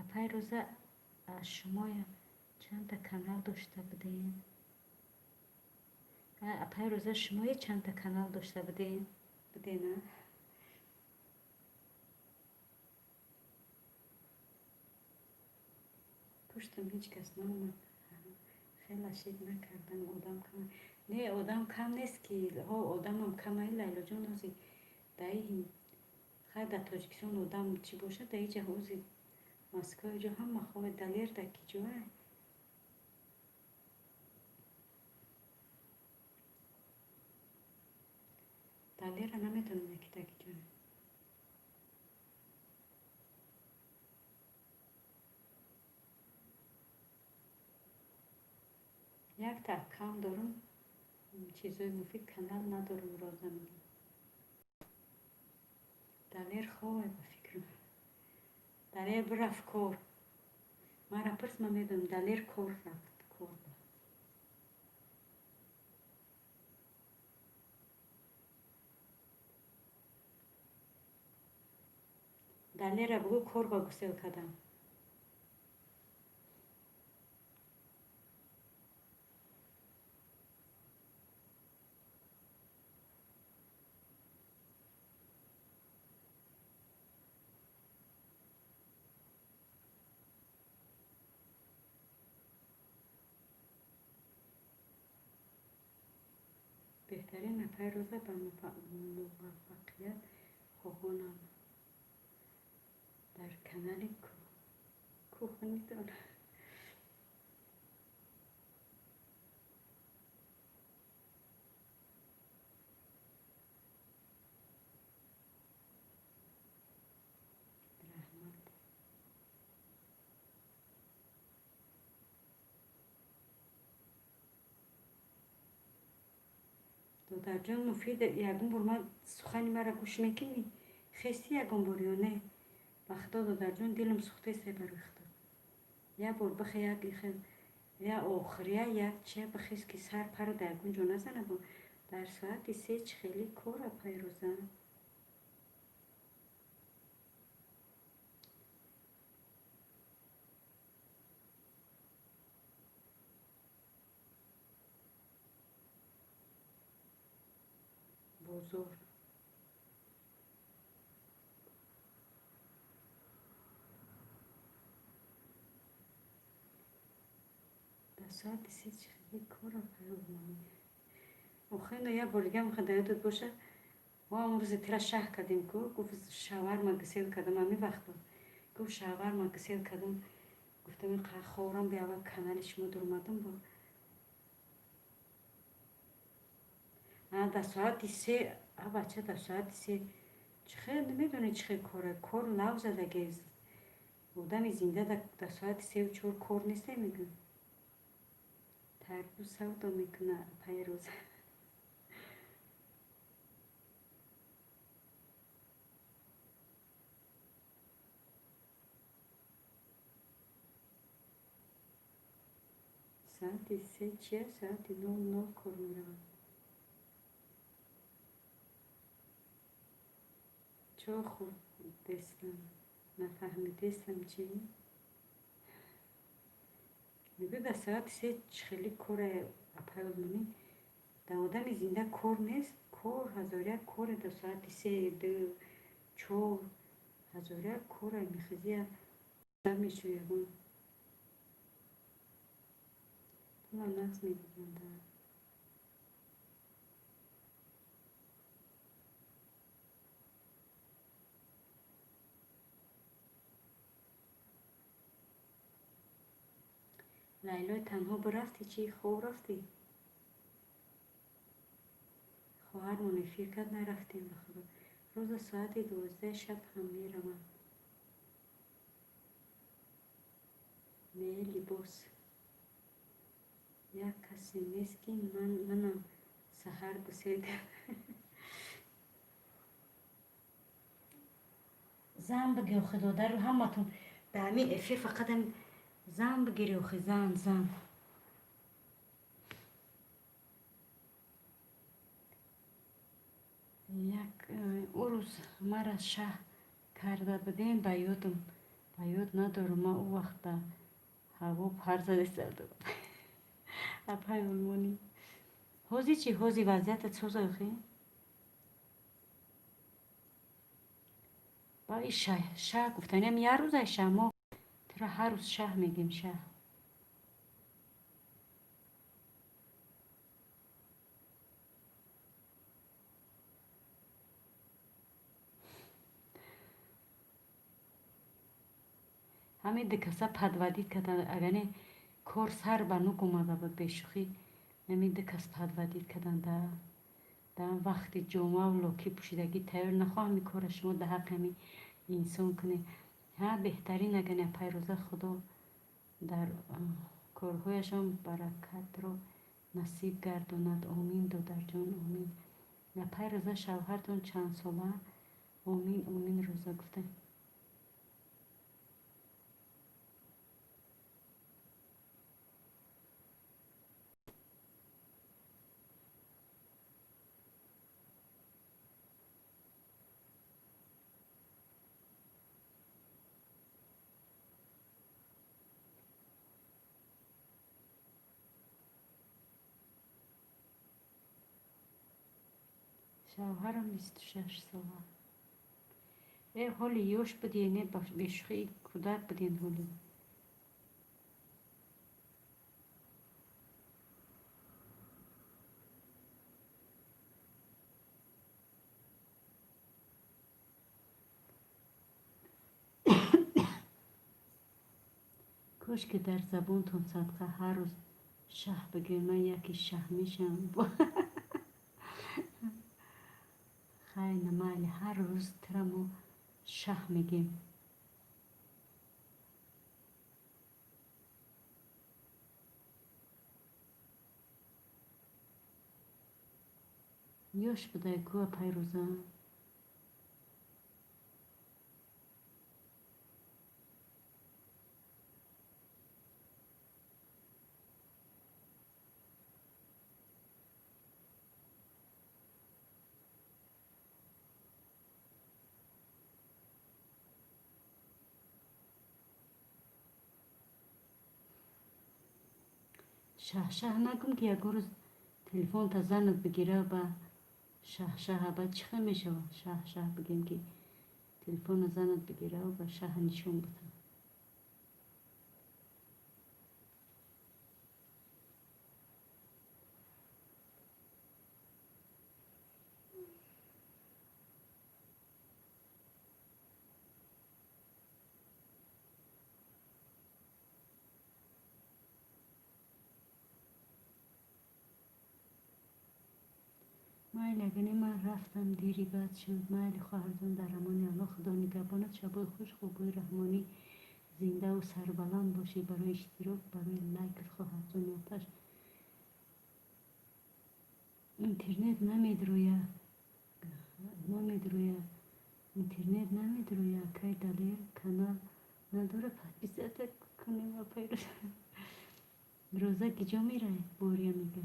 Апай Роза, аз шумоя чандта канал дошта будем? Апай Роза, шумоя чандта канал дошта будем? Будена? Пуштам ҳеҷ кас наомад, хела шид накардам, одам кам. Не, одам кам нест ки, ҳо, одамам камай, Лайлоҷон, ҳозир даи хай дар Тоҷикистон одам чӣ бошад, дар иҷа ҳозир Москва иҷо ҳама хобе. Далер дар ки ҷоай? Далера наметонам, ки дар ки ҷоай. Якта аккаунт дорум. Чизои муфид канал надорам, Роза мегӯ. Далер хобай, ба фикрам. Далер бирафт кор. Мара пурс, ман медонам, Далер кор рафт, кор. Далера бугӯ, кор ба гусел кардам. Беҳтарин нафари Роза, ба муваффақият хоҳонам дар канали кухнитон. Раҳмат. Додарҷон Муфид, ягон бор ман сухани маро гӯш мекунӣ? Хести ягон бор ё не? Ба худо, додарҷон, дилам сӯхтест барои худо. Як бор бихе, як я охирия, як чия бихез, ки сар пара дар ягон ҷо назана. Бо дар соати 3 чӣ хеле кора, Пайрӯза? Бозор. Дар соати 3 чӣ хеле кора, Пайрӯза? Охино як бор дига мехоҳад дар ёдат боша, мо ҳамон рӯзе тира шаҳ кардем ку, гуфт, шаварма гусел кардам. Ҳамин вақт гуфт, шаварма гусел кардам. Гуфтам, ховрам, биава канали шумо дуромадам. Бо дар соати 3, а бача, дар соати 3 чӣ хел, намедонӣ, чӣ хел кора, кор лав задаге. Одами зинда дар соати 3-у 4 кор несте, мегӯ. Тарбуз савдо мекуна, Пайрӯза. Соати 3 чия? Соати 00 кор меравад. Чо хӯрдестам, нафаҳмидестам, чӣ мегӯ? Дар соати 3 чӣ хеле кора, апай Олмонӣ? Дар одами зинда кор нест, кор ҳазоряк коре. Дар соати 3, 2, 4 ҳазоряк коре. Мехезия, мешӯ, ягон пула нағз медиданд. Лайлои танҳо бирафтӣ, чӣ, хоб рафтӣ? Хоҳармон эфир кард, нарафтем, ба худо. Рӯза соати 12 шаб ҳам меравам. Не, либос. Як касе нест, ки манам саҳар гусел. Зан бигир, охи, додару, ҳаматон дар ҳамин эфир фақат зан бигири, охи, зан, зан. Як ӯ рӯз мара шаҳ карда будем, ба ёдам, ба ёд надорам, ман ӯ вақт ба ҳаво пар задеста. Апай Олмонӣ, ҳозир чӣ, ҳозир вазъиятат соза, охи? Ба шаҳ, шаҳ гуфтаниам, як рӯзай шаҳ, мо тура ҳар рӯз шаҳ мегем, шаҳ. Ҳамин ду каса подводить карданд, агар не, кор сар ба нук омада буд, бешӯхӣ. Ҳамин ду кас подводить карданд. Дар вақти ҷомаву локӣ пӯшидагӣ тайёр нахоҳам, ин корро шумо дар ҳаққи ҳамин инсон кунед. Ҳа, беҳтарин, агар не, Пайрӯза, Худо дар корҳояшон баракатро Насиб гардонад. Омин, додарҷон, омин. Апай Рӯза, шавҳартон чандсола? Омин, омин, Рӯза гуфта. Шавҳарам 26 сола. Э, ҳоли ёш будӣ, не, бешӯхӣ, кӯдак буден ҳоли. Кошки дар забонтон садқа, ҳар рӯз шаҳ бигӯед, ман яке шаҳ мешавам. Хай, намайли, ҳар рӯз тира мо шаҳ мегем. Ёш будай ку, апай Рӯза. Шаҳшаҳ нагум, ки ягон рӯз телефонта занат бигира, ба шаҳшаҳа ба чӣ хел мешавад? Шаҳшаҳ бигем, ки телефона занат бигира, ба шаҳа нишон буда. Майли, агане ман рафтам, дири баъд шуд. Майли, хоҳарҷон, дар амони Аллоҳ, Худо нигаҳбонат. Шабои хуш, хубои раҳмонӣ, зиндаву сарбаланд бошӣ. Барои иштирок, барои лайкат, хоҳарҷони оташ. Интернет намедроя, намедроя, интернет намедроя. Акай Далер канал надора, подписаться кунем. Апай Роза киҷо мерай? Бория мега.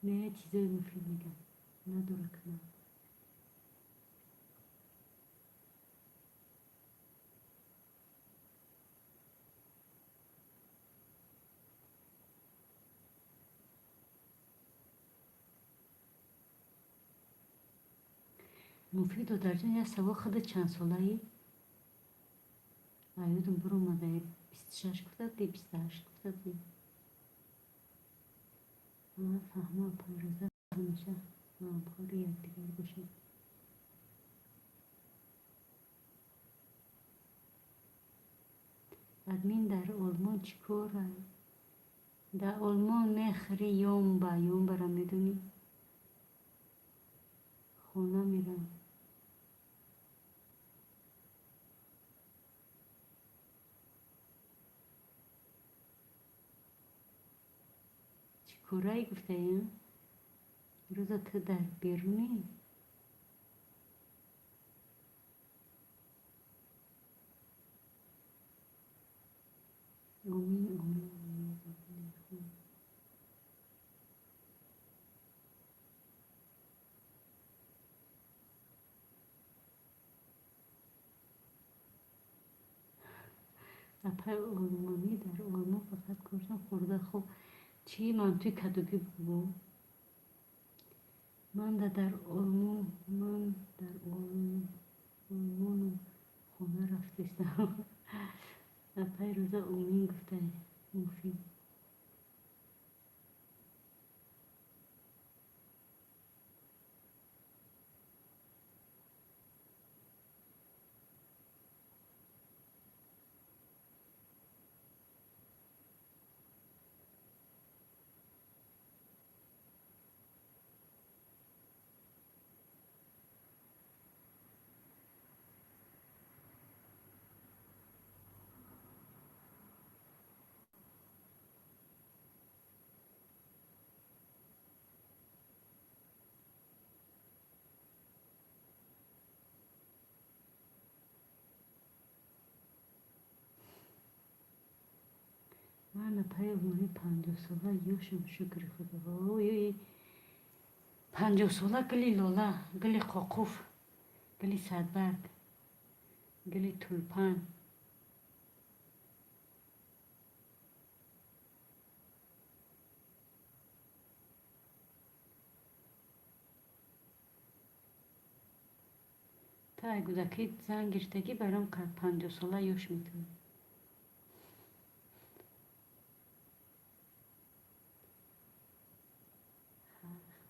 Не, чизои муфид мегам. Надора канал. Муфид додарҷон, як савол: худат чандсолаӣ? Аёдам биромада, 26 гуфтадӣ, 28 гуфтадӣ. Фаҳмам, Пайрӯза, ҳамеша ғамхори якдигар бошед. Админ дар Олмон чӣ кора? Дар Олмон мехӯри ёмба, ёмбара медонӣ? Хона мерам. Чӣ корае гуфтаям? Рӯза, ту дар берунӣ? Омин, омин, омин. Апай олмонӣ дар Олмон фақат коршон хӯрда хоб. Чӣ мантуи кадугӣ бугӯ? Ман дар Олмон, ман дар Олмону хона рафтистам. Апай Рӯза, омин гуфтай, муфид. Ман апаи умри 50-сола ёшам, шукри Худо. Ой, 50-сола гули лола, гули қоқуф, гули садбарг, гули тулпан. Та ай кӯдакӣ зан гирифтагӣ, баром 50-сола ёш метавонӣ.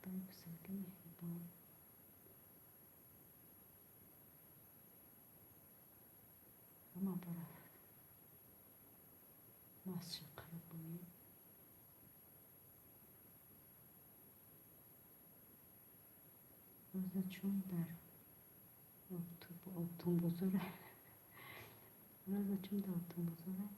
Худои бузурги меҳрубон. Ҳама барафт. Масҷид Қарабоӣ. Роза чун дар Оптумбозора. Роза чун дар Оптумбозора.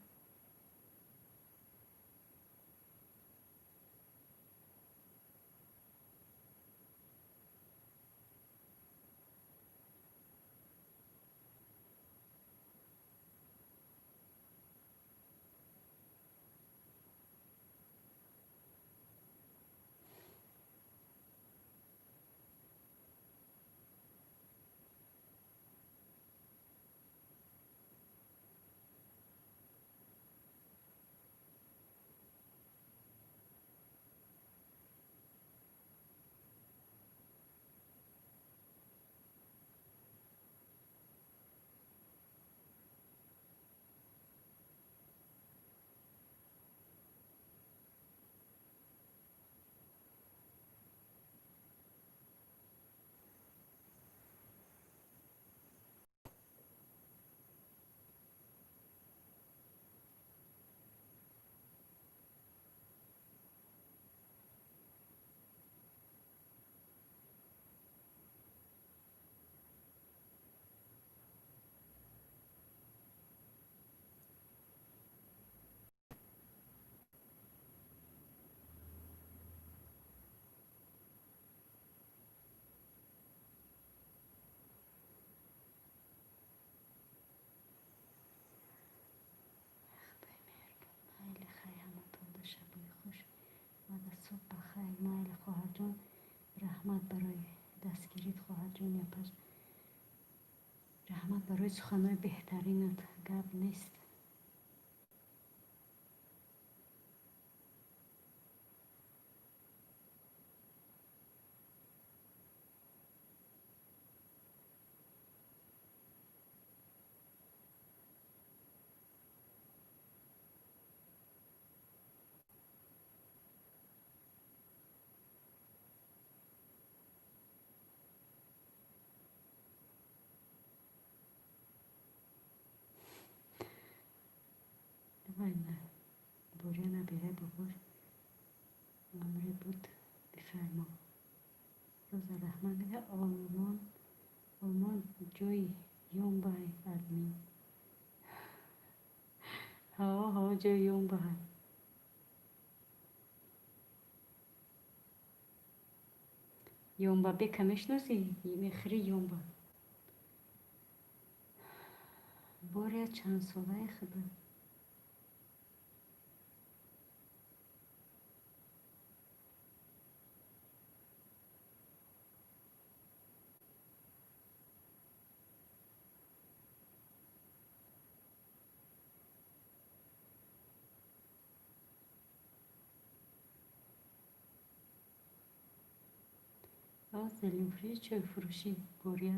Худои меҳрубон, майли, хай, ҳаматонда шабои хуш. Баъд субҳ бахайр. Майли, хоҳарҷон, раҳмат барои дастгирит, хоҳарҷон, япаш. Раҳмат барои суханҳои беҳтаринат, гап нест. Вай, боря набирай бобош амре буд, бифармо. Роза раҳмат мега, Олмон, Олмон ҷои ёмбай, админ. Ҳо, ҳо, ҷои ёмбай. Ёмба бека мешиносӣ? Мехӯри ёмба. Боря чандсолаи худо? Зелимфурӯшӣ, чойфурӯшӣ, боря.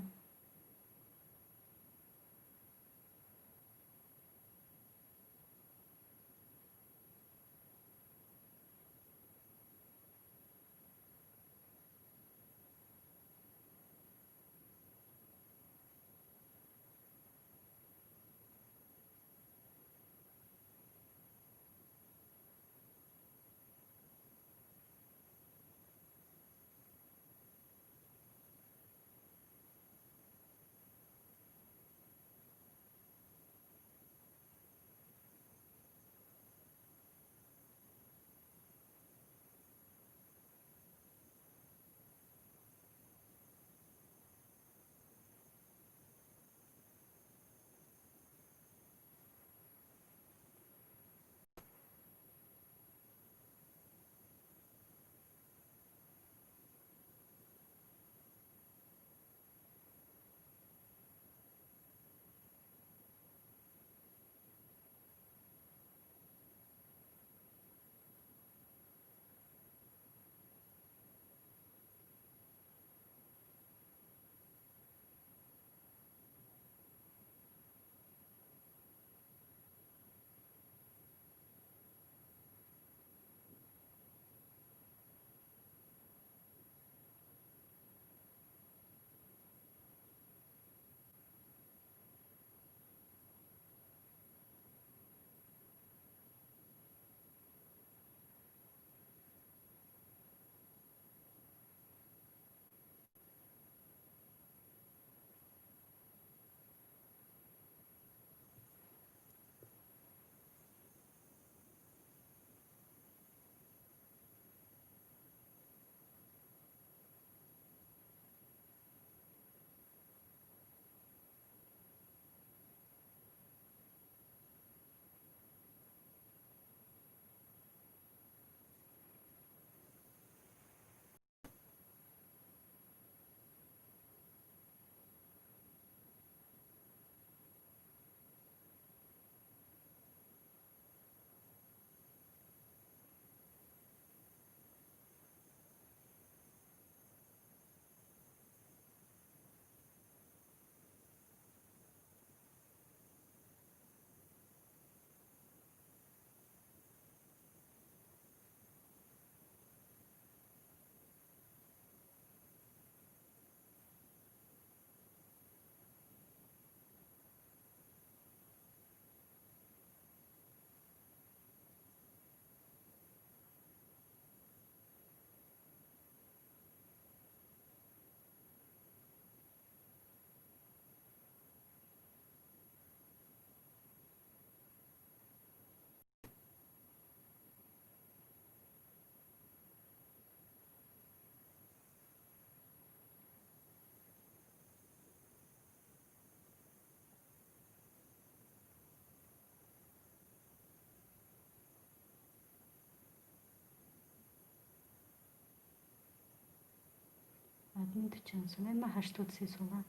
Садриддин, ту чанд солаи? Ман 83 сола.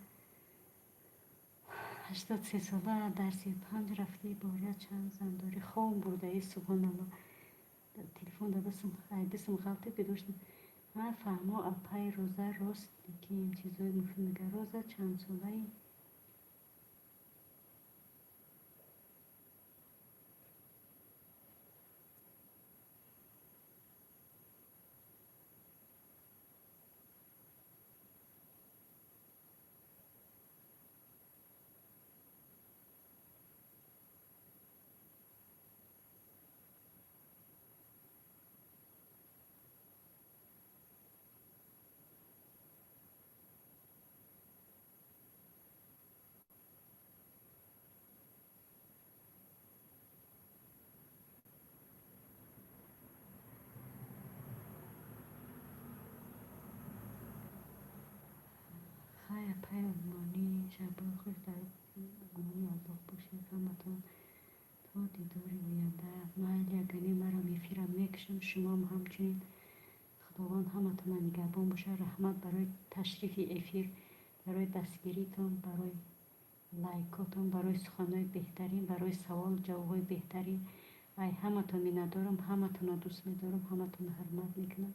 83 сола. Дар 35 рафтӣ, боря чанд зан дорӣ? Хоб бурдаи, субҳоналло. Телефон дадасам, айдасам ғалтид, бедоштам. Ма фаҳмо, апаи Роза рост ки чизои муфид мега. Роза, чанд солаи? Хай, апаи олмонӣ, шабои хуш, дар амони Аллоҳ бошед ҳаматон, то дидори оянда. Майли, агани марам эфирам мекушам, шумоам ҳамчунин. Худованд ҳаматона нигаҳбон бошад. Раҳмат барои ташрифи эфир, барои дастгиритон, барои лайкотон, барои суханҳои беҳтарин, барои саволу ҷавобҳои беҳтарин. Ай ҳаматон миннатдорам, ҳаматонро дӯст медорам, ҳаматонро ҳурмат мекунам.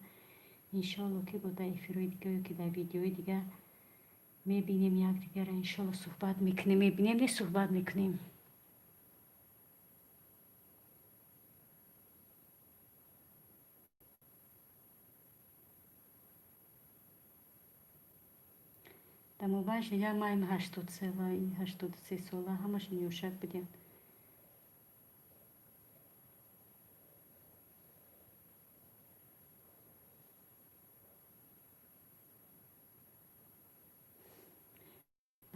Иншоалло, ки бо дар эфирҳои дига ё ки дар видеои дига мебинем якдигарро, иншоалло, суҳбат мекунем. Мебинем, не, суҳбат мекунем. Дар мобайншон як майм 80 сола, 83 сола, ҳамашон ёшак будем.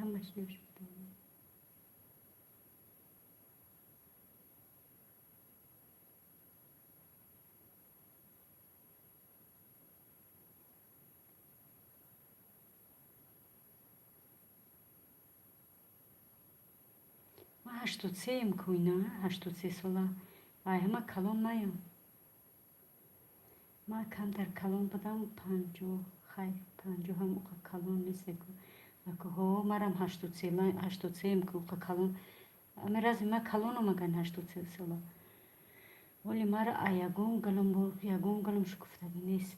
Ҳамаш ёш будем. Ман 83-ем ку, ина 83 сола. Ай ҳама калон наям. Ман камтар калон будам, 50, хай, 50 ҳам уқа калон нестеку. Ҳо, марам 83-ем ку, уқа калон. Ами рази ман калонам аган 83 сола. Вале мара ягон галам ягон галам шукуфтагӣ нест.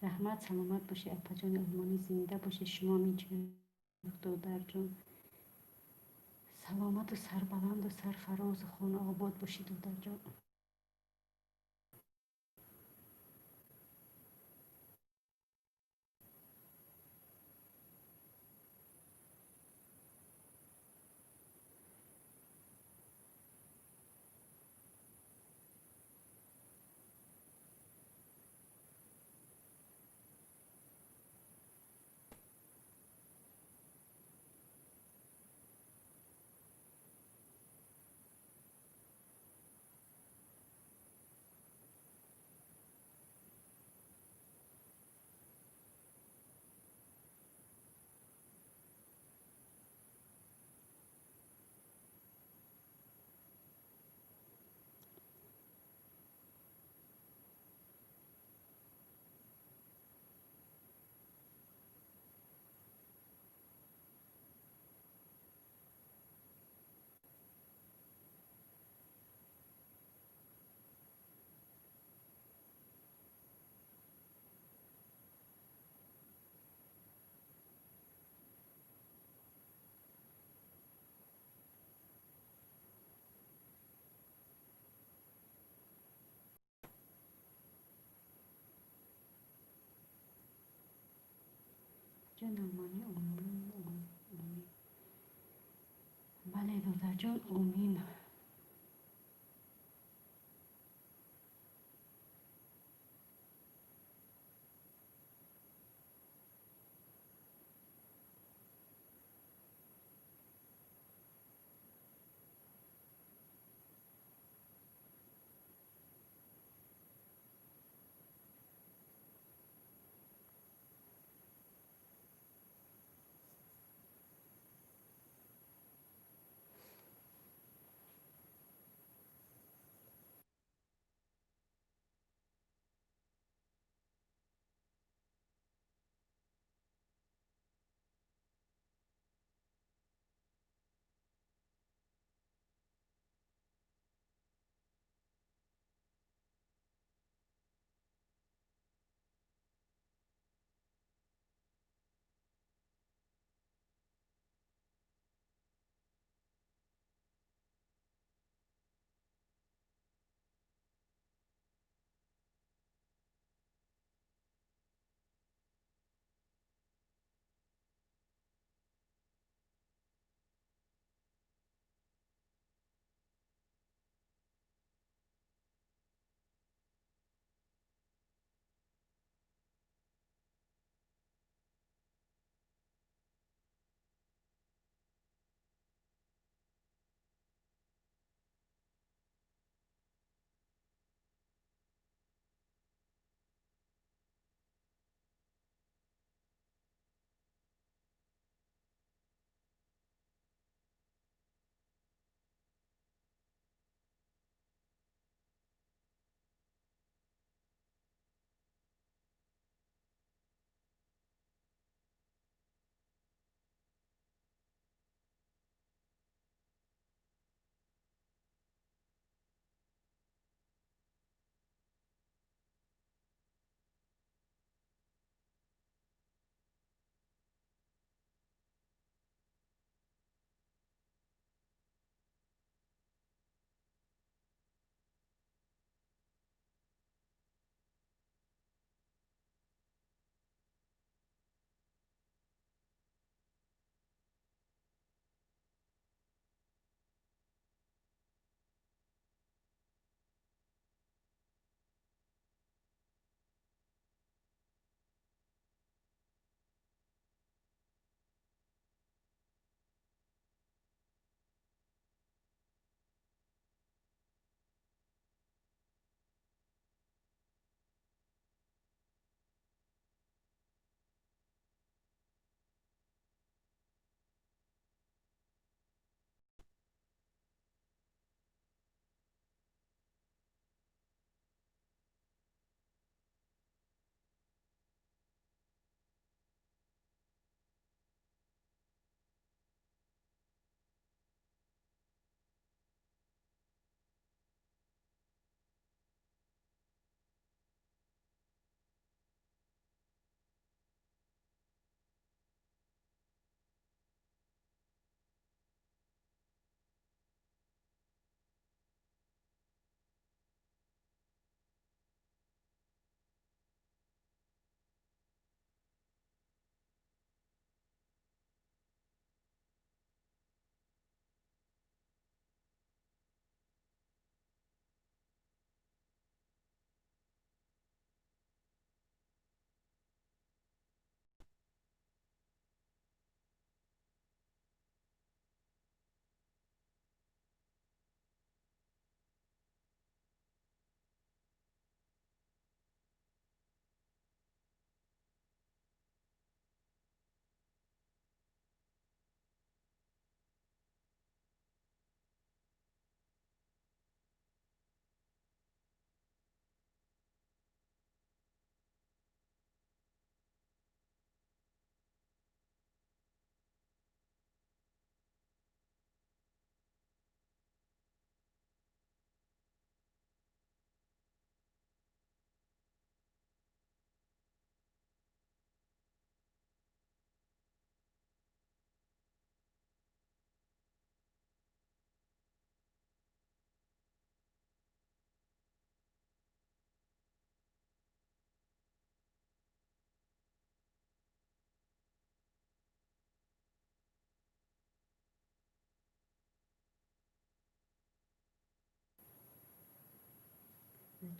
Раҳмат, саломат бошед, апаҷони олмонӣ, зинда бошед, шумоам инчунин, додарҷон. Саломату сарбаланду сарфарозу хонаобод бошед, додарҷон. Ҷон олмонӣ, омин, омин. Бале, додарҷон, омин.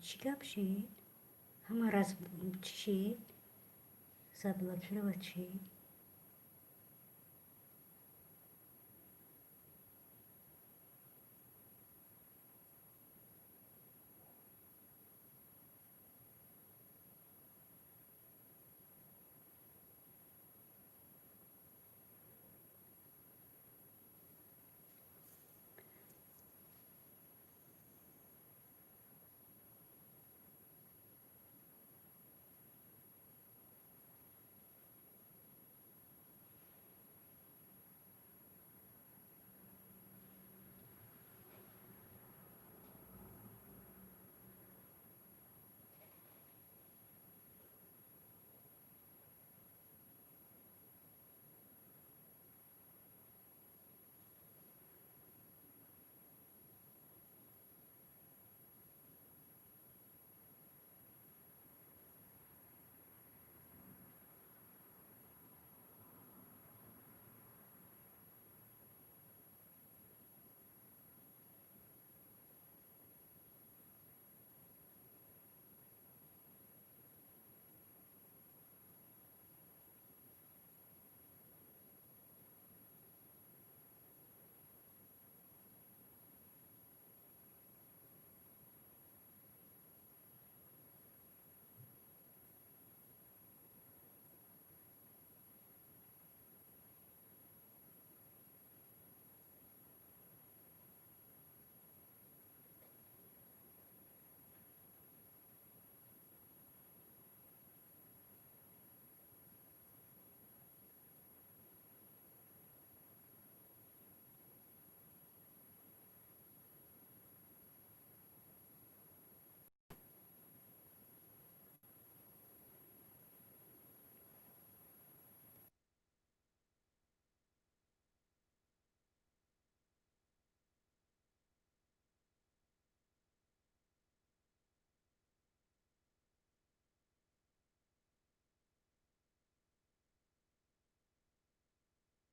Чӣ гап шид? Ҳама раз чӣ шид? Заблокировать шид.